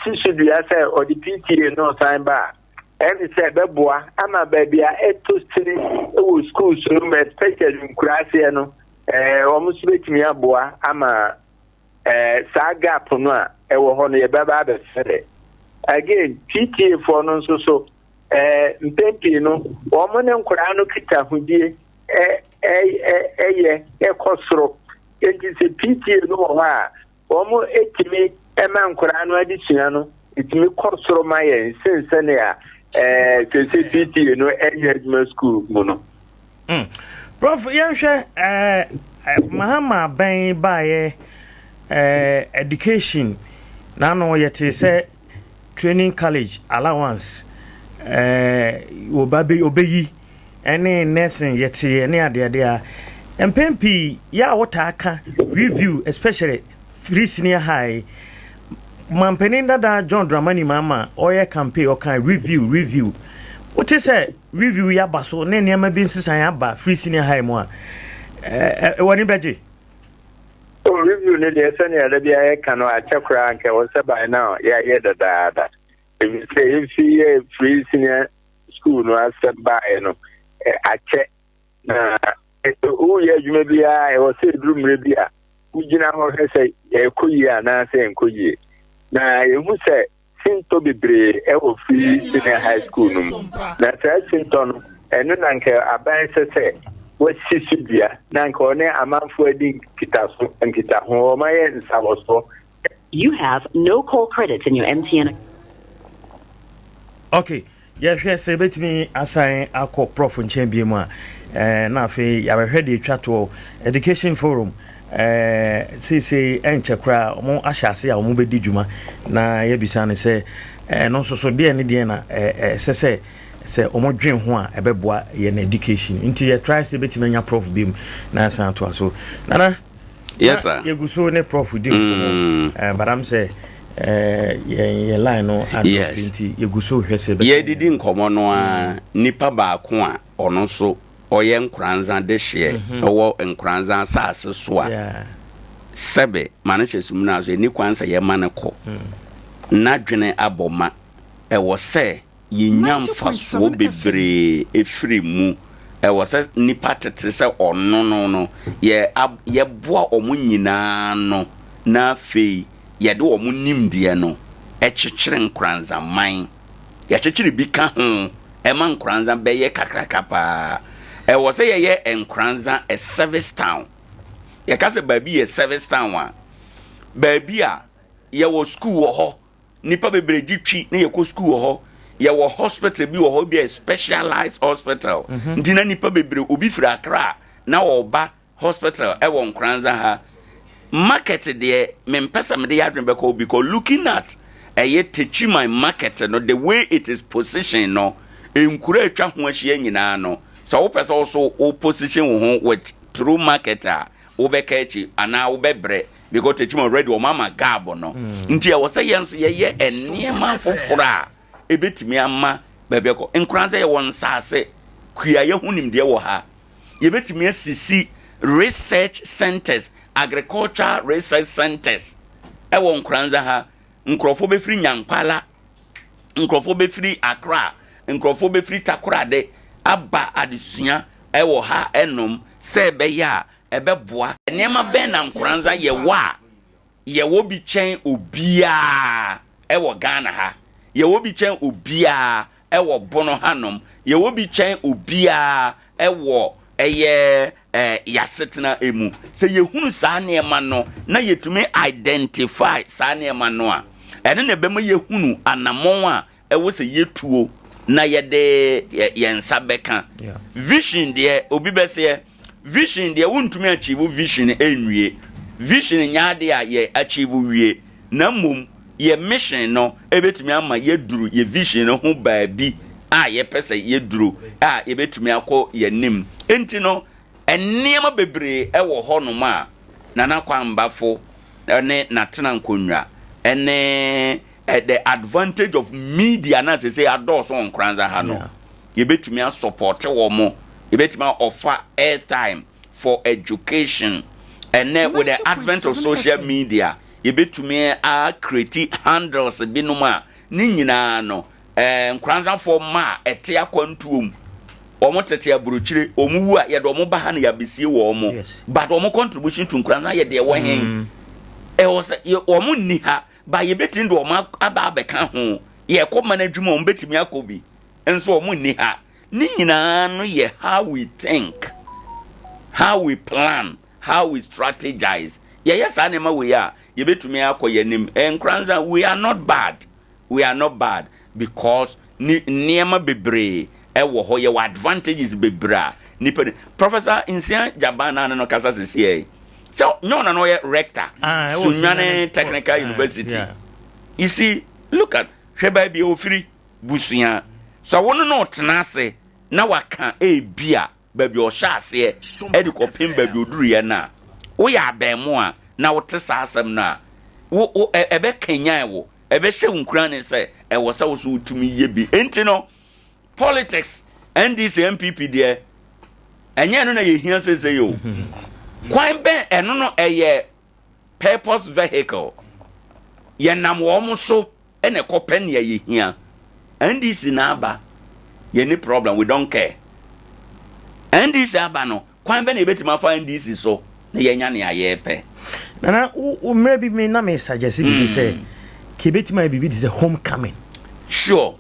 si so dua sɛ ɔde PTA no san ba a, ɛne sɛ ɛbɛboa ama baabi a ɛtɔ sini wɔ schools no mu especially nkuraaseɛ no, ɛɛ wɔn nso bɛtumi aboa ama ɛɛ saa gap no a ɛwɔ hɔ no yɛbɛba abɛfɛre. Again, PTA foɔ no nso so ɛɛ mpɛn pii no wɔn ne nkoraa no kitahodie ɛ ɛ ɛyɛ ɛkɔ soro. Enti sɛ PTA no wɔ hɔ a Wɔtumi ma nkwadaa no adesua no tumi kɔ soro ma yɛn sen sɛnea ɛɛ sese PTA no nyɛ adwuma sukuu mu no. Mm. Prof, yɛnhwɛ ɛɛ eh, Mahama bɛn baeɛ ɛɛ eh, education n'ano yɛte sɛ training college allowance ɛɛ eh, ɔbɛyi ɛne nursing yɛteeɛ ne adeade a, mpɛn pii yɛ a wotaa ka review especially free senior high mampanin dada John Dramani Mahama ɔyɛ campaign ɔka review review wote sɛ review yi aba so ne nneɛma bi nsesan aba free senior high mu a w'ani bɛgye? Oh, review no deɛ sɛnea da biara yɛka no akyɛ koraa nka ɛwɔ sɛ by now yɛayɛ dadaada ɛfiri sɛ ɛfi yɛ free senior sukuu no asɛm baeɛ no akyɛ na woyɛ adwuma biara ɛwɔ sɛ ɛduru mmerɛ bi a wogyina hɔ hwɛ sɛ ɛkɔ yie anaasɛ ɛnkɔ yie na yɛhu sɛ sintɔ bebree ɛwɔ free senior high school no mu na saa sintɔ no ɛno na nka aban sɛ sɛ wasi so dua na nka ɔne amanfoɔ adi nkitaso nkitaho wɔayɛ nsawɔsoɔ You have no call credits in your MTN. Okay, yɛhwɛ sɛ yɛbɛtumi asan akɔ prof nkyɛn bio mu a, eh, na afei yɛabɛhwɛ deɛ ɛtwa toɔ education forum eh, seesei ɛnkyɛ koraa wɔn ahyɛ ase a wɔn bɛdi dwuma na yɛbisa no sɛ ɛno nso so deɛ ne deɛ na ɛsɛ sɛ sɛ wɔn dwen ho a ɛbɛboa yɛn education nti yɛ try sɛ yɛbɛtumi anya prof bi mu na asan atoa so nana Yes sir. Yɛgu so ne prof di nkɔmmɔ. Mm. Eh, but I'm sɛ eh, yɛn yɛn line no adrop yes. nti yɛgu so hwɛ sɛ yɛdidi nkɔmmɔ no a mm. nipa baako a ɔno nso ɔyɛ nkoranza dehyeɛ mhm. ɛwɔ nkoranza asase so a sɛbe ma no hyɛ sum no a so ɛni kwan sɛ yɛma no kɔ mm. n'adwene abɔ ma ɛwɔ sɛ Yɛnya mfasoɔ bebree firi mu. Ɛwɔ sɛ nnipa tete sɛ ɔno no no, yɛ yɛboa wɔn nyinaa ano na afei yɛde wɔn nimdeɛ no kyekyere Nkoranza man. Yɛkyekyere bi ka ho ma Nkoranza bɛyɛ kakraka paa. Ɛwɔ sɛ yɛyɛ Nkoranza a service town. Yɛka sɛ baabi yɛ service town a, baabi a yɛwɔ sukuu wɔ hɔ, Nnipa bebree gye twi na yɛkɔ sukuu wɔ hɔ. Yɛwɔ hospital bi wɔ hɔ bi a specialized hospital. Mhm. Nti na nnipa bebree obi firi Accra na ɔba hospital ɛwɔ Nkoranza ha. Market deɛ mempɛ sɛ mede yɛ adwene bɛkɔ because looking at ɛyɛ Techiman market no the way it is positioned no nkuro atwa ho ahyia nyinaa no sɛ wopɛ sɛ wo so wo position wo ho with through market a wobɛka akyi anaa wobɛbrɛ because tekyim already wɔn ama gab no mm. nti ɛwɔ sɛ yɛn nso yɛyɛ nneɛma foforɔ a ebetumi ama baabi akɔ nkran sɛ yɛwɔ nsaase kuayɛ ho nimdeɛ wɔ ha yɛbɛtumi asisi research centers agriculture research centers ɛwɔ nkoranza ha nkurɔfoɔ bɛfiri nyankwala nkurɔfoɔ bɛfiri akra nkurɔfoɔ bɛfiri takorade aba adesua ɛwɔ ha ɛnom sɛ ɛbɛyɛ a Ɛbɛboa. Nneɛma bɛn na Nkoranza yɛwɔ a yɛwɔ bi kyɛn obiara wɔ Ghana ha? Yɛwɔ bi kyɛn obiara wɔ Bono hanom? Yɛwɔ bi kyɛn obiara wɔ ɛyɛ y'asetena mu? Sɛ yɛhunu saa nneɛma no na yɛtumi identify saa nneɛma no a, Ɛno na ɛbɛma yɛahunu anammɔn a ɛwɔ sɛ yɛtuo na yɛde yɛn nsa bɛka. Vision deɛ, obi bɛseɛ, vision deɛ wontumi achieve vision nwie. Vision nyɛ adeɛ a yɛ achieve wie, na mmom yɛ mission no ɛbɛtumi ama yɛaduru yɛ vision no ho baabi a yɛpɛ sɛ yɛduru a yɛbɛtumi akɔ yɛn anim. Enti no, nneɛma bebree wɔ hɔnom a Nana Kwambafo ne n'atena nkonnwa ne the advantage of media na sese adɔɔso wɔ Nkoranza ha no, yɛbɛtumi asɔpɔte wɔn, yɛbɛtumi ɔfa airtime for education. Ɛnɛ with the advent of social media, yɛbɛtumi a create handles binom a ne nyinaa no eh, Nkoranzafoɔ mma a ɛte akwantuo mu, wɔn tete aburokyire, wɔn wu a yɛde wɔn ba ha na yɛabesie wɔn. Yes. But wɔn contribution to Nkoranza yɛ deɛ ɛwɔ hen. Mm. Ɛwɔ sɛ wɔn nni ha, ba yɛbɛtumi de wɔn aba abɛka ho. Yɛkɔ ma no adwuma wɔn bɛtumi akɔ bi, nso wɔn nni ha. Ne nyinaa no yɛ how we think, how we plan, how we strategize. Yɛyɛ saa nneɛma wei a, yɛbɛtumi akɔ yɛn anim. Nkoranza, we are not bad. We are not bad because ne nneɛma bebree ɛwɔ hɔ yɛwɔ advantages bebree a nipa ni Professor Nsia Jaban naa ne no kasa sisi yɛ sɛ nyɛ ɔna na ɔyɛ rector ah, Sunyani Technical ah, University you see look at hwɛ baabi a ofiri busua sɛ wɔn no ɔtena ase na waka ebi a baabi a ɔhyɛ aseɛ de kɔpem baabi ɔduruiɛ no a, woyɛ abɛɛmoa na wote saa asɛm no a, wo, wo, ɛbɛkanyan wo, ɛbɛhyɛ wo nkuran ne sɛ ɛwɔ sɛ wo so wotumi yɛ bi. Enti no, politics, NDC, NPP deɛ, ɛnyɛ ɛno na yɛhia seesei o. Kwan bɛn ɛno no ɛyɛ purpose vehicle. Yɛnam wɔn so na ɛkɔpɛ nea yɛhia. NDC na aba, yɛnni problem, we don't care. NDC aba no, kwan bɛ na yɛbɛtumi afa NDC so na yɛanya nea yɛpɛ? Nana, wo mmerɛ bi me na me suggest biribi sɛ, ka yɛbɛtumi ayɛ biribi te sɛ homecoming. Sure.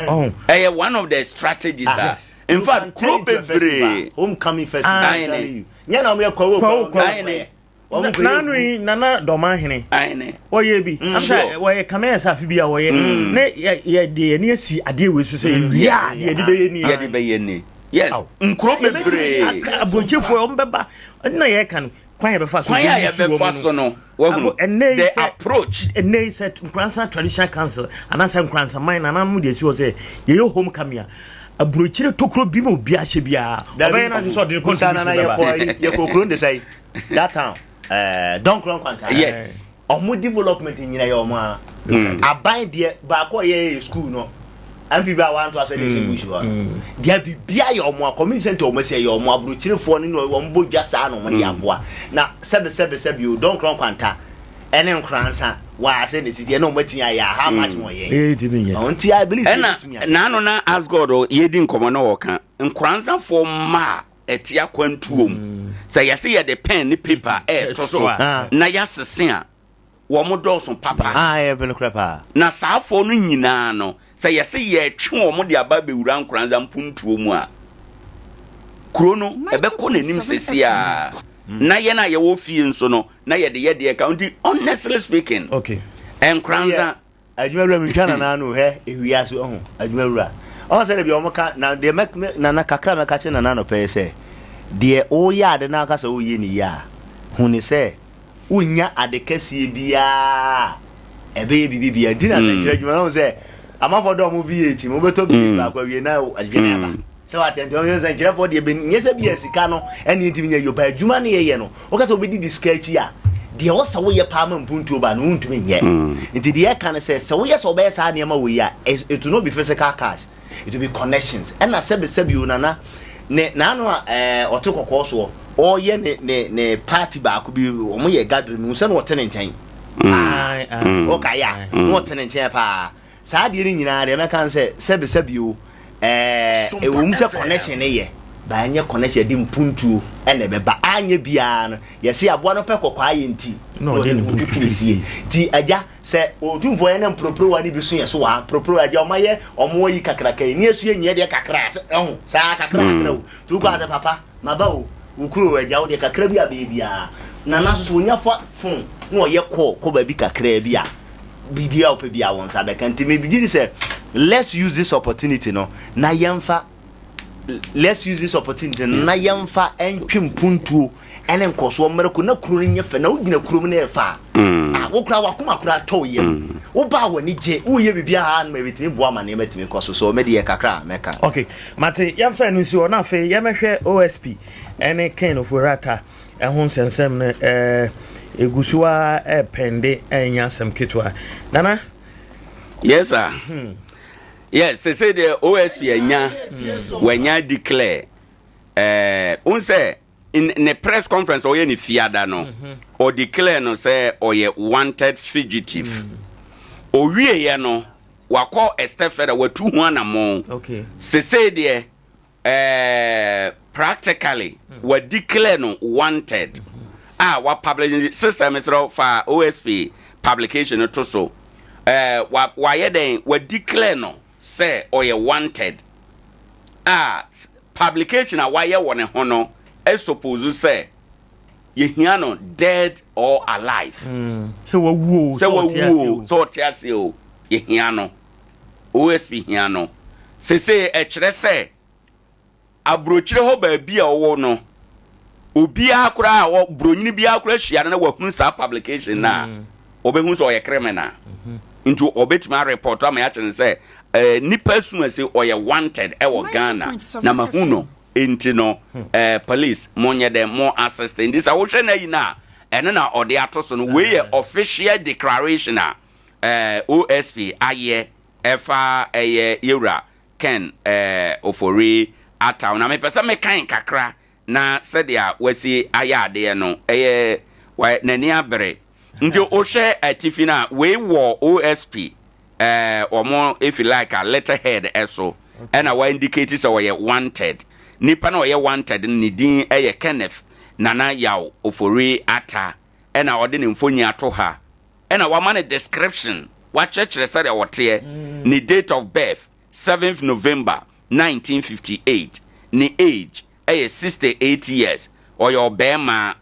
Oh. Ɛyɛ one of the strategies a. In fact, kuro bebree. Homecoming festival. Nyɛ na wɔn yɛ kwawo kwawo kwawo. N'ano yi nana dɔmahene wɔyɛ bi mm. sɛ wɔyɛ kame yɛ sɛ afe bi a wɔyɛ mm. ne yɛde yɛne asi adeɛ wei so sɛ mm. yɛwie a deɛ yɛde bɛyɛ ni yɛde bɛyɛ ni yes nkuro bebree aburokyefoɔ wɔn bɛba ɛna yɛka no kwan yɛ bɛfa so kwan a yɛbɛfa so no wahunu the approach ɛnɛ yi sɛ Nkoransa traditional council anaasɛ Nkoransa man nananom de asi hɔ sɛ yɛyɛ home coming a aburokyire tokuro bi ma obi ahyɛ biara ɔbɛyɛ no adwene sɛ ɔde ne contribution bɛba yɛkɔ kuro de sɛ that town eh, Donkron Kwanta yes ɔmo development nyina yɛ ɔmo a mm. aban deɛ baako a yɛyɛ school no mp bi a wanto asɛ de sɛ bush hɔ no deɛ bibia yɛ ɔmo a community center ɔmo sɛ yɛ ɔmo aburokyirefoɔ no ne ɔmo bɔ dwa saa na ɔmo de aboa na sɛbi sɛbi sɛbi o Donkron Kwanta ɛne Nkoransa waa sɛ ne sisi ɛna ɔmo atumi ayɛ a how much more yɛn ɔmo nti I believe sɛ ɛna ɛbɛtumi ayɛ. N'ano na Asgod yɛdi nkɔmɔ na ɔka Nkoransafoɔ mma a ɛte akwantuo mu sɛ yɛse yɛde pen ne paper ɛɛto so na yɛasese a wɔn dɔɔso papa na saa foɔ no nyinaa no sɛ yɛse yɛtwe wɔn de aba abɛwura Nkoranza mpuntuo mu a kuro no ɛbɛkɔ n'anim sese a na yɛn a yɛwɔ fie nso no na yɛde yɛ deɛ ka nti honestly speaking okay. Nkoranza Adwuma wura metwa nana ano hwɛ ewiase ɔho adwuma wura ɔho sɛ deɛ ɔmo ka na deɛ mɛ nana kakra mɛka kyerɛ nana anɔpɛ yɛ sɛ deɛ woyɛ ade na aka sɛ woyɛ ne yie a hu ne sɛ wonya ade kɛseɛ biara ɛbɛyɛ biribi biara nti na sɛ nkyerɛ adwuma ɔho sɛ amanfoɔ dɛ ɔmo V8 mu wobɛtɔ V8 baako awie na adwene aba sɛ wate nti ɔmo sɛ nkyerɛfoɔ deɛ bɛ nyɛ sɛ bi a sika no ɛne ntumi nyɛ yie ba adwuma no yɛyɛ no Woka sɛ wobɛdidi sika akyi a, deɛ ɛwɔ sɛ woyɛ paa ma mpuntuo ba no, wontumi nyɛ. Nti deɛ ɛka ne sɛ, sɛ woyɛ sɛ wobɛyɛ saa nneɛma wei a, it will not be physical cash, it will be connections. Ɛna sɛbesɛbe o, Nana, ne n'ano a ɛɛ ɔte kɔkɔɔ soɔ, ɔreyɛ ne ne ne party baako bi, wɔn yɛ gathering, mehu sɛ na ɔte ne nkyɛn paa. Wokae a, na ɔte ne nkyɛn paa. Saa adeɛ no nyinaa deɛ mɛka ne sɛ sɛbe sɛbe o ɛɛ ɛwɔ mu sɛ connection no yɛ but ɛnyɛ connection ɛde mpuntuo ɛna ɛbɛba anyɛ biara no yɛse aboa no pɛ kɔkɔɔ ayɛ nti na ɔde ne ho twitwiri sie nti agya sɛ otumfoɔ yɛ ne mproprowa no bi so yɛ so wɔ ha mproprowa agya ɔma yɛ ɔmo ayi kakraka yi ne yɛso yɛ nyɛ deɛ kakra sɛ ɛho saa kakra kakra o nti wokɔ a sɛ papa Maba o, wo kuro o, agya wo deɛ kakra bi a bɛyɛ biara. Nana nso so ɔnya fa phone na ɔyɛ call kɔ baabi kakraa bi a, biribi a wopɛ biara wo nsa bɛka. Nti megye di sɛ let's use this opportunity no na yɛmfa let's use this opportunity no na yɛmfa ntwe mpuntuo ɛne nkɔsoɔ mmerɛ ko na kuro no nyɛ fɛ na wogyina kurom no yɛ fɛ a mm. ah, wo koraa wakoma koraa tɔ wo yam mm. wobaa w'ani gye woyɛ biribiara no ma ɛbɛtumi boa ma nneɛma tumi kɔ so so mede yɛ kakra a mɛka. Ok, mate yɛmfa no nsi hɔ na afei yɛmɛhwɛ OSP ɛne Ken Ofori-Atta ɛho nsɛnsɛm no ɛɛ egu so ara ɛɛpɛnde ɛnyɛ asɛm ketewa. Nana? Yes sir. Hmm. Yes, sese deɛ OSP anya wanya declare ɛɛ n sɛ ne press conference ɔyɛ ne fiada no mhm. ɔ declare no sɛ ɔyɛ wanted fugitive. Mm. Owieɛ no wakɔ a step further watu ho anammɔn. Okay. Sese deɛ eh, practically wa declare no wanted a wa publish sister mesrɛ fa OSP publication no to so eh, wa wayɛ dɛn wa declare no sɛ ɔyɛ wanted a publication a wayɛ wɔ ne ho no suppose sɛ yɛhia no dead or alive mm. sɛ wawu o sɛ wawu o sɛ ɔte ase o yɛhia no OSP hia no. Seesei ɛkyerɛ sɛ aburokyire hɔ baabi a ɔwɔ no, obiara koraa a ɔ buronyini biara koraa hyia no na wahunu saa publication no a, mm. ɔbɛhu sɛ ɔyɛ criminal. Mm-hmm. Nti ɔbɛtumi arepɔto ama yɛakyerɛ no sɛ eh, nipa su ase ɔyɛ wanted ɛwɔ Ghana na mahu no nti no hmm. eh, police monyɛ dɛ mo assist nti sɛ wohwɛ no ayi no a ɛno na ɔde ato so no wei yɛ official declaration a eh, OSP ayɛ ɛfa ɛyɛ yɛwura Ken eh, Ofori Atta na mepɛ sɛ mekan kakra na sɛdeɛ wasi ayɛ adeɛ no ɛyɛ n'ani abere nti wohwɛ atifi no a wei wɔ OSP eh, wɔn efi like a letterhead ɛso ɛna wa indicate sɛ ɔyɛ wanted nipa na ɔyɛ wanted no ne din ɛyɛ Kenneth Nana Yaw Ofori Atta ɛna ɔde ne mfonyin ato ha ɛna wama no description, wakyerɛkyerɛ sɛdeɛ ɔteɛ, ne date of birth, seventh November 1958, ne age ɛyɛ 68 years, ɔyɛ ɔbɛɛma,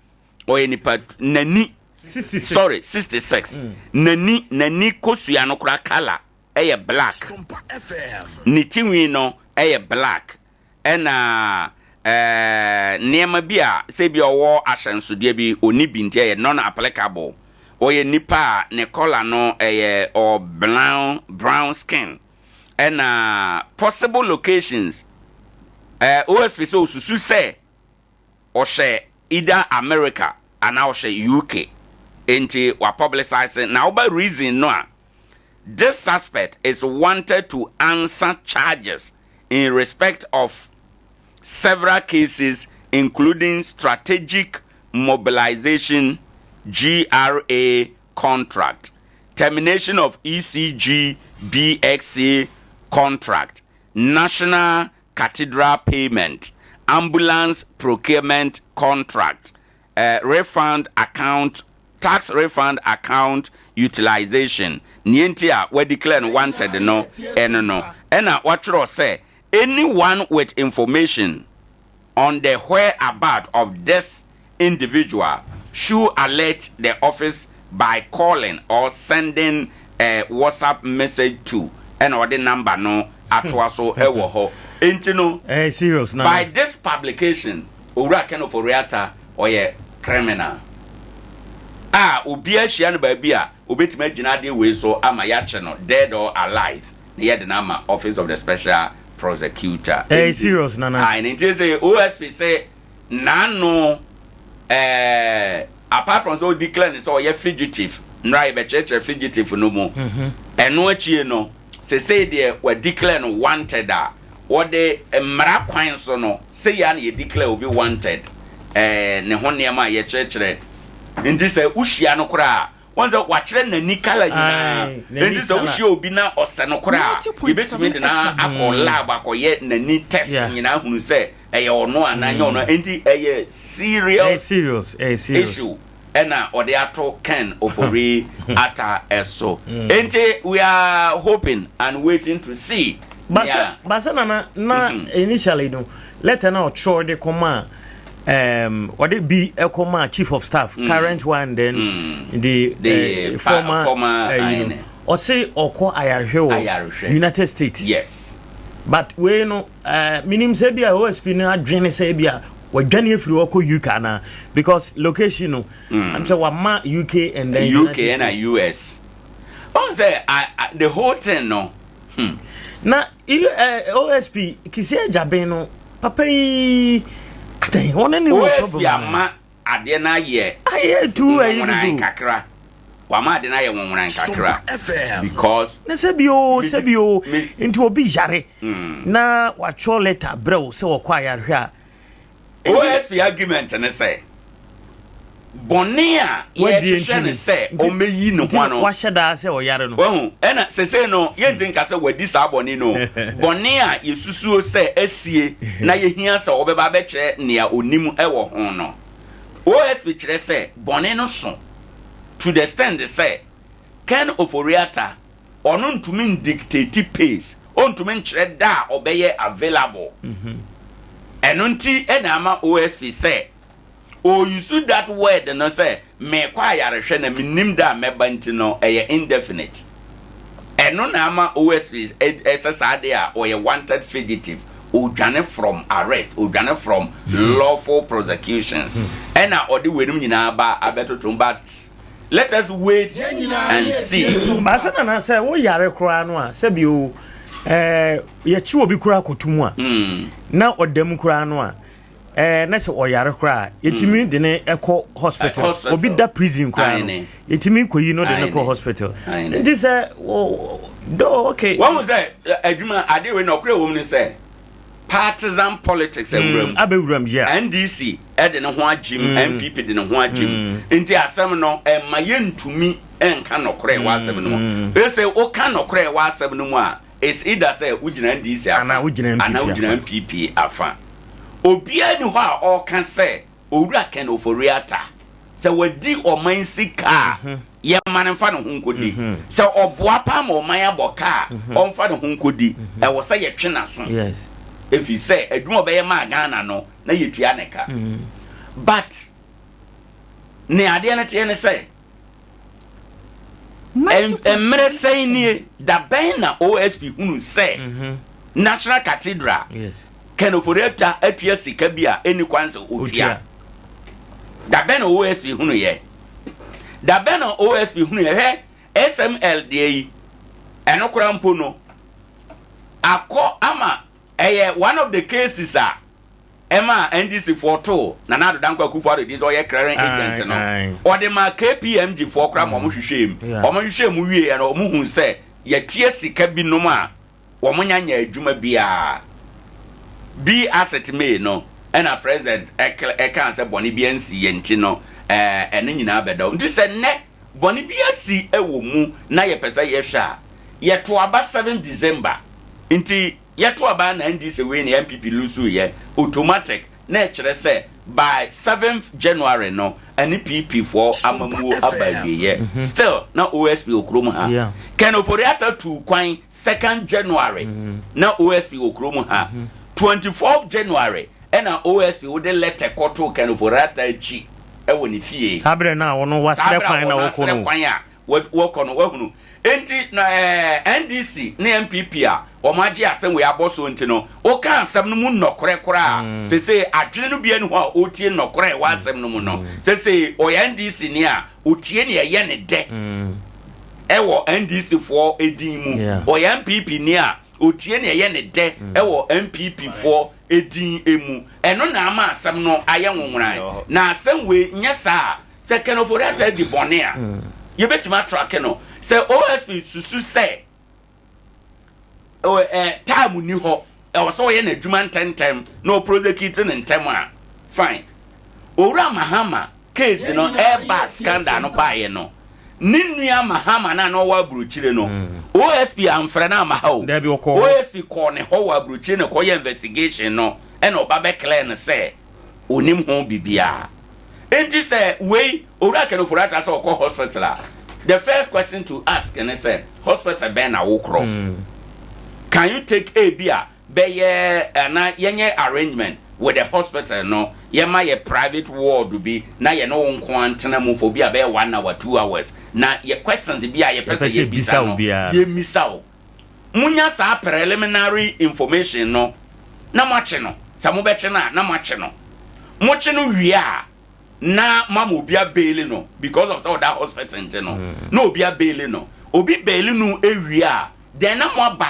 ɔyɛ nipa, n'ani, sorry, 66, n'ani, n'ani kosua no koraa colour ɛyɛ black, ne tinwi no ɛyɛ black, Ɛna ɛɛ nneɛma bi a sɛ ebi a ɔwɔ ahyɛnsodeɛ bi ɔnni bi nti ɛyɛ non applicable. Ɔyɛ nipa a ne kɔla no ɛyɛ ɔwɔ brown brown skin. Ɛna possible locations ɛɛ OSP sɛ ɔsusu sɛ ɔhyɛ either America anaa ɔhyɛ UK nti wa publicise na woba reason no a this suspect is wanted to answer charges in respect of several cases including strategic mobilization GRA contract, termination of ECG BXC contract, national cathedral payment, ambulance procurement contract, uh, refund account, tax refund account utilization. Nea nti a wɔadeclare no wanted no ɛno no, ɛna wɔatwerɛ sɛ anyone with information on the whereabout of this individual should alert the office by calling or sending a WhatsApp message to ɛna ɔde number no atoa so wɔ hɔ. Enti no, Ɛyɛ serious na. by this publication, Owura Ken Ofori-Atta ɔyɛ criminal a obiara hyia no baabi a obetumi agyina adeɛ wei so ama yɛakye no dead or alive na yɛde no ama Office of the Special Prosecutor. Ɛyɛ serious nana. Ae, nti sɛ OSP se N'ano eh, apart from sɛ o declare no sɛ ɔyɛ fugitive, nnora yɛbɛkyerɛkyerɛ fugitive no mu, ɛno akyie no, sesei deɛ wa declare no wanted a, wɔde mmara kwan so no, sei ara na yɛ declare obi wanted, eh, ne ho nneɛma a yɛkyerɛkyerɛ. Nti sɛ wohyia no koraa a, Wɔn sɛ wakyerɛ n'ani kala nyinaa. Enti sɛ wohyia obi na ɔsɛ no koraa a, yɛbɛtumi de no akɔ lab akɔyɛ n'ani test nyinaa hunu sɛ ɛyɛ ɔno anaa ɛnyɛ ɔno. Enti ɛyɛ serious issue ɛna ɔde ato Ken Ofori Atta so. Enti we are hoping and waiting to see nea. Basa Nana na initially no letter na ɔtwerɛ de kɔmaa um, ɔde bi ɛkɔmaa chief of staff mm. current one then mm. the, the uh, former, former uh, you know. Ɔse ɔkɔ ayarehwɛ wɔ Ayarehwɛ. United States. Yes. But wei no eh, menim sɛ bi a OSP no adwene sɛ bi a wadwane afiri hɔ kɔ UK anaa because location no mm. I'm sɛ wama UK and then UK United and US. Ɔn sɛ the whole thing no. Hmm. Na eh, OSP Kisi Agyabeng no papa yi adan wɔn ne wɔ problem. OSP ama adeɛ no ayɛ ayɛ tu ayi dodo kakra. Wama ade no ayɛ nwonworan kakra because. Na sɛbi o sɛbi o nti obi yare na watwerɛ letter brɛ wo sɛ ɔkɔ ayarehwɛ a. OSP argument ne sɛ bɔne a yɛhwehwɛ no sɛ ɔmmɛyi ne ho ano. Wahyɛ daa sɛ ɔyare no. Wahu ɛna sesei no yɛnti nka sɛ wadi saa bɔne no bɔne a yɛsusuo sɛ asie na yɛhia sɛ ɔbɛba abɛkyerɛ nea onim wɔ ho no. OSP kyerɛ sɛ bɔne no so to the extent sɛ Ken Ofori-Atta ɔno ntumi ndictate pace, ɔntumi nkyerɛ da a ɔbɛyɛ available. Ɛno nti na ama OSP sɛ ɔuse that word no sɛ merekɔ ayarehwɛ na mennim da a mɛba nti no ɛyɛ indefinite. Ɛno na ama OSP sɛ saa deɛ a ɔyɛ wanted fugitive, ɔredwane from arrest, ɔredwane from lawful prosecutions. Ɛna ɔde weinom nyinaa ba abɛtoto mu but let us wait and see. Baasa nana sɛ wo yare koraa no a sɛbi o ɛɛ yɛkye obi koraa kɔto mu a na ɔda mu koraa no a ɛɛ na sɛ ɔyare koraa yɛtumi mm. de ne kɔ hospital eh, obi da prison koraa no yɛtumi kɔyi no de ne kɔ hospital nti sɛ do okay. wɔn sɛ adwuma adeɛ wei na ɔkora wɔm ne sɛ partisan politics awura mu mm, abɛwura mu yeah. ndc ɛde ne ho agyim npp mm. de ne ho agyim nti asɛm no ɛma yɛntumi nka nɔkorɛ wɔ asɛm no mu ɛsɛ woka nɔkorɛ wɔ asɛm no mu a It's either sɛ wogyina NDC afa anaa wogyina NPP afa. Obiara nni hɔ a ɔreka sɛ Owura Ken Ofori-Atta, sɛ wadi ɔman sika a, mhm. yɛmma no mfa ne ho nkɔdi. Mhm. Sɛ ɔboa paa ma ɔman abɔ ka a, mhm. ɔmfa ne ho nkɔdi. Ɛwɔ sɛ yɛtwe n'aso. Ɛfiri sɛ adwuma ɔbɛyɛ maa Ghana no, na yɛtua ne ka. But nea adeɛ no teɛ ne sɛ, Mmerɛ sɛn nie, da bɛn na OSP hunu sɛ mhm. National Cathedral Ken Ofori-Atta atua sika bi a ɛnni kwan sɛ ɔtua? Da bɛn na OSP hunu yɛ? Da bɛn na OSP hunu yɛ? Hwɛ SML deɛ yi, ɛno koraa mpo no, akɔ ama ɛyɛ one of the cases a ɛmaa NDC foɔ too Nana Addo Dankwa Akufo Addo din sɛ ɔyɛ clearing agent no, ɔde maa KPMG foɔ koraa ma wɔn hwehwɛɛ mu. Wɔn hwehwɛɛ mu wieɛ no, wɔn huu sɛ yɛtua sika binom a wɔn nya nyɛ adwuma biara. Be as it may no, ɛna president ɛkaa sɛ bɔne bi ansi yɛ nti no, ɛno nyinaa bɛda hɔ. Nti sɛ nnɛ bɔne bi asi wɔ mu na yɛpɛ sɛ yɛhwɛ a, yɛto aba 7 December nti, Yɛto aba na NDC win NPP lose yɛ automatic na ɛkyerɛ sɛ by seventh January no ɛne PP foɔ amamuo aba awieɛ still na OSP wɔ kurom ha. Ken Ofori-Atta tuu kwan second January na OSP wɔ kurom ha. 24th January ɛna OSP wode letter kɔtoo Ken Ofori-Atta akyi ɛwɔ ne fie. Saa berɛ no a ɔno wasrɛ kwan na ɔkɔ no. Wɔkɔ no, wahunu. Enti na ɛɛ NDC ne NPP a wɔn agye asɛm wei abɔ soɔ nti no, woka asɛm no mu nnɔkorɛ koraa a, sesei adwene no biara nni hɔ a ɔretie nnɔkorɛ a ɛwɔ asɛm no mu no. Sesei ɔyɛ NDC ni a, ɔtie nea ɛyɛ ne dɛ ɛwɔ NDC foɔ din mu. Ɔyɛ NPP ni a, ɔtie nea ɛyɛ ne dɛ ɛwɔ NPP foɔ din mu. Ɛno na ama asɛm no ayɛ nwonworan. Na asɛm wei, nyɛ saa a, Sɛ Ken Ofori-Atta adi bɔne a, yɛbɛtumi atrake no. Sɛ OSP susu sɛ time nni hɔ, ɛwɔ sɛ ɔyɛ n'adwuma ntɛmntɛm na ɔprosecute no ntɛm a, fine. Owura Mahama case no, Airbus scandal no baeɛ no, ne nua Mahama no a na ɔwɔ aburokyire no, OSP amfrɛ no amma ha o. OSP kɔɔ ne hɔ wɔ aburokyire na ɛkɔyɛ investigation no, ɛna ɔba bɛclear no sɛ ɔnim ho biribiara. Enti sɛ wei, Owura Ken Ofori-Atta sɛ ɔkɔ hospital a, the first question to ask ne sɛ, hospital bɛn na wokorɔ? Can you take ebi a bɛyɛ anaa yɛnyɛ arrangement with the hospital no, yɛma yɛ private ward bi na yɛne wo nko ara ntena mu for bi a bɛyɛ one hour, 2 hours, na yɛ questions bi a yɛpɛ sɛ yɛbisa no, yɛmmisa wo. Monya saa preliminary information no na moakye no. Sɛ mobɛkye no a, na moakye no. Mokye no wie a, na moama obi abeili no because of sɛ ɔda hospital nti no, na obi abeili no. Obi beili no wie a, then na moaba.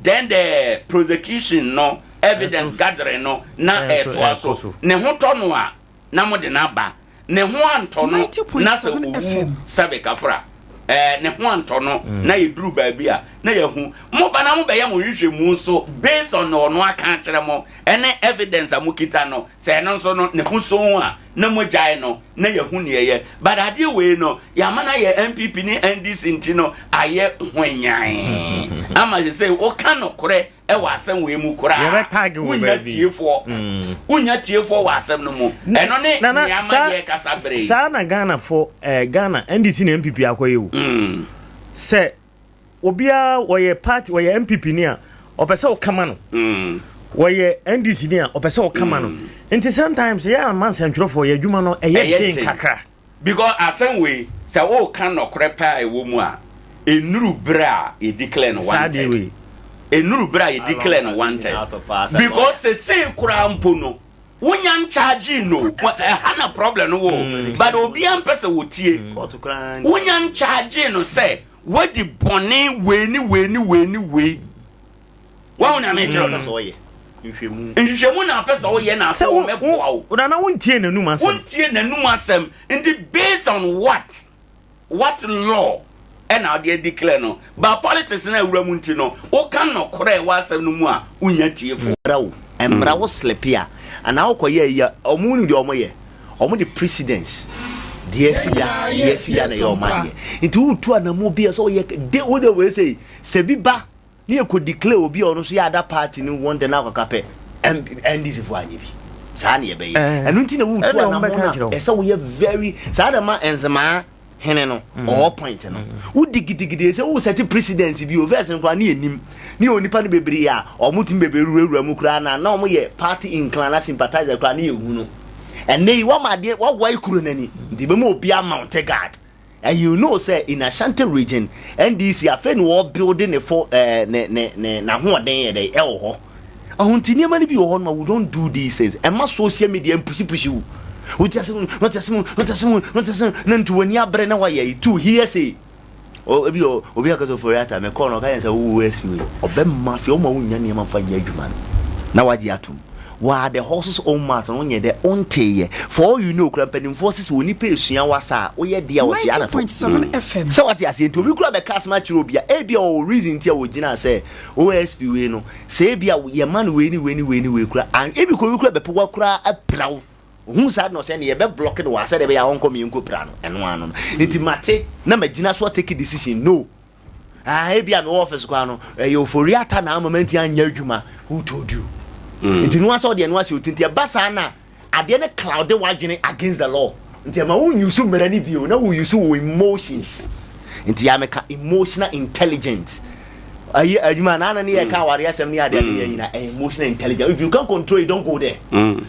Then the prosecution no, evidence gathering no na ɛtoa so. Ne ho tɔ no a, na mode no aba. Ne ho antɔ no na sɛ owu sɛbe kafra ɛɛ ne ho antɔ no na yɛduru baabi a na yɛahu. Moba na mobɛyɛ mo nhwehwɛmu nso based on nea ɔno aka akyerɛ mo ɛne evidence a mokita no, sɛ ɛno nso no ne ho soo a na moagyae no na yɛahu nea ɛyɛ. But adeɛ wei no yɛama no ayɛ NPP ne NDC nti no ayɛ hwanyann ama sesei woka nokorɛ wɔ asɛm wei mu koraa wonnya tiefoɔ mm. wonnya tiefoɔ wɔ asɛm no mu ɛno ne nea ama yɛ kasa bere yi. Saa na Ghana fo eh, Ghana NDC na NPP akɔyɛ o mm. sɛ obiara wɔyɛ party wɔyɛ NPP ni a ɔpɛ sɛ ɔkama no mm. wɔyɛ NDC ni a ɔpɛ sɛ ɔkama no mm. nti sometimes yɛ ama nsɛntwerɛfoɔ yɛ adwuma no ɛyɛ den kakra. Because asɛm wei sɛ woka nɔkorɛ paa a ɛwɔ mu a, ɛnnuru berɛ a yɛ declare no wanted. Ɛnnuru berɛ a yɛ declare no wanted. Because sesei koraa mpo no, wonya nkyagye no o, ɛha na problem no wɔ o, but obiara mpɛ sɛ wɔtie. Wonya nkyagye no sɛ wadi bɔne wei ne wei ne wei ne wei. Wahu nea mekyerɛ no? Nhwehwɛmu na apɛ sɛ ɔyɛ na afei wɔmɛboa wo. Nana wontie n'anum asɛm. Wontie n'anum asɛm. Nti based on what? What law ɛna ɔde declare no? But politics na awura mu nti no, woka nɔkorɛ wɔ asɛm no mu a, wonya tiefo. Mmra o, mmra wo slipe a, anaa wokɔ yɛ ayi a, ɔmo nim deɛ ɔmo yɛ. Ɔmo de precedence, deɛ asi da, deɛ asi da na ɛyɛ ɔmo adeɛ. Nti wotu anammɔn bi a sɛ ɔyɛ, de, wo deɛ wei sei, sɛ bi ba Ne yɛ kɔ declare obi a ɔno nso yɛ other party no wanted na akɔka pɛ NDC foɔ anyɛ bi. Saa na yɛbɛyɛ. Ɛno nti na woretu anamɔn a ɛsɛ woyɛ very saa na ma Nzemaa hene no ɔwɔ point no. Wo digidigidi sɛ wo set precedence bi o verse no koraa ne yɛnim. Ne yɛ onipa no bebree a wɔn tumi bebree wurawura mu koraa na na wɔn yɛ party incline na sympathizer koraa ne yɛhu no. Ɛnɛ yi wama adeɛ wawae kuro no ani nti bɛma obi amount guard. And you know sɛ in Ashanti region NDC afei na wɔ build ne fo eh, ne ne ne n'ahoɔden yɛ dɛ ɛwɔ hɔ. Ɔho nti nneɛma no bi wɔ hɔ no ma we don't do these things. Ɛma social media mpusipusi wo. Wote ase mu, wote ase mu, wote ase mu, wote ase mu, na nti w'ani abere na wayɛ yi tu hearsay. O ebi o obi akasa ofori ata me kɔɔ no ɔka yɛn sɛ wo SP wei ɔbɛ mafia ɔma wo nya nneɛma mfa nyɛ adwuma no na wagye atom. Waa the horse's own mouth no wonyɛ dɛ wontee yɛ for all you know kura mpanimfoɔ se sɛ onipa esua wasa a woyɛ deɛ a ɔte anato 90.7 FM. Sɛ wate aseɛ nti obi kura bɛka asɛm akyerɛ obi a ebia ɔwɔ reason nti a ɔgyinaa sɛ OSP wei no sɛ ebia yɛma no wei ne wei ne wei ne wei kura an ebi kura obi kura bɛpɛ wa kura apira wo ohun saa na ɔsɛ ne yɛbɛ block no wɔ asɛ deɛ ɛbɛyɛ a ɔnkɔ mi nkɔ pira no ɛno ano no nti mate na magyina so atake decision no. Ah, ebi a mewɔ office koraa no, ɛyɛ ofori ata na ama manti anyɛ adwuma. Who told you? Nti no asɛ ɔde ɛno ahyɛ oti nti ɛba saa na adeɛ no cloud w'adwene against the law. Nti ɛma wo use mmara no bio na wo use wo emotions. Nti ya meka emotional intelligence. Ayi adwuma na na ne yɛ ka aware asɛm ne ade ade ne nyina emotional intelligence. If you can't control it, don't go there.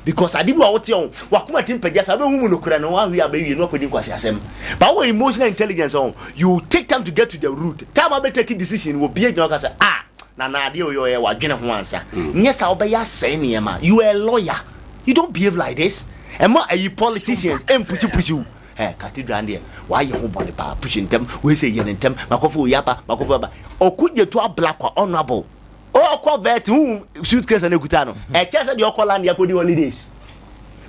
Because ade bi wa wote ɔn, wakoma ti mpagya saa bɛhu mu nokorɛ no, wahwe abɛwie no akɔdi nkwasi asɛm. But wɔ emotional intelligence ɔn, You take time to get to the root. Time a bɛ take decision no, obi agyina hɔ ka sɛ, ah, Nana adeɛ wei ɔyɛ wadwene ho ansa. Nyɛ saa wobɛyɛ asɛe nneɛma. You are a lawyer. You don't behave like this. Ɛma ayi politicians ɛmpusipusi wo. Eh, cathedral deɛ, wayɛ ho bɔne paa. Push ntɛm, wei sɛ yɛ no ntɛm. Makɔfo wei aba, makɔfo aba. Ɔko gye to ablakwa, honorable. Ɔkɔ vet, wohu suitcase a na ɛkuta no. Ɛkyɛ sɛ deɛ ɔkɔ land akɔdi holidays.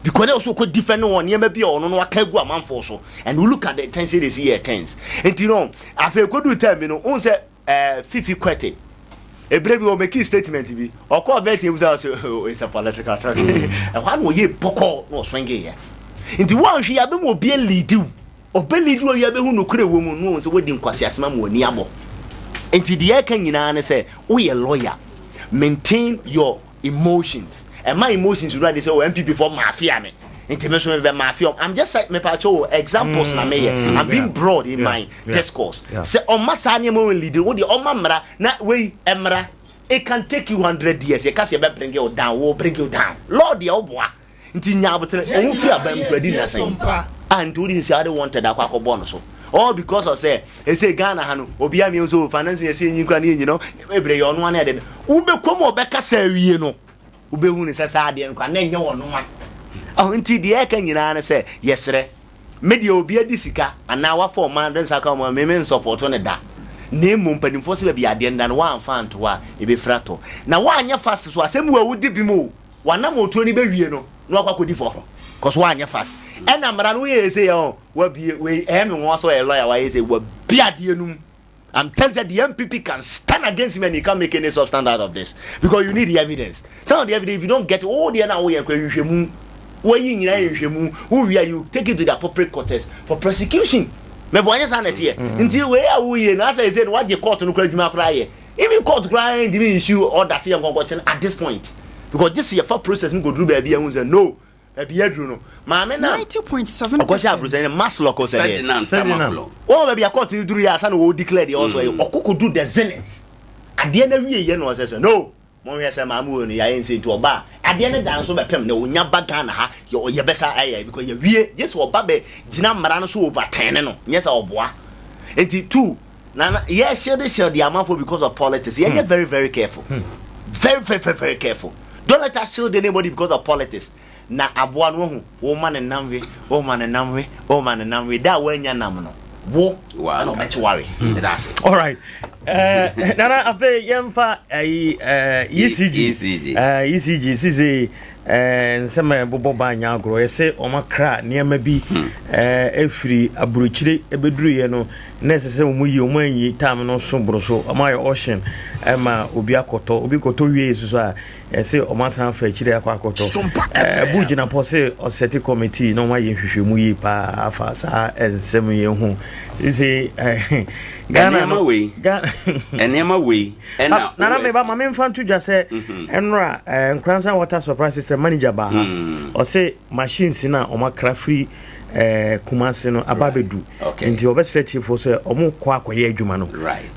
Because na ɔsɛ ɔkɔ defend wɔ nneɛma bi a ɔno no aka agu amanfoɔ so. And we look at the tense they see yɛ tense. Nti no, afei kɔdu time bi no, wohu sɛ eh, Fifi Kwete, ebere bi ɔmɛki statement bi, ɔkɔɔ vet ebu sɛ ɔsɛ, oh, it's a political talk. Ɛhɔ a na ɔyɛ bɔkɔɔ na ɔswenge yɛ. Nti woanhwɛ yɛ abɛma obi alidi wo. Ɔbɛlidi wo awie abɛhu nokorɛ wɔ mu na wahu sɛ woadi nkwaseasɛm ama w'ani abɔ. Nti deɛ ɛka nyinaa ne sɛ, woyɛ lawyer, maintain your emotions. Ɛma emotions wura de sɛ oh NPP foɔ mafia me nti me nso mebɛ mafia wɔn. I'm just say mepaakyɛw o examples na meyɛ. I'm being broad in my discourse. Sɛ ɔma saa nneɛma wɔn lead wo deɛ ɔma mmara na wei mmara. It can take you 100 years. Yɛka sɛ yɛbɛ bring you down, we will bring you down. Law deɛ woboa. Nti nya abotere. Ɔho fi aban mu kura di nna sɛn? Ah, nti wode sisi ade wanted akɔ akɔbɔ no so. All because of sɛ, ɛsɛ Ghana ha no, obiara mmienu sɛ, oh, finance yɛsɛ yɛnyi kura ne yɛnyi no, ɛbrɛ yɛ ɔno ano ɛde no. Wobɛkɔ mu ɔbɛkasa awie no, wobɛhu no sɛ saa adeɛ no kora na ɛnyɛ ɔno a. Oh, nti deɛ ɛka nyinaa ne sɛ, yɛsrɛ. Me deɛ obi adi sika anaa wafa ɔman de nsa ka ɔman me me nsɔpɔto no da. Na mmom mpanimfoɔ sɛ baabi adeɛ no da no woamfa anto hɔ a ɛbɛfiri atɔ. Na woanyɛ fast so asɛm wei a wodi bem o, w'anammɔntuo no bɛwie no na wakɔ akɔdi fɔ cause woanyɛ fast. Ɛna mmara no woyɛ sei a ɔ wabie wei ɛyɛ me nwanwa sɛ ɔyɛ lawyer wayɛ sei wabie adeɛ no mu. I'm telling you the NPP can stand against him and he can't make any substance out of this because you need the evidence. Some of the evidence, if you don't get it, oh, the na woyɛ kɔ nhwehwɛmu. Wɔyi nyinaa yɛ nhwehwɛmu. Wo wie a you take it to the appropriate quarters for prosecution. Mɛbɔ anyɛ saa na ɛteɛ. Nti wei a woyɛ no asɛ ɛsɛ no wagye court no kora adwuma koraa yɛ. Even court koraa ntumi issue order sɛ yɛn nkɔnkɔkye no at this point because gye sɛ yɛfa process no kɔduru baabi a ɛhu sɛ no Baabi aduru no, maame no a ɔkɔhyɛ abrossan no, Maslock sɛ deɛ. Wɔn baabi a court no duru yɛ ansa na wɔn declare deɛ ɔsɔ yɛ, ɔkɔ kɔdu the zenith. Adeɛ no awie yɛ na ɔsɛ sɛ no, monhwɛ sɛ maame wɔ no yɛayɛ nsɛ nti ɔba a, adeɛ no da nso bɛpem na ɔnya ba Ghana ha, yɛ yɛbɛsa ayɛ because yɛwie, gye sɛ ɔba bɛ gyina mmara no so overturn no, nyɛ sɛ ɔboa. Nti two, na yɛ shield shield yɛ amanfoɔ because of politics, yɛnyɛ very very careful. Very very very very careful. Don't let us shield anybody because of politics. Na aboa no wahu, woma ne nam we, woma ne nam we, woma ne nam we. Da a woanya nam no, wo ɛna ɔbɛkye ware. Meda ase. All right. Uh, Nana afei yɛmfa ayi uh, ECG ECG uh, ECG sisi uh, nsɛm a ɛbobɔ ba nyɛ agorɔ yɛsɛ wɔn akra nneɛma bi ɛfiri uh, aburokyire ɛbɛduruyɛ no na ɛsɛ sɛ wɔn yi wɔn anyi time no so boro so wɔn ayɛ auction ɛma obi akɔtɔ obi kɔtɔ wie soso a ɛsɛ wɔn asan afa akyire akɔ akɔtɔ ɛbu gyina pɔ sɛ ɔsɛte committee na wɔn ayɛ nhwehwɛmu yie paa afa saa nsɛm yi ho sɛ ɛɛ Ghana no wei nneɛma wei ɛna nana meba ma memfa nto dwa sɛ ɛnora mhm. Nkoranza water supply system manager baa ha mm. ɔsɛ machines no a wɔn akra firi eh, Kumasi no aba abɛdu nti wɔbɛsrɛ tiefoɔ sɛ ɔmo kɔ akɔyɛ adwuma no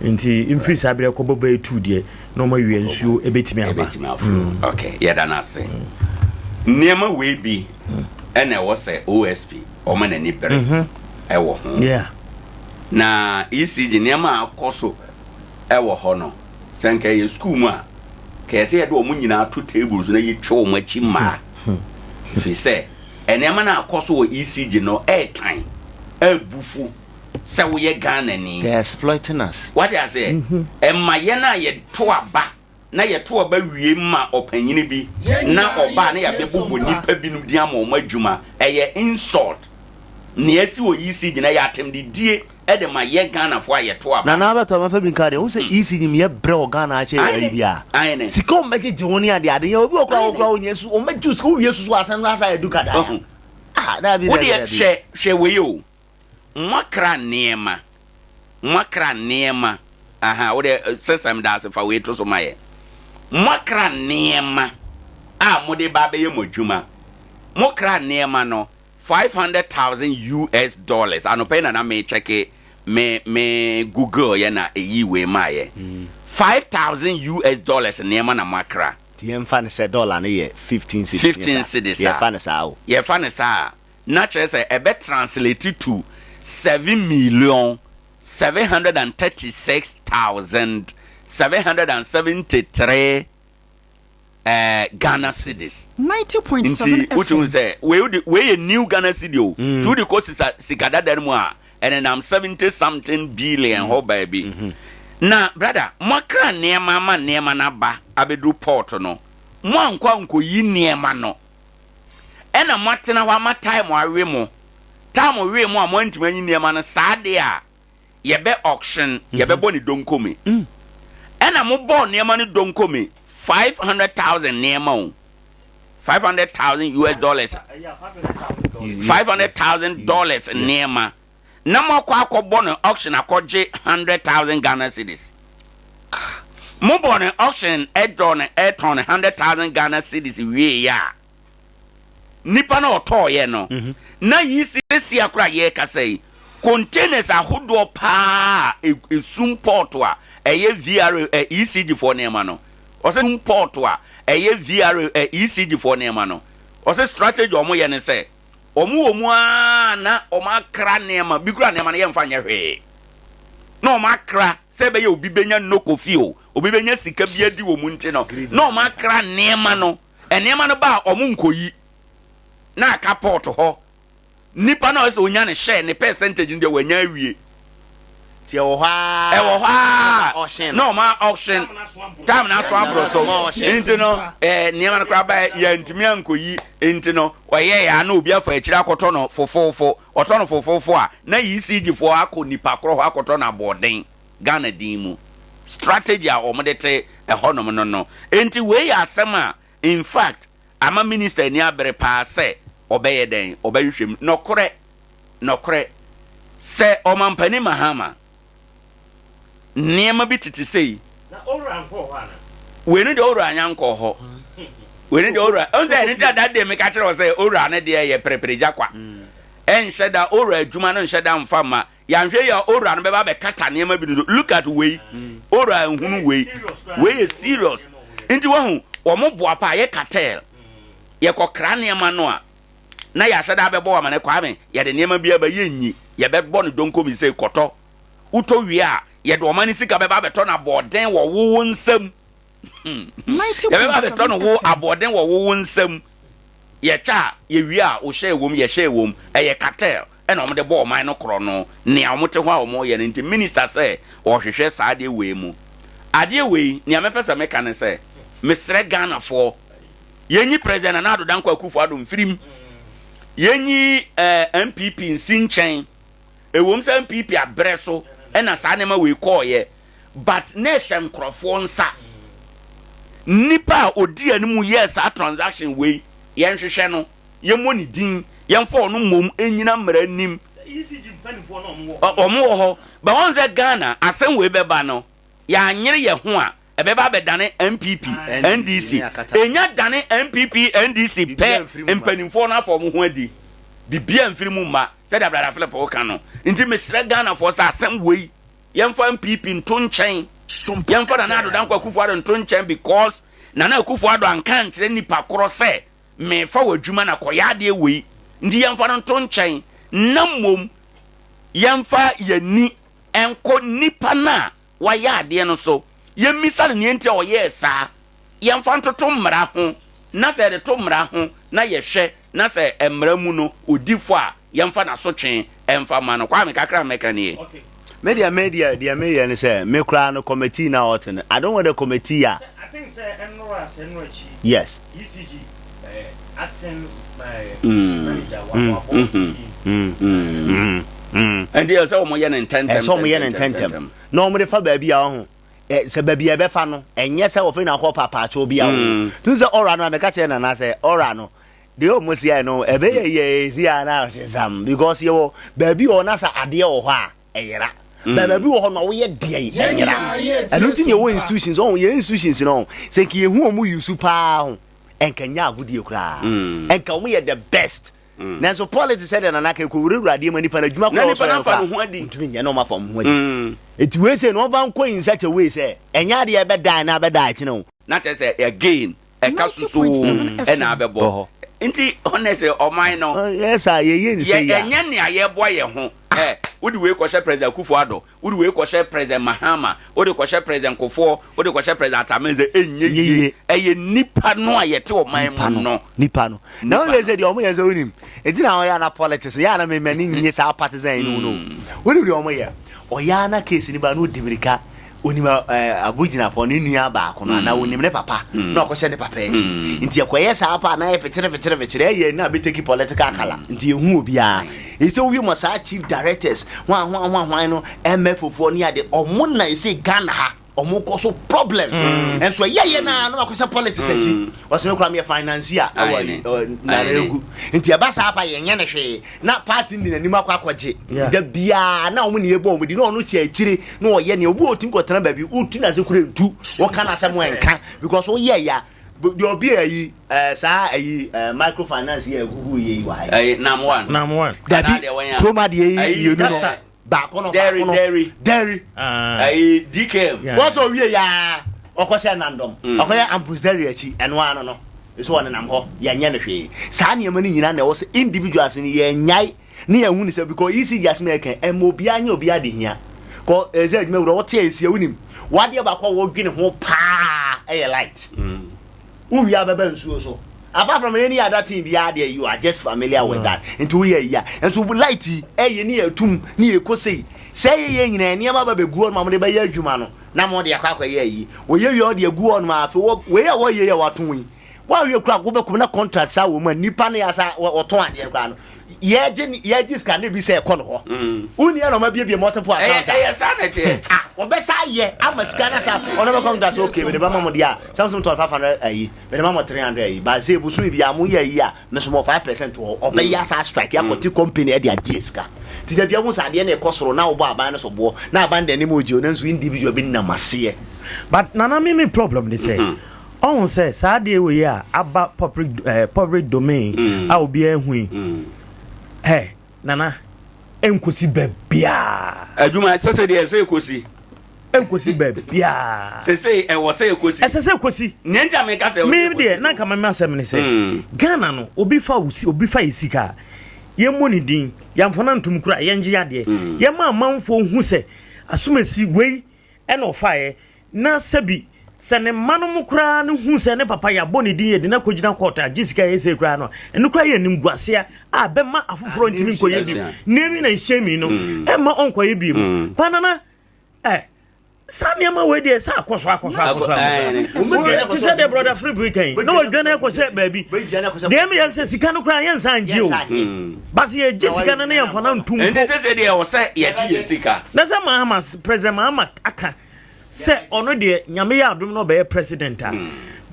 nti mfiri saa berɛ kɔbɔ bɛyɛ tu deɛ na ɔmo awia nsuo ɛbɛtumi aba mm. ok yɛda no ase nneɛma wei bi ɛna ɛwɔ sɛ OSP ɔma n'ani bere mhm. ɛwɔ ho na ECG nneɛma a akɔ so ɛwɔ hɔ no sɛ nka ɛyɛ sukuu mu a kɛyɛ sɛ yɛde wɔn nyinaa to table so na yɛtwa wɔn akyi mmaa firi sɛ Nneɛma no a akɔ so wɔ ECG no ɛɛtan, ɛɛbufu sɛ woyɛ Ghanani. They are exploiting us. Wate aseɛ? Ɛma yɛn a yɛto aba na yɛto aba wie ma ɔpanyini bi na ɔba a na yɛabɛbobɔ nnipa binom din ama wɔn adwuma. Ɛyɛ insult. Nea asi wɔ ECG no ɛyɛ atɛmdidie de ma yɛn Ghanafoɔ a yɛto aba. Nana abɛtɔ mafa bi nka deɛ wohu sɛ EC nim yɛ brɛ wɔ Ghana akyɛ ayi bi a sika wɔn bɛgyegye ho ne ade ade yɛ obi wɔ kora wɔ kora wɔnyɛ su wɔn bɛgye sika wowie susu asɛm no asa yɛ du kada ah dabi dabi dabi hwɛ hwɛ wei o moakra nneɛma moakra nneɛma aha wo deɛ system da ase fa wei to so ma yɛ moakra nneɛma a mode ba abɛyɛ mo adwuma mokra nneɛma no 500,000 US dollars anɔpa yi na na me check me me google yɛ na eyi wei maa yɛ 5,000 US dollars nneɛma na moakra. Nti yɛmfa no sɛ dɔla no yɛ 15 cedis. 15 cedis a. Yɛfa no saa o. Yɛfa no saa a, na kyerɛ sɛ ɛbɛ translate to 7,736,773 eh, Ghana cedis. 90.7 Nti wotumi sɛ wei wode wei yɛ new Ghana cedi o. Nti wode kɔ sisa sika dada no mu a ɛnenam 70 something billion hɔ baabi. Na brother moakra nneɛma ama nneɛma no aba abɛduru port no moankɔ ankɔyi nneɛma no ɛna moatena hɔ ama time awe mo time we mo a moantumi anyi nneɛma no saa deɛ a yɛbɛ auction mhm. yɛbɛbɔ ne donkome mm. ɛna mobɔɔ nneɛma no donkome 500,000 nneɛma o 500,000 US dollars 500,000 dollars nneɛma na moakɔ akɔbɔ no auction akɔgye 100,000 Ghana cedis mobɔ no auction ɛdɔ no ɛtɔn no 100,000 Ghana cedis wie yɛ a nipa na ɔtɔɔyɛ no mhm. na yi sisi akora yɛrekasa yi containers ahodoɔ paa esum port a ɛyɛ VRA ɛ ECG foɔ nneɛma no. Ɔsɛ import a ɛyɛ VRA ɛ ECG foɔ nneɛma no. Ɔsɛ strategy a wɔyɛ ne sɛ wɔn wɔ mu ara na wɔn akra nneɛma bi kura nneɛma no yɛmfa nyɛ hwee. Na wɔn akra sɛ ɛbɛyɛ obi bɛnya nnoko fie o, obi bɛnya sika bi adi wɔ mu nti no, na wɔn akra nneɛma no. Nneɛma no ba a wɔn nkɔyi na aka port hɔ. Nipa no a ɔsɛ onya ne share ne percentage no deɛ wanya awie. Ti ɛwɔ hɔ aa. Ɛwɔ hɔ aa na ɔma auction time na aso aboro so nti no ɛɛ nneɛma no koraa ba yɛntumi ankɔyi nti no ɔyɛ yɛ ana obi afa akyire akɔtɔ no fofoofo ɔtɔ no fofoofo a na ECG foɔ akɔ nipa korɔ hɔ akɔtɔ no aboɔden Ghana din mu strategy a wɔn de te ɛhɔnom no no nti wei yɛ asɛm a in fact ama minister ani abere paa sɛ ɔbɛyɛ dɛn? Ɔbɛhwehwɛ mu. Nɔkorɛ, nɔkorɛ, sɛ Ɔmampanin Mahama, nneɛma bi tete sei. Na Owura nkɔɔ hɔ anaa? Wei no deɛ Owura anya nkɔɔ hɔ. Wei no deɛ Owura, ɔn sɛ ɛno nti a that day meka kyerɛ wo sɛ Owura no deɛ yɛ pereperegya kwa. Ɛnhyɛ da, Owura adwuma no nhyɛ da mfa mma. Yɛanhwɛ yie a owura no bɛba abɛkata nneɛma bi no so. Look at wei. Owura nhunu wei. Wei yɛ serious. Nti wahu, wɔn boa paa, yɛ cartel. Yɛkɔkra nneɛma no a, na yɛahyɛ da abɛbɔ wɔn amane. Kwame, yɛde nneɛma bi aba, yɛnyi. Yɛbɛbɔ no donkomi sɛ kɔtɔ. Wotɔ wie a, yɛde ɔman no sika bɛba abɛtɔ no aboɔden wɔ wo wo nsam. Yɛbɛba abɛtɔ no wo aboɔden wɔ wo wo nsam. Yɛkyɛ a, yɛwie a, wo hyɛɛ wom, yɛhyɛɛ wom. Ɛyɛ cartel ɛna wɔde bɔ ɔman no korɔno. Nea wɔte hɔ a wɔyɛ no nti, minister sɛ ɔrehwehwɛ saa adeɛ wei mu. Adeɛ wei, nea mepɛ sɛ meka ne sɛ, mesrɛ Ghanafoɔ, yɛnyi President Nana Addo Dankwa Akufo Addo mfiri mu. Yɛnyi eh, NPP nsi nkyɛn. Ɛwom sɛ NPP abrɛ so ɛna saa nneɛma wei kɔɔeɛ, but na ɛhyɛ nkorɔfoɔ nsa. Nipa a ɔdi anim yɛɛ saa transaction wei, yɛnhwehwɛ no, yɛmmɔ ne din, yɛmfa ɔno mmom nnyina mmara anim. Wɔn wɔ hɔ. But wɔn sɛ Ghana asɛm wei bɛba no, yɛanyere yɛn ho a, ɛbɛba abɛdane NPP, NDC. Ɛnya dane NPP, NDC pɛ, mpanimfoɔ no afa wɔn ho adi. Biribiara mfiri mu mma, sɛdeɛ Brother Philip woka no. Nti mesrɛ Ghanafoɔ sɛ asɛm wei, Yɛmfa NPP nto nkyɛn. Yɛmfa Nana Addo Dankwa Akufo Addo nto nkyɛn because Nana Akufo Addo anka ankyerɛ nipa korɔ sɛ mefa w'adwuma na kɔyɛ adeɛ wei. Nti yɛmfa no nto nkyɛn na mmom yɛmfa yɛni nkɔ nipa no a wayɛ adeɛ no so. Yɛmmisa no nea nti a ɔyɛɛ saa. Yɛmfa ntoto mmara ho na sɛ yɛde to mmara ho na yɛhwɛ na sɛ mmara mu no ɔdi fɔ a, yɛmfa n'asotwe mfa mma no. Kwame, kakra a mɛka nie. Me deɛ me deɛ deɛ me yɛ ne sɛ me koraa no committee na ɔte no I don't want a committee a. I think sɛ ɛnora sɛ ɛnora akyi. Yes. ECG eh, acting eh, manager wa wa bɔ din. Ɛnti ɛsɛ wɔn yɛ no ntɛntɛm. Ɛsɛ wɔn yɛ no ntɛntɛm na wɔn de fa baabi a ɔho. Sɛ baabi a ɛbɛfa no ɛnyɛ sɛ wɔfei na akɔ paapaakyɛw bi a wo tun sɛ ɔra no a mɛka kyerɛ nana sɛ ɔra no deɛ ɔmo si ayɛ no ɛbɛyɛ yɛ esi a na ɔhyɛ sam because yɛwɔ baabi wɔ na sɛ adeɛ wɔ hɔ a ɛyera mm. baabi wɔ hɔ na woyɛ deɛ ɛyera ɛno nti na yɛwɔ institutions ɔho yɛ institutions no sɛ nka yɛhu ɔmo yusu paa ho ɛnka nya agodie koraa mm. ɛnka ɔmo yɛ the best Mm. Nanso politics sɛ deɛ nana ka ɛkɔwurawura adeɛ ma nipa no adwuma koraa ɔsɔ yɛn koraa ntumi nyɛ na ɔma fa ɔmo ho adi. Mm. Eti wei sɛ na ɔmfa nkɔ in such a way sɛ ɛnyɛ adeɛ ɛbɛdan na abɛda akyene o. Na kyerɛ sɛ again ɛka susoo ɛna abɛbɔ. Nti honestly ɔman no. Yɛ saa yɛyɛ nsɛ yi a. Ɛnyɛ nea yɛboa yɛn ho. Ɛ wode wei kɔhyɛ President Akufo Addo Wode wei kɔhyɛ President Mahama, wode kɔhyɛ President Kufuor, wode kɔhyɛ President Atta Mills ɛnyɛ yie. Ɛyɛ nnipa no a yɛte ɔman mu no. Nipa no. Na wɔn sɛ deɛ wɔn yɛ sɛ wonim. Eti na ɔyɛ ana politics yɛ ana mɛmɛ ni nye saa partisan yi no no. Wonim deɛ wɔn yɛ. Ɔyɛ ana case ni ba no di mirika. Onim abogyinapɔ ne nua baako no anaa onim ne papa na ɔkɔhyɛ ne papa akyi. Nti ɛkɔyɛ saa pa na yɛ fekyere fekyere fekyere ɛyɛ na abɛteki political colour. Nti ehu obiara. Ɛsɛ wowie ma saa chief directors hwan hwan hwan hwan no MFO foɔ ne ade ɔmo na ɛsɛ Ghana ha ɔmo kɔ so problems mm. nso ɛyɛ yɛ naa na wakɔsɛ politics akyi mm. ɔsɛ me kora meyɛ financier ɛwɔ nana egu nti ɛba saa pa yɛnyɛ ne hwee na party ndi n'anim akɔ akɔgye da biara na ɔmo ne yɛbɔ ɔmo di na ɔno hyɛ akyire na ɔyɛ nea obi ɔtumi kɔtena baabi wotu n'ase kura ntu wɔka n'asɛm ɛnka because woyɛ ya Deɛ ɔbi ayi ɛɛ saa ayi ɛɛ microfinance yɛ egugu yɛ yi wɔ ha yi. Ɛyi nam one. Nam one. Dabi kurom adeɛ yi mmienu no baako no baako no. Dairy dairy. Ayi DKM. Wɔn sɛ owie yaa. Ɔkɔhyɛ Nandɔm, ɔkɔyɛ Ambrose Dery akyi, ɛno ara no no, nso ɔnenam hɔ, yɛnyɛ no hwee. Saa nneɛma no nyinaa na ɛwɔ sɛ individuals no yɛnnyae ne yɛnhu no sɛ because ECG asɛm a yɛka yi, ɛmma obiara nyɛ obiara adehia. Kɔ ɛsɛ adwuma wura, wote a ɛsi a wonim, w'adeɛ baako a wɔdwene ho paa ɛyɛ light. Wowie a bɛba nsuo so. Apart from any other thing biara deɛ you are just familiar with that. Nti woyɛ ayi a, nso light yi ɛyɛ ne yɛtum ne yɛkɔ sei. Sɛ ɛyɛ yɛ nyinaa nneɛma ba bɛgu hɔ nom a mode bɛyɛ adwuma no. na mo de akɔ akɔyɛ ayi. Wɔyɛ wie a wɔde agu hɔ nom a afei wɔ wei a wɔyɛ yi a wɔato yi wɔawie koraa wobɛkɔ mu na contract saa wɔ mu a nipa no yɛ asa wɔtɔn adeɛ no koraa no yɛgye yɛgye sika no bi sɛ ɛkɔ no hɔ wonni ɛna ɔma biebie multiple account a ɛyɛ saa na ɛteɛ ah wɔbɛsa ayɛ ama sika no sa ɔno bɛkɔ contract sɛ okay mede bɛma mo deɛ a Samsung tɔn 500 ayi mede ma mo 300 ayi ba sɛ ebusu bi a mo yɛ ayi a Me nso mewɔ 5% wɔ hɔ. Ɔbɛyɛ asa astrike akɔte company de agye sika. Nti da biara wohu sɛ adeɛ no rekɔ soro na wobɔ aban no so boɔ na aban de anim regye wo nanso individual bi nam aseɛ. But Nana me me problem ne sɛ ɔhu sɛ saa adeɛ wei a aba public eh, public domain a obiara hu yi eh Nana ɛnkosi baabiaa. Adwuma sɛsɛ deɛ ɛsɛ ɛkosi. Ɛnkosi baabiaa. Sɛsɛ ɛwɔ sɛ ɛkosi. Ɛsɛ sɛ ɛkosi. Nea nti a meka sɛ ɛwɔ sɛ ɛkosi. Me deɛ na nka me asɛm ne sɛ hmm. Ghana no obi fa obi fa yɛ sika a yɛmmɔ ne din yɛmfa no ntom kura yɛngye adeɛ hmm. yɛma amanfoɔ hu sɛ asomasi wei ɛna ɔfaeɛ na sɛbi sɛ ne mma no mu koraa no hu sɛ ne papa yɛabɔ ne din yɛde no akɔgyina kɔɔto agye sika yɛ sei koraa no a, ɛno koraa yɛ animguaseɛ a bɛma afoforɔ ntumi nkɔyɛ bio. Naming and shaming no mm. ɛmma ɔnkɔyɛ bio mu. Mm. Panana ɛ saa nneɛma wei deɛ sɛ akɔ so akɔ so akɔ so akɔ so te sɛ deɛ brɔda Philip kan yi na wɔdwane akɔ sɛ baabi deɛ meyɛ sɛ sika no koraa yɛnsa ngye o mm. base yɛgye sika no ne yɛmfa no ntom mpo. Ɛnti sɛ sɛ deɛ ɛwɔ sɛ yɛgye yɛ sika. Na sɛ Mahama President Mahama aka sɛ ɔno deɛ Nyame yɛ adom na ɔbɛyɛ president a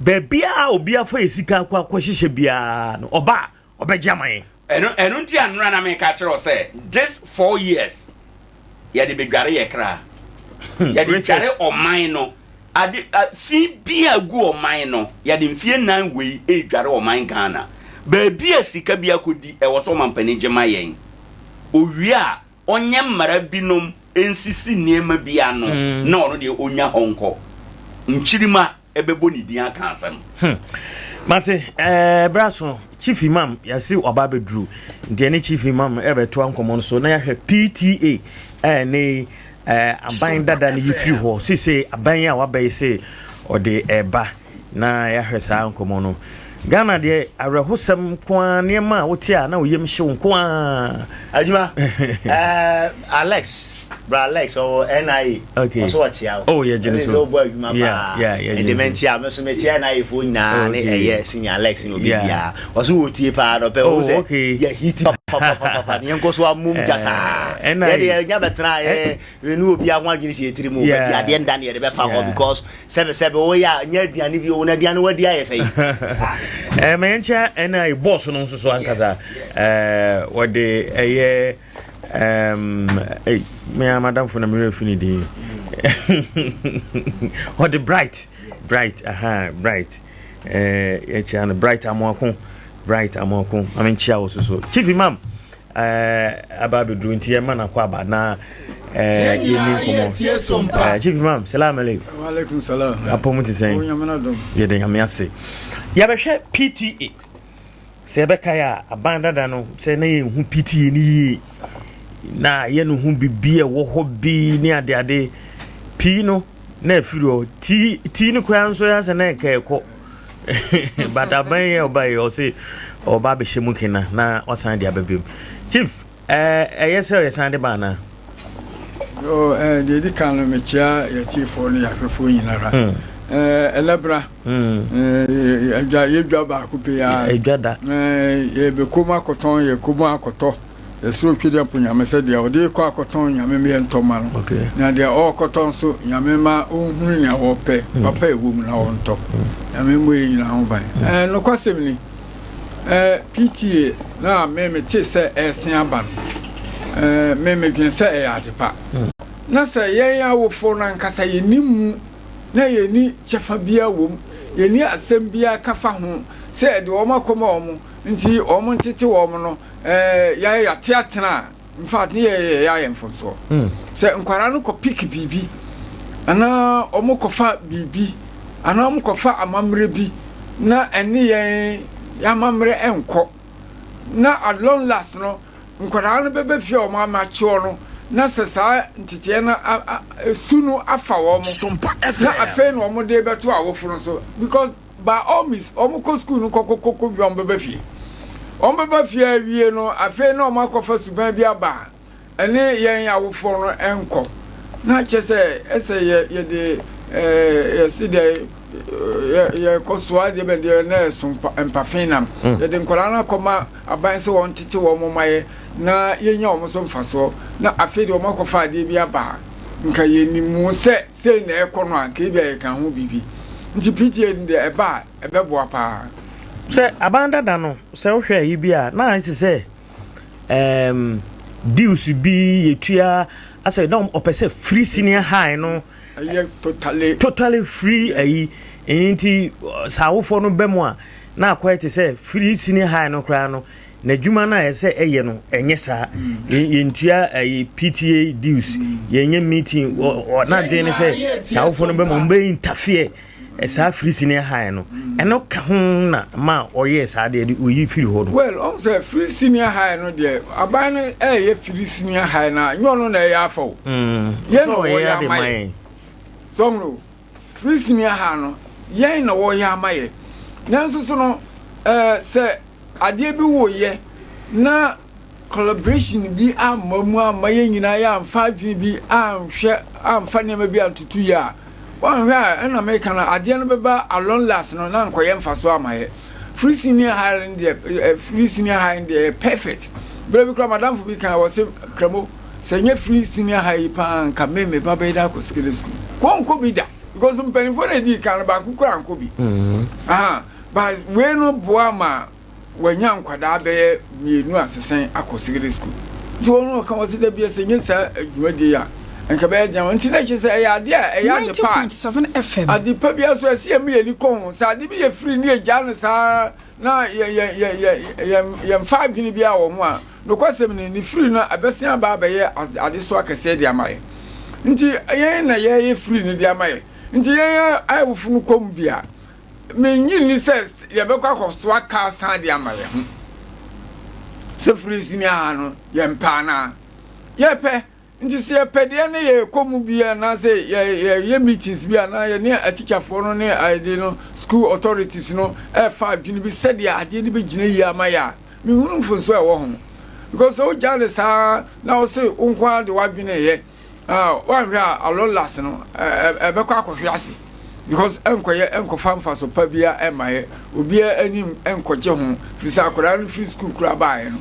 baabiaa obi afa yɛ sika akɔ akɔhyehyɛ biaa no ɔba a ɔbɛgye ama yɛn. Ɛno ɛno nti a nnora na meka kyerɛ wo sɛ this four years yɛde bedware yɛ kra. Yɛde dware ɔman no. Ade a fi bi a gu ɔman no yɛde mfie nnan wei redware ɔman Ghana. Baabi a sika bi akɔdi ɛwɔ sɛ ɔmampanin gye ma yɛn. Owie a ɔnyɛ mmara binom nsisi nneɛma bi ano na ɔno deɛ ɔnya hɔ nkɔ. Nkyirimma bɛbɔ ne din aka asɛm. Hmm. Mate, eh, berɛ aso, Chief Imam, yɛase waba abɛduru. Nti ɛne Chief Imam ɛbɛtoa nkɔmmɔ no so na yɛahwɛ PTA ɛne eh, aban dada no yi firi hɔ. Seesei aban yi a waba yi se ɔde ɛba. Na yɛahwɛ saa nkɔmmɔ no. Ghana deɛ awerɛhosɛm nko ara nneɛma a wote a na wo yam hyew nko ara. Adwuma eh, Alex bra Alex ɔwɔ NIA okay. ɔso ɔkyea wo. Oh yɛgye ne so. Ɔbɔ adwuma paa. Yeah, yeah, Ɛde mɛnkyea me so mekyea NIA foɔ nyinaa ne ɛyɛ senior Alex ne obi biara. Ɔso wɔ tie paa na ɔpɛ oh, wo sɛ okay. yɛ hiti papapapapa ne yɛnkɔ so amom gya saa. Yɛde yɛnya bɛtena yɛ ne obi ho adwene hyɛ yɛ tiri mu baabi adeɛ nda ne yɛde bɛfa hɔ because Sɛbe sɛbe wo yɛ a nyɛ aduane bi o na aduane wadi ayɛ sɛ yi. Eh, ma yɛnkyɛ ɛna bɔs no nso so ankasa eh, wɔde ɛyɛ um, eh, me amadamfo na merɛ fi ne din wɔde bright bright aha bright eh, yɛkyia no bright amoako bright amoako ma menkyia wo so so chief imam Eh, aba abɛduru nti yɛma no akɔ aba na eh, yɛni nkɔmmɔ. Eh, Chief Imam, salam alaikum. Wa alaikum salam. Apɔ mu te sɛn? Yɛde Nyame ase. Yɛbɛhwɛ PTA. Sɛ yɛbɛkae a, aban dada no, sɛ na yɛnhu PTA no yie, na yɛ no ho biribi a ɛwɔ hɔ bi ne adeade pii no na afiri hɔ. Tii, tii no koraa nso yɛ asɛ na ɛka ɛkɔ. but aban yi a ɔba yi ɔse ɔba abɛhyɛ mu kena na wasan de aba biom chief ɛyɛ sɛ ɔyɛ san de ba anaa deɛ ɛdi kan no mekyia yɛtiefoɔ ne yɛahwɛfoɔ nyinara hmm. ɛlɛbra hmm. adwa yɛdwa baako pɛ a ɛdwa da yɛbɛkɔ mu akɔtɔn yɛkɔ mu akɔtɔ Yɛsrɛ Otwedeɛmpo Nyame sɛ deɛ ɔde rekɔ akɔtɔn Nyame meyɛ ntɔ mma no, na deɛ ɔrekɔtɔ nso Nyame ma ɔnhunu nea ɔrepɛ, papa a ɛwɔ mu na ɔntɔ. Nyame mmɔ yɛn nyinaa ho ban. Ɛɛ, nokwasɛm ni, ɛɛ, PTA no a me metee sɛ ɛresen aba no, ɛɛ, me medwene sɛ ɛyɛ ade pa. Na sɛ yɛn awofo no ankasa yɛnni mu na yɛnni kyɛfa biara wɔ mu, yɛnni asɛm biara ka fa ho sɛ yɛde wɔn akɔma wɔn nti wɔn ntete wɔn no, ɛɛ yɛayɛ yɛate atena a in fact ne yɛ yɛ ayɛ mfomsoɔ hmm. sɛ nkwadaa no kɔ pick biribi anaa wɔn kɔfa biribi anaa wɔkɔfa amammerɛ bi na ɛne yɛn yɛn amammerɛ nkɔ. Na at long last no, nkwadaa no bɛba fie a wɔn ama akyeɔ no, na sɛ saa nteteɛ no a, a, su no afa wɔn, na afei na wɔn de bɛto awofo no so because by all means wɔn kɔ sukuu no kɔkɔkɔkɔ wie wɔn bɛba fie. Wɔn bɛba fie awie no, afei na wɔn akɔfa suban bi aba a ɛne yɛn awofoɔ no nkɔ na kyerɛ sɛ ɛsɛ yɛ yɛde ɛɛ yɛsi dɛ yɛ yɛkɔ soa deɛ bɛn deɛ na ɛso mpa mpafe nam mm. yɛde nkwadaa no akɔma aban sɛ wɔn tete wɔn ma yɛ na yɛnya wɔn so mfasoɔ na afei deɛ wɔn akɔfa adeɛ bi aba nka yɛnim sɛ sei na ɛkɔ no a nka ebi a yɛka ho biribi nti PTA no deɛ ɛba a ɛbɛboa paa. Sɛ aban dada no sɛ wohwɛ ayi bi a na ayɛ te sɛ um, dues bi yɛtua asɛ na ɔpɛ sɛ free senior high no ɛyɛ totally totally free ayi ɛyi nti sɛ awofoɔ no bɛ mu a na akɔyɛ te sɛ free senior high no koraa no n'adwuma no a ɛsɛ ɛyɛ no ɛnyɛ saa mm. yɛntua ɛyi PTA dues mm. yɛnyɛ meeting n'adwene ne sɛ sɛ awofoɔ no bɛ mu wɔn bɛ interfere Saa free senior high no, ɛno ka ho na ma ɔyɛɛ saa deɛ de oyi firi hɔ no. Well, ɔn sɛ free senior high no deɛ, aban no ɛyɛ free senior high na nyɛ ɔno na ɛyɛ afa o. Mm, yɛn na wɔyɛ ama yɛ. Sɔhun free senior high no, yɛn na wɔyɛ ama yɛ. Nanso so no, ɛɛ sɛ adeɛ bi woyɛ na collaboration bi amma mu amma yɛn nyinaa yɛamfa adwene bi anhwɛ amfa nneɛma bi antoto yie a, woanhwɛ a ɛna meka no adeɛ no bɛba along last no na nkɔyɛ mfasoɔ ama yɛ. Free senior high no deɛ eh, free senior high no deɛ ɛyɛ perfect. Berɛ bi koraa madamfo bi kan wɔ se Kramo sɛ nyɛ free senior high yi paa nka me me ba bɛyɛ dɛ akɔ secondary school. Kɔnkɔ bi da because mpanimfoɔ na ɛdii kan no baako koraa ankɔ bi. Mm-hmm. Aha, but wei no boa ma wanya nkwadaa bɛyɛ mmienu a sesɛn akɔ secondary school nti wɔn ɔka wɔn sɛ dabi ɛsɛ nye saa dwumadie yi a nka bɛyɛ den nti na kyerɛ sɛ ɛyɛ adeɛ a ɛyɛ ade pa a ade pa bi aso ɛsɛ yɛn yɛn ani kɔ ho sɛ ade bi yɛ firi ne yɛgya no saa na yɛ yɛ yɛ yɛ yɛn yɛnfa adwene bi a wɔ ho a nokwasɛm ni ne firi no ɛbɛsen aba abɛyɛ adesoa kɛseɛ de ama yɛn nti yɛn na yɛyɛ firi no de ama yɛn nti yɛn ayɛwofo no kɔm bi a Minnye nni sɛ yɛbɛkɔ akɔsoa kar san de ama yɛn ho sɛ firi sini aha no yɛmpɛ anaa? Yɛpɛ. Nti sɛ yɛpɛ deɛ ne yɛkɔ mu bi anaasɛ yɛyɛ meetings bi anaa yɛne atikyafoɔ no ne ade no school authorities no ɛfa adwene bi sɛdeɛ adeɛ no bɛgyina yie ama yɛ a, mehunu mfomsoɔ a ɛwɔ ho. Because sɛ wogyaa no saa na wo se wo nko ara de w'adwene yɛ Ah, woanhwɛ a alɔlas no ɛbɛkɔ akɔhwe ase because ɛnkɔyɛ ɛnkɔfa mfaso pa bia ɛmma yɛ obiara anim ɛnkɔgye ho firi sɛ akwadaa no firi sukuu koraa baeɛ no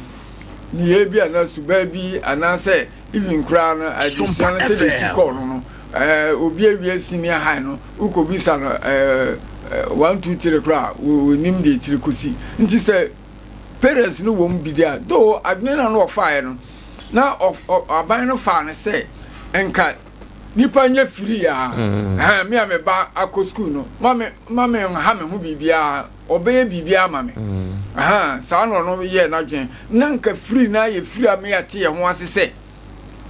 nneyɛɛ bi anaa suban bi anaasɛ even koraa no adesua no sɛdeɛ ɛsi kɔɔ no no ɛɛ obi awie senior high no wokɔbisa no ɛɛ 1 2 3 koraa wɔnim deɛ tiri kɔsi nti sɛ parents no wɔ mu bi deɛ a though adwene na no ɔfaeɛ no na aban no faa no sɛ nka nipa nyɛ firi a mm. me a me ba akɔ sukuu no ma me ma me nha me ho biribiara ɔbɛyɛ biribiara ma me mm. saa na ɔno yɛ n'adwene na nka firi na ayɛ firi a me ate yɛ ho ase sɛ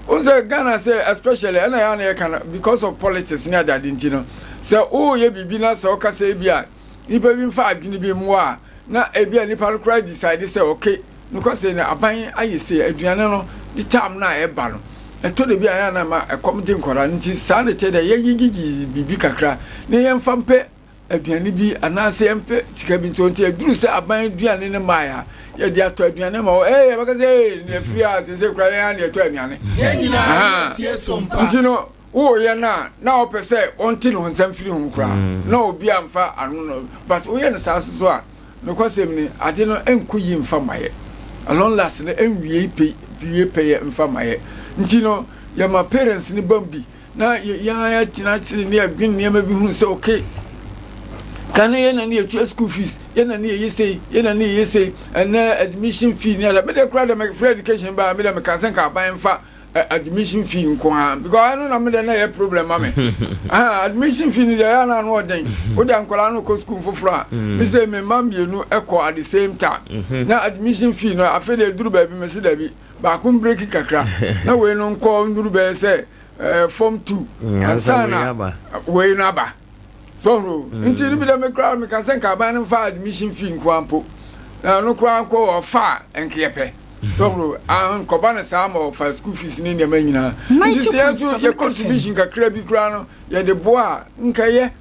n sɛ Ghana sɛ especially ɛna yɛ ana yɛka no because of politics ne adade nti no sɛ woyɛ biribi na sɛ ɔka sɛ ebi a nipa bi mfa adwene bi mmoa a na ebi a nipa no koraa decide sɛ okay Nokwasɛm ni, aban ayɛ sei, aduane no de tam no a ɛba no, ɛtɔ da bi a ɛyɛ a na ɛma ɛkɔm de nkwadaa no nti saa na ɛteɛ dɛ yɛngyegyegye biribi kakra na yɛmfa mpɛ aduane bi anaasɛ yɛmpɛ sika bi nti nti ɛduru sɛ aban aduane no mmaeɛ a yɛde atɔ aduane ma wɔ ee yɛbɛka sɛ ee ne afiri a sese koraa yɛn a na yɛtɔ aduane nti no woyɛ no a na ɔpɛ sɛ ɔnte ne ho nsɛm firi ho koraa mm. na obi amfa ano no but woyɛ no saa so so a Nokwasɛm ni, ade no nkɔ yie mfa mma yɛ. At long last no, ɛnwiei pɛ, wie pɛyɛ mfa mma yɛ. Nti no, yɛma parents no bam bi na yɛn ara yɛtena akyiri ne yɛdwen nneɛma bi ho sɛ okay, kane yɛn na ne yɛtua school fees, yɛn na ne yɛyɛ sei, yɛn na ne yɛyɛ sei, ɛnɛ admission fee ne ada. Me deɛ koraa deɛ me free education baa me deɛ meka sɛ nka aban mfa admission fee nko ara because ɛno na me deɛ na ɛyɛ problem ma me admission fee ni deɛ ɛyɛ na ano ɔden o de nkwadaa no kɔ school foforɔ a mm. me sɛ me mma mmienu ɛkɔ at the same time mm-hmm. na admission fee no afei de eduru baabi me se dabi baako mbreki kakra na wei no nkɔ nduru bɛyɛ sɛ ɛɛ form 2 mm, ansa na wei no aba. So ho nti no bi dɛ me koraa meka sɛ nka aban no mfa admission fee nkoa mpo na ɛno koraa nkɔ ɔfa a nka yɛpɛ. So ho ankɔba no saa ma ɔfa school fees ne nneɛma nyinaa. Nti sɛ yɛn nso yɛ contribution kakra bi koraa no yɛde boa a nka yɛ.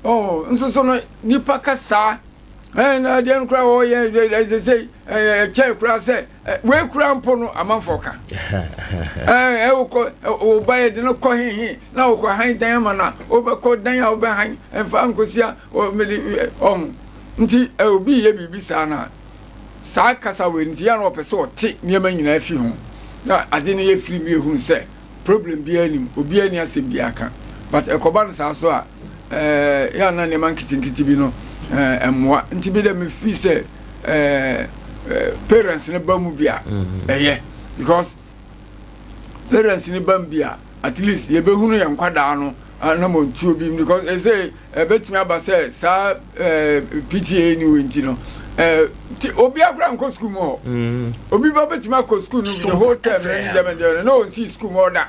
Oh, nso so no nipa ka saa ɛn na adeɛ no koraa wɔyɛ ɛsɛ sɛ ɛkyɛn koraa sɛ wei koraa mpo no amanfoɔ ka ɛn ɛwokɔ wo ba yɛde no kɔ hehe na wokɔ han dan ama no a wobɛkɔ dan a wobɛhan ɛmfa nkosia mede ɔho nti obi yɛ biribi saa no a saa kasa wei nti yɛ na ɔpɛ sɛ ɔte nneɛma nyinaa fi ho na ade no yɛ firi mu yɛhunu sɛ problem biara nim obiara ni asɛm biara ka but ɛkɔba no saa so a ɛɛ yɛ ana nneɛma nketenkete bi no ɛɛ ɛmmoa nti bi dɛ me feel sɛ ɛɛ parents no ba mu bi a mm-hmm. ɛyɛ because parents no ba mu bi a at least yɛbɛhunu yɛn nkwadaa no anamɔntuo bi because ɛsɛ ɛbɛtumi aba sɛ saa ɛɛ PTA ni wɔ nti no ɛɛ ti obi akora nkɔ sukuu mu hɔ mm. obi ba bɛtumi akɔ sukuu no the whole term ne dɛm dɛm na ɔnsi sukuu mu hɔ da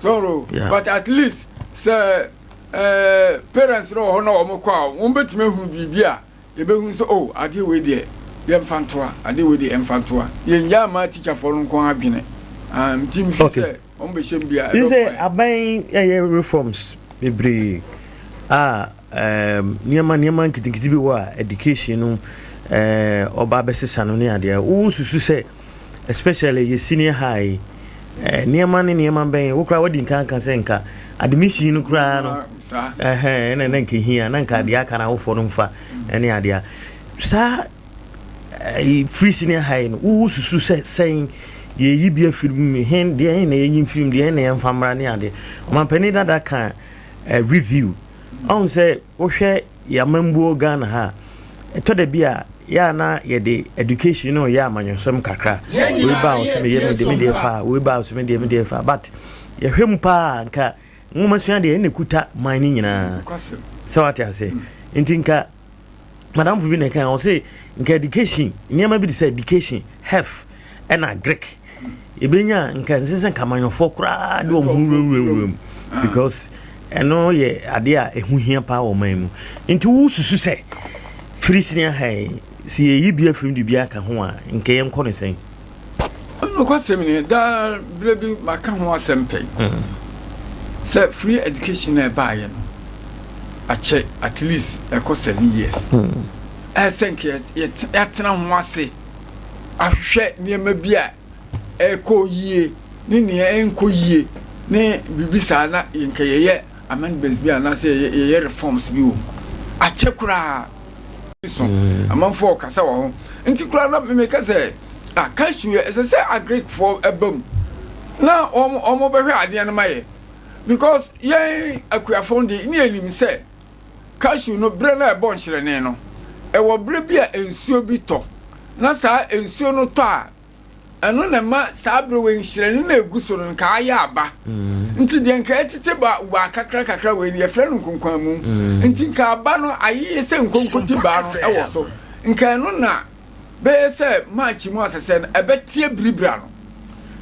so but at least sɛ ɛɛ parents no wɔ hɔ na wɔn kɔ a wɔn bɛtumi ahunu biribi a yɛbɛhunu sɛ oh adeɛ wei deɛ yɛmfa ntoa adeɛ wei deɛ yɛmfa ntoa yɛn ama teacherfoɔ no nko adwene nti mi fi sɛ. Wɔn bɛ hyɛ mu bi a. N sɛ aban yɛ reforms bebree a nneɛma nneɛma nketenkete bi wɔ a education no ɔba abɛsesa no ne adeɛ. Wo susu sɛ especially yɛ senior high nneɛma ne nneɛma bɛn wo koraa wadi nka nka sɛ nka admission no koraa no ɛhɛn ɛna na nka hia na nka adeɛ aka na awofoɔ no mfa ɛne adeɛ saa Firi senior high no, wo susu sɛ sɛn yɛyi bi afiri mu, hen deɛ na yɛyi mfiri mu, deɛ na yɛmfa mmra ne adeɛ. Ɔmampanin dada ka eh, review. Ɔhu sɛ wohwɛ yɛamambuo Ghana ha a, ɛtɔ da bi a yɛ a na yɛde education no yɛ amanyɔsɛm kakra. Wei ba a ɔsɛ meyɛ me deɛ me deɛ fa, wei ba a ɔsɛ me deɛ me deɛ fa. But yɛhwɛ mu paa nka nwomasua deɛ ɛna ɛkuta man no nyinaa. Sɛ wate ase. Nti nka madamfo bi na ɛka ɔse nka education nneɛma bi te sɛ education health ɛna greek ebenya nka nsɛ sɛ nka amanyɔfoɔ koraa de wɔn ho wurawurawura mu because ɛno yɛ adeɛ a ɛho hia paa wɔ ɔman mu nti wosusu sɛ firi senior high sɛ yɛyi bi afiri mu de bi aka ho a nka yɛnkɔ no sɛn? Nokwasɛm ni, daa berɛ bi maka ho asɛm pɛn sɛ free education a ɛbaeɛ no akyɛ at least ɛkɔ 7 years. Ɛyɛ sɛ nka yɛatena ho ase ahwehwɛ nneɛma bi a ɛkɔ yie ne nea ɛnkɔ yie ne biribi saa na nka yɛyɛ amendments bi anaasɛ yɛyɛ reforms bi wɔ mu. Akyɛ koraa. So amanfoɔ ɔkasa wɔ ho nti koraa na meka sɛ ah cashew yɛ ɛsɛ sɛ agrikfoɔ ɛba mu na wɔn wɔn bɛhwɛ adeɛ no ma yɛ because yɛn akuafoɔ de ne yɛnim sɛ cashew no berɛ no a ɛbɔ nhyerɛne no ɛwɔ berɛ bi a nsuo bi tɔ na saa nsuo no tɔ a Ɛno na ɛma saa bere wei nhyerɛne no a egu so no nka ayɛ aba. Nti deɛ nka ɛtete ba waa kakra kakra wei no yɛfrɛ no nkonkwanmu. Nti nka aba no ayeyɛ sɛ nkonkoti baa no wɔ so. Nka ɛno na bɛyɛ sɛ March mu asɛsɛ no ɛbɛteɛ biribira no.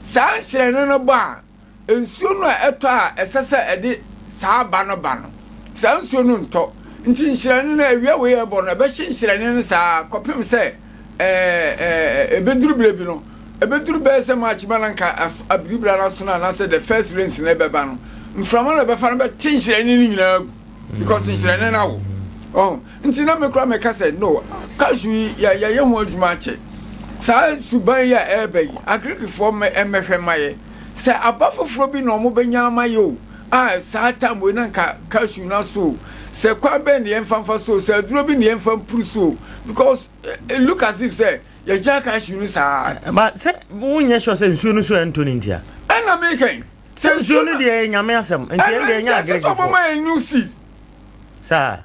Saa nhyerɛne no ba a, nsuo no a ɛtɔ a ɛsɛ sɛ ɛde saa aba no ba no, saa nsuo no ntɔ. Nti nhyerɛne no, awia wei a ɛbɔ no, ɛbɛhye nhyerɛne no saa kɔpem sɛ ɛɛ ɛbɛduru berɛ bi no, ɛbɛduru bɛyɛ sɛ March ma na nka abiribira no asono anaasɛ the first rains no ɛbɛba no, mframa no ɛbɛfa no bɛte nhyerɛne no nyinaa agu because nhyerɛne no awo. Ɔho nti na me koraa meka sɛ no, cashew yi yɛayɛ ho adwuma akyɛ. Saa suban yi a ɛreba yi, Agrikifoɔ mmɛhwɛ mma yɛ. Sɛ aba foforɔ bi na ɔmo bɛnya ama yɛ o, a saa time wei na nka cashew no aso o, sɛ kwan bɛn na yɛmfa mfa so o, sɛ aduro bi na yɛmfa mpuru so o, because it look as if sɛ yɛgyaa cashew no saa. But sɛ wonyɛ sure sɛ nsuo no so ɛntɔ no ntia? Ɛna meka yi. Sɛ nsuo no deɛ ɛyɛ Nyame asɛm, nti ɛno deɛ ɛnyɛ Ɛno nti ɛsɛ sɛ ɔmo ma yɛn new seed. Saa.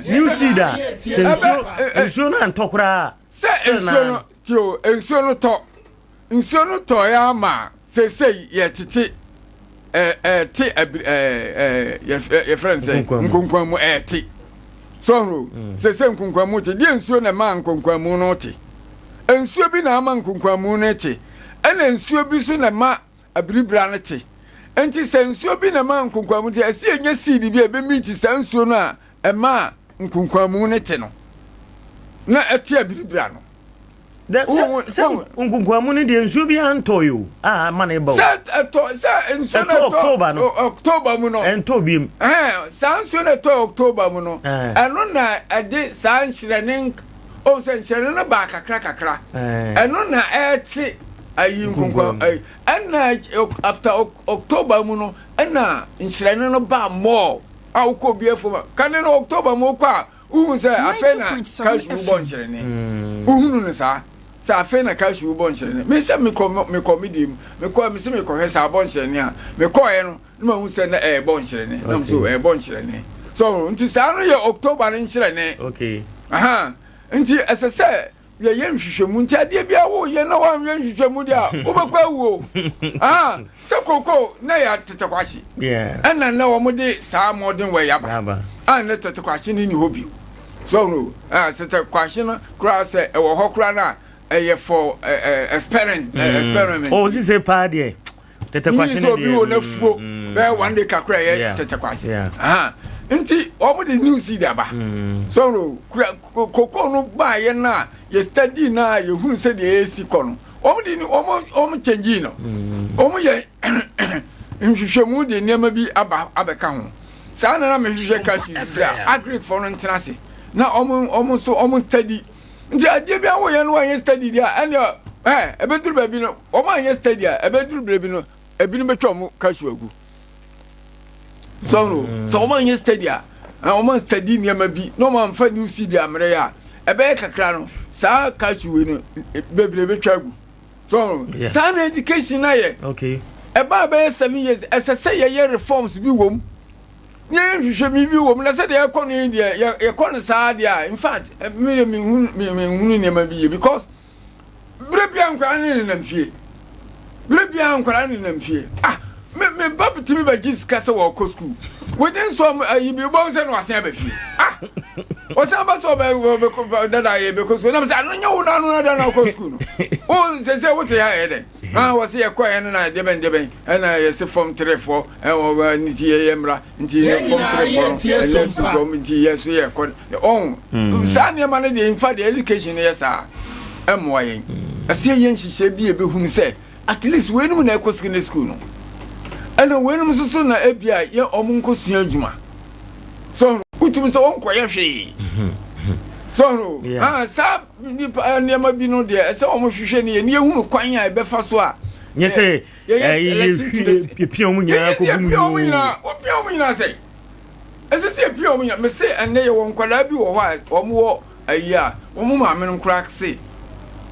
New seed a, sɛ nsuo nsuo no antɔ koraa a, Sɛ nsuo no, tie o, nsuo no tɔ. Nsuo no tɔeɛ ara ma seesei yɛtete ɛɛte abiri ɛɛ yɛfrɛ no sɛ nkonkwan mu ɛɛte. So ɔhoro mm. seesei nkonkwan mu te deɛ nsuo na ɛma nkonkwan mu no te. Nsuo bi na ama nkonkwan mu no te. Ɛna nsuo bi so na ɛma abiribira no te. Nti sɛ nsuo bi na ɛma nkonkwan mu te ɛsɛ yɛnya seed bi a ɛbɛmiiti saa nsuo no a. ɛmaa nkonkwanmu no te no, na ɛte abiribiri ano. Dɛ sɛ sɛ nkonkwanmu no deɛ nsuo biara ntɔɔ yi o a ama no ba o. Sɛ ɛtɔ sɛ nsuo no ɛtɔ October no October mu no ɛntɔɔ biem. Ɛhɛn saa nsuo no ɛtɔ October mu no ɛno na ɛde saa nhyerɛne o sɛ nhyerɛne no baa kakra kakra ɛno na ɛte ayi nkonkwan ayi ɛna after October mu no ɛna nhyerɛne no baa more a wokɔ obi afuom a kane no October mu wokɔ a Wohu sɛ afei na cashew bɔ nhyerɛne. Mm. Wohunu no saa sɛ afei na cashew bɔ nhyerɛne. Me sɛ mekɔ mekɔ me deɛ mu mekɔ me sɛ mekɔhwɛ sɛ abɔ nhyerɛne a mekɔɛ no na mahu sɛ na ɛrebɔ nhyerɛne. Na so ɛrebɔ nhyerɛne. So nti saa no yɛ October no nhyerɛne. Okay. Aha. Nti ɛsɛ sɛ yɛyɛ nhwehwɛmu nti adeɛ biara woyɛ na woanyɛ nhwehwɛmu deɛ a wobɛkɔ awuo ah, sɛ koko na yɛ tetekwahye ɛna na wɔn de saa mmɔden wɔ yaba a ne tetekwahye no ni hɔ bio so no ah, tetekwahye no koraa sɛ ɛwɔ hɔ koraa no a ɛyɛ for eh, eh, experiment eh, experiment. ɔ sise paa deɛ tɛtɛkwahye ne deɛ obi wɔ n'afuo mm. bɛyɛ one day kakra yɛ tɛtɛkwahye nti wɔn de new seed aba mm. so no koko no baayɛ no a yɛ study no a yɛhunu sɛ deɛ yɛsi kɔ no wɔn de wɔn wɔn kyɛngyi no mm. wɔn yɛ nhwehwɛmu de nneɛma bi aba abɛka ho saa na na mehwehwɛ kasi sɛ agric fo no ntena ase na wɔn wɔn nso wɔn study nti adeɛ bi a woyɛ no wanyɛ study deɛ ɛnna ɛɛ ɛbɛduru baabi no wɔn anyɛ study a ɛbɛduru baabi no ebinom bɛtwa wɔn cashew agu so no mm. sɛ wɔn anyɛ study a wɔn study nneɛma bi na wɔn amfa new seed amere a ɛbɛyɛ kakra no saa cashew wei no bebree bɛtwa agu so no saa na education na yɛ ɛbaa bɛyɛ 7 years ɛsɛ sɛ yɛyɛ reforms bi wɔ mu. Yɛyɛ nhwehwɛmu bi wɔ mu na sɛdeɛ yɛkɔ no yi deɛ yɛkɔ no saa deɛ a in fact me deɛ menhunu menhunu nneɛma bi yie because berɛ biara nkwadaa no nenam fie berɛ biara nkwadaa no nenam fie ah me me ba tumi bɛgye sika sɛ wɔkɔ sukuu within some ayi bi wobɛhu sɛ na wasen aba fie ah wɔsan ba sɛ ɔbɛ ɔbɛkɔ dada yɛ bɛkɔ sukuu nam sɛ ano nyɛ wo na ano na da na ɔkɔ sukuu no wo sɛ sɛ wote ha yɛ dɛn ah wɔse yɛkɔɛ no na deɛ bɛn deɛ bɛn ɛna yɛse fam trefoɔ ɛwɔ ne ti yɛyɛ mmra nti yɛ fam trefoɔ no ɛnyɛ sukuufoɔ nti yɛ so yɛ kɔ ɔn hmm. saa nneɛma no deɛ nfa deɛ education no yɛ saa ɛmmoa yɛn hmm. ɛsɛ yɛ nhyehyɛ bi a ebɛhunu sɛ at least weinom na ɛkɔ secondary school no ɛna weinom nso so na ebi a yɛ ɔmo nkɔ sua adwuma so wotumi sɛ wɔnkɔyɛ hwee so ah, saa nipa nneɛma bi no deɛ ɛsɛ wɔn hwehwɛ ne yɛ ne yɛhunu kwan a ɛbɛfa so a nyɛ sɛ yɛpia wɔn nyinaa kɔgu mu yɛpia wɔn nyinaa wopia wɔn nyinaa sɛ ɛsɛ sɛ yɛpia wɔn nyinaa mese ɛnnɛ yɛwɔ nkwadaa bi wɔ hɔ a wɔn wɔ ayi a wɔn maame no koraa se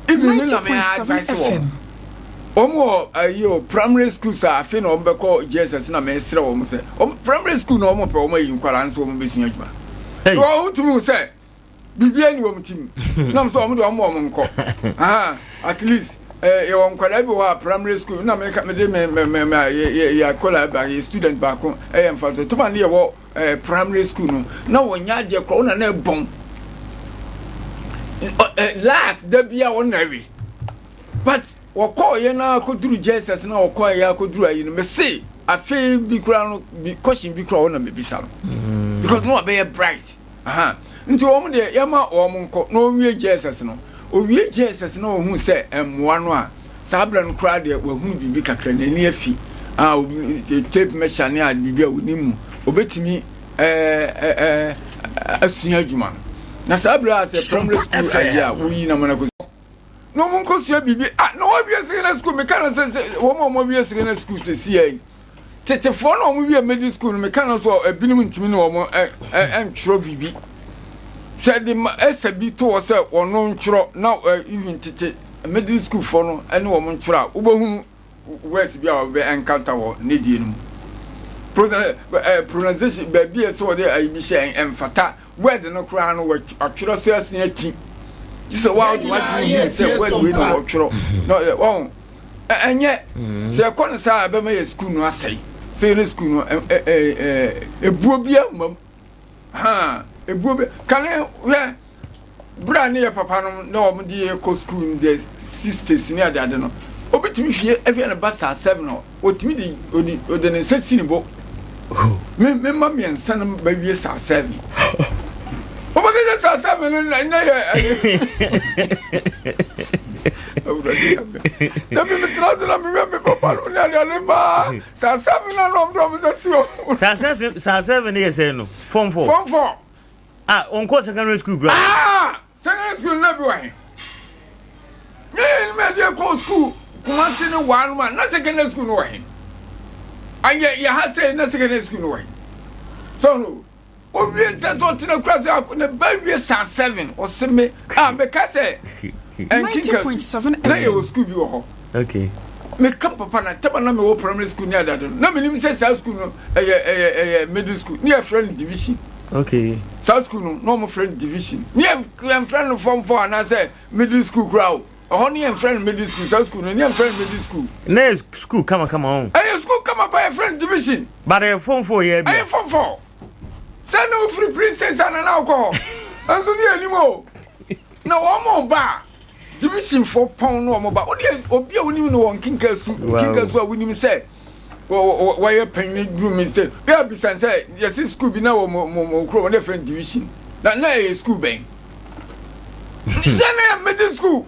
even me na me advice wɔn wɔn wɔ ayi o primary school sa afei na wɔn bɛkɔ JSS na mesrɛ wɔn sɛ wɔn primary school na wɔn pɛ wɔn ayi nkwadaa nso wɔn bɛsua adwuma wɔn tumi sɛ biribiara ni wɔn ti mu nam sɛ wɔn de wɔn wɔn nkɔ aha at least eh, yɛwɔ nkwadaa bi wɔ hɔ a primary school na meka mede me me me me yɛ yɛ yɛ akwadaa ba yɛ student baako ɛyɛ nfa so toma ne yɛwɔ eh, primary school no na wɔnyɛ adeɛ korɔ wɔn na na ɛbɔn eh, last da bi a wɔn na awi but wɔkɔɔ yɛ na akɔduru jesus na wɔkɔɔ yɛ akɔduru ayi no mese afei bi koraa no bi question bi koraa wɔn na mebisa no mm. because no wabɛyɛ bright. Aha, nti wɔn deɛ yɛma wɔn nkɔ na wɔnwie JSS no. Owie JSS na ɔhu sɛ ɛmmoa no a, saa berɛ no koraa deɛ wahunu biribi kakra, n'ani afi a tape measure ne a biribi a ɔnim mu, ɔbɛtumi ɛɛ ɛɛ asua adwuma no. Na saa berɛ a sɛ primary school ayi a woyi na mana kɔ na wɔn nkɔsua biribi a na wɔawie secondary school meka no sɛ sɛ wɔn a wɔawie secondary school sɛsi yi Tetefoɔ no a wɔn wie middle school no meka no so ebinom ntumi ne wɔn ntwerɛ biribi sɛ de ma ɛsɛ bi to hɔ sɛ wɔn ntwerɛ na even tete middle school foɔ no ne wɔn ntwerɛ a wobɛhunu words bi a wɔbɛ encounter wɔ ne die no mu pronunciation baabi a sɛ wɔde ayi bi hyɛ ɛmfata word no koraa no wɔatwerɛ so asen ati gye sɛ wɔde wadwene hu sɛ word wei na wɔtwerɛ na wɔn ɛnyɛ mm. sɛ ɛkɔ no saa a ɛbɛma yɛ sukuu no asɛe sɛ yɛne sukuu no ebuo bi ama mu ha ebuo bi kane hwɛ bere a ne yɛ papa no na wɔn de yɛ kɔ sukuu no de sisters ne adeade no obi tumi hwie ɛhwɛ ne ba saa sɛm no otumi de odi ɔde ne nsa si ne bo me me mma mmiɛnsa no bɛwie saa sɛm. 7 no na na yɛ ɛyɛ. Awurade Nyame. Na mi mi tena ase na mi wɛ mi papa no ne adeade paa. Saa 7 na na ɔmo de ɔmo nsa si ɔmo. Saa 7 saa 7 yɛ sɛn no? Form 4. Form 4. Ah, ɔnkɔ secondary school kura. Ah, secondary school na bi wɔ he. Me me de kɔ school Kumasi ne waa no ma na secondary school no wɔ he. Ayɛ yɛ ha sɛ na secondary school no wɔ he. So no, owie sɛ sɛ ɔtena kura sɛ akɔ ne ba wie saa 7 ɔse me a meka sɛ ɛnkenka na yɛwɔ school bi wɔ hɔ. Okay. Meka papa na tɛma na mewɔ primary school ne adade no na menim sɛ saa school no ɛyɛ ɛyɛ ɛyɛ middle school ne yɛfrɛ no division. Okay. Saa school no na wɔn frɛ no division. Ne yɛn yɛn frɛ no form 4 anaasɛ middle school koraa o. Ɛhɔ ne yɛn frɛ no middle school saa school no ne yɛn frɛ no middle school. Na yɛ school kama kama o. Ɛyɛ school kama pa yɛ frɛ no division. But ɛyɛ form 4 yɛ bi. Ɛyɛ form 4. Sɛ na ofiri princess ana na ɔkɔ hɔ. Nso ne yɛ nim o. Na wɔn ba division fo pɔn no wɔn ba. O deɛ obi a wonim no wɔ nkenka su nkenka su a wonim sɛ wɔyɛ panyin duru mi sɛ yɛ bisa sɛ yɛsi school bi na wɔ mo mo mo kurom wɔn fɛn division na na ɛyɛ school bɛn sɛ na yɛ middle school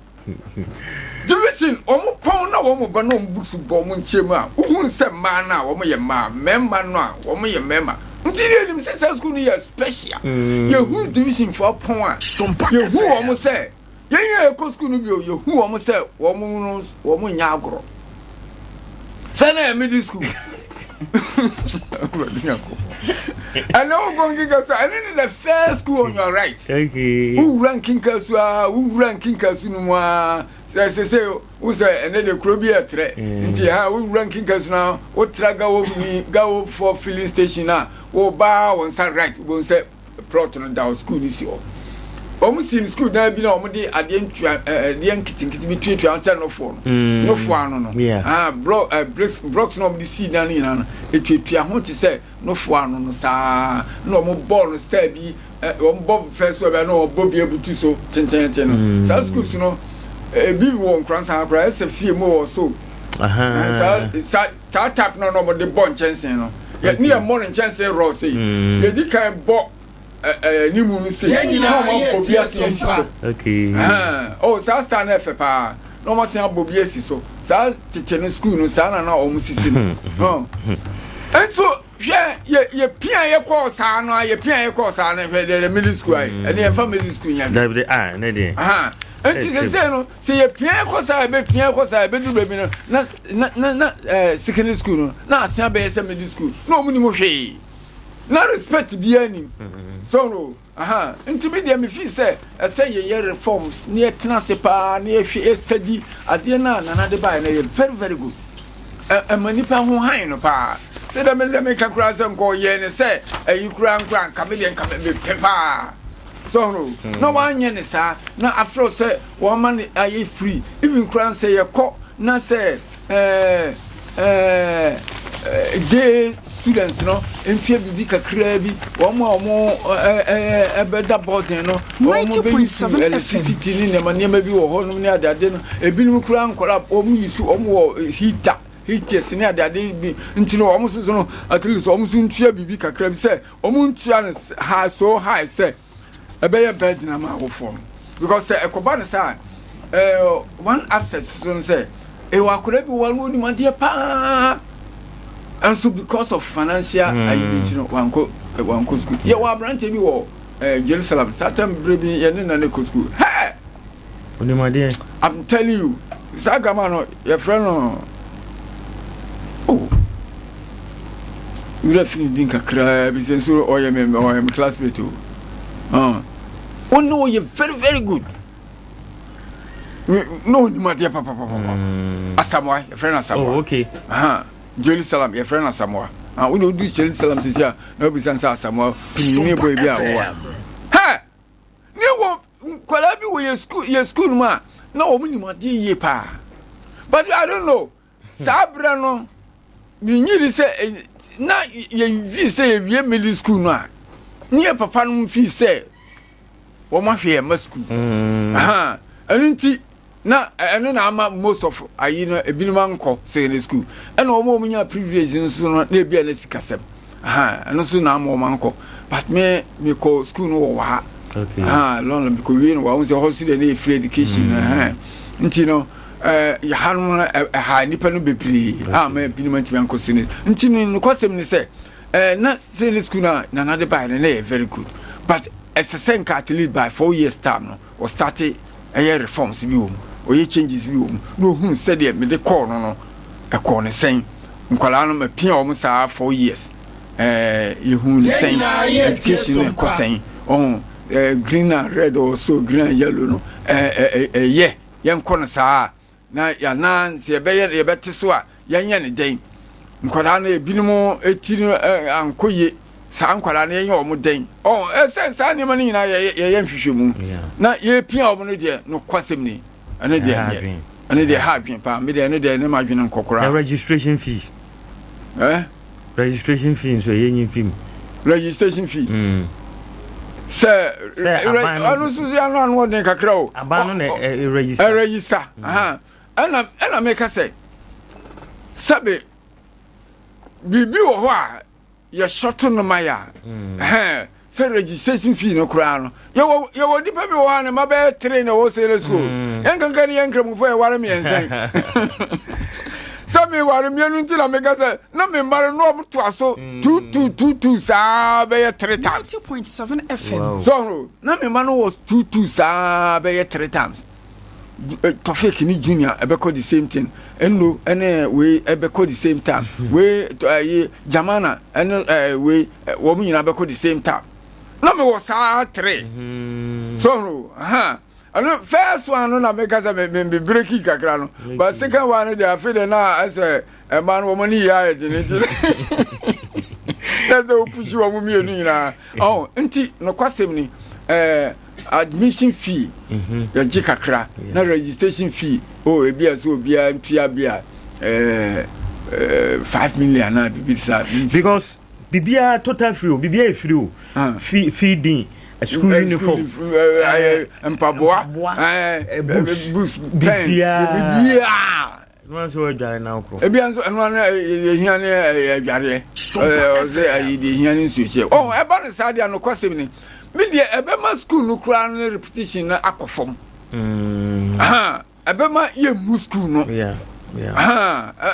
division wɔn pɔn na wɔn ba na wɔn books bɔ wɔn nkyɛn mu a wohun sɛ mmaa no a wɔn yɛ mmaa mmarima no a wɔn yɛ mmarima nti yɛ nim sɛ sɛ school no yɛ special mm. yɛhu division fo pɔn a yɛhu wɔn sɛ Yɛn a yɛkɔ sukuu no bio, yɛhu wɔn sɛ wɔn no wɔn nyɛ agorɔ. Sɛ na yɛ middle school. Ɛnna wokɔ nkinka so ɛne ne the first school on your right. Wowura nkinka so a wowura nkinka so no mu a sɛ sɛ sɛ wo sɛ ɛnɛ de kuro bi ɛtrɛ mm. nti ha wowura nkinka so na wotra gawo ni gawo for filling station a woba wɔn nsa right wobɛhu sɛ plot no da hɔ sukuu no si hɔ wɔn si no sukuu dan bi na wɔn de adeɛ ntua ɛɛ adeɛ nketenkete bi tuatua sɛ nofoɔ no mm. nofoɔ ano no ah blɔ ɛɛ bricks blocks na wɔn de si dan no nyinaa no etuatua ho te sɛ nofoɔ ano no saa na wɔn bɔɔ no style bi ɛ wɔn bɔ fɛ so ɛbɛn na wɔn bɔ bi abutu so tententen no mm. saa schools no ebi wɔ nkoransan koraa ɛsɛ fie mu wɔ so saa saa. Saa tap no na wɔde bɔ nkyɛnsee no. Yɛ ne yɛ mmɔ no nkyɛnsee rɔ sei. Mm. Yɛdi kan bɔ ɛɛ ne mu no sei. Na wɔn abɔ bi asen asi so. Okay. Oh saa star no ɛfɛ paa. Na wɔn asen abɔ bi asi so. Saa tete no school no saa na na wɔn sisi no. Oh. Nso hwɛ yɛ yɛ pia yɛ kɔɔ saa no a yɛ pia yɛ kɔɔ saa no hwɛ deɛ middle school ayɛ. Mm. Ɛne yɛn fa middle school nyɛ. Dabi de ah ne deɛ. Nti sese no sɛ yɛpia kɔ saa yɛbɛpia kɔ saa yɛbɛduru baabi no na na na na eh, secondary school no na asea bɛyɛ sɛ middle school na ɔmo nim hwee na respect biara nim mm-hmm. so no aha nti mi deɛ mi fi sɛ ɛsɛ yɛyɛ reforms na yɛtena ase paa na yɛhwɛ yɛ study adeɛ no a nana de baeɛ no yɛ very very good ɛma nipa ho han no paa sɛ dɛ me dɛ meka koraa sɛ nkɔ yɛ ne sɛ ayi koraa nkora nka me deɛ nka mepɛ paa So ho na wanyɛ ne saa na afrɛ sɛ wɔama no ayɛ free even koraa sɛ yɛkɔ na sɛ ɛɛ ɛɛ day students no ntua biribi kakraa bi wɔn a wɔn ɛɛ ɛbɛda boarding no wɔn bɛyi su electricity ne nneɛma nneɛma bi wɔ hɔ nom ne adeade no ebinom koraa nkɔla wɔn yi su wɔn wɔ heater heaters ne adeade bi nti no wɔn nso so no at least wɔn nso ntua biribi kakra bi sɛ Wɔn ntua no high so high sɛ ɛbɛyɛ burden ama awofoɔ no because sɛ ɛkɔba no saa ɛɛ one upset so no sɛ ɛwɔ akwadaa bi wɔ no onim adeɛ paa nso because of financial mm. ayi bi nti no wankɔ wankɔ school yɛ wɔ aberanteɛ bi wɔ ɛɛ Jerusalem saa tam bere bi yɛ ne na ne kɔ school hɛɛ. Onim adeɛ. I'm telling you saa gama no yɛfrɛ no oh wura fi ne din kakraa bi sɛ nso ɔyɛ me ɔyɛ me classmate o ah ɔne ɔyɛ very very good na onim adeɛ papapapa mm. Asamoah yɛfrɛ no Asamoah oh, okay. uh-huh. Jerusalem yɛfrɛ no Asamoah ah wode wodu Jerusalem sisi a na wobisa no sɛ Asamoah panyini bɔ bi a wɔwa hɛ Ne wɔ nkwadaa bi wɔ yɛ school yɛ school no mu a na wɔn nim adeɛ yie paa but I don't know saa berɛ no menyini sɛ eh, na yɛn fi sɛ yɛwie middle school no a ne yɛ papa no fi sɛ wɔn ahwɛ yɛn ma school mm. ɛno nti Na ɛno na ama most of ayi no ebinom ankɔ secondary school ɛna wɔn a wɔn nya privilege no so no na ebi a na sikasɛm ɛno nso na ama wɔn ankɔ but me me kɔ school no wɔ wɔ ha. Okay. Ah, London mekɔ wie no wɔn sɛ hɔ nso deɛ ne yɛ free education na mm. nti no ɛɛ ha no ɛha nipa no bebree a ma ebinom ntumi ankɔ senior nti no nokwasɛm ne sɛ ɛɛ na senior school na nana de baeɛ no na yɛ very good but ɛsɛ sɛ nka at least by four years time no ɔstarte ɛyɛ reforms bi wɔ mu, ɔyɛ changes bi wɔ mu na ɔhunu sɛdeɛ mede kɔɔ no no ɛkɔɔ no sɛn, nkwadaa no mapia wɔn saa four years ɛɛ yɛhunu no sɛn, education no ɛkɔ sɛn, ɔho ɛɛ green and red or so green and yellow no ɛɛ ɛyɛ yɛnkɔ no saa. Na yɛanan, sɛ yɛbɛyɛ yɛbɛte so a, yɛnyɛ no dɛn? Nkwadaa no, ebinom ti no ankɔ yie. Saa nkwadaa no, yɛnyɛ wɔn dɛn? Ɔ ɛsɛ saa nneɛma no nyinaa yɛyɛ yɛyɛ nhwehwɛmu. Na yɛpia wɔn no deɛ, nokwasɛm ni, ɛno deɛ ɛnyɛ. Ɛno deɛ ɛha adwene paa. Me deɛ ɛno deɛ ne m'adwene nkɔ koraa. Na registration fee? Eh? Registration fee nso ɛyɛ nyi fim. Registration fee. Mm. Sɛ ɔno nso yɛ ano ano ɔden kakra o. Aban no na ɛregister. Ɛregister. Mm. Ɛna ɛna meka sɛ sɛbe biribi wɔ hɔ a yɛhyɔto no ma yɛ a. Mm. Sɛ registration fee no koraa no yɛwɔ yɛwɔ nipa bi wɔ hɔ a ne mma bɛyɛ three na ɛwɔ senior school mm. yɛn kankan ne yɛn nkramofo yɛ ware mmiɛnsa yi sɛ mi ware mmienu nti na meka sɛ na mi mma no na wɔn to aso mm. two two two two saa bɛyɛ three times. 90.7 FM. So na mi mma no wɔ two two saa bɛyɛ three times. Eh, Tofik ne Junior ɛbɛkɔ the same thing Eno ɛne wei ɛbɛkɔ the same time wei ɛyi Jamana ɛne ɛɛ wei wɔn nyinaa bɛkɔ the same time na mi wɔ saa three mm-hmm. so no ha ɛno first one no na mi ka sɛ mi mi mi breki kakra no but second one no deɛ afei deɛ na ɛsɛ ɛma no wɔn ani yɛ ayɛ den nti na sɛ wopusi wɔn mmienu nyinaa ɔn nti nokwasɛm ni ɛɛ admission fee mhm. yɛgye kakra na registration fee o oh, ebi a sɛ obiara ntua bi a ɛɛ ɛɛ five million na bibi sa. because biribiara total free o biribiara yɛ free o ah. fee feeding school eh, uniform eh, eh, mpaboa books books pen biribiara. Ɛno ara nso adware na wokɔ. Ebi nso ɛno ara ehia ne adwareɛ. Ɔsɛ ayi deɛ ehia ne nsuo hyɛ. Ɔn ɛba no saa deɛ nokwasɛm ni. Me deɛ ɛbɛma sukuu no koraa ne repetition no akɔ fam. Mm. Ɛbɛma yɛmmu sukuu no.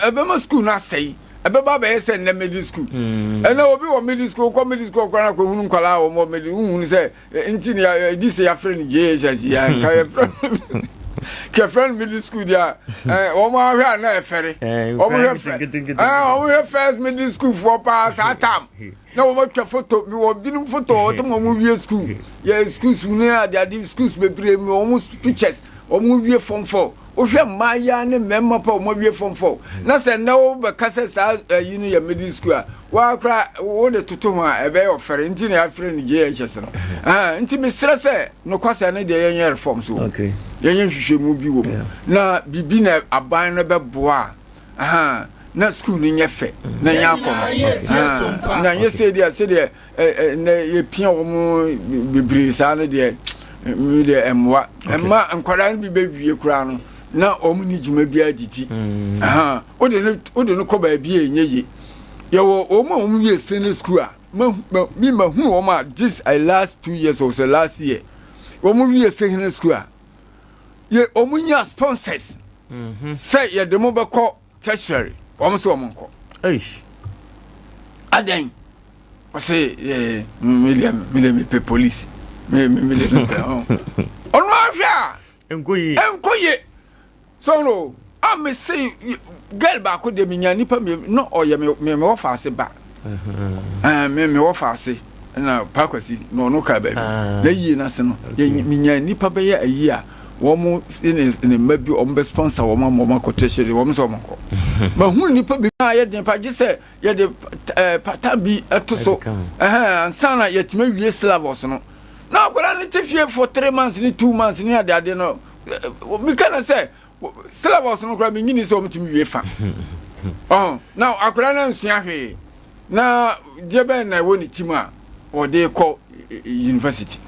Ɛbɛma sukuu no asɛe. Ɛbɛba abɛyɛ sɛ nnɛ middle school. Mm. Ɛnɛ obi wɔ middle school, wokɔ middle school koraa na kɔhunu nkwadaa a wɔn wɔ middle, wohunu sɛ nti ne ɛdi sɛ yɛafrɛ no JHS yɛ nka yɛfrɛ kɛfrɛ no middle school deɛ a wɔn ahwɛ a na ɛfɛre wɔn hwɛ fɛ wɔn hwɛ first middle school foɔ paa saa tam na wɔn atwa foto mi wɔ binom foto wɔn tam wɔn wie school yɛ schools mu ne adeade schools bebree mi wɔn pictures wɔn wie form four Wohwɛ mmaayaa ne mmarima pa a wɔawie form four na sɛ nnɛ wobɛka sɛ saa ayi no yɛ middle school a, woara koraa wode toto ho a ɛbɛyɛ ɔfɛre nti na yɛafrɛ no JHS no. Ah, nti mesrɛ sɛ nokwasɛm no deɛ yɛnyɛ reforms wɔ mu. Yɛnyɛ nhwehwɛmu bi wɔ mu na biribi na aban no bɛboa a, aha, na school no nyɛ fɛ na nyɛ akɔnnɔ. Ah, na nyɛ sɛ deɛ sɛdeɛ Ɛ ɛ yɛpia wɔn bebree saa no deɛ me deɛ ɛmmoa ɛmma nkwadaa no bi bɛwie koraa no na wɔn ni dwuma biara didi mm. wode no wode no kɔ baabi a ɛnyɛ yie yɛwɔ wɔn a wɔn wie senior school a ma ma mi ma hu wɔn a this I last two years or so last year wɔn wie senior school a yɛ wɔn nya sponsors mm-hmm. sɛ yɛde mo bɛkɔ tertiary wɔn sɛ wɔn nkɔ adɛn ɔsɛ ɛɛ mi deɛ mi deɛ mi pɛ police mi mi mi deɛ mi pɛ ɔn ɔno ahwɛ a nko yie nko yie so no a mi se girl baako deɛ mi nya nipa mi no ɔyɛ mi mi mi wɔ faase ba ɛɛ mi mi wɔ faase ɛna paakwasi na ɔno kaa baabi na yie n'ase no yɛ mi nya nipa bɛyɛ ayi a wɔn ne ne mma bi wɔn bɛ sponsor wɔn ama wɔn akɔ tertiary wɔn sɛ wɔn nkɔ ma hu nipa bi a yɛ den pa gye sɛ. yɛde ɛɛ pata bi to so ɛhɛn ansa na yɛtumi awie syllabus no na akwadaa no te fie for three months ne two months ne adeade no mika na sɛ syllabus no koraa menyini sɛ wɔtumi wie fa ɔn na akwadaa no nsua hwee na deɛ bɛn na ɛwɔ ne tim a wɔde kɔ university.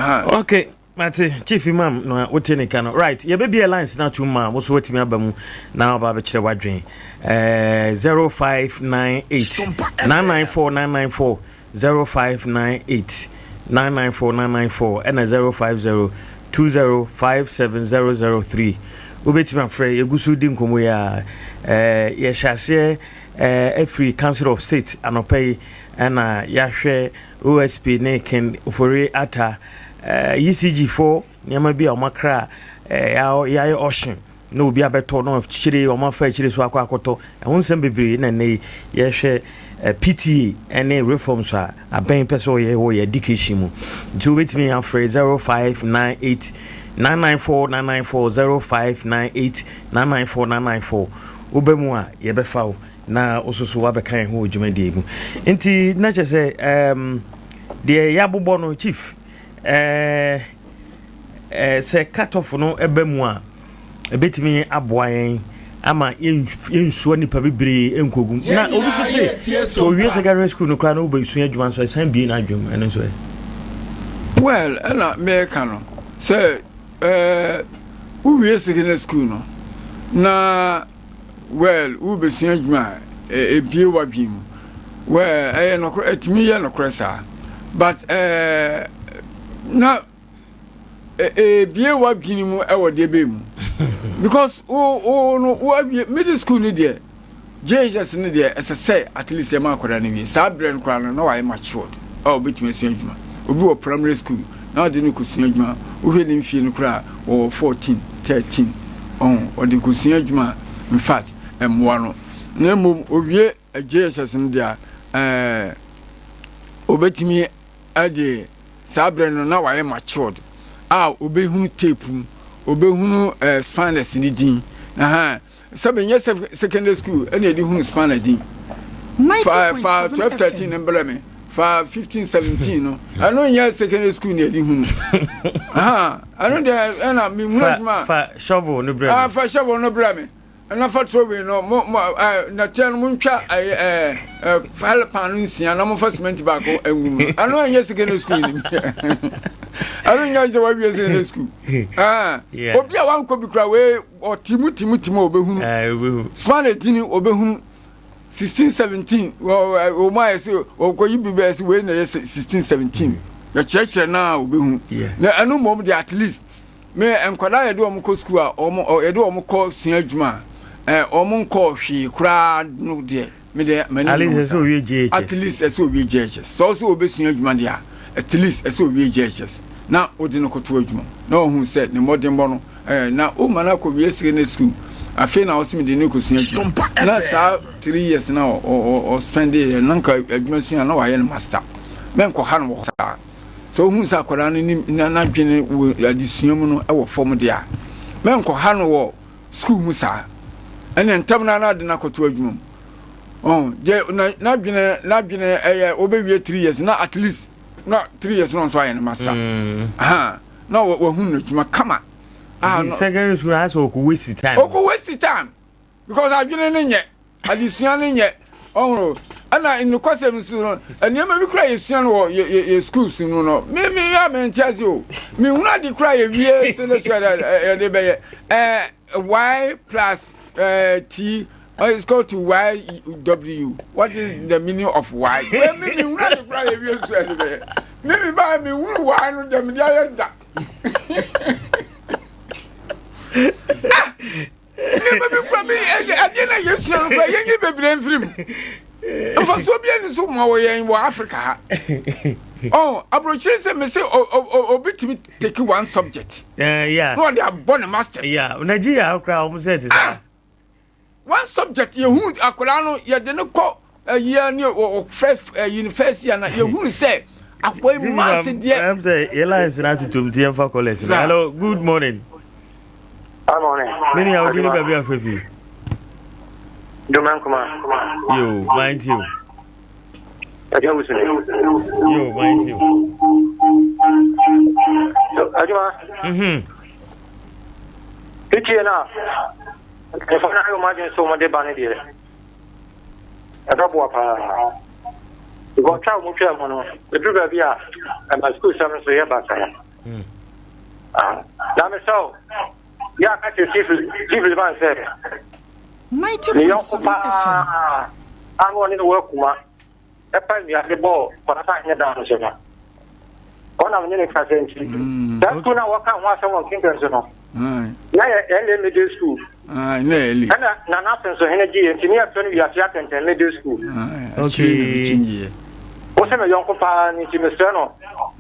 Okay. Mate, Chief Imam na wote ne ka no. Right, yɛbɛbie lines no atom ma wo so watumi aba mu na waba abɛkyerɛ w'adwen. Eh, 0598 994 994 0598. 994 994 ɛna 050 20 57003. Wobɛtumi afrɛ, yɛgu so di nkɔmmɔ yi a eh, yɛhyɛ aseɛ eh, afiri Council of State anɔpa yi ɛna yɛahwɛ OSP ne Ken Ofori Atta eh, ECG fo nneɛma bi a wɔakra eh, yɛayɛ auction na obi abɛtɔ na akyire wɔn afa akyire so akɔ akɔtɔ ɛho nsɛm bebree na nnɛ yi yɛhwɛ eh, PTA ne reforms a abɛn pɛ sɛ ɔyɛ wɔ yɛ education mu nti wobɛtumi afrɛ 0598 994 994 0598 994 994 wobɛ mu a yɛbɛfa wo na wososo wabɛka yɛn ho wɔ dwumadie mu nti na kyerɛ sɛ um, deɛ yɛabobɔ no chief eh, eh, sɛ cut off no ɛba mu a ɛbɛtumi aboa yɛn ama yɛnsua nnipa bebree nkɔgu na obi so se sɛ owie secondary school no koraa na wobɛsua adwuma nso ɛsan bie no adwom ɛno nso ɛ well ɛna meka no sɛ eh, wowie secondary school no na well wobɛsua adwuma a ɛbie w'adwene mu well ɛyɛ nokorɛ ɛtumi yɛ nokorɛ saa but ɛɛ na ɛbie w'adwene mu ɛwɔ deɛ bɛɛ mu because wo wo no woawie middle school no deɛ JHS no deɛ ɛsɛ sɛ at least ɛma akwadaa no wie saa berɛ no koraa no na wayɛ matured a ɔbɛtumi asua adwuma obi wɔ primary school na ɔde no kɔsua adwuma wohwɛ ne mfie no koraa wɔwɔ 14 13 ɔho ɔde kɔsua adwuma in fact ɛmmoa no na mmom owie JSS no deɛ ɛɛ obɛtumi de saa berɛ no na wayɛ matured a obɛhunu tape mu obɛhunu ɛɛ spanners ne din na Sɛ menyɛ secondary school ɛna yɛde hunu spanner din. Fa fa 12 13 no brɛ me. Fa 15 17 no. Ɛno nyɛ secondary school na yɛde hunu. Aha, ɛno deɛ ɛna mehunu adwuma. Fa shovel no brɛ me. Ah, fa shovel no brɛ me. Ɛna fa trowel no mo mo ɛɛ nɛteɛ no montwa ɛɛ ɛɛ ɛɛ pan no nsia na momfa cement baako ngu mu. Ɛno nyɛ secondary school ni. Ɛno nyɛ sɛ wawie secondary school. Ah, obi a wankɔ bi kura wei ɔte mu te mu te mu a ɔbɛhunu span edini ɔbɛhunu 16 17 wɔn ayɛ sɛ ɔkɔyi bi bɛyɛ sɛ wei na ɛyɛ 16 17 yɛkyerɛkyerɛ no a ɔbɛhunu na ɛno mmom de at least me nkwadaa yɛde wɔn kɔ sukuu a wɔn yɛde wɔn kɔ sua adwuma a wɔn nkɔ hwee koraa no deɛ Me deɛ m'ani At least ɛsɛ owie JHS. At least ɛsɛ owie JHS. Sɛ ɔsɛ obesua adwuma deɛ a, at least ɛsɛ owie JHS na wode no kɔto adwuma mu na wahu sɛ ne mmɔdenbɔ no ɛɛ na woma no akɔwie secondary school afei na ɔsɛ mede no kɔsua adwuma na saa three years na ɔspɛnde yɛ na nka adwuma sua na wayɛ no master mɛnkɔha no wɔ saa sɛ wohu sɛ akwadaa no nim na n'adwene wɔ adesua mu no wɔ fam deɛ a mɛnkɔha no wɔ sukuu mu saa ɛne ntɛm no na ade no akɔto adwuma mu ɔn deɛ na n'adwene n'adwene ɛyɛ wɔbɛwie three years na at least na three years na ɔnso ayɛ no master mm. ha na wahu no adwuma kama. Ah, no. secondary school asɛ ɔkɔ waste time. ɔkɔ waste time because adwene no nyɛ. Adesua no nyɛ ɔhoro. Ɛna nokwasɛm nso no, nneɛma bi koraa yɛsua no wɔ yɛ yɛ yɛ schools mu no, me me a mente ase o. Mehunu ade koraa yɛwie sɛ sua yɛde bɛyɛ. Ɛɛ y plus ɛɛ t is equal to y w. What is the meaning of y? Wei me mehunu ade koraa yɛwie sua yɛde bɛyɛ. Me me ba mehunu y no deɛ mede ayɛ da. Ah! nneɛma bi kura bi ɛdeɛ na yɛsua no kura yɛnyi bebree mfiri mu mfasoɔ bi ani so ma wɔ yɛn wɔ africa ha ɔ aburokyire sɛ mese obi tumi take one subject na ɔde abɔ ne masters yeah nigeria kura wɔn sɛ ti sɛ ah! one subject yɛhu akwadaa no yɛde no kɔ ɛyɛ ne wɔ first ɛyi first year na yɛhunu sɛ akɔ yi maase deɛ. ɛm sɛ yɛ lines na atutum ti yɛn fa callers na hello good morning. Good morning. Mini a odi ne baabi afɛ fi. Doma nkuma. Yo, mind you. Ɛjɛ wusu ne. Yo, mind you. So, adwuma. Mhm. Itie na. Nfa na ayo ma dwen so mo de ba ne deɛ. Ɛbɛboa paa. Because twa a wɔtwaa mu no, ɛduru baabi a ɛma sukuusɛm nso yɛ basaa. Hmm. Ah, na mesɛ wo, yɛ aka kyerɛ Chief Chief Liban sɛ ne yɔnko paa a na ɔne no wɔ akuma ɛpa nnua de bɔɔ kɔnasa nyɛ dan no so no. Ɔna me ne ne kasa nti. Saa sukuu no a wɔka ho asɛm wɔ Nkenkan so no, na yɛ LA Middle School. Ɛna Nana Asensohene gye yɛ nti ne yɛfrɛ no Wiase Atɛntɛn Middle School. Okay. Wo sɛ me yɔnko paa no nti mesrɛ no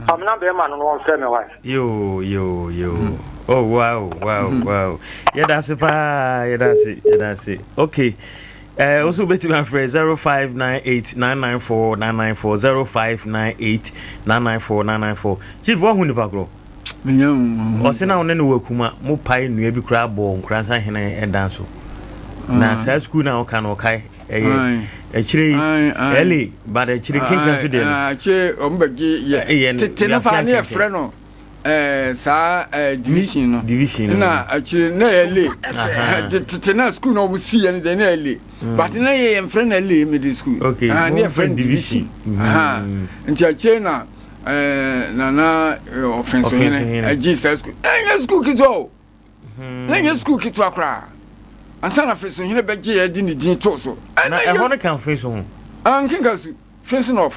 fa me number ma no na ɔmfrɛ me wae. Yoo yoo yoo. Oh wow wow wow. Yɛda ase paa yɛda ase yɛda ase. Okay. Eh, wo nso wobɛtumi afrɛ 0598 994 994 0598 994 994. Chief woahu nipa korɔ? Ɔse na wo ne no wɔ akuma mo pae nnua bi koraa bɔɔ Nkoransa hene dan so. Na saa sukuu no a woka no ɔkae ɛyɛ akyire yi ɛle but akyire kenkan so deɛ no. Akyire wɔn bɛgye yɛ tete no paa ne yɛfrɛ no saa division no division no na akyire na yɛ le tete na sukuu na wɔn si yɛ no deɛ na yɛ le but na yɛ yɛn frɛ na le middle school okay ne yɛ frɛ no division nti akyire na nana ɔfɛnsohene agye saa sukuu ɛnyɛ sukuu ketewa o na ɛnyɛ sukuu ketewa koraa ansa na fɛnsohene bɛgye yɛ de ne din too so. Na ɛhɔ no ka fɛnso ho. Nkenka su fɛnso nɔf.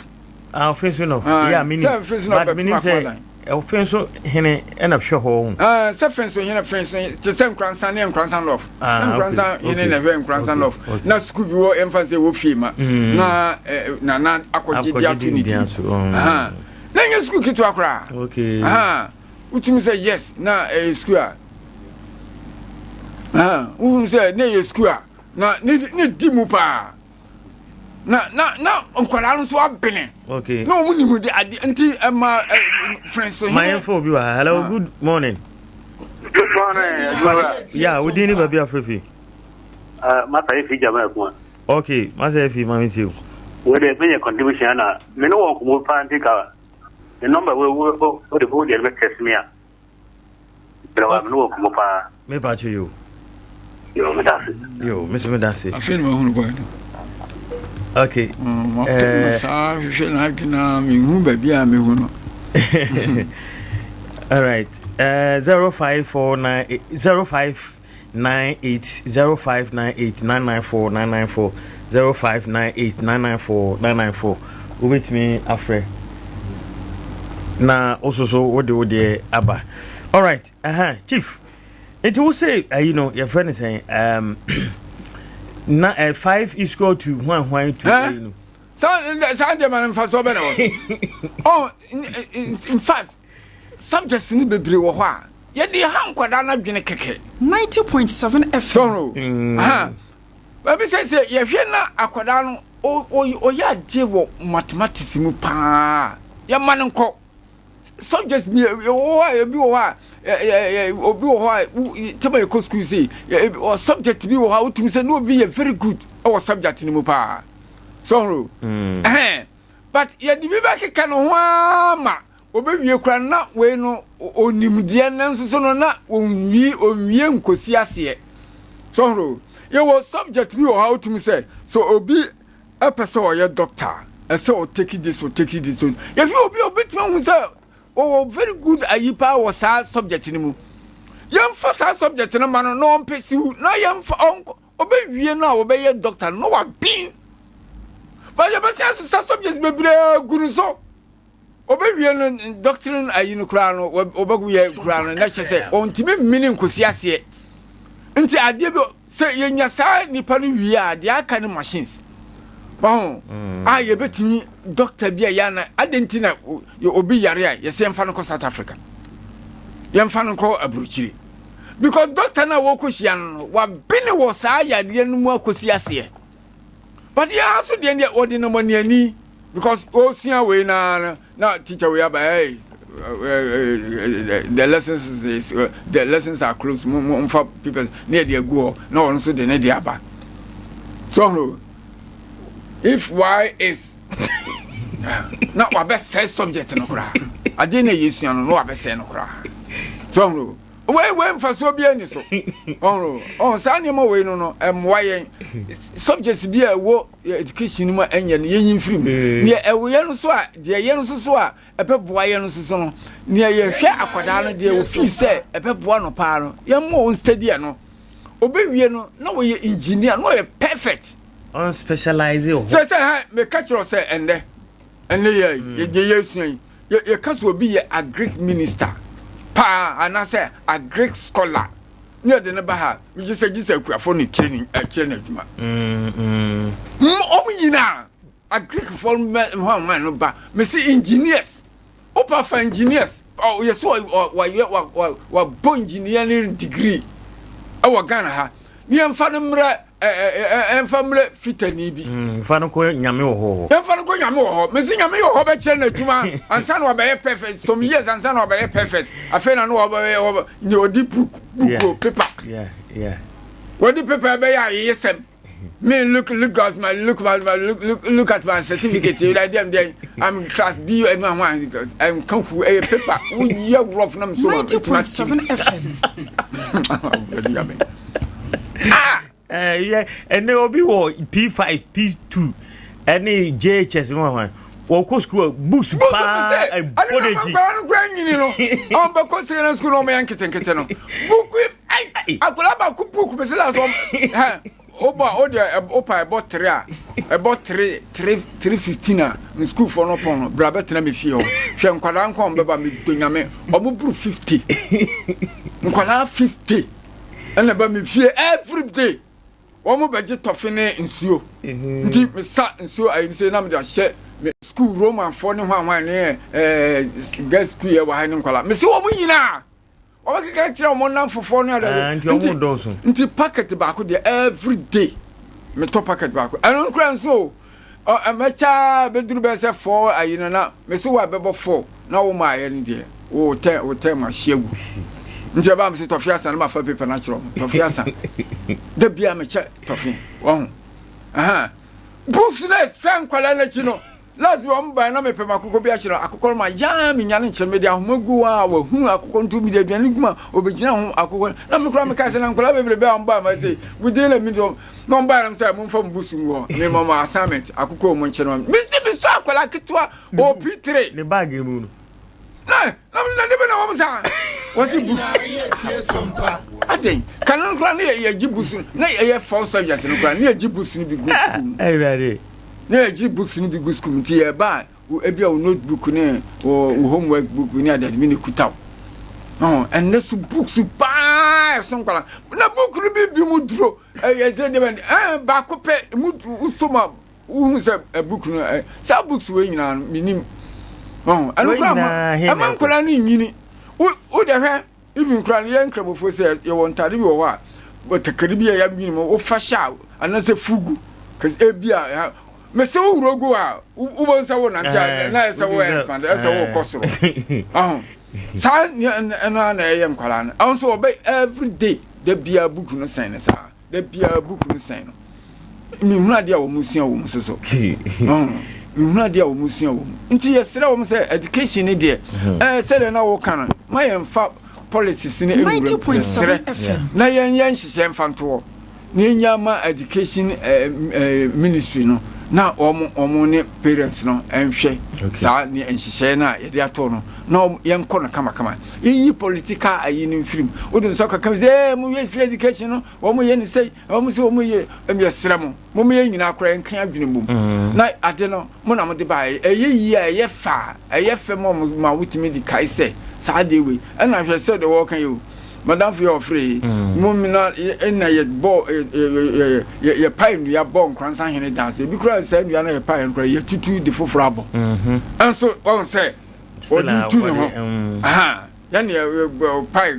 Ah fɛnso nɔf. Yeah menim. Sɛ fɛnso nɔf bɛ menim sɛ fɛnso hene ɛna hwɛ hɔ ho. Sɛ fɛnso hene fɛnso te sɛ nkoransa ne nkoransa nɔf. Ah, nkoransa hene na ɛhwɛ nkoransa nɔf. Na sukuu bi wɔ ɛmfa sɛ wɔ fie ma. Mm. Na nana akɔgye de ato ne din. Na ɛnyɛ sukuu ketewa koraa. Okay. Wotumi sɛ yes na ɛyɛ sukuu a. Wohunu sɛ na ɛyɛ sukuu a na ne di mu paa. Na na na nkwadaa no nso abene. Okay. Na wɔn nim de ade nti ɛma fɛn so. Maa yɛn fɔ obi wɔ ha. Hello, good morning. Good morning. Yeah, wodin ni baabi afefi. Uh, Masa efi jama ɛkuma. Okay, masa efi maame ti o. Wei de menyɛ contribution na me ne wɔn nkɔmɔ paa nti ka ne nɔmba wo wo wo de wo deɛ bɛ test me a. Brɛ wa me ne wɔn nkɔmɔ paa. Me pa kye yo. Yo, me da ase. Yo, me so me da ase. Afei na mahunu kwan no. Okay. Mm, eh, saa hwehwɛ n'adwene a mehu baabi a mehu no. All right. Uh, 0549 0598 0598 994 994 0598 994 994 wobɛtumi afrɛ na wososo wode wo deɛ aba alright uh -huh. chief nti wo se ayi no yɛfrɛ no sɛn um, na uh, 5 is equal to hwan hwan to ayi no saa saa ndeɛma no mfasoɔ bɛ na wɔ so oh in fact subjects no bebree wɔ hɔ a yɛde ha nkwadaa no adwene kɛkɛ 90.7 FM. Mm. Baabi sɛ sɛ yɛhwɛ na akwadaa no ɔyɛ adeɛ wɔ mathematics mu paa yɛma no nkɔ subject bi wɔ hɔ a ebi wɔ hɔ a obi wɔ hɔ a tɛma yɛkɔ school sei subject bi wɔ hɔ a wotumi sɛ na obi yɛ very good wɔ subject no mu paa so horo mm. ɛhɛn but yɛde bi bɛkeka ne ho ara ma obewie kora na wei no onimdeɛ no nso so no na onwie onwie nkosi aseɛ so horo yɛwɔ subject bi wɔ hɔ a wotumi sɛ so obi ɛpɛ sɛ ɔyɛ doctor a ɛsɛ ɔ take this ɔ take this yɛhwɛ obi a obetumi ahu sɛ ɔwɔ very good ayi paa wɔ saa subject no mu yɛmfa saa subject no ma no na ɔmpɛ siw na yɛmfa ɔnkɔ ɔbɛwie no a ɔbɛyɛ doctor no na waben ba yɛbɛsan asesa subject bebree gu no so Ɔbɛwie no doctrine ayi no koraa no ɔbɛyɛ koraa no na kyerɛ sɛ ɔntumi mmini nkosi aseɛ nti adeɛ bi sɛ yɛnya saa nipa no wie a deɛ aka no machines waho mm. a yɛbɛtumi doctor bi a yɛ ana adɛn nti na obi yare a yɛsɛ yɛmfa no kɔ South Africa yɛmfa no nkɔ aburokyire because doctor no a wɔkɔhyia no no wabene wɔ saa yadeɛ no mu akɔsi aseɛ But yɛn ha so deɛ deɛ wɔde nam aniani because ɔresua wei naa no na teacher wei aba hey the lessons is uh, the lessons are closed mo mo nfa papers ne yɛ de agu hɔ na ɔno nso de ne de aba so if y is na wabɛsɛe subject no koraa adeɛ na yɛsua no na wabɛsɛe no koraa so Wei wei mfasoɔ biara ni so. Ɔho ɔho saa nneɛma wei no no ɛmmoa yɛn. Subjects bi a ɛwɔ education no mu a ɛnyɛ no yɛnyi mfiri mu. Eh. Nea ɛwɔ yɛn no so a deɛ yɛn nso so a ɛbɛboa yɛn nso so no nea yɛhwɛ akwadaa no deɛ ofii sɛ ɛbɛboa no paa no yɛmmoa wɔn study no. Obewie no na wɔyɛ engineer na ɔyɛ perfect. Ɔn specialize wɔ hɔ. Sɛ sɛ ha meka kyerɛ sɛ ɛnnɛ ɛnnɛ yɛ yɛ yɛ sua yi. Yɛka sɛ obi yɛ agric minister paa anaasɛ agric scholar ne yɛde no ba ha, megye sɛ gye sɛ akuafoɔ no kyerɛ ne kyerɛ no adwuma. Wɔn nyinaa agricfoɔ no hwan hwan no ba, mese engineers, wopa fa engineers, yɛ so wɔyɛ wɔabɔ engineering degree ɛwɔ Ghana ha, ne yɛmfa no mmerɛ ɛmfa mmerɛ fitani bi. Mfa no kɔ nyame wɔ hɔ. Yɛmfa no kɔ nyame wɔ hɔ. Mese nyame wɔ hɔ bɛkyerɛ no adwuma ansa na wabɛyɛ perfect. Some years ansa na wabɛyɛ perfect. Afei na no wabɛyɛ ne ɔdi book book o paper. Wɔde paper bɛyɛ ayeyesɛm. Me look look at my look my, my look, look look at my certificate. Like them then I'm class B and one one and come who a paper. Woyɛ rough na so. 90.7 FM. Ah! Yɛ ɛnɛ obi wɔ P5 P2 ɛne JHS no hwan wɔkɔ sukuu a books paa ɛbɔ n'akyi. Akwadaa no kura nyini no ɔn bɛ kɔ secondary school na ɔmo yɛ nketenkete no book ayi akwadaa baako book bɛ se la so hɛ ɔbɔ o deɛ ɔpa ɛbɔ tere a ɛbɔ tere tere 3:15 a ne sukuufoɔ no pɔn no bra bɛtena me fie hɔ hwɛ nkwadaa nkɔn bɛba me do nyame ɔmo buru 50 nkwadaa 50. Ɛna ɛba me fie every day. Wɔn bɛgye tɔfe ne nsuo. Mhm. Nti mesa nsuo ayi sɛ na mede ahyɛ me school Romanfoɔ ne hwan hwan ne ɛɛ girls school yɛ wɔ ha ne nkwadaa. Mese wɔn nyinaa wɔn keka kyerɛ wɔn nnamfofoɔ ne adade. Ah, nti wɔn dɔɔso. Nti packet baako deɛ every day metɔ packet baako. Ɛno nkura nso o. Ɔ ɛmɛkyɛ ara bɛduru bɛyɛ sɛ four ayi no na mese wo a ɛbɛbɔ four na wo maayɛ no deɛ wo tɛn wo tɛn ma ahye agu nti ɛbaa mese tɔfe asa na mafa paper no akyerɛ ɔmo tɔfe asa da bia mekyɛ tɔfe wɔho aha books na ɛsɛ nkwadaa no akyi no last bi wɔn bae na mepɛ m'akokɔ bi akyerɛ akokɔ no ma yaa menya no nkyerɛ mede ahoma gu hɔ a wahunu akokɔ nto mede aduane gu ma obɛgyina ho akokɔ na me koraa meka sɛ na nkwadaa bebrebe a wɔn baa ma sɛ within a minute Na ɔmo baeɛ nom sɛ momfa mo books ngu hɔ me ma mo assignment akokɔ ɔmo nkyɛn ma me mesi me sɔ akwadaa ketewa ɔwɔ P3 ne bag mu no na na na ne bɛ na wɔn saa wɔsi books adɛn kane no koraa ne yɛ yɛgye books no na yɛyɛ four subjects no koraa ne yɛgye books no bi gu sukuu mu ɛwurade na yɛgye books no bi gu sukuu mu nti yɛba a ebi a wo notebook ne wo homework book ne adeade bi ne kuta wo ɛnɛ so books paa ɛso nkwadaa na book no bi bi mu duro Ɛyɛ sɛ deɛ bɛn ɛɛ baako pɛ mu wosɔ mu a wohu sɛ book no ɛ saa books wei nyinaa no menim ɔho ɛno koraa ma ɛma nkwadaa no nyini wo wo deɛ hwɛ even koraa no yɛn nkramofoɔ sɛ yɛwɔ ntaade bi wɔ hɔ a takari bi a yɛanwini mu wofa hyɛ a anaasɛ fugu kɛse ebi a mese wo wuro gu a wobɛhu sɛ wo nante a na ɛsɛ wo expand ɛsɛ wo kɔ soro ɔho saa ɛno a na ɛyɛ nkwadaa no ɛho nso wɔbɛ every day Da biara book no sɛn no saa. Da biara book no sɛn no. Mehunu adeɛ a wɔn sua wɔ mu soso. Mehunu adeɛ a wɔn sua wɔ mu. Nti yɛsrɛ wɔn sɛ education ne deɛ ɛɛ sɛdeɛ na wɔka no ma yɛn fa politics ne nwura mu yɛsrɛ na yɛn yɛn nhyehyɛ mfa ntoɔ na yɛnya ma education ɛɛ ɛɛ ministry no na wɔn wɔn ne parents no nhwɛ saa ne nhyehyɛɛ no a yɛde ato no na yɛnkɔ no kamakama. Yɛnyi political ayi no mfiri mu. Wode nsa kaka sɛ ee mo yɛ free education no wɔn yɛ ne sɛi wɔn sɛ wɔn yɛ yɛsrɛ mo mo yɛ nyinaa koraa yɛnka adwene mbom mm. na ade no mo na mo de baeɛ ɛyɛ yie a ɛyɛ fɛ a ɛyɛ fɛ ma wɔn ma wotumi de kae sɛ saa adeɛ wei ɛna hwɛ sɛ deɛ wɔreka yi o madamfo yɛ ɔfrɛ yi mm. mo na ɛna yɛ bɔ yɛ yɛ yɛ pae nnua bɔ nkoransa hene dan so ebi koraa saa nnua no yɛ pae no koraa yɛ tutu de foforɔ abɔ mm-hmm. ɛnso wɔn sɛ ɔde tu ne ho yɛne pae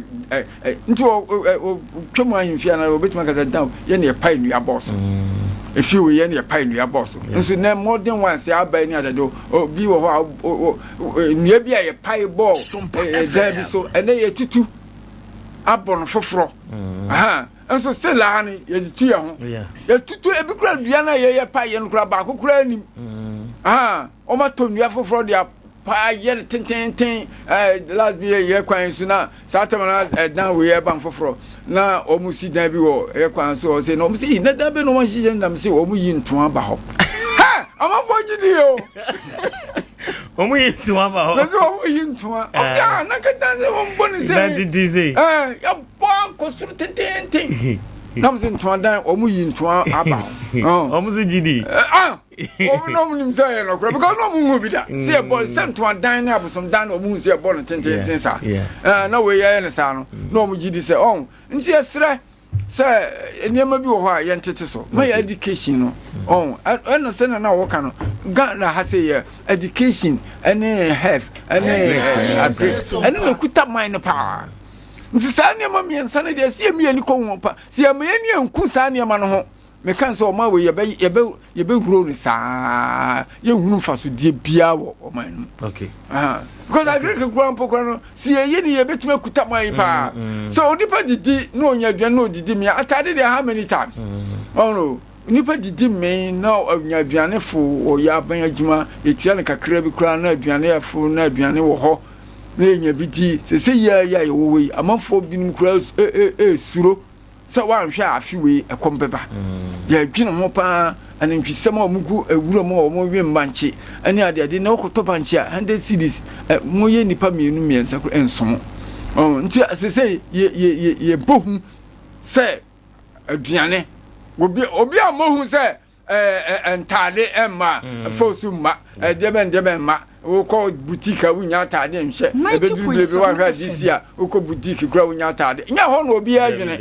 nti ɔtwa mu ahemfie anaa ɔbɛtumi akasa down yɛne ɛpae nnua bɔɔ so efie wei yɛne ɛpae nnua bɔɔ so nso nɛ modern ones aba ne adade obi wɔ hɔ a nnua bi a yɛpae bɔɔ dan bi so ɛnɛ yɛtutu abɔ no foforɔ nso still a no yɛde tu yɛn ho yɛtutu ebi kura dua no a yɛyɛ pae yɛn kura baako kura anim Wɔatɔ nnua foforɔ de apa yɛ no tententen. Ɛɛ last bi yɛ kwan so na saa tɛm na ɛdan wei ɛba foforɔ na wɔn si dan bi wɔ yɛ kwan so ɔsɛ na wɔn si na dan bi na wɔn hyehyɛ nam sɛ wɔn yi ntoa ba hɔ. Hɛ amanfoɔ gyi di o. Wɔn yi ntoa ba hɔ. Na sɛ wɔn yi ntoa. Wɔn yɛ na kɛntɛn sɛ wɔn bɔ ne sɛ. Dan tenten sɛ. Ɛɛ yɛ bɔ akɔ soro tententen. Na mo sɛ ntoa dan wɔn yi ntoa aba ho. Wɔn nso gye di. Ah wɔn na wɔn nim sɛ ɛyɛ nɔkorɛ because na wɔn hu bi da. Sɛ yɛbɔ sɛ ntoa dan ne abosom dan na wɔn hu sɛ yɛbɔ no tententen saa. Ɛɛ na wei yɛyɛ no saa no na wɔn gye di sɛ ɔn nti yɛsrɛ sɛ nneɛma bi wɔ hɔ a yɛntete so ma yɛ education no ɔn ɛna sɛ na na wɔka no Ghana ha sɛ yɛ education ɛne health ɛne agric ɛne na kuta man no paa. Nti saa nneɛma mmiɛnsa no deɛ sɛ yɛmi yɛni kɔ ho pa sɛ yɛma yɛni anku saa nneɛma no ho meka sɛ ɔma wei yɛbɛ yɛbɛ yɛbɛhuro no saa yɛnhunu mfasodeɛ biara wɔ ɔman no mu okay. uh, because agric kura mpo kura no sɛ yɛyɛ ni yɛbɛtumi akuta man yi paa mm, mm. sɛ onipa didi na ɔnya aduane na ɔdidi mea atade deɛ how many times mm. ɔno nipa didi mee na ɔnya aduane fo ɔyɛ aban adwuma yɛtua no kakra bi koraa na aduane yɛ fo na aduane wɔ hɔ na yɛnya bi di. Seesei yi ara yi a yɛwɔ hɔ yi, amanfoɔ binom koraa resuro sɛ wɔanhwɛ a afe wei ɛkɔm bɛba. Mm. Yɛdwene ho paa, anantwisɛm a wɔgu awura mu a wɔwe mbankye ne adeade na wɔkɔtɔ bankye a 100 cedis, moyɛ nnipa mmienu mmiɛnsa koraa nso. Nti seesei yɛbɔ hu sɛ aduane, obi obi a mmɔ hu sɛ ɛɛ ntaade mma mm. foosu mma ɛdeɛ bɛn deɛ bɛn mma wokɔ boutique a wonya ataade nhyɛ ɛbɛduru bere bi woahwɛ ade si a wokɔ boutique kura wonya ataade nyɛ hɔ na obiara adwene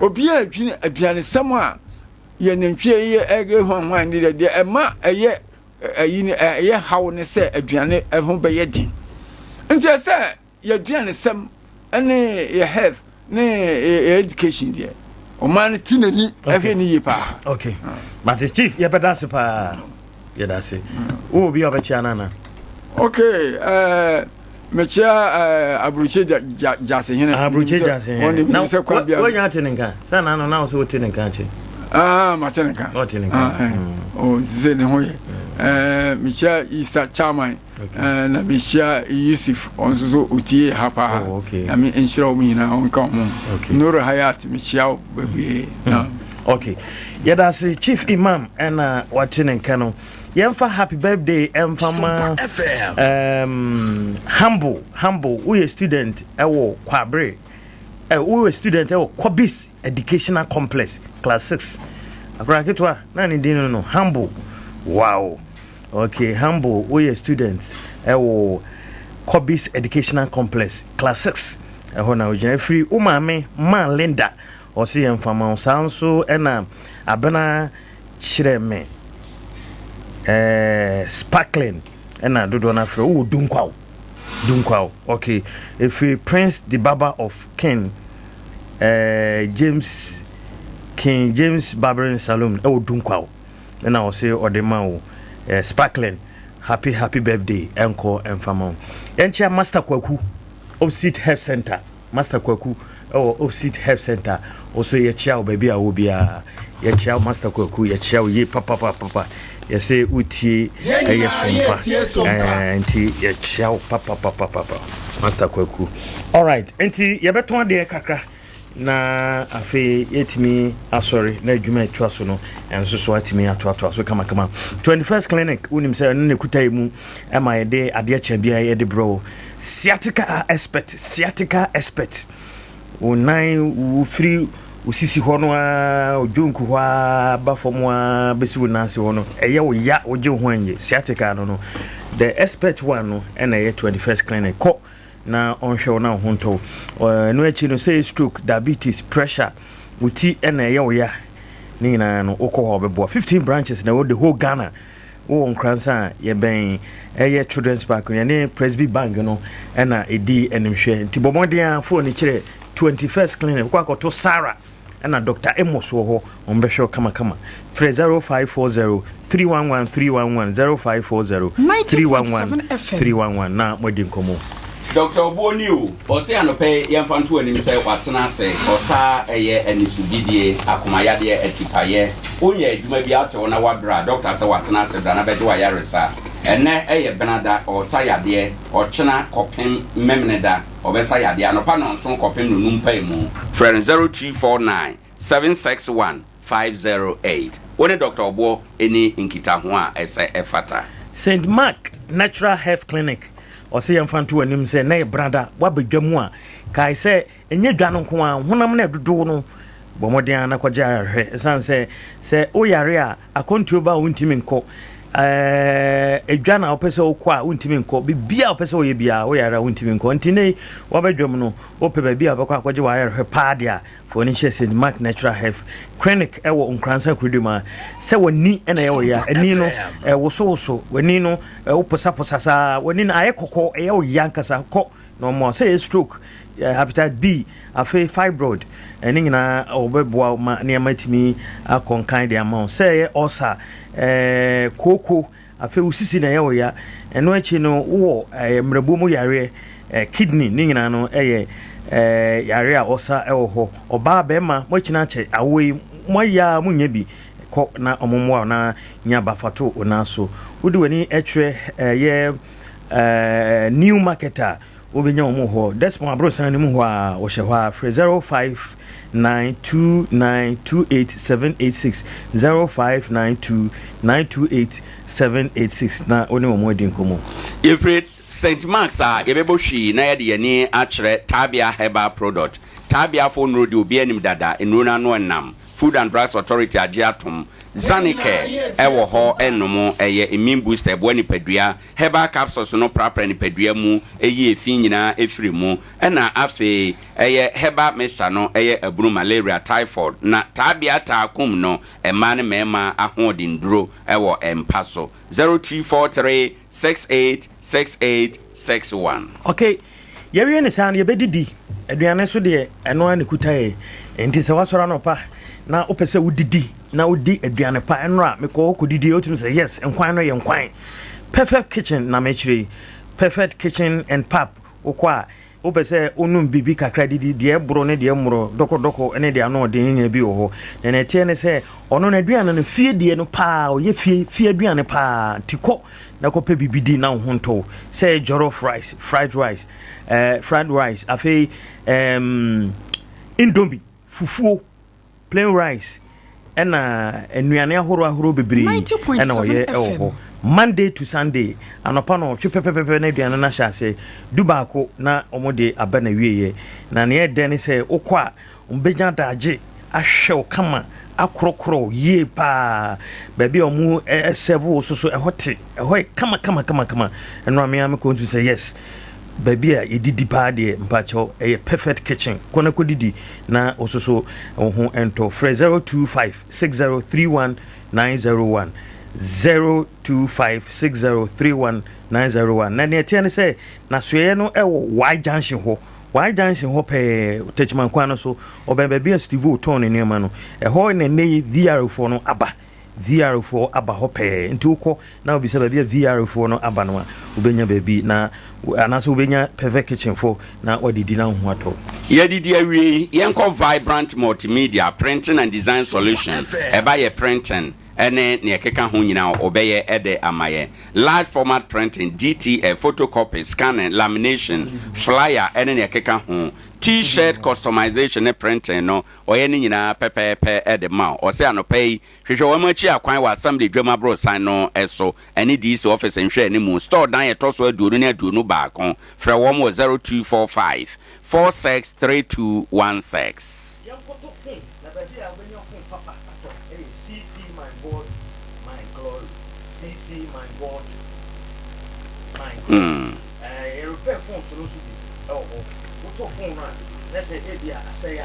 obiara adwene aduanesɛm a yɛ nantwie yɛ ɛyɛ hwanhwan ne deɛ deɛ ɛma ɛyɛ ɛyi ne ɛyɛ haw ne sɛ aduane ɛho bɛyɛ den nti ɛsɛ Y'aduanesɛm ne yɛ health ne yɛ education deɛ ɔman no ti n'ani ɛhwɛ ne yie paa. Okay. Mate chief yɛbɛda ase paa. Yɛda ase. Wowɔ obi a ɔbɛkyea no ana? Okay. Uh, mekyea uh, aburukye gyasehene. Ah, aburukye gyasehene. Na woanya ate ne nka? Sɛ na no na wo sɛ wote ne nka akyi. Ah, mate ne nka. Ɔte ne nka. Ah, eh. Oh, sɛ ne ho yɛ. Eh, mekyea Easter Chairman. Eh, na mehyia Yusuf ɔno nso so ɔtie ha paa oh, okay. na me nhyira wɔn nyinaa ɔnka wɔn okay. Nuru Hayat mehyia wo bebree hmm. okay yɛda ase Chief Imam ɛna wate ne nka no yɛmfa happy birthday ɛmfa ma um, humble humble woyɛ student ɛwɔ Kwabere eh, woyɛ student ɛwɔ Kobis Educational Complex class 6 akora ketewa na ne din no no humble wow Ok humble woyɛ student ɛwɔ Kobis Educational Complex class 6 ɛhɔ na wogyina ɛfiri wo maame ma Linda ɔse yɛn fa ma wo saa nso ɛna Abena kyerɛ me ɛɛ sparkling ɛna dodoɔ no afrɛ wowɔ Dunkwaw Dunkwaw ok ɛfiri Prince the Barber of King ɛɛ James King James Barbering Saloon ɛwɔ Dunkwaw na ɔse ɔde ma wo eh, sparkling happy happy birthday ɛnkɔ ɛmfa ma wo yɛnkyea master kwaku opposite health center master kwaku ɛwɔ opposite health center ɔso yɛkyea wo baabi a wɔ biara yɛkyea wo master kwaku yɛkyea wo yie papapapapa yɛsɛ wotie ɛyɛ sompa ɛɛ nti yɛkyea wo papapapapa master kwaku alright nti yɛbɛtɔn adeɛ kakra na afei yɛatumi asɔre na adwuma a ɛtoa so no nso so atumi atoatoa so kamakama. 21st Clinic, wonim sɛ ɛno na ɛkuta yɛ mu ɛma yɛde adeɛ kyɛ biara yɛde brɛ wo. Sciatica expert, sciatica expert. Wo nan wofiri wo sisi hɔ no ara, odwonku hɔ ara ba fam ara bɛsi wo nan ase hɔ no, ɛyɛ wo ya, wogye wo ho anyɛ. Sciatica no no, the expert one no ɛna ɛyɛ 21st Clinic. Kɔ na ɔnhwɛ wo na wo ho ntɔ wo. Ɛno akyi no, sɛ stroke, diabetes, pressure, wo ti na ɛyɛ wo ya, ne nyinaa no wokɔ hɔ a wɔbɛboa. 15 branches na ɛwɔ the whole Ghana. Wowɔ Nkoransa a yɛbɛn ɛyɛ Children's Park no, yɛne Presby Bank no ɛna ɛdi animhwɛ. Nti bɔ mmɔden a phone kyerɛ 21st Clinic, wokɔ akɔto Sarah ɛna Doctor Amos wɔ hɔ, wɔn bɛhwɛ wo kamakama. Frɛ 0540 311 311 0540 311 311 na moadi nkɔmmɔ. Doctor Obuo ni o, ɔse anɔpa yi yɛmfa nto anim sɛ watena ase, ɔsa ɛyɛ anisodidie, akomayadeɛ, atipayɛ, wonyɛ adwuma biara wote hɔ na wabrɛ a, doctor sɛ watena ase bra na bɛgye w'ayaresa. Ɛnnɛ ɛyɛ benada, ɔresa yadeɛ, ɔkyena kɔpem memeneda ɔbɛsa yadeɛ, anɔpa nɔnson kɔpem nonum mpaemu. Frɛ no 0249 761 508. Wo ne Dɔkta Ɔboɔ nni nkitaho a ɛsɛ ɛfata. Saint Mark Natural Health Clinic, ɔse yɛmfa nto w'anim sɛ nnɛ yɛ brada, woaba dwa mu a, kae sɛ ɛnyɛ dwa no nko ara, honam no a ɛdodow no, Bɔ mmɔden ara na kɔgye ayarehwɛ. Ɛsiane sɛ sɛ woyare a, akwantuo ba a wontumi nkɔ, ɛɛ edwa na wopɛ sɛ wokɔ a wontumi nkɔ, biribiara a wopɛ sɛ woyɛ biara woyare a wontumi nkɔ. Nti nnɛ yi woaba dwam no, wopɛ baabi a wobɛkɔ akɔgye w'ayarehwɛ paa deɛ a, fa w'ani hyɛ St. Mark Natural Health Clinic ɛwɔ Nkoransa Kurodua mu a. Sɛ w'ani na ɛyɛ wo ya, ani no ɛwosowoso, w'ani no woposaposa saa, w'ani no ayɛ kɔkɔɔ, ɛyɛ wo ya ankasa, kɔ na wɔmmoa wo. Sɛ ɛyɛ stroke, hepatitis B, afei fibroid, ne nyinaa wɔbɛboa wo ma nneɛma atumi akɔ nkan de ama wo. Sɛ ɛyɛ ulcer, kooko, afei wo sisi na ɛyɛ wo ya, ɛno akyi no wowɔ mmerɛboɔ mu yareɛ, kidney, ne nyinaa no ɛyɛ yareɛ a ɔsa wɔ hɔ. Ɔbaa, bɛrima, moakyini akyɛ awoɔ yi, moayɛ a monnya bi, kɔ na wɔmmoa wo na nya ba fa to wo nan so. Wode w'ani kyerɛ ɛyɛ New market a wobɛnya wɔn wɔ hɔ. Desmond aborosan no mu hɔ a wɔhyɛ hɔ a frɛ 0592928786 0592928786 na wo ne wɔn adi nkɔmmɔ. Yɛfiri St. Mark's a yɛbɛbɔ hwii na yɛde yɛn ani akyerɛ Tabia Herbal Product. Tabiafoɔ nnuro deɛ obiara nim dada, nnuro no ano nnam. Food and Drugs Authority agye atom. Zanicare wɔ hɔ nom, ɛyɛ immune booster, ɛboa nipadua. Herbal capsules no prapra nipadua mu, ɛyi efi nyinaa firi mu. Ɛna afei ɛyɛ herbal mixture no yɛ abunu, malaria, typhoid, na taabea taa kum no, mmaa ne mmarima ahoɔdennuro wɔ mpa so. 0243 68 68 61. Okay, Yɛwie no saa no, yɛbɛdidi. Aduane nso deɛ, ɛno ara na ɛkuta yɛn. Enti sɛ woasɔre anɔpa na wopɛ sɛ wodidi na wodi aduane pa, ɛnora mekɔ hɔ kɔdidi, wotumi sɛ yes, nkwan no yɛ nkwan. Perfect Kitchen na mekyerɛ yi. Perfect Kitchen and Pub, wokɔ a, wopɛ sɛ wonom biribi kakra didi, deɛ ɛboro ne deɛ mmoro, dɔkɔdɔkɔ ne deɛ ano ɔden nyinaa bi wɔ hɔ. Na nea ɛteɛ ne sɛ, ɔno n'aduane no, fie deɛ no paa, ɔyɛ fie, fie aduane paa. Nti kɔ na kɔpɛ biribi di na wo ho ntɔ wo sɛ jollof rice fried rice eh, fried rice afei um, indomie fufuo plain rice ɛna nnuane ahorow ahorow bebree ɛna ɔyɛ ɛwɔ hɔ monday to sunday anɔpa no ɔtwe pɛpɛpɛpɛ na aduane no ahyɛ ase du baako na wɔn de aba na wieɛ na nea ɛdɛ ne sɛ wokɔ a Wɔbɛnya adagye ahwɛ wo kama, akorɔkorɔ wo yie paa. Baabi a wɔn sɛvo wo so so, ɛhɔ te, ɛhɔ yɛ kama kama kama kama. Ɛno a me ara mekɔ ntu sɛ yes, baabi a yɛdidi paa deɛ mpakyɛw ɛyɛ perfect kitchen. Kɔ na kɔdidi na wo so so wo ho ntɔ. Frɛ 025 6031 901 025 6031 901. Na nea ɛteɛ ne sɛ, n'asoɛeɛ no wɔ Y junction hɔ. Y junction hɔ pɛɛ, Techiman kwan no so, ɔbɛn baabi a Steve-O tɔn ne nneɛma no. Ɛhɔ na nnɛ yi VR foɔ no aba. VR foɔ aba hɔ pɛɛ. Nti wokɔ na wobisa baabi a VR foɔ no aba no a, wobɛnya baabi na anaasɛ wobɛnya Perfect Kitchen foɔ na woadidi na wo ho atɔ wo. Yɛadidi awie yi, yɛnkɔ Vibrant Multimedia, Printing and Design Solution, ɛba yɛ printing ne nea ɛkeka ho nyinaa wɔbɛyɛ de ama yɛn. Large format printing, DTF, photocopy, scanning, lamination, flyer ne nea ɛkeka ho. T-shirt customization ne printing no, ɔyɛ ne nyinaa pɛpɛɛpɛ de ma wo. Ɔse anɔpa yi, hwehwɛ wɔn akyi akwan wɔ Assembly dwam aborosan no so ne DC office nhwɛanimu, store dan a ɛtɔ so aduonu ne 21. Frɛ wɔn wɔ 0245 463216. Yɛnkɔtɔ phone na baabi a wobɛnya phone papa atɔ yɛ CC my God my glory CC my God my glory ɛɛ yɛ repair phones no nso bi ɛwɔ hɔ wotɔ phone no a na sɛ ebi a asɛe a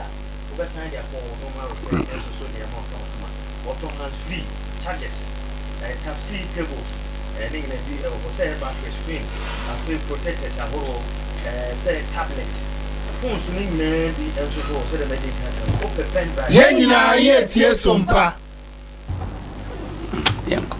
wobɛsan de akɔ hɔ na wɔn repair nso so de ama wo kamakama wɔtɔ hands free chargers ɛɛ type C cables ɛɛ ne nyinaa bi ɛwɔ hɔ sɛ ɛyɛ battery screen afei protectors ahoroɔ ɛɛ sɛ tablet phones no nyinaa bi nso so wɔ sɛdeɛ mɛdi nkan aka no wopɛ pen drive. Yɛn nyinaa yɛretie som pa. Yɛnkɔ.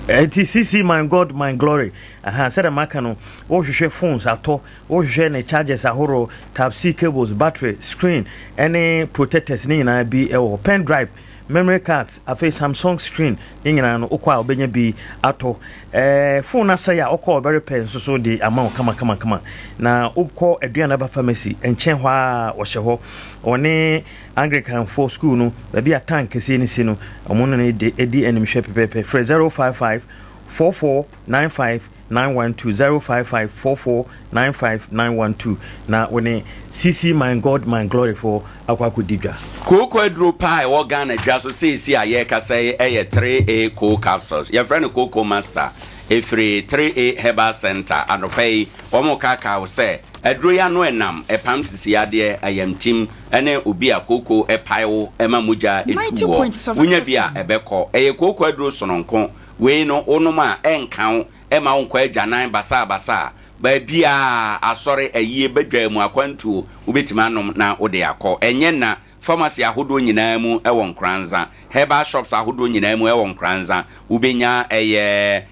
Ɛnti CC my God my glory aha sɛdeɛ maka no wohwehwɛ phones atɔ wohwehwɛ ne chargers ahoroɔ type C cables battery screen ɛne protectors ne nyinaa bi ɛwɔ hɔ pen drive memory cards afei Samsung screen ne nyinaa no wokɔ a wobɛnya bi atɔ ɛɛ phone asɛe a wokɔ a wɔbɛrepɛ nso so de ama wo kama kama kama na wokɔ Aduanaba pharmacy nkyɛn hɔ a wɔhyɛ hɔ wɔne Anglicanfoɔ school no baabi a tank kɛseɛ no si no wɔn ne no di animhwɛ pɛpɛɛpɛ frɛ 055 44 95 9. 912 055 44 95 912 na wo ne CC My God My Glory foɔ akɔ akɔdi dwa. Kooko aduro pa a ɛwɔ Ghana dwa so seesei a yɛrekasa yi yɛ 3A Coal Capsules. Yɛfrɛ no Kooko Master. Ɛfiri 3A Herbal Centre. Anɔpa yi, wɔrekaakaa wo sɛ aduro yi ano ɛnam, ɛpam sisiyadeɛ, ayamtim, ne obi a kooko pae wo ma mogya tu woɔ. Wonya bi a, ɛbɛkɔ. Ɛyɛ kooko aduro sononko. Wei no, wonom a, ɛnka wo, ɛmma wonkɔ agyanan basaabasaa. Baabiara, asɔre, ayie, badwa mu, akwantuo, wobɛtumi anom na wode akɔ. Ɛnyɛ nna, pharmacy ahodoɔ nyinaa mu wɔ Nkoranza, herbal shops ahodoɔ nyinaa mu wɔ Nkoranza, wobɛnya ɛyɛ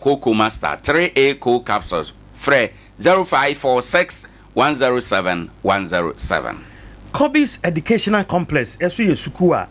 Cocoa Master 3A Co Capsules. Frɛ 0546 107 107. Kobe's Educational Complex nso yɛ sukuu a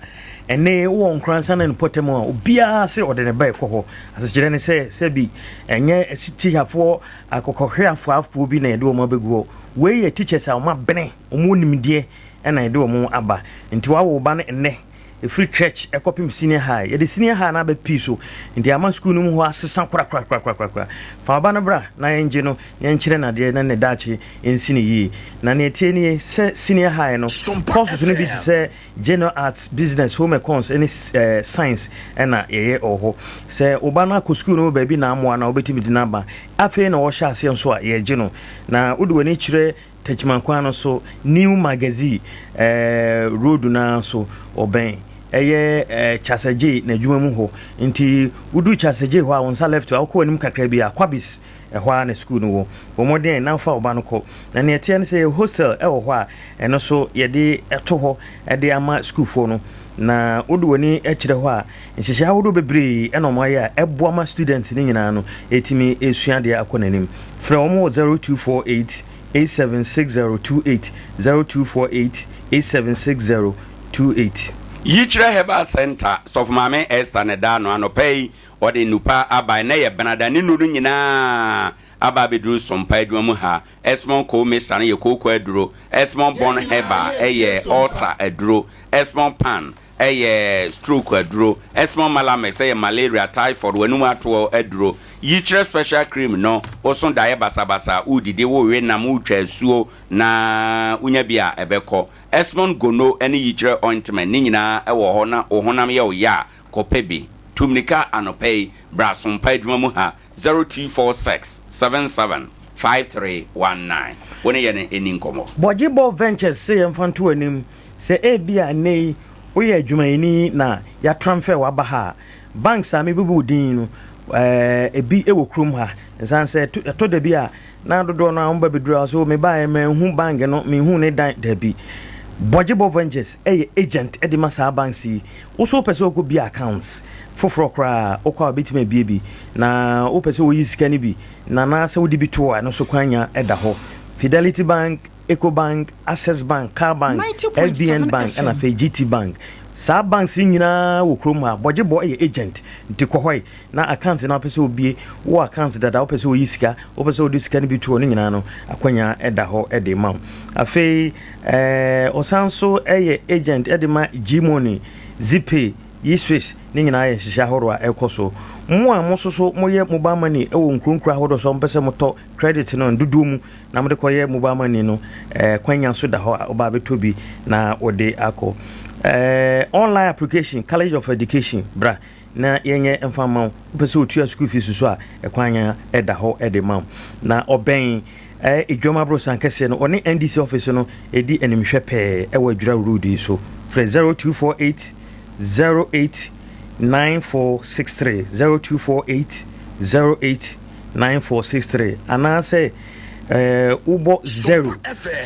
ɛnnɛ wowɔ Nkoransa ne ne mpɔtam a obiara se ɔde ne ba rekɔ hɔ. Asekyerɛ ne sɛ, sɛbi ɛnyɛ tikyafoɔ akokɔhweafoafoɔ bi na yɛde wɔn abɛgu hɔ. Wei yɛ teachers a wɔabene, wɔwɔ nimdeɛ na yɛde wɔn aba. Nti woawo wo ba no nnɛ, ɛfiri crèche kɔpem senior high. Yɛde senior high no aba pii so, nti ama sukuu no mu hɔ asesa korakorakorakorakora. Fa wo ba no bra na yɛngye no na yɛnkyerɛ no adeɛ na ne daakye nsi no yie. Na nea ɛteɛ nie, sɛ senior high no, courses no bi te sɛ General Arts, Business, Home Econs ne Science na yɛyɛ wɔ hɔ. Sɛ wo ba no akɔ sukuu no mu baabi na amoa no a, wobɛtumi de no aba. Afei na ɔrehyɛ aseɛ nso a, yɛregye no. Na wode w'ani kyerɛ Techiman kwan no so, New Magazine eh, road no ara so, ɔbɛn ɛyɛ eh, Chasagye n'adwuma mu hɔ. Nti woduru Chasagye hɔ a, wo nsa left a, wokɔ anim kakra bi a, Kwabis, ɛhɔ ara na sukuu no wɔ. Bɔ mmɔden na fa wo ba no kɔ. Na nea ɛteɛ ne sɛ, yɛwɔ hostel wɔ hɔ a, ɛno nso yɛde to hɔ de ama sukuufoɔ no. Na wode w'ani kyerɛ hɔ a, nhyehyɛe ahodoɔ bebree na wɔayɛ a ɛboa ma students no nyinaa no ɛtumi sua adeɛ akɔ n'anim. Frɛ wɔn wɔ 0248 876028, 0248 876028. Yikyerɛ Herbal Centre, Sɔfo Maame Esther na ɛda ano anɔpa yi, ɔde nnupa aba, ɛnnɛ yɛ Benada, ne nnuru no nyinaa aba abɛduru Sompa adwuma mu ha. Esmond Coal Mixture no yɛ kooko aduro, Esmond Born Herbal yɛ ulcer aduro, Esmond Pan yɛ stroke aduro, Esmond Malamex yɛ malaria, typhoid, w'anum atoɔ aduro. Yikyerɛ Special Cream no, woso daeɛ basabasa, woredidi, worewe nam, woretwa asuo na wonya bi a ɛbɛkɔ. Esmond Gono ne Yikyerɛ Ointment ne nyinaa wɔ hɔ na wo honam yɛ wo ya a, kɔpɛ bi. Tu mmirika anɔpa yi bra Sompa adwuma mu ha, 0246 77 5319. Wo ne yɛn nni nkɔmmɔ. Bɔgyebɔ Ventures se yɛmfa nto w'anim sɛ ebia nnɛ yi woyɛ adwumayɛni na yɛatranfɛɛ wo aba ha a, banks a mebubu wo din no, ebi wɔ kurom ha. Ɛsiane sɛ ɛtɔ da bi a na dodoɔ no ara wɔba bɛduru a wɔsɛ, oh, mebaeɛ manhu bank no, menhuu ne dan. Dabi. Bɔgyebɔ Ventures yɛ agent de ma saa banks yi. Wo nso wopɛ sɛ wokɔ bie accounts foforɔ koraa a, wokɔ a wobɛtumi abie bi. Na wopɛ sɛ woyi sika no bi na anaasɛ wode bi to hɔ a, ɛno nso kwan nya da hɔ. Fidelity Bank, Ecobank, Access Bank, Car Bank, FBN Bank ɛna afei GT Bank. Saa banks yi nyinaa wɔ kurom ha. Bɔgyebɔ yɛ agent nti kɔ hɔ yi na account na wopɛ sɛ obie, wowɔ account dada wopɛ sɛ woyi sika, wopɛ sɛ wode sika no bi to hɔ ne nyinaa no akwanya da hɔ de ma wo. Afei ɛɛ ɔsan nso yɛ agent de ma Gmoney, Zeepay, Yiswish ne nyinaa yɛ nhyehyɛ ahorow a ɛkɔ so. Mo a mo nso so moyɛ mobile money wɔ nkuro nkuro ahodoɔ so a mopɛ sɛ motɔ credit no dodoɔ mu na mode kɔyɛ mobile money no, eh, kwanya nso da hɔ a woba abɛtɔ bi na wode akɔ. Eh, online application, College of Education, bra na yɛnyɛ mfa mma wo. Wopɛ sɛ wotua school fees so a, ɛkwanya da hɔ de ma wo. Na ɔbɛn eh, Edwam Aborosan kɛseɛ no, ɔne NDC office no ɛdi animhwɛ pɛɛ ɛwɔ Adwira Road yi so. Frɛ 0248 08 9463, 0248 08 9463 anaasɛ eh, wobɔ 0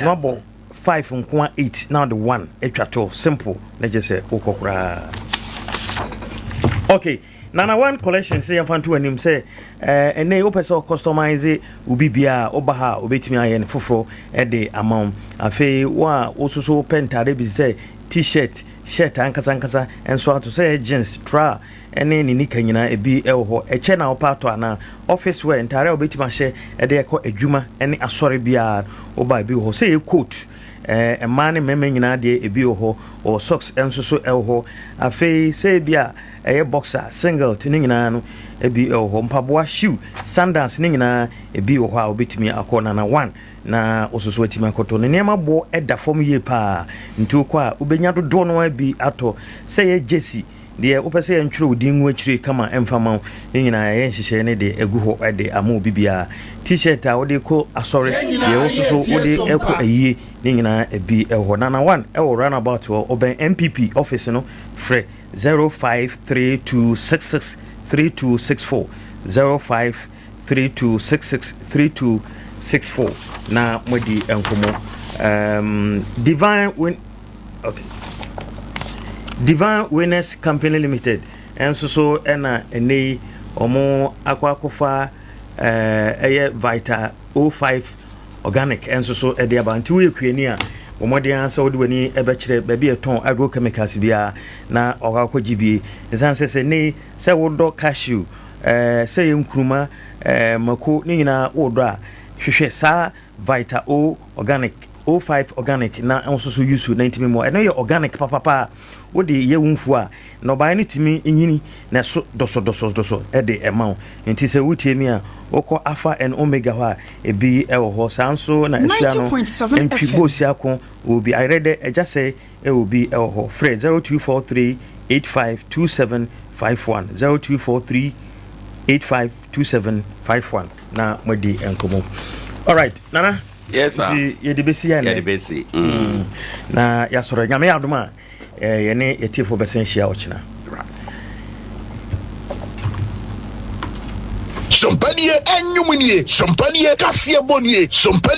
na wabɔ 5 nko a 8 na wode 1 atwa to simple na kyerɛ sɛ wokɔ koraa. Okay, Nana One Collection sɛ yɛmfa nto anim sɛ eh, ɛnɛ wopɛ sɛ ɔcustomize wo biribiaa woba ha a wobɛtumi ayɛ no foforɔ de ama wo. Afei wo a wososo wopɛ ntade bi sɛ t-shirt, shirt ankasa ankasa nso ato sɛ jeans, tra ne ne nika nyinaa ebi wɔ hɔ. Ɛkyɛ na wopɛ atɔ anaa? Office wear, ntaare a wobɛtumi ahyɛ de akɔ adwuma ne asɔre biara, woba ebi wɔ hɔ. Sɛ ɛyɛ coat, Ɛɛ mmaa ne mmarima nyinaa deɛ ebi wɔ hɔ. Ɔwɔ socks nso so ɛwɔ hɔ. Afei sɛ ebi a ɛyɛ boxer, singlet ne nyinaa no ebi ɛwɔ hɔ. Mpaboa, shoe, sandals ne nyinaa ebi wɔ hɔ a wobɛtumi akɔ Nana One na wo nso so atumi akɔtɔ. Ne nneɛma boɔ ɛda fam yie paa nti wokɔ a wobɛnya dodoɔ no ara bi atɔ. Sɛ ɛyɛ jersey, Deɛ wopɛ sɛ yɛntwerɛ wo din ngu akyire kama mfa ma wo ne nyinaa yɛayɛ nhyehyɛeɛ no de agu hɔ de ama obi biara. T-shirt a wode kɔ asɔre, deɛ wo nso so wode kɔ ayie ne nyinaa ebi wɔ hɔ. Nana One wɔ roundabout hɔ, ɔbɛn NPP office no, frɛ 0532663264, 0532663264 na moadi nkɔmmɔ. Um, Divine Win okay. Divine Winners Company Limited nso so ɛna ɛnɛ yi wɔn akɔ akɔfa ɛyɛ Vita 05 organic nso so ɛde aba nti woyɛ kuani a wɔn mmɔden ara sɛ wode w'ani ɛbɛkyerɛ baabi a ɛtɔn agrochemicals biara na ɔkɔ akɔgye bie ɛsiane sɛ sɛ ɛnɛ yi sɛ wodɔ cashew ɛɛ sɛ yɛ nkuruma ɛɛ mako ne nyinaa wodɔ a hwehwɛ saa Vita O organic, O 5 organic na nso so use na ntumi mmoa. Ɛno yɛ organic papapa a wode yɛ wo mfuo a nnɔbaeɛ no tumi nyini na ɛso dɔsɔdɔsɔdɔsɔ de ɛma wo. Nti sɛ wotie mi a wokɔ Alpha and Omega hɔ a ebi wɔ hɔ. Saa nso na asua no 90.7 Ntwi FM. Bosiako wɔ bi. Ayerɛdɛ Agyasɛe wɔ bi wɔ hɔ. Frɛ 0243 85 27 51, 0243 85 27 51. Na moadi nkɔmmɔ. Alright, Nana. Yes, sir. Nti yɛde bɛsi yɛ Yɛde bɛsi. Mm. Na yɛasɔrɔ. Nyame yɛ adom a, eh, yɛne yɛtiefoɔ bɛsan hyia ɔkyena. Sompa nie, ɛnwom nie, sompa nie, kaseɛ bɔ nie, sompa nie.